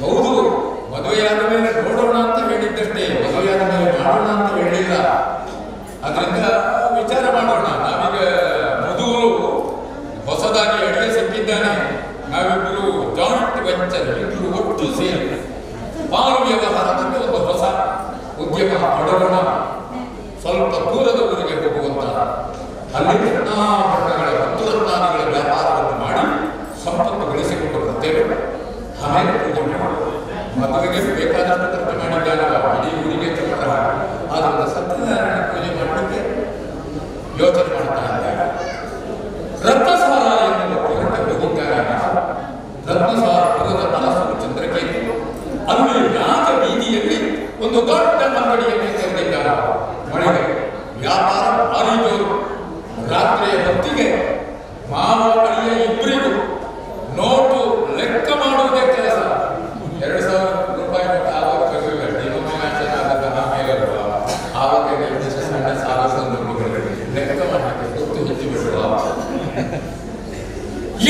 ಹೌದು, ಮದುವೆ ಆದ ಮೇಲೆ ನೋಡೋಣ ಅಂತ ಹೇಳಿದ್ದಷ್ಟೇ, ಮದುವೆ ಆದ ಮೇಲೆ ಮಾಡೋಣ ಅಂತ ಹೇಳಿಲ್ಲ. ಅದರಿಂದ ವಿಚಾರ ಮಾಡೋಣ. ನಾವೀಗ ಮದುವರು ಹೊಸದಾಗಿ ಅಡಿಗೆ ಸಿಕ್ಕಿದ್ದಾನೆ, ನಾವಿಬ್ಬರು ಜಾಯಿಂಟ್ ವೆಂಚರ್, ಇಬ್ಬರು ಒಟ್ಟು ಸೇರಿ ಪಾಲು ವ್ಯವಹಾರದಲ್ಲಿ ಒಂದು ಹೊಸ ಉದ್ಯಮ ಮಾಡೋಣ. ಸ್ವಲ್ಪ ದೂರದ ಊರಿಗೆ ಹೋಗುವಂತ, ಅಲ್ಲಿ ರತ್ನಾಭರಣಗಳ ಮುತ್ತುರತ್ನಾದಿಗಳ ವ್ಯಾಪಾರವನ್ನು ಮಾಡಿ ಸಂಪತ್ತು ಗಳಿಸಿಕೊಂಡು ಬರ್ತೇವೆ. ಆಮೇಲೆ ಪೂಜೆ ಮಾಡೋಣ. ಮದುವೆಗೆ ಬೇಕಾದಷ್ಟು ಖರ್ಚು ಮಾಡಿದ್ದಾಗಲ್ಲ, ಇಡೀ ಊರಿಗೆ ಚಕ್ರ. ಆದ್ದರಿಂದ ಸತ್ಯನಾರಾಯಣ ಪೂಜೆ ಮಾಡಲಿಕ್ಕೆ ಯೋಚನೆ ಮಾಡ್ತಾ ಇದ್ದಾರೆ. ರತ್ನಸಾರ ಎನ್ನುವ ಪುರಕ್ಕೆ ಹೋಗಿದ್ದಾರೆ. ರತ್ನಸಾರ ಪುರದ ಅರಸು ಚಂದ್ರಕೇತು. ಅಲ್ಲಿ ರಾಜ ಬೀದಿಯಲ್ಲಿ ಒಂದು ದೊಡ್ಡ ಅಂಗಡಿಯನ್ನು ತೆರೆದಿದ್ದಾರೆ. ಮಳಿಗೆ ವ್ಯಾಪಾರ ಭಾರಿ ಜೋರು. ರಾತ್ರಿಯ ಹೊತ್ತಿಗೆ ಮಾವ ಅಳಿಯ ಇಬ್ಬರಿಗೂ ನೋಟು ಲೆಕ್ಕ ಮಾಡುವುದೇ ಕೆಲಸ. 2000 ರೂಪಾಯಿ ನೋಟು ಆವಾಗ ಬರಲಿಲ್ಲ, ಡಿನೋಮಿನೇಷನ್ ಆದಾಗ ಆಮೇಲೆ ಆವಾಗ ಸಣ್ಣ ಸಾಲ ಸಂದರ್ಭಗಳಲ್ಲಿ ಲೆಕ್ಕ ಮಾಡಲಿಕ್ಕೆ ಗೊತ್ತು ಹೆಚ್ಚು ಬಿಡುವ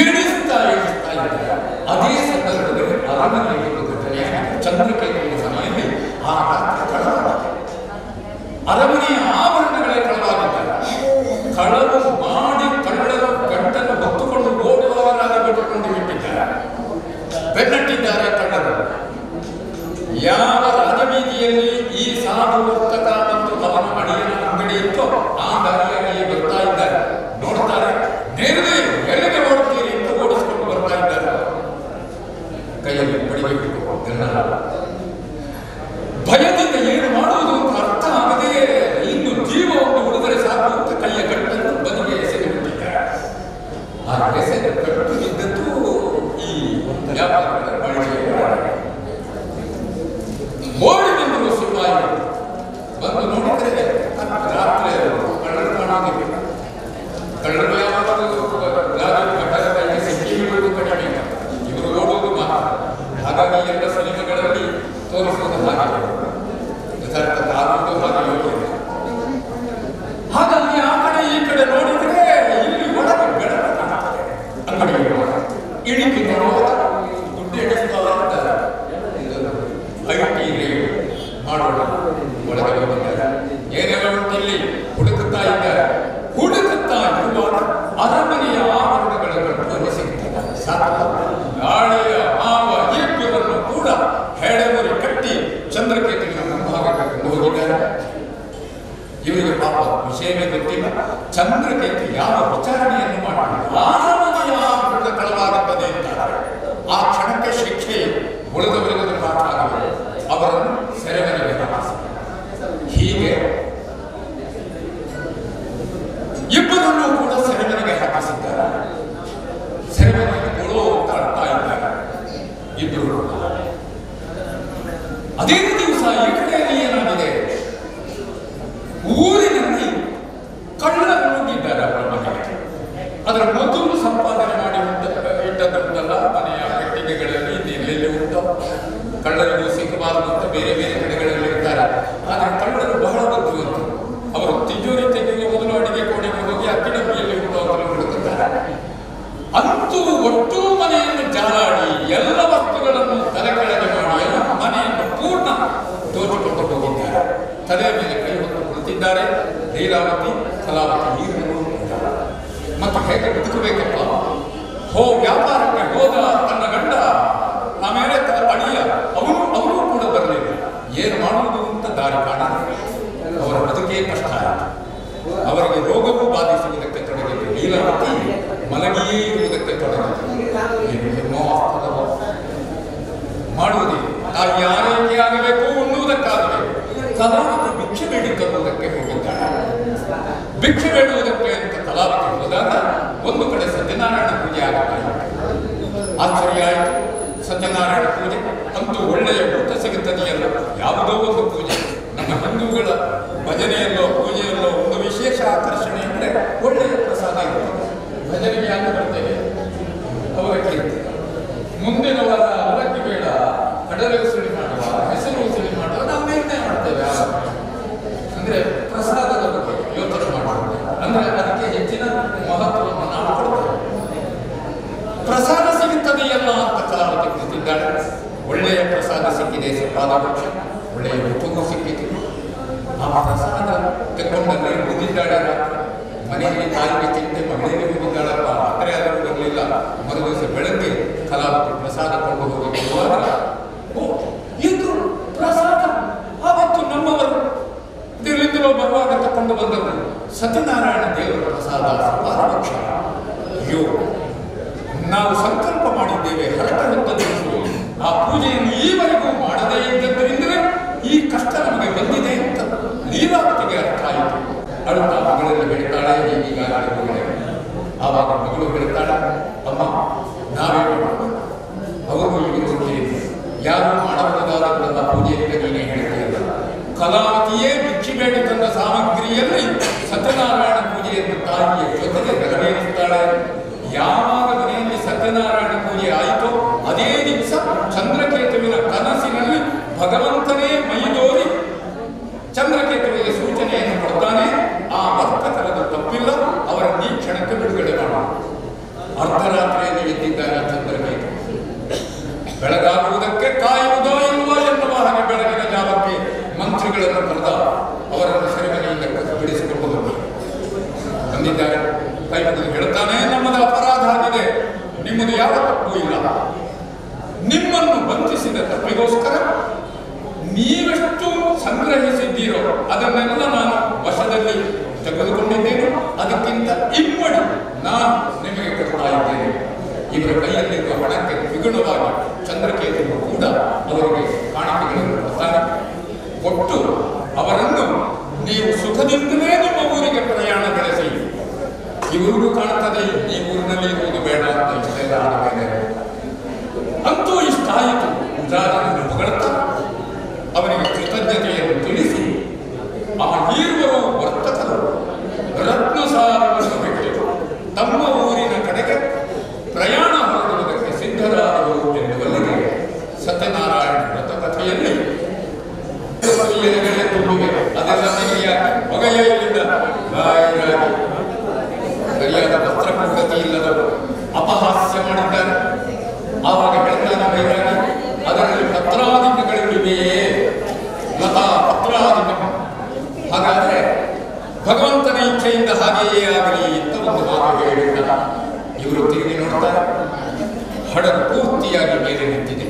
ಎಣಿಸ್ತಾ ಎಣಿಸ್ತಾ ಇದ್ದಾರೆ. ಅದೇ ಸಂದರ್ಭದಲ್ಲಿ ಅರಮನೆಯಲ್ಲಿ ಒಂದು ಘಟನೆ, ಚಂದ್ರಕೇತುವಿನ ಮನೆಯಲ್ಲಿ ಆ ರಾತ್ರಿ ಕಳವಾಗಿದೆ. ಅರಮನೆಯ ಆಭರಣಗಳೇ ಕಳವಾಗಿದ್ದಾರೆ. ಕಳವು ಮಾಡಿ ಕಳ್ಳರು ಗಂಟನ್ನು ಹೊತ್ತುಕೊಂಡು ಓಡುವವರಾಗಿ ಬಿಟ್ಟುಕೊಂಡು ಬಿಟ್ಟಿದ್ದಾರೆ, ಬೆನ್ನಟ್ಟಿದ್ದಾರೆ ಕಳ್ಳರು. ಯಾವ ರಾಜಬೀದಿಯಲ್ಲಿ ಈ ಸಾಧು ವರ್ತಕ ಮತ್ತು ಅವನ ಅಡಿಯನ ಅಂಗಡಿ ಇತ್ತೋ ಆ ದಾರಿಯಲ್ಲಿಯೇ ಬರ್ತಾ ಇದ್ದಾರೆ. ನೋಡ್ತಾರೆ, ನೇರಳೆ ಎಲ್ಲಿಗೆ ಓಡುತ್ತೀರಿ ಅಂತ ಓಡಿಸಿಕೊಂಡು ಬರ್ತಾ ಇದ್ದಾರೆ. ಕೈಯಲ್ಲಿ ಬಡಿಗೆ ಬಿಟ್ಟು ಭಯದಿಂದ ಏನು ಮಾಡುವುದು ಅಂತ ಅರ್ಥ ಆಗದೆ ಇನ್ನು ಜೀವವನ್ನು ಉಳಿದರೆ ಸಾಕು ಅಂತ ಕೈಯ ಗಂಟನ್ನು ಬದಿಗೆ ಎಸೆದು ಬಿಟ್ಟಿದ್ದಾರೆ. ಆ ಎಸೆದ ಗಂಟು ಬಿದ್ದದ್ದು ಈ ವ್ಯಾಪಾರಗಳ ಮಳಿಗೆಯ ಒಳಗೆ. ಓಡಿ ಬಂದರು ಸಿಪಾಯಿ. ಬಂದು ನೋಡಿದರೆ ರಾತ್ರಿ ಕಳ್ಳರು ಕಾಣೋದಿಲ್ಲ. ಕಳ್ಳರು ಯಾವಾಗಲೂ ಕೈಗೆ ಸಿಕ್ಕಿ ಬೀಳುವುದು ಕಡಿಮೆ, ಇವರು ಓಡುವುದು ಮಾತ್ರ. ಹಾಗಾಗಿ ಎಲ್ಲ ಸಿನಿಮಾಗಳಲ್ಲಿ ತೋರಿಸುವುದು ಹಾಗೆ, ಯಥಾರ್ಥ ಆಗುವುದು ಹಾಗೆ ಯೋಗ್ಯ. ಹಾಗಾಗಿ ಆ ಕಡೆ ಈ ಕಡೆ ನೋಡಿದರೆ ಇಲ್ಲಿ ಒಳಗೆ ಬೆಳಕು ಕಾಣುತ್ತದೆ. ಅಂಗಡಿ ಇಳಿಕೆ ನೋಡುವಾಗ ದುಡ್ಡು ಎಣಿಸ್ತಾ ಇದ್ದಾರೆ. IT raid ಮಾಡೋಣ, ಒಳಗೆ ಬಂದಿದ್ದಾರೆ. ಏನೆಲ್ಲ ಉಂಟು ಇಲ್ಲಿ ಹುಡುಕುತ್ತಾ ಇದ್ದಾರೆ. ಹುಡುಕುತ್ತಾ ಇರುವಾಗ ಅರಮನೆಯ ಆಭರಣಗಳ ಗಂಟು ಸಿಗ್ತದೆ. ಸಾಕು, ಗಾಳಿಯ ಮಾವ ಇಬ್ಬರನ್ನು ಕೂಡ ಹೆಡೆಮುರಿ ಕಟ್ಟಿ ಚಂದ್ರಕೇತುವಿನ ಮುಂಭಾಗಕ್ಕೆ ಕೊಂಡು ಹೋಗಿದ್ದಾರೆ. ಇವರಿಗೆ ಪಾಪ ವಿಷಯವೇ ಗೊತ್ತಿಲ್ಲ. ಚಂದ್ರಕೇತು ಯಾವ ವಿಚಾರಣೆಯನ್ನು ಮಾಡಿ ಅರಮನೆಯ ಆಭರಣ ಕಳವಾಗುತ್ತದೆ ಅಂತಾರೆ. ಆ ಕ್ಷಣಕ್ಕೆ ಶಿಕ್ಷೆ ಉಳಿದವರಿಗೆ ಅದು ಪಾಠ ಆಗಬೇಕು. ಅವರನ್ನು ಸೆರೆಮನೆಗೆ ಹಾಕಿಸಿ ಹೀಗೆ ಇಬ್ಬರನ್ನು ಕೂಡ ಸೆರೆಮನೆಗೆ ಹಾಕಿಸಿದ್ದಾರೆ. ಸೆರೆಮನೆಗೆ ಕೊಡೋ ಅಂತ ಅಳ್ತಾ ಇದ್ದಾರೆ ಇಬ್ಬರು. ಅದೇ ದಿವಸ ಈ ಕಡೆಯಲ್ಲಿ ಏನಾಗಿದೆ, ಊರಿನಲ್ಲಿ ಕಳ್ಳರು ನುಗ್ಗಿದ್ದಾರೆ ಅವರ ಮನೆಗೆ. ಅದರ ಮೊದಲು ಸಂಪಾದನೆ ಮಾಡಿ ಇಟ್ಟದ್ದುಂಟಲ್ಲ ಮನೆಯ ಪೆಟ್ಟಿಗೆಗಳಲ್ಲಿ ಎಲ್ಲೆಲ್ಲಿ ಉಂಟು, ಕಳ್ಳರಿಗೂ ಸಿಕ್ಕಬಾರದು ಅಂತ ಬೇರೆ ಬೇರೆ ಕಡೆಗಳಲ್ಲಿ ಇರ್ತಾರೆ. ಆದರೆ ಕಳ್ಳರು ಬಹಳ ಬುದ್ಧಿವಂತರು. ಅವರು ತಿಜೋರಿ ತೆಗೆಯುವ ಮೊದಲು ಅಡಿಗೆ ಕೋಣೆಗೆ ಹೋಗಿ ಅಕ್ಕಿ ಡಬ್ಬಿಯಲ್ಲಿ ಉಂಟು ಅಂತ ಹುಡುಕುತ್ತಾರೆ. ಅಂತೂ ಒಟ್ಟು ಮನೆಯನ್ನು ಜಾಲಾಡಿ ಎಲ್ಲ ವಸ್ತುಗಳನ್ನು ತಲೆ ಕೆಳಗೆ ಮಾಡಿ ಎಲ್ಲ ಮನೆಯನ್ನು ಪೂರ್ಣ ದೋಚಿಕೊಂಡು ಹೋಗಿದ್ದಾರೆ. ತಲೆಯ ಮೇಲೆ ಕೈ ಹೊತ್ತು ಕುಳಿತಿದ್ದಾರೆ ಲೀಲಾವತಿ, ಕಲಾವತಿ ನೀರನ್ನು ಮತ್ತು ಹೇಗೆ ಬದುಕಬೇಕಪ್ಪ. ವ್ಯಾಪಾರಕ್ಕೆ ಹೋದ ತನ್ನ ಗಂಡ, ಆಮೇಲೆ ಅಳಿಯ, ಅವರು ಕೂಡ ಬರಲಿಲ್ಲ. ಏನು ಮಾಡುವುದು ಅಂತ ದಾರಿ ಕಾಣಲ್ಲ. ಅವರ ಬದುಕೇ ಕಷ್ಟ ಆಯಿತು. ಅವರಿಗೆ ರೋಗವೂ ಬಾಧಿಸುವುದಕ್ಕೆ ತೊಡಗಿತು. ಲೀಲಾವತಿ ಮಲಗಿಯೇ ಇರುವುದಕ್ಕೆ ತೊಡಗಿತು. ಏನೋ ಮಾಡುವುದೇ, ತಾಯಿ ಆರೈಕೆ ಆಗಬೇಕು, ಉಣ್ಣುವುದಕ್ಕಾಗಬೇಕು. ಕಲಾವತಿ ಭಿಕ್ಷೆ ಬೇಡಿ ತರುವುದಕ್ಕೆ ಹೋಗಿದ್ದಾಳೆ. ಭಿಕ್ಷೆ ಬೇಡುವುದಕ್ಕೆ ಅಂತ ಕಲಾವತಿ ಹೋದಾಗ ಒಂದು ಕಡೆ ಸತ್ಯನಾರಾಯಣ ಪೂಜೆ ಆಗುತ್ತಾ ಇತ್ತು. ಆಶ್ಚರ್ಯ ಆಯಿತು. ಸತ್ಯನಾರಾಯಣ ಪೂಜೆ ಅಂತೂ ಒಳ್ಳೆಯ ಊಟ ಸಿಗುತ್ತದೆಯಲ್ಲ, ಯಾವುದೋ ಒಂದು ಪೂಜೆ. ನಮ್ಮ ಹಿಂದೂಗಳ ಭಜನೆಯಲ್ಲೋ ಪೂಜೆಯಲ್ಲೋ ಒಂದು ವಿಶೇಷ ಆಕರ್ಷಣೆ ಅಂದರೆ ಒಳ್ಳೆಯ ಪ್ರಸಾದ ಇರ್ತದೆ. ಭಜನೆಗೆ ಯಾಕೆ ಬರ್ತೇವೆ? ಅವಲಕ್ಕಿ ಇರ್ತದೆ. ಮುಂದಿನ ವಾರ ಅವಲಕ್ಕಿ ಬೇಡ, ಕಡಲೆ ಉಸುಳಿ ಮಾಡುವ, ಹೆಸರು ಉಸುಳಿ ಮಾಡುವ ನಾವು ನಿರ್ಣಯ ಮಾಡ್ತೇವೆ. ಅಂದರೆ ಪ್ರಸಾದದ ಬಗ್ಗೆ ಯೋಚನೆ ಮಾಡುವ, ಅಂದರೆ ಅದಕ್ಕೆ ಹೆಚ್ಚಿನ ಮಹತ್ವವನ್ನು ನಾವು ಕೊಡ್ತೇವೆ. ಪ್ರಸಾದ ಸಿಗುತ್ತದೆಯಲ್ಲ ಅಂತ ಕಲಾವತಿ ಕುಳಿತಿದ್ದಾಳೆ. ಒಳ್ಳೆಯ ಪ್ರಸಾದ ಸಿಕ್ಕಿದೆ, ಪಾದಪಕ್ಷ ಒಳ್ಳೆಯ ಊಟವೂ ಸಿಕ್ಕಿತು. ಆ ಪ್ರಸಾದ ತಗೊಂಡಲ್ಲಿ ಉಳಿದಿದ್ದಾಳೆ. ರಾತ್ರಿ ಮನೆಯಲ್ಲಿ ತಾಯಿಗೆ ಚಿಂತೆ, ಮಗಳಲ್ಲಿ ಹೋಗಿದ್ದಾಳಪ್ಪ, ರಾತ್ರಿ ಆದರೂ ಬರಲಿಲ್ಲ. ಮರುದಿವಸ ಬೆಳಗ್ಗೆ ಕಲಾವತಿ ಪ್ರಸಾದ ಕೊಂಡು ಹೋಗಿ ಕೊಡುವಾಗ, ಓ ಇದು ಪ್ರಸಾದ ಆವತ್ತು ನಮ್ಮವರು ಇಲ್ಲಿಂದಲೋ ಬರುವಾಗ ತಕೊಂಡು ಬಂದವರು ಸತ್ಯನಾರಾಯಣ ದೇವರ ಪ್ರಸಾದ ಪಾದಪಕ್ಷ. ಅಯ್ಯೋ, ನಾವು ಸಂಕಲ್ಪ ಮಾಡಿದ್ದೇವೆ ಹರಟ ಹೊತ್ತದಿರುವುದು, ಆ ಪೂಜೆಯನ್ನು ಈವರೆಗೂ ಮಾಡದೇ ಇದ್ದದ್ದರಿಂದಲೇ ಈ ಕಷ್ಟ ನಮಗೆ ಬಂದಿದೆ ಅಂತ ಲೀಲಾವತಿಗೆ ಅರ್ಥ ಆಯಿತು. ಅಳುತ್ತಾ ಮಗಳಲ್ಲಿ ಹೇಳ್ತಾಳೆ, ಹೀಗೀಗಾಗಲೇ ಮಗಳೇ. ಆವಾಗ ಮಗಳು ಹೇಳ್ತಾಳೆ, ಅಮ್ಮ ನಾವೇ ಮಾಡೋಣ, ಅವರು ಇವರು ಅಂತೇಳಿ ಯಾರು ಮಾಡಬಹುದಾದಂತಹ ಪೂಜೆ ಅಂತ ನೀನೇ ಹೇಳ್ತೀಯಲ್ಲ. ಕಲಾವತಿಯೇ ಭಿಕ್ಷೆ ಬೇಡಿ ತಂದ ಸಾಮಗ್ರಿಯಲ್ಲಿ ಸತ್ಯನಾರಾಯಣ ಪೂಜೆಯನ್ನು ತಾಯಿಯ ಜೊತೆಗೆ ನೆರವೇರಿಸುತ್ತಾಳೆ. ಯಾವಾಗ ಮನೆಯಲ್ಲಿ ಸತ್ಯನಾರಾಯಣ ಪೂಜೆ ಆಯಿತೋ ಅದೇ ದಿವಸ ಚಂದ್ರಕೇತುವಿನ ಕನಸಿನಲ್ಲಿ ಭಗವಂತನೇ ಮೈದೋರಿ ಚಂದ್ರಕೇತುವಿಗೆ ಸೂಚನೆಯನ್ನು ಕೊಡ್ತಾನೆ. ಆ ವರ್ತಕರದು ತಪ್ಪಿಲ್ಲ, ಅವರನ್ನು ಈ ಕ್ಷಣಕ್ಕೆ ಬಿಡುಗಡೆ ಮಾಡ. ಅರ್ಧರಾತ್ರಿಯಲ್ಲಿ ಎದ್ದಿದ್ದಾನೆ ಚಂದ್ರಕೇತು. ಬೆಳಗಾಗುವುದಕ್ಕೆ ಕಾಯುವುದೋ ಇಲ್ವೋ ಎನ್ನುವ ಹಾಗೆ ಬೆಳಗಿನ ಜಾವಕ್ಕೆ ಮಂತ್ರಿಗಳನ್ನು ಕರೆದ ಅವರನ್ನು ಸೆರೆಮನೆಯಿಂದ ಬಿಡಿಸಿಕೊಂಡು ಬಂದಿದ್ದಾರೆ. ಕೈ ಮುಗಿದು ಹೇಳ್ತಾನೆ, ನಮ್ಮದು ಅಪರಾಧ ಆಗಿದೆ, ನಿಮ್ಮದು ಯಾವ ತಪ್ಪು ಇಲ್ಲ. ನಿಮ್ಮನ್ನು ಬಂಧಿಸಿದ ತಪ್ಪಿಗೋಸ್ಕರ ನೀವೆಷ್ಟು ಸಂಗ್ರಹಿಸಿದ್ದೀರೋ ಅದನ್ನೆಲ್ಲ ನಾನು ವಶದಲ್ಲಿ ತೆಗೆದುಕೊಂಡಿದ್ದೇನೆ, ಅದಕ್ಕಿಂತ ಇಮ್ಮಡಿ ನಾನು ನಿಮಗೆ ಕೊಡ್ತಾ ಇದ್ದೇನೆ. ಇವರ ಕೈಯಲ್ಲಿರುವ ಹಣಕ್ಕೆ ದ್ವಿಗುಣವಾಗಿ ಚಂದ್ರಕೇತುವು ಕೂಡ ಅವರಿಗೆ ಕಾಣಿಕೆಗಳನ್ನು ಕೊಡ್ತಾನೆ. ಕೊಟ್ಟು ಅವರನ್ನು ನೀವು ಸುಖದಿಂದಲೇ ನಿಮ್ಮ ಊರಿಗೆ ಪ್ರಯಾಣ ಬೆಳೆಸಿ. ಇವರಿಗೂ ಕಾಣ್ತದೆ ಈ ಊರಿನಲ್ಲಿ ಇರುವುದು ಬೇಡ ಅಂತ ಇಷ್ಟೆಲ್ಲ ಆದ ಮೇಲೆ. ಅಂತೂ ಇಷ್ಟಾಯಿತು. ರಾಜನನ್ನು ಹೊಗಳುತ್ತಾ ಅವನಿಗೆ ಕೃತಜ್ಞತೆಯನ್ನು ತಿಳಿಸಿ ಆ ಈರ್ವರು ವರ್ತಕರು ರತ್ನಸಾರವನ್ನು ಬಿಟ್ಟು ತಮ್ಮ ಊರಿನ ಕಡೆಗೆ ಪ್ರಯಾಣ ಹೊರಡುವುದಕ್ಕೆ ಸಿದ್ಧರಾದರು ಎನ್ನುವಲ್ಲಿಗೆ ಸತ್ಯನಾರಾಯಣ ವ್ರತ ಕಥೆಯಲ್ಲಿ ಎಲೆಗಳೇ ತುಂಬಿವೆ. ಅದೆಲ್ಲ ತೆಗೆಯಾಗಿ ಹೊಗೆಯ ಇಲ್ಲಿಂದ ಸರಿಯಾದ ವಸ್ತ್ರ ಇಲ್ಲದವರು ಅಪಹಾಸ್ಯ ಮಾಡಿದ್ದಾರೆ. ಆವಾಗ ಹೇಳ್ತಾನೆ ಬೈರಾಗಿ, ಅದರಲ್ಲಿ ಪತ್ರಾಧಿಕಗಳಿವೆಯೇ, ಲತಾ ಪತ್ರಾಧಿಕ. ಹಾಗಾದರೆ ಭಗವಂತನ ಇಚ್ಛೆಯಿಂದ ಹಾಗೆಯೇ ಆಗಲಿ ಅಂತ ಒಂದು ಮಾತು ಹೇಳಿದ್ದ. ಇವರು ತಿರುಗಿ ನೋಡ್ತಾರೆ, ಹಡಗು ಪೂರ್ತಿಯಾಗಿ ಮೇಲೆ ನಿಂತಿದೆ.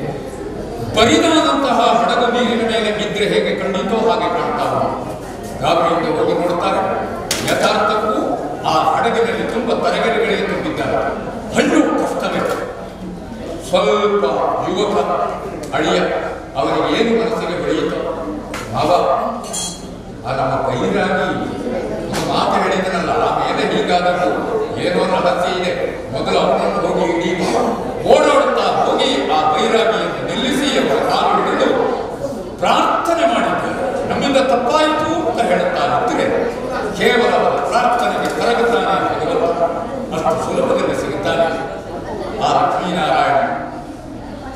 ಬರಿದಾದಂತಹ ಹಡಗು ನೀರಿನ ಮೇಲೆ ಬಿದ್ದರೆ ಹೇಗೆ ಕಂಡಿತೋ ಹಾಗೆ ಕಾಣ್ತಾ ಉಂಟು. ಗಾಬರಿಯಿಂದ ಹೋಗಿ ನೋಡ್ತಾರೆ, ಯಥಾರ್ಥಕ್ಕೂ ಆ ಹಡಗಿನಲ್ಲಿ ತುಂಬ ತರಗರಿಗಳೇ ತುಂಬಿದ್ದಾರೆ. ಹಣ್ಣು ಕಷ್ಟವೇ. ಸ್ವಲ್ಪ ಯುವಕ ಅಳಿಯ ಅವರಿಗೆ ಏನು ಮನಸ್ಸಿಗೆ ಬೆಳೆಯಿತೋ, ಭಾವ ಆ ನಮ್ಮ ಬೈರಾಗಿ ಒಂದು ಮಾತು ಹೇಳಿದನಲ್ಲ, ಆಮೇಲೆ ಹೀಗಾದದ್ದು ಏನೋ ರಹಸ್ಯ ಇದೆ, ಮೊದಲು ಅವನನ್ನು ಹೋಗಿ ಹಿಡಿಯುವ. ಓಡಾಡುತ್ತಾ ಹೋಗಿ ಆ ಬೈರಾಗಿಯನ್ನು ನಿಲ್ಲಿಸಿ ಅವರ ಕಾಲು ಹಿಡಿದು ಪ್ರಾರ್ಥನೆ ಮಾಡಿದ್ದಾರೆ. ನಮ್ಮಿಂದ ತಪ್ಪಾಯಿತು ಅಂತ ಹೇಳುತ್ತಾ ಇದ್ದರೆ ಕೇವಲ ಅವರ ಪ್ರಾರ್ಥನೆಗೆ ಕರಗುತ್ತಾನೆ ಭಗವಂತ, ಅಷ್ಟು ಸುಲಭದಲ್ಲಿ ಸಿಗುತ್ತಾನೆ. ಆ ಲಕ್ಷ್ಮೀನಾರಾಯಣ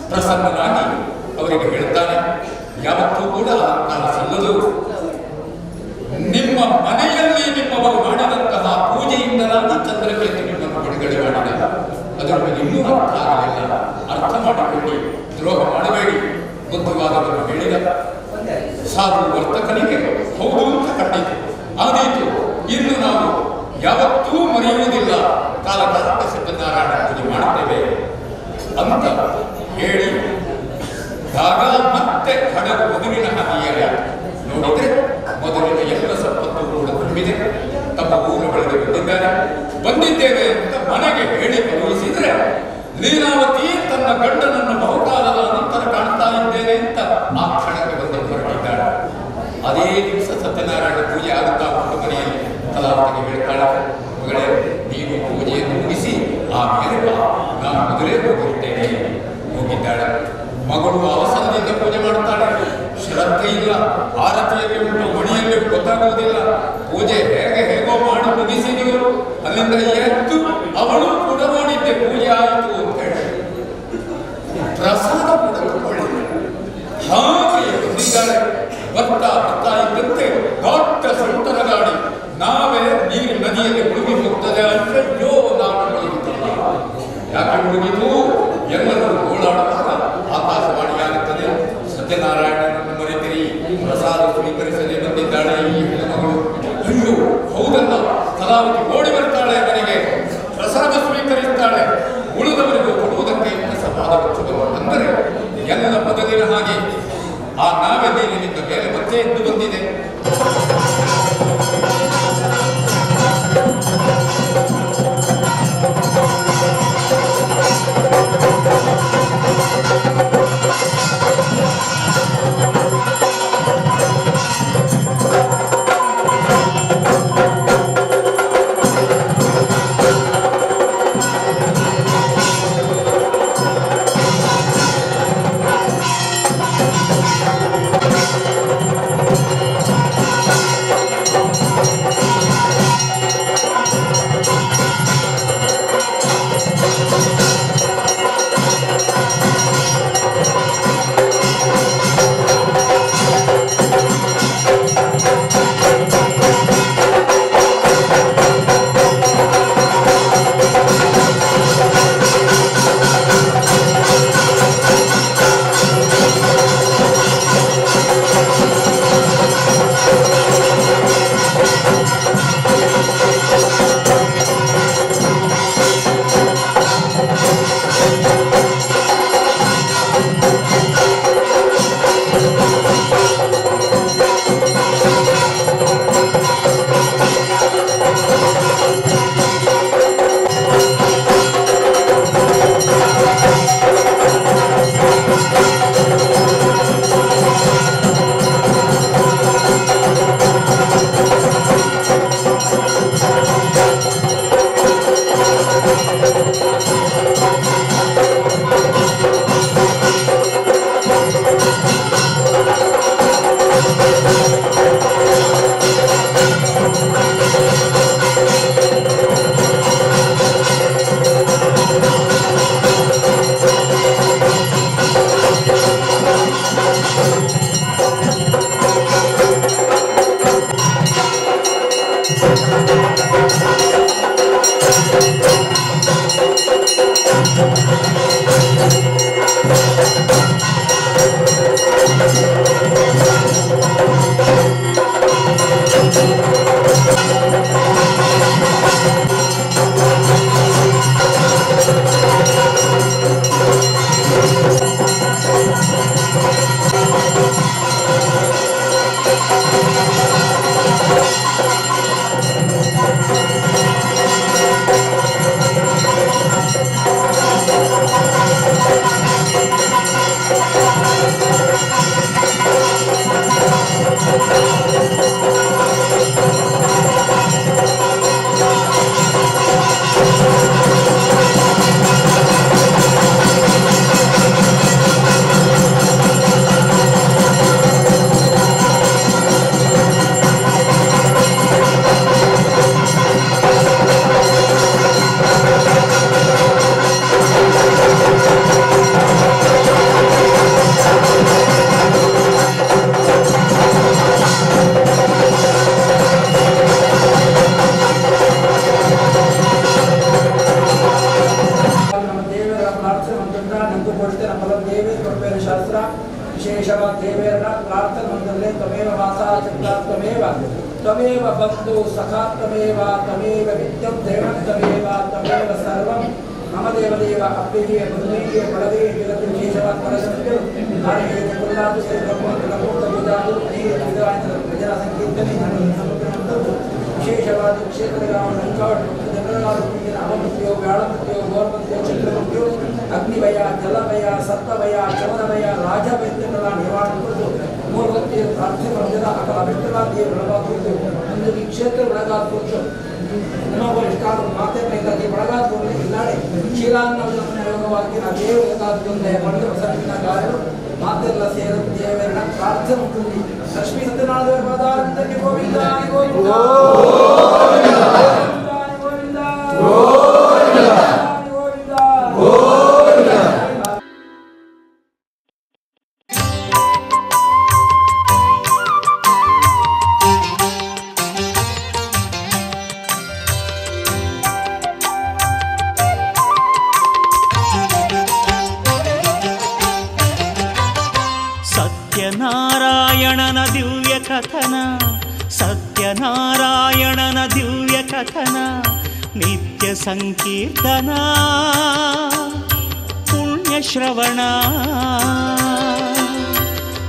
ಪ್ರಸನ್ನನಾಗಿ ಅವರಿಗೆ ಹೇಳ್ತಾನೆ, ಯಾವತ್ತೂ ಕೂಡ ಅಹಂಕಾರ ಸಲ್ಲದು. ನಿಮ್ಮ ಮನೆಯಲ್ಲಿ ನಿಮ್ಮವರು ಮಾಡಿದಂತಹ ಪೂಜೆಯಿಂದಲಾಗಿ ಚಂದ್ರಕೇತು ನಿಮ್ಮನ್ನು ಬಿಡುಗಡೆ ಮಾಡಿದ. ಅದು ನಿಮಗೆ ಇನ್ನೂ ಅರ್ಥ ಆಗಲಿಲ್ಲ, ಅರ್ಥ ಮಾಡಿಕೊಳ್ಳಿ, ದ್ರೋಹ ಮಾಡಬೇಡಿ ಬುದ್ಧಿವಾದವನ್ನು ಹೇಳಿದ. ಸಾಧು ವರ್ತಕನಿಗೆ ಹೌದು ಅಂತ ಕಂಡಿತು, ಆದೀತು. ಇನ್ನು ನಾವು ಯಾವತ್ತೂ ಮರೆಯುವುದಿಲ್ಲ, ಕಾಲ ಕಾಲಕ್ಕೆ ಸತ್ಯನಾರಾಯಣ ಪೂಜೆ ಮಾಡ್ತೇವೆ ಅಂತ ಹೇಳಿ ದಾಗ ಮತ್ತೆ ಹಡಗು ಮೊದಲಿನ ಹಾಗೆಯೇ ನೋಡಿದರೆ ಮೊದಲಿನ ಎಲ್ಲ ಸಂಪತ್ತು ಕೂಡ ತುಂಬಿದೆ. ತಮ್ಮ ಊರ ಒಳಗೆ ಬಂದಿದ್ದಾರೆ. ಬಂದಿದ್ದೇವೆ ಅಂತ ಮನೆಗೆ ಹೇಳಿ ಕಳುಹಿಸಿದರೆ ಲೀಲಾವತಿ ತನ್ನ ಗಂಡನನ್ನು ಬಹುಕಾಲದ ನಂತರ ಕಾಣ್ತಾ ಇದ್ದೇನೆ ಅಂತ ಆ ಕ್ಷಣಕ್ಕೆ ಬಂದು ಹೊರಟಿದ್ದಾಳೆ. ಅದೇ ದಿವಸ ಸತ್ಯನಾರಾಯಣ ಪೂಜೆ ಆಗುತ್ತಾ ಉಂಟು ಮನೆಯಲ್ಲಿ. ಕಲಾವತಿಗೆ ಹೇಳ್ತಾಳೆ, ಮಗಳೇ ನೀನು ಪೂಜೆಯನ್ನು ಮುಗಿಸಿ ಆಮೇಲೆ ಬಾ, ನಾನು ಮೊದಲೇ ಹೋಗಿರ್ತೇನೆ. ಹೋಗಿದ್ದಾಳೆ. ಮಗಳು ಅವಸರದಿಂದ ಪೂಜೆ ಮಾಡುತ್ತಾಳೆ, ಶ್ರದ್ಧೆ ಇಲ್ಲ, ಆರತಿಯಲ್ಲಿ ಉಂಟು ಮಣಿಯಲ್ಲಿ ಗೊತ್ತಾಗುವುದಿಲ್ಲ. ಪೂಜೆ ಹೇಗೆ ಹೇಗೋ ಮಾಡಿ ಮುಗಿಸಿದಳು. ಅಲ್ಲಿಂದ ಎದ್ದು ಅವಳು ಕೂಡ ಮಾಡಿದ್ದೆ ಪೂಜೆ ಆಯಿತು ಅಂತ ಹೇಳಿ ಪ್ರಸಾದ ಕೂಡ ತಗೊಳ್ಳಿ ಹಾಗೆ ಬಂದಿದ್ದಾಳೆ. ಬರ್ತಾ ಬರ್ತಾ ಇದ್ದಂತೆ ದೊಡ್ಡ ಸುಂಟರ ಗಾಡಿ ನಾವೇ ನೀರು ನದಿಯಲ್ಲಿ ಮುಳುಗಿ ಹೋಗ್ತದೆ. ಅಯ್ಯೋ ನಾವು ಮುಳುಗಿತಲ್ಲ, ಯಾಕೆ ಮುಳುಗಿತು? ಎಲ್ಲರೂ ಗೋಳಾಡುವಾಗ ಆಕಾಶವಾಣಿಯಾಗುತ್ತದೆ, ಸತ್ಯನಾರಾಯಣನನ್ನು ಮರೆತಿರಿ, ಪ್ರಸಾದ ಸ್ವೀಕರಿಸದೆ ಬಂದಿದ್ದಾಳೆ ಈ ಹೆಣ್ಣುಮಗಳು. ಅಯ್ಯೋ ಹೌದಲ್ಲ, ಕಲಾವತಿ ಓಡಿ ಬರ್ತಾಳೆ ಮನೆಗೆ, ಪ್ರಸಾದ ಸ್ವೀಕರಿಸ್ತಾಳೆ, ಉಳಿದವರಿಗೂ ಕೊಡುವುದಕ್ಕೆ ಪ್ರಸಾದ. ಅಂದರೆ ಎಲ್ಲ ಮೊದಲಿನ ಹಾಗೆ ಆ ನಾವೇ ನೀರಿನಿಂದ ಮೇಲೆ ಮತ್ತೆ ಎದ್ದು ಬಂದಿದೆ. ಅಗ್ನಿಭಯ, ಜಲಭಯ, ಸರ್ಪಭಯ, ಚವರಭಯ, ರಾಜಭಯ ನಿವಾರಣೆ. ಮೂರ್ವತ್ತಿಯ ಪ್ರಾರ್ಥನೆ ಮಾಡಿದ ಅಕಲ ಅಭಿಷ್ಟರಾದಿಯ ಬೆಳಗಾಗುವುದು ಒಂದು ಈ ಕ್ಷೇತ್ರ ಬೆಳಗಾಗುವುದು ನಮ್ಮ ಇಷ್ಟ ಮಾತೆ ಮೇಲಾಗಿ ಬೆಳಗಾಗುವುದು ಇಲ್ಲಾಡೆ ಕ್ಷೀರಾನ್ನ ಯೋಗವಾಗಿ ಆ ದೇವರ ಪಂಡ ಪ್ರಸನ್ನ ಕಾರ್ಯರು ಮಾತೆಲ್ಲ ಸೇರು ದೇವರನ್ನ ಪ್ರಾರ್ಥನೆ ఉంటుంది. ಲಕ್ಷ್ಮೀ ಸತ್ಯನಾರಾಯಣ ಪಾದಾರವಿಂದಕ್ಕೆ ಗೋವಿಂದ ಗೋವಿಂದ ಗೋವಿಂದ ಗೋವಿಂದ ಗೋವಿಂದ. ಸತ್ಯನಾರಾಯಣನ ದಿವ್ಯ ಕಥನ, ಸತ್ಯನಾರಾಯಣನ ದಿವ್ಯ ಕಥನ, ನಿತ್ಯ ಸಂಕೀರ್ತನ ಪುಣ್ಯಶ್ರವಣ,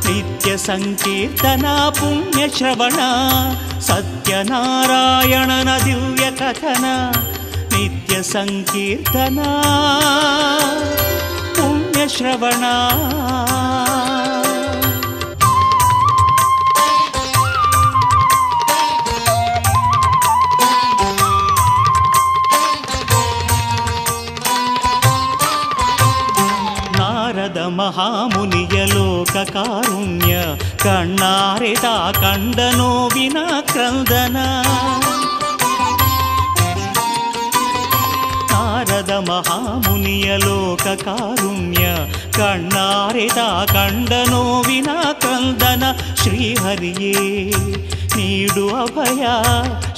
ನಿತ್ಯ ಸಂಕೀರ್ತನ ಪುಣ್ಯಶ್ರವಣ, ಸತ್ಯನಾರಾಯಣನ ದಿವ್ಯ ಕಥನ, ನಿತ್ಯ ಸಂಕೀರ್ತನ ಪುಣ್ಯಶ್ರವಣ. ಮಹಾಮುನಿಯ ಲೋಕ ಕಾರುಣ್ಯ ಕಣ್ಣಾರೆ ತಾ ಕಂಡ ನೋವಿನ ಕ್ರಂದನ, ನಾರದ ಮಹಾಮುನಿಯ ಲೋಕ ಕಾರುಣ್ಯ ಕಣ್ಣಾರೆ ತಾ ಕಂಡ ನೋವಿನ ಕ್ರಂದನ, ಶ್ರೀಹರಿಯೇ ನೀಡು ಅಭಯ,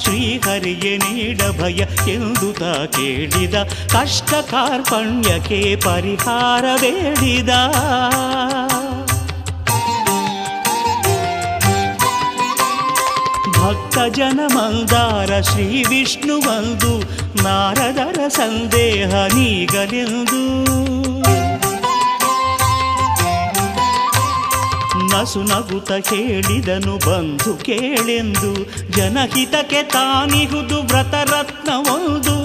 ಶ್ರೀಹರಿಯೇ ನೀಡ ಭಯ ಎಂದು ತಾ ಕೇಳಿದ, ಕಷ್ಟ ಕಾರ್ಪಣ್ಯಕ್ಕೆ ಪರಿಹಾರ ಬೇಡಿದ. ಭಕ್ತ ಜನ ಮಂದಾರ ಶ್ರೀ ವಿಷ್ಣುವಂದು ನಾರದರ ಸಂದೇಹ ನೀಗಲೆಂದು, ನಸು ನಗುತ ಕೇಳಿದನು ಬಂಧು ಕೇಳೆಂದು, ಜನಹಿತಕ್ಕೆ ತಾನಿಹುದು ವ್ರತರತ್ನವೊಂದು,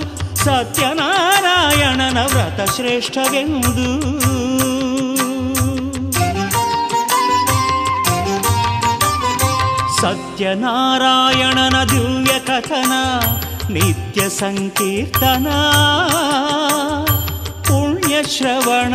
ಸತ್ಯನಾರಾಯಣನ ವ್ರತ ಶ್ರೇಷ್ಠವೆಂದು. ಸತ್ಯನಾರಾಯಣನ ದಿವ್ಯ ಕಥನ ನಿತ್ಯ ಸಂಕೀರ್ತನ ಪುಣ್ಯಶ್ರವಣ.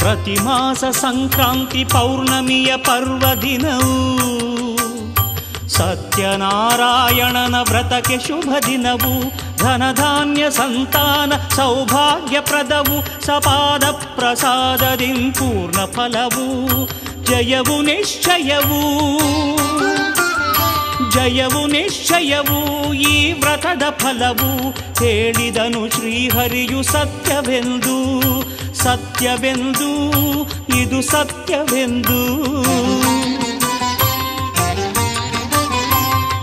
ಪ್ರತಿಮಾಸ ಸಂಕ್ರಾಂತಿ ಪೌರ್ಣಮಿಯ ಪರ್ವದಿನವು ಸತ್ಯನಾರಾಯಣನ ವ್ರತಕ್ಕೆ ಶುಭ ದಿನವು, ಧನಧಾನ್ಯ ಸಂತಾನ ಸೌಭಾಗ್ಯಪ್ರದವು, ಸಪಾದ ಪ್ರಸಾದದಿಂ ಪೂರ್ಣ ಫಲವು, ಜಯವು ನಿಶ್ಚಯವು, ಜಯವು ನಿಶ್ಚಯವು ಈ ವ್ರತದ ಫಲವು, ಹೇಳಿದನು ಶ್ರೀಹರಿಯು ಸತ್ಯವೆಂದು, ಸತ್ಯವೆಂದು ಇದು ಸತ್ಯವೆಂದು.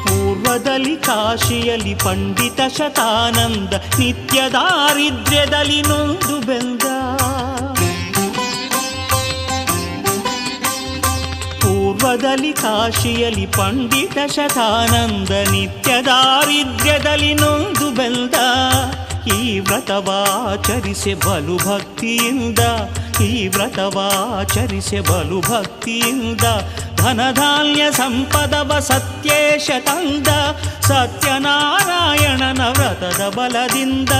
ಪೂರ್ವದಲ್ಲಿ ಕಾಶಿಯಲ್ಲಿ ಪಂಡಿತ ಶತಾನಂದ ನಿತ್ಯ ದಾರಿದ್ರ್ಯದಲ್ಲಿ ನೊಂದು ಬೆಂದ, ಪೂರ್ವದಲ್ಲಿ ಕಾಶಿಯಲ್ಲಿ ಪಂಡಿತ ಶತಾನಂದ ನಿತ್ಯ ದಾರಿದ್ರ್ಯದಲ್ಲಿ ನೊಂದು ಬೆಂದ, ಈ ವ್ರತವಾಚರಿಸೆ ಬಲು ಭಕ್ತಿಯಿಂದ, ಈ ವ್ರತವಾಚರಿಸೆ ಬಲು ಭಕ್ತಿಯಿಂದ, ಧನಧಾನ್ಯ ಸಂಪದವ ಸತ್ಯೇಶ ತಂದ, ಸತ್ಯನಾರಾಯಣನ ವ್ರತದ ಬಲದಿಂದ.